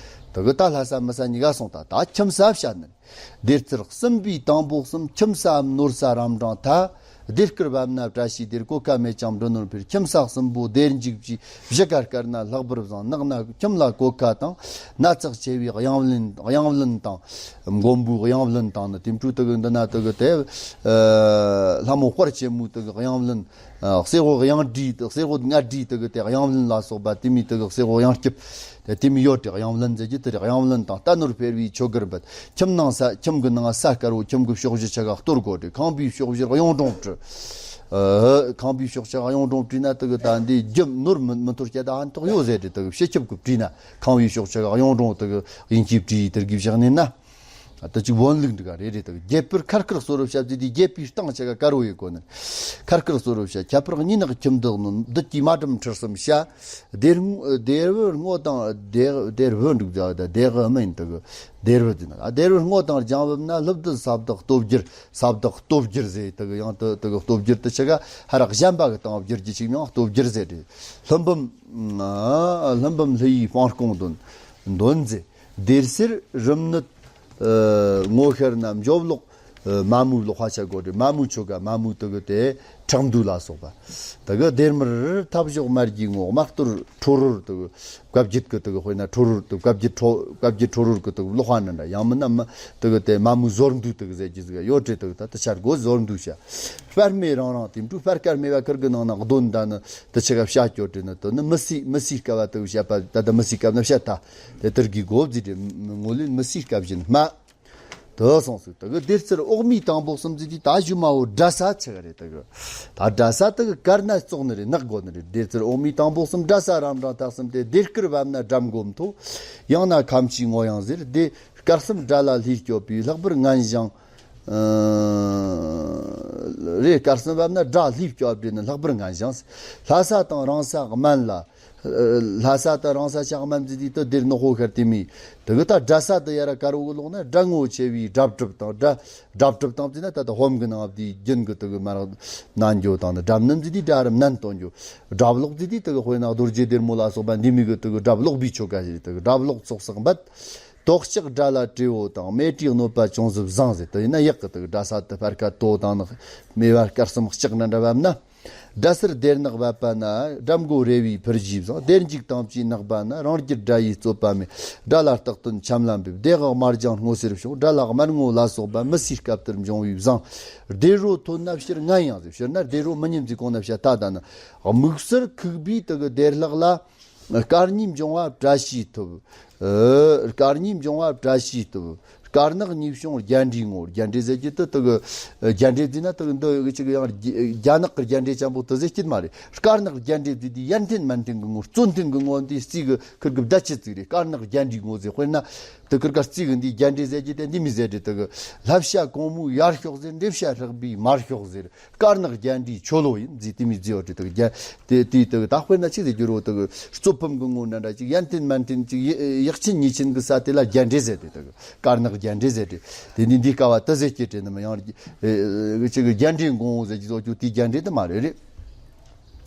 དེ་གི་ད་ལྷ་ས་མི་ས་གཉིས་ཀ་སོང་། ད་ད་ཁྱིམ་ས་བཤད་ནི། སྡེར་རྩེར་གསུམ་པའི་དང་པོ་གསུམ། ཁྱིམ་སའམ་ནོར་ས་རབ་འབྲིང་ཐ། སྡེར་དཀར་བབས་ན་བཀྲ་ཤིས་སྡེར། གོད་ཁ་མེད་ཀྱང་འབྲུ་ནོར་འཕེལ། ཁྱིམ་ས་གསུམ་པོ་སྡེར་འཇིགས་བཅས། བཞི་ཀ་དཀར་ན་ལྷག་པར་བཟང་། ནག་ན་ཁྱིམ་ལ་གོད་ཁ་དང་། ན་ཚགས་ཆེ་བའི་གཡང་བླུན། གཡང་བླུན་དང་། མགོན་པོའི་གཡང་བླུན་དང་ནི། དེ་འཕྲོ་དེ་གི་འདི་ན་དེ་གི་དེ། ཨ། ལྷ་མོ་དཔལ་ཆེན་མོའི་དེ་གི་གཡང་བླུན། ཨ། གསེར་འོད་གཡང་སྒྲའི་གསེར་འོད་ལྔ་སྒྲའི་དེ་གི་དེ་གཡང་བླུན་ལ་སོགས་པ་དེ་མོའི་དེ་གི་གསེར་འོད་གཡང་སྐྱིབས། དེ་དེ་མོ་ཡོད་དེ། གཡང་བླུན་ཟེར་གྱི་དེ་རེད། གཡང་བླུན་དང་རྟ་ནོར་འཕེལ་བའི་ཆོ་གར་འབད། ཁྱིམ་ནང་ས། ཁྱིམ་གྱི་ནང་ས་དཀར་བོ། ཁྱིམ་གྱི་ཕྱོགས་བཞི་ཆ་ག་གཏོར་དགོས་ཏེ། ཁང་པའི་ཕྱོགས་བཞིར་གཡུང་དྲུང་བྲི། ཨ། ཁང་པའི་ཕྱོགས་ཆ་གཡུང་དྲུང་བྲིས་ན་དེ་གི་ད་འདི་རྒྱུ་ནོར་མི་མི་འཐོར་སྐད་ད་ཧན་ཐོག་ཡོད་ཟེར་ཏེ། དེ་གི་སྤྱི་ཁྱབ་གི་བྲིས་ན་ཁང་པའི་ཕྱོགས་ཆ་གཡུང་དྲུང་དེ་གི་དབྱིན་སྐད་བྲིས་དེར་གི་བཞག་ནས་ན། ད་ཅིག་བོན་ལུགས་འདི་ག་རེ་རེད། ད་རྒྱལ་པོར་ཁར་ཁར་གསོལ་རོ་བྱ་ཟེར་དུས་རྒྱལ་པོའི་སྟེང་ཆ་ག་དཀར་བོ་ཡོད་གོ་ནི། ཁར་ཁར་གསོལ་རོ་བྱ། ཁྱད་པར་གཉིས་ནག་ཁྱིམ་བདག་ནོན། བདུད་ཀྱི་མ་ཏྲམ་ཁྲིར་གསུམ་བྱ། སྡེར། སྡེར་བུ་སྔོ་དང་སྡེར། སྡེར་བུ་འདུག་ད་སྡེར་བུ་མིན་དེ་གི་སྡེར་བུ་ཟེར་ན། སྡེར་བུ་སྔོ་དང་ལྗང་བབས་ན་ལྷ་བདུད་ས་བདག་སྟོབས་རྒྱལ། ས་བདག་སྟོབས་རྒྱལ་ཟེར། དེ་གི་ཡང་དེ་དེ་གི་སྟོབས་རྒྱལ་དེ་ཆ་ག་ཧ་རག་གཞན་པ་གི་སྟེང་བསྒྱུར་གྱི་ཅིག་མིང་སྟོབས་རྒྱལ་ཟེར་ཏེ། ལྷུན་འབུམ། ཨ། ལྷུན་འབུམ་ལྷུ་ཡི་དཔང་རྐང་འདོན། འདོན་ཟེར། སྡེར་སེར་རིམས་ནད། ཨ། ངོ་ཤེར་ན་མགྱོགས་ལོག་ཨ། མ་མོའི་ལོག་ཧ་ཆ་གོ་དེ། མ་མོའི་ཆོ་ག་མ་མོའི་དེ་གི་དེ་ཁྲག་འདུས་ལ་སོགས་པ། དེ་གི་སྡེར་དམར་ཐབ་གཞོགས་དམར་གྱི་ངོ། དམག་གཏོར་ཁྲོ་རོལ་དེ་གི་བཀའ་བརྒྱུད་གི་དེ་གི་དཔེར་ན་ཁྲོ་རོལ་དེ། བཀའ་བརྒྱུད་ཁྲོ། བཀའ་བརྒྱུད་ཁྲོ་རོལ་གི་དེ་གི་ལོག་ཧ་ན་འདྲ། ཡང་མིན་ན་མི་དེ་གི་དེ་མ་མོའི་ཟོར་འདུས་དེ་གི་ཟེར་གྱི་ཟིག་ཡོད་དྲེ། དེ་གི་ད་དེ་ཆ་གོ་ཟོར་འདུས་བྱ། པདྨས་རང་རང་དེ་འབྲུ། སྤར་ཁ་སྨེ་བ་ཁུར་གི་ནང་ན་གདོན་ད་ནི་དེ་ཆ་ག་བྱ་སྐྱོ་དྲེ་ནི། དེ་ནི་མི་སྲིད། མི་སྲིད་དཀའ་བ་དེ་གི་བྱ་བ། ད་ད་མི་སྲིད་དཀའ་ན་བྱ་ད་དེ་དེར་གི་གོ་བརྫི་དྲེ། ངོ་ལེན་མི་སྲིད་དཀའ་བཞིན་སྨྲ། དུ་སོང་ཟིག་དེ་གི་སྡེར་སེར་འོག་མའི་དང་པོ་གསུམ་ཟིག་དེ་ད་གཞུ་མ་བོ་དགྲ་ས་ཆི་ག་རེད། དེ་གི་ད་དགྲ་ས་དེ་གི་དཀར་ན་བཙོག་ནི་རེད། ནག་དགོ་ནི་རེད། སྡེར་སེར་འོག་མའི་དང་པོ་གསུམ་དགྲ་ས་རབ་འབྲིང་ཐ་གསུམ་སྟེ། སྡེར་དཀར་བབས་ན་དགྲ་མགོ་མཐོ། ཡང་ན་ཁ་མཆུའི་ངོ་ཡང་ཟེར། སྡེ་དཀར་གསུམ་དགྲ་ལ་ལྷས་སྐྱོབ་པའི། ལྷག་པར་ངན་ཞིང་། ཨ། རེད། དཀར་གསུམ་བབས་ན་དགྲ་ལྷས་སྐྱོབ་པའི་ནི། ལྷག་པར་ངན་ཞིང་། ལྷ་ས་དང་རང་ས་དམན་ལ། ལྷ་ས་དང་རང་ས་ཆ་དམན་ཟིག་དེ་དེ་སྡེར་ནག་པོ་ཤར་དེ་མི། དེ་གི་ད་དགྲ་ས་དེ་ཡ་ར་དཀར་བོ་གི་ལོག་ན་དགྲ་ངོ་ཆེ་བའི་དགྲ་གྲུབ་དང་། དགྲ་དགྲ་གྲུབ་དང་ཟེར་ན་ད་ལྟ་ཧོམ་གི་ནང་བབས་དེ་རྒྱུན་གི་དེ་གི་མར་ནན་འགྱོ་དང་ནི། དགྲ་མནན་ཟིག་དེ་དགྲ་རུ་མནན་གཏོང་རྒྱུ། དགྲ་ལོག་ཟིག་དེ་དེ་གི་དཔེར་ན་རྡོ་རྗེ་སྡེར་མོ་ལ་སོགས་པ་འདི་མི་གི་དེ་གི་དགྲ་ལོག་པའི་ཆོ་ག་ཞིག་དེ་གི་དགྲ་ལོག་ཚོགས་བསགས་འབད། དོག་ལྕགས་དགྲ་ལ་དྲེའུ་དང་། སྨེ་བྲིས་གནོད་པ་ཅུང་ཟད་བཟང་ཟེར། དེ་ཡིན་ན་ཡག་གི། དེ་གི་དགྲ་ས་དེ་སྤར་ཁ་དོ་དང་ནི་སྨེ་བ་དཀར་གསུམ་ལྕགས་འདྲ་འདྲ་བབས་ན། དགྲ་སེར་སྡེར་ནག་བབས་པ་ན། དགྲ་མགོ་རལ་བའི་ཕུར་བཞི་བཟང་། སྡེར་འཇིགས་དང་བཅས་ནག་པ་ན། རང་རྒྱུད་དགྲ་ཡིས་རྩོད་པ་མེད། དགྲ་ལ་རྟག་བརྟེན་ཆམ་ལ་འབེབས། སྡེ་འོག་དམར་ལྗང་སྔོ་སེར་བྱུང་། དགྲ་ལ་དམར་ངོ་ལ་སོགས་པ། མི་སྲིད་སྐབས་དེར་འབྱུང་བའི་བཟང་། སྡེར་རོ་ཐོན་ན་ཕྱིར་ངན་ཡང་ཟེར། ཕྱིར་ན་སྡེར་རོ་མི་ཉིད་ཟིག་གོང་ན་བྱ་ད་ད་ནི། དམིགས་བསལ་ཁུག་པའི་དེ་གི་སྡེར་ལག་ལ། དཀར་ཉིམ་འབྱུང་བ་བཀྲ་ཤིས་ཐོབ། ཨ། དཀར་ཉིམ་འབྱུང་བ་བཀྲ་ཤིས་ཐོབ། དཀར་ནག་གཉིས་བྱུང་རྒྱ་འདྲེའི་ངོ། རྒྱ་འདྲེ་ཟེར་གྱི་དེ་དེ་གི་རྒྱ་འདྲེ་ཟེར་ན་དེ་གི་འདི་གི་ཅིག་ཡང་རྒྱ་ནག་གི་རྒྱ་འདྲེ་ཅན་པོ་དེ་ཟེར་གྱི་མ་རེད། དཀར་ནག་རྒྱ་འདྲེ་ཟེར་དེ་ཡར་འཐེན་མར་འཐེན་གི་ངོ། རྩོད་འཐེན་གི་ངོ་འདི་རྩིས་གི་ཁུར་གི་བརྡ་ཆད་ཅིག་རེད། དཀར་ནག་རྒྱ་འདྲེའི་ངོ་ཟེར། དཔེར་ན་དེ་ཁུར་ག་རྩིས་གི་འདི་རྒྱ་འདྲེ་ཟེར་གྱི་དེ་འདི་མི་ཟེར་རེད། དེ་གི་ལྷ་བྱ་གོང་མོའི་ཡར་ཤོག་ཟེར། འདྲེ་བྱ་ཧྲག་པའི་མར་ཤོག་ཟེར། དཀར་ནག་རྒྱ་འདྲེའི་ཆོ་ལོ་ཡིན་ཟེར་དེ་མི་ཟེར་བ་དེ་དག་རྒྱ་དེ་དེ་དག་ད་དཔེར་ན་ཅི་ཟེར་རྒྱུ་རོ། དག་རྩོད་ཕམ་གི་ངོ་འདྲ་འདྲ་ཅིག་ཡར་འཐེན་མར་འཐེན་ཅིག་ཡ་ཡག་ཆེན་ཉེས་ཆེན་གི་ས་དེ་ལ་རྒྱ་འདྲེ་ཟེར། དེ་དག་དཀར་ནག་རྒྱ་འདྲེ་ཟེར་དེ། དེ་ནི་འདི་ཀ་བ་དུ་ཟེར་སྐྱེ་དྲན་ནི་མི་ཡང་ཅིག་རྒྱ་འདྲེའི་ངོ་བོ་ཟེར་གྱི་ཟོ་རྒྱུ་དེ་རྒྱ་འདྲེ་དེ་མ་རེད་རེད།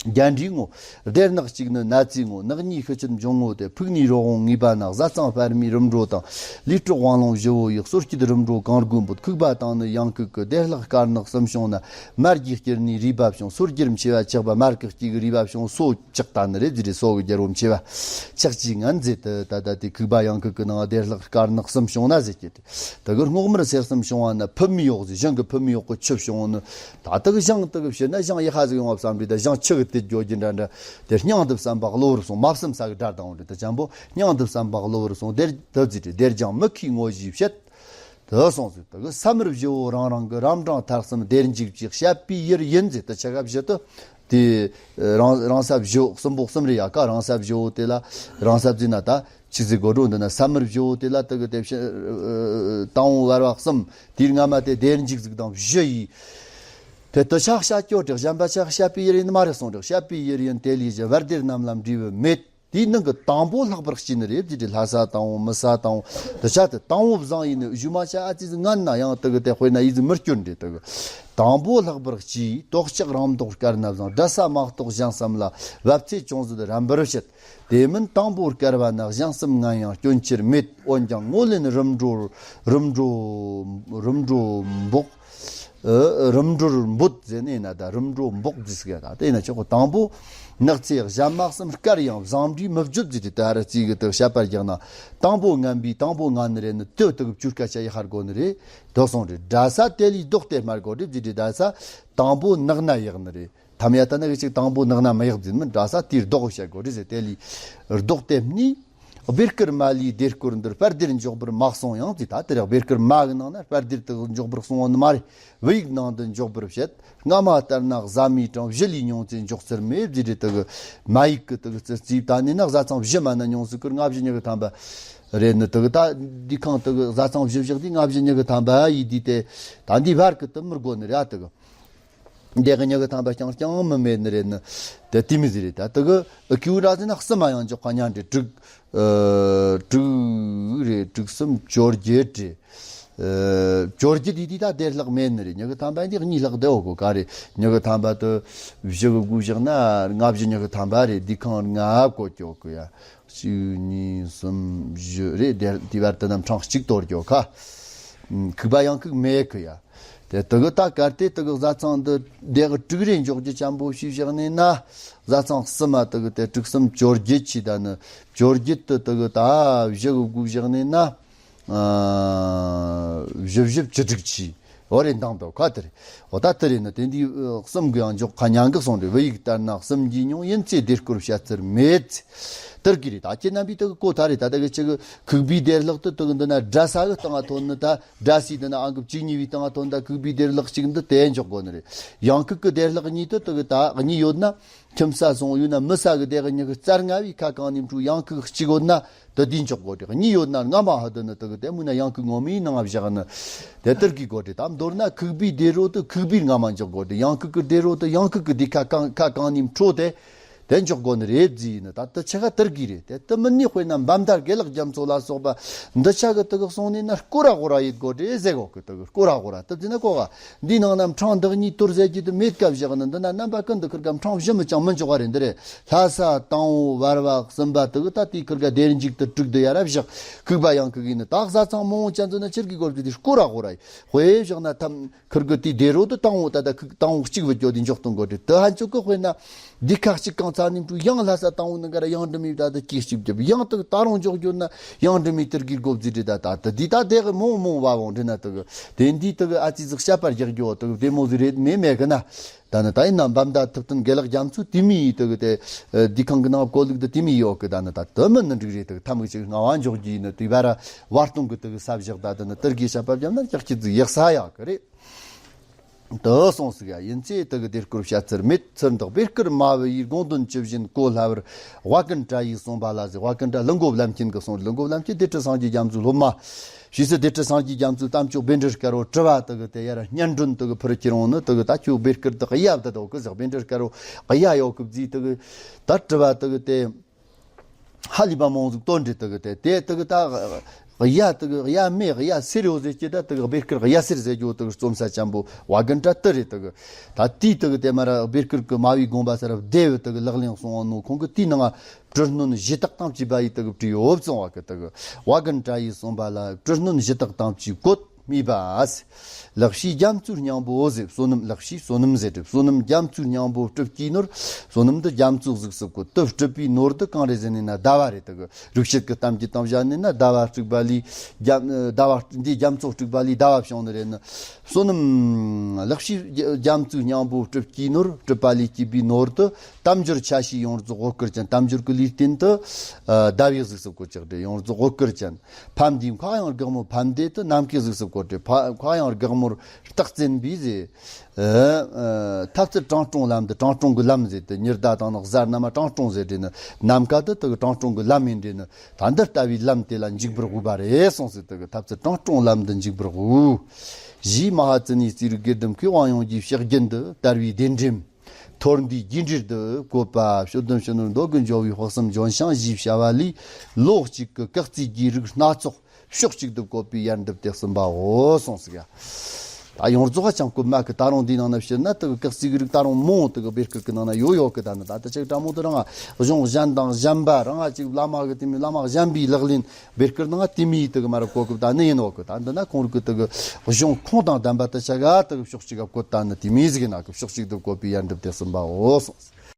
རྒྱ་འདྲེའི་ངོ། སྡེར་ནག་གཅིག་ནི་ནག་རྩིའི་ངོ་། ནག་གཉིས་ཤི་ཆད་འབྱུང་ངོ་སྟེ། ཕུག་ནས་རོ་འོང་ངེས་པ་ན། བཟའ་ཚང་སྤར་མའི་རིམ་གྲོ་དང་། ལུས་དྲོག་དབང་ལོང་བཞི་བོ་ཡི། གསོད་སྤྱད་རིམ་གྲོ་གང་དགོས་འབོད། ཁུག་པ་དང་ནི་ཡང་ཁུག་གི། སྡེར་ལྷག་དཀར་ནག་གསུམ་བྱུང་ན། མར་གྱི་སྐྱེར་ནས་རུས་པ་བྱུང་། སོ་རྒྱུར་མཆེ་བ་ཆག་པ། མར་གི་སྐྱེས་གི་རུས་པ་བྱུང་། སོ་ཆག་ད་ནི་རེད་ཟེར་རེད། སོ་གི་རྒྱལ་པོ་མཆེ་བ་ཆག་ཅིག་ངན་ཟེར་དུ། ད་ལྟ་དེ་ཁུག་པ་ཡང་ཁུག་གི་ནང་སྡེར་ལྷག་དཀར་ནག་གསུམ་བྱུང་ན་ཟེར་གྱི་དེ། དེ་གི་སྔོག་དམར་སེར་གསུམ་བྱུང་བ་ན། ཕུབ་མའི་འོག་ཟེར། ཞིང་གི་ཕུབ་མའི་འོག་གི་ཆུ་བྱུང་ནི། ད་དེ་གི་ཞིང་དེ་གི་ཕྱིར་ན་ཞིང་ཡི་ཧ་ཟིག་ཡོང་བ་བསམ་རེད། ད་ཞིང་ཆུ་གི་དེ་རྒྱོ་རྒྱུ་འདྲ་འདྲ་དེ། སྙིང་དུ་བསམ་པ་གློ་བུར་སོང་། མ་བསམ་ས་གི་དགྲ་དང་འོ་འདྲ་དེ་ཅན་པོ། སྙིང་དུ་བསམ་པ་གློ་བུར་སོང་། སྡེར་དུ་ཟེར་དེ། སྡེར་ལྗང་མིག་ཁའི་ངོ་བཞིའི་བྱད། དུ་སོང་ཟིག་དེ་གི་ས་དམར་བཞི་བོ་རང་རང་གི། རབ་འབྲིང་ཐ་གསུམ་སྡེར་འཇིགས་ཀྱི། བཤད་པའི་ཡུལ་ཡིན་ཟེར། དེ་ཆ་ག་བཞི་དུ། དེ་རང་རང་ས་བཞི་བོ་གསུམ་པོ་གསུམ་རེད་ཡ། ཀ་རང་ས་བཞི་བོ་དེ་ལ་རང་ས་བརྩིས་ན་ད་ཆི་ཟིག་གོ་འགྲོ་འདི་ན། ས་དམར་བཞི་བོ་དེ་ལ་དེ་གི་དེ་བཞི། དང་པོ་བར་བ་གསུམ། དེའི་སྔ་མ་དེ་སྡེར་འཇིགས་ཟིག་དང་བཞི་ཡིས། དེ་དུ་ཆག་བྱ་སྐྱོ་དྲེག། གཞན་པ་ཆག་བཤད་པའི་ཡུལ་ཡིན་མ་རེད་གསུངས་དྲེག། བཤད་པའི་ཡུལ་ཡིན་དེ་ལས་བཞི། བར་སྡེར་རྣམས་ལ་འབྲས་བུ་མེད། དེའི་ནང་གི་དང་པོ་ལྷག་པར་གཅེས་ནི་རེད་ཟེར་ཏེ། ལྷ་ས་དང་པོ་མི་ས་དང་པོ་དུ་ཆ་དེ་དང་པོ་བཟང་ཡིན་ནི་གཞུ་མ་ཆ་ཨ་ཙི་ཟིག་ངན་ན་ཡང་དེ་གི་དེ་དཔེར་ན་ཡིད་ཟིག་མི་སྐྱོ་འདྲེ་དེ་གི། དང་པོ་ལྷག་པར་གཅེས། དོག་ལྕགས་རང་མདོག་དཀར་ན་བཟང་། དགྲ་ས་དམག་ཏོག་ཞན་བསམ་ལ། བབ་ཚེ་ཅུང་ཟད་རན་པར་བྱེད། དེ་མིན་དང་པོ་དཀར་བ་ན། ཞན་གསུམ་ངན་ཡང་སྐྱོན་ཆེར་མེད། འོན་ཀྱང་ངོ་ལེན་རིམ་གྲོ། རིམ་གྲོ། རིམ་གྲོ་འབོག་ཨ། རིམ་གྲོར་འབོད་ཟེར་ནས་ན་ད་རིམ་གྲོ་འབོག་ཟེར་གི། ད་དེ་ན་ཆོག་གོ། དང་པོ་ནག་ཚེ་གཞན་དམག་གསུམ་དཀར་ཡང་བཟང་འདྲིས་མི་བརྗོད་ཟེར་ཏེ། ད་ར་རྩིས་གི་དག་བཤད་པར་རྒྱག་ན། དང་པོ་ངན་པའི་དང་པོ་ངན་ནི་རེད་ནི། དེ་དག་བཅུ་སྐད་ཆ་ཡི་ཧར་གོ་ནི་རེད། དོ་སོང་རེད། དགྲ་ས་དེ་ལས་ལྡོག་སྟེ་སྨྲ་དགོས་རེད་ཟེར་ཏེ། དགྲ་ས་དང་པོ་ནག་ན་ཡག་ནི་རེད། ཐམ་ཡ་ད་ན་གི་ཅིག་དང་པོ་ནག་ན་མི་ཡག་ཟེར་མིན། དགྲ་ས་དེའི་ལྡོག་བཤད་དགོས་རེད་ཟེར། དེ་ལས་ལྡོག་སྟེ་སྨྲས། སྦེ་བསྐུར་མ་ལུས་བདེ་སྐོར་འདིར། དཔལ་སྡེར་འཇོག་པར་མ་གསུངས་ཡང་ཟེར། ད་དེ་རེད། སྦེ་བསྐུར་མ་གི་ནང་ན་དཔལ་སྡེར་དུ་འཇོག་པར་གསུངས་པ་ནི་མ་རེད། བུ་ཡིག་ནང་དུ་འཇོག་པར་བཤད། སྔ་མ་ལྟར་ན་བཟའ་མི་གྲངས་བཞི་ལས་ཉུང་ཚེ་འཇོག་ཚུལ་མེད་ཟེར་རེད། དུ་གི་མ་ཡིག་གི་དུ་གི་ཙི་ཙིའི་ད་ནི་ན་བཟའ་ཚང་བཞི་མ་ན་ཉུང་སུ་ཀུར་ལྔ་བཞི་ཉི་གི་ཐམ་པ་རེད་ནི། དུ་གི་ད་འདི་ཁང་དུ་གི་བཟའ་ཚང་བཞི་བཞག་དུས་ལྔ་བཞི་ཉི་གི་ཐམ་པ་ཡིས་དུས་དེ་ད་འདི་བར་གི་དུ་མི་དགོ་ནི་རེད། དུ་གི་འདི་གི་ཉི་གི་ཐམ་པ་རྐྱང་རྐྱང་མི་མེད་ནི་རེད་ནི། དེ་དེ་མི་ཟེར་རེད། ད་དུ་གི་ཨ་ཁྱུ་ར་ཟེར་ན་གསུམ་མ་ཡང་འཇོག་ཁ་ཉན་འདྲེ་དྲུག་ཨ་དྲུག་རེད། དྲུག་གསུམ་བཅོ་བརྒྱད་རེད། ཨ་བཅོ་བརྒྱད་དེ་དེ་ད་བདེ་ལྷག་མེད་ནི་རེད། ཉི་གི་ཐམ་པ་འདི་གཉིས་ལྷག་བདེ་འོ་གོ་ག་རེད། ཉི་གི་ཐམ་པ་དུ་བཞི་གི་དགུ་བཞག་ན་ལྔ་བཞི་ཉི་གི་ཐམ་པ་རེད། འདི་ཁང་ལྔ་གོ་ཀྱོ་གི་ཡ། གཅིག་གཉིས་གསུམ་བཞི་རེད། དེ་དེ་བར་དུ་རྣམ་གྲངས་གཅིག་གཏོར་རྒྱོ་ཁ། ཁུག་པ་ཡང་ཁུག་མེད་ཁུ་ཡ། དེ་དུ་གི་ད་གར་དེ་དུ་གི་བཟའ་ཚང་འདི་དེ་གི་དྲུག་རེ་འཇོག་རྒྱུ་ཅན་པོ་ཞིག་བཞག་ནས་ན། བཟའ་ཚང་གསུམ་མ་དུ་གི་དེ་དྲུག་གསུམ་བཅོ་བརྒྱད་ཆི་ད་ནི་བཅོ་བརྒྱད་དུ་དུ་གི་ད་བཞི་གི་དགུ་བཞག་ནས་ན། ཨ་བཞི་བཞི་བཅུ་དྲུག་ཆི། འོ་རེ་འདང་དོ་ཁ་དེ་རེད། འོ་ད་དེ་རེད་ནི་དེ་འདི་ཨ་གསུམ་གི་ཡང་འཇོག་ཁ་ཉན་གི་སོང་རེད། བུ་ཡིག་ལྟར་ན་གསུམ་གྱིས་ཉུང་། ཡིན་ཚེ་བདེ་སྐོར་བཤད་ཚུལ་མེད། དེར་གི་རེད། ད་ཁྱེད་རྣམ་པས་དེ་གི་གོ་ཐ་རེད། ད་དེ་གི་ཆེ་གི་ཁུག་པའི་བདེ་ལྷག་ཏུ་དེ་གི་འདི་ན་དགྲ་ས་གི་སྟེང་ང་ཐོན་ནི། ད་དགྲ་སའི་འདི་ན་ཨང་ཀི་བཅུ་གཉིས་པའི་སྟེང་ང་ཐོན། ད་ཁུག་པའི་བདེ་ལྷག་གཅིག་འདི་དེ་འཇོག་དགོ་ནི་རེད། ཡང་ཁུག་གི་བདེ་ལྷག་གཉིས་དེ་དེ་གི་ད་གཉིས་ཡོད་ན། ཁྱིམ་ས་སོང་ཡོད་ན་མི་ས་གི་བདེ་གི་ཉི་གི་རྩ་ལྔ་བའི་ཁ་གང་ནས་འཕྲོ། ཡང་ཁུག་གཅིག་ཡོད་ན། དུ་དེ་འཇོག་དགོས་ཏེ། གཉིས་ཡོད་ན་སྔ་མ་ཧ་དུ་ནི་དུ་གི་དེ་མུ་ན་ཡང་ཁུག་ངོ་མའི་ནང་བཞག་ནི། དེ་ལྟར་གི་དགོས་ཏེ། དམ་མདོར་ན་ཁུག་པའི་བདེ་རོ་དུ་ཁུག་པའི་སྔ་མ་འཇོག་དགོས་ཏེ། ཡང་ཁུག་གི་བདེ་རོ་དུ་ཡང་ཁུག་གི་དེ་ཁ་གང་ཁ་གང་ནས་འཕྲོ་དེ་དེ་འཇོག་དགོས་ནི་རེད་ཟེར་ནི། ད་དུ་ཆ་ག་དར་གི་རེད། དེ་དུ་མི་ནི་དཔེར་ན་འབའ་མདའ་དགེ་ལགས་རྒྱ་མཚོ་ལ་སོགས་པ་འདི་ཆ་གི་དུ་གི་སོང་ནས་ན་སྐོར་ར་སྐོར་ར་ཡེད་དགོས་ཏེ་ཟེར་གོ་གི། དུ་གི་སྐོར་ར་སྐོར་ར་དུ་དེ་ན་གོ་ག་འདིའི་ནང་ན་འཕྲང་འདི་གཉིས་གཏོར་ཟེར་གྱི་དུ་མེད་སྐབས་བཞག་ནི། འདི་ན་རྣམ་པ་ཀུན་ཏུ་ཁིར་ག་འཕྲང་བཞི་མི་ཅང་མི་འཇོག་པ་རེད། འདི་རེད། ལྷ་ས་དང་པོ་བར་བ་གསུམ་པ་དུ་གི་ད་དེའི་ཁིར་ག་བདེ་འཇིགས་དུ་དྲུག་དུ་ཡ་རབས་བཞག་ཁུག་པ་ཡང་ཁུག་ཡིན་ནི། ད་བཟའ་ཚང་མང་བོ་ཅན་ཚོ་ན་ཆེར་གི་སྐོར་དུ་དེ་སྐོར་ར་སྐོར་ར་ཡི་དཔེ་བཞག་ན་ཐམ་ཁིར་གི་དེའི་བདེ་རོ་དུ་དང་པོ་ད་ད་ཁུག་དང་པོ་གཅིག་བུ་སྐྱོ་དེ་འཇོག་གཏོང་དགོས་ཏེ། དུ་ཧན་ཅོ་གི་དཔེར་ན་འདི་ཁ་གཅིག་གང་ཚ་ནིང་དུ་ཡང་ལྷ་ས་དང་པོ་ནི་ག་ར་ཡང་འབྲི་མི་ད་དུ་སྐྱེ་གཅིག་རྒྱབ། ཡང་དུ་ད་རུང་འཇོག་རྒྱུ་ན་ཡང་འབྲི་མི་དུར་གི་སྒོ་བརྫི་དེ་ད་ད་དུ་འདི་ད་དེ་གི་མང་མང་བ་བོང་འདྲི་ན་དུ་གི་དེ་འདི་དུ་གི་ཨ་ཙི་ཟིག་བཤད་པར་རྒྱག་རྒྱུ་དུ་གི་བདེ་མོ་ཟིག་རེད་མེད་མེད་གི་ན། ད་ནི་ད་ཡིན་ན་འབའ་མདའ་ཐུབ་བསྟན་དགེ་ལགས་རྒྱ་མཚོ་དེ་མི་ཡི་དུ་གི་དེ་ཨ་འདི་ཁང་གི་ནང་བཀོད་ལུགས་དུ་དེ་མི་ཡོད་གི། ད་ནི་ད་དུ་མི་ནི་འགྲིག་རེད། དུ་གི་ཐམ་གི་ཅིག་སྔ་བ་འཇོག་རྒྱུ་ཡིན་ནི་དུ་བ་ར་བར་སྟོང་གི་དུ་གི་ས་བཞག་ད་དུ་ནི་དུར་གི་བཤད་པ་བརྒྱབ་ན་ཀྱག་ཀྱི་ཟིག་ཡག་ས་ཡག་གི་རེད། དུ་སོང་ཟིག་ཡ། ཡིན་ཚེ་དུ་གི་བདེ་སྐོར་བཤད་ཚུལ་མེད། ཚུར་འདག་བེ་སྐུར་མ་བུ་ཡི་དགོངས་དོན་ཇི་བཞིན་གོ་སླ་བར། ཝ་ཀུན་ཏྲ་ཡིས་གསུངས་པ་ལ་ཟེར། ཝ་ཀུན་ཏྲ་ལུང་གོ་བླ་མཁྱེན་གི་གསུང་། ལུང་གོ་བླ་མཁྱེན་སྡེ་ཁྲི་སངས་རྒྱས་རྒྱ་མཚོའི་སློབ་མ། ཕྱིས་སུ་སྡེ་ཁྲི་སངས་རྒྱས་རྒྱ་མཚོའི་གཏམ་ཅོག་བཻ་ཌཱུརྱ་སྐལ་བ་དྲི་བ་དུ་གི་དེ་ཡར་སྙན་སྒྲོན་དུ་གི་ཕུར་ཁྱེར་འོང་ནི། དུ་གི་ད་ཁྱོད་བེ་སྐུར་དུ་གཡབ་དུ་དོ་གི་ཟེར། བཻ་ཌཱུརྱ་སྐལ་བ་གཡབ་ཡོད་གི་བརྫིས་དུ་གི་ད་དྲི་བ་དུ་གི་དེ། ཧ་ལས་པ་མང་ཟིག་བཏོན་འདྲི་དུ་གི་དེ་དེ་དུ་གི་ད་གཡའ་དུ་གི་གཡའ་མེད་གཡའ་སེར་ཡོད་ཟེར་གྱི། ད་དུ་གི་བེ་སྐུར་གཡའ་སེར་ཟེར་རྒྱུ་དུ་གི་རྩོམ་ས་ཅན་པོ་ཝ་གན་ཏྲ་དུ་རེད། དུ་གི་ད་དེའི་དུ་གི་དེ་མ་ར་བེ་སྐུར་གི་མ་བུའི་དགོངས་པ་སར་བདེ་བའི་དུ་གི་ལག་ལེན་གསུང་བ་ནོ། ཁོང་གི་དེའི་ནང་ང་སྤྲུལ་སྣོན་གཞི་བརྟག་དང་བཅས་པ་ཡི་དུ་གི་བྲིས་ཡོད་ཙང་བ་གི་དུ་གི་ཝ་གན་ཏྲ་ཡིས་གསུངས་པ་ལ། སྤྲུལ་སྣོན་གཞི་བརྟག་དང་བཅས་བཀོད་སྨྲས་པ། ལེགས་བཤད་རྒྱ་མཚོའི་སྙིང་པོ་ཟེར། བསོད་ནམས། ལེགས་བཤད་བསོད་ནམས་ཟེར་ཏེ། བསོད་ནམས་རྒྱ་མཚོའི་སྙིང་པོ་སྤྲུལ་སྐུའི་ནོར། བསོད་ནམས་འདི་རྒྱ་མཚོ་གཟུགས་སུ་བཀོད། དེ་སྤྲུལ་པའི་ནོར་འདི་གང་རེད་ཟེར་ནས་ན་ཟླ་བ་རེད། དུ་གི་རིག་བྱེད་ཀྱི་གཏམ་རྒྱུད་དང་བཞག་ནས་ན་ཟླ་བ་སྤྲུལ་པ་ལས་རྒྱ་ཟླ་བ་འདི་རྒྱ་མཚོ་སྤྲུལ་པ་ལས་ཟླ་བ་བྱུང་ནི་རེད་ནི། བསོད་ནམས། ལེགས་བཤད་རྒྱ་མཚོའི་སྙིང་པོ་སྤྲུལ་སྐུའི་ནོར། སྤྲུལ་པ་ལས་སྐྱེས་པའི་ནོར་དུ། དལ་འབྱོར་ཆ་ཤས་ཡོངས་རྫོགས་འོད་སྐུར་ཅན། དལ་འབྱོར་གྱི་ལུས་རྟེན་དུ་ཟླ་བའི་གཟུགས་སུ་བཀོད་ཅིག་རེད། ཡོངས་རྫོགས་འོད་སྐུར་ཅན། ཕ་མདའི་མཁའ་དབྱིངས་སྒེག་མོ་ཕ་མདའ་དུ་ནམ་མཁའི་གཟུགས་སུ་བཀོད་དེ། ཕ་མཁའ་དབྱིངས་སྒེག་མོར་རྟགས་བཙན་པའི་ཟེར། ཨ་ཨ་ཐབས་ཚུལ་དྲང་སྲོང་ལམ་དུ། དྲང་སྲོང་གི་ལམ་ཟེར་དུ་ཉི་ཟླ་དང་ནི་གཟའ་རྣམས་དྲང་སྲོང་ཟེར་དེ་ནི། ནམ་མཁའ་དུ་དུ་དྲང་སྲོང་གི་ལམ་ཡིན་དེ་ནི། ད་འདི་ལྟ་བུའི་ལམ་དེ་ལ་འཇུག་པར་དབུས་པ་རེད་གསུངས་སུ། དུ་གི་ཐབས་ཚུལ་དྲང་སྲོང་ལམ་དུ་འཇུག་པར་དབུས། ཞེས་མ་ཧཱ་ཙི་ནའི་རྩིས་རིག་དགེ་ལྡན་མཁས་དབང་ཡོངས་ཀྱི་ཕྱག་རྒྱུན་དུ་དར་བའི་གདན་འདྲེན། ཐོར་འདུས་རྒྱས་འབྲིང་དུ་བཀོད་པ། ཕྱོགས་བདུན་ཕྱི་ནང་མདོ་གི་འཇོག་པའི་དཔག་བསམ་ལྗོན་ཤིང་ཞེས་བྱ་བ་ལས། ལོགས་གཅིག་གི་སྐག་རྩིས་ཀྱི་རིགས་སྣ་ཚོགས་ཕྱོགས་གཅིག་ཏུ་བཀོད་པའི་ཡར་འདེབས་དེ་གསུམ་པའོ་གསུངས་ཟིག་ཡ། ད་ཡོངས་རྫོགས་ཀྱང་བཀོད་མ་གི། ད་རུང་འདིའི་ནང་ན་ཕྱིར་ན་དུ་གི་སྐག་རྩིས་ཀྱི་རིགས་ད་རུང་མང་དུ་གི་བེ་སྐུར་གི་ནང་ན་ཡོད་ཡོད་གི། ད་ནི་ད་ལྟ་ཅིག་དྲང་མོ་དུ་རང་གཞུང་གཞན་དང་གཞན་པ་རང་ཅིག་བླ་མ་གི་དེ་མིན་བླ་མ་གཞན་པའི་ལག་ལེན། བེ་སྐུར་ནང་དེ་མིའི་དུ་གི་མ་རབས་གོ་སྐབས་ད་ནི་ཡིན་ནོ་གི། ད་འདི་ན་ཁོང་རིག་གི་དུ་གི་གཞུང་ཁུངས་དང་ལྡན་པ་དུ་ཆ་ག་དུ་གི་ཕྱོགས་གཅིག་ག་བཀོད། ད་ནི་དེ་མིའི་ཟིག་ན་གི་ཕྱོགས་གཅིག་ཏུ་བཀོད་པའི་ཡར་འདེབས་དེ་གསུམ་པའོ་གསུངས།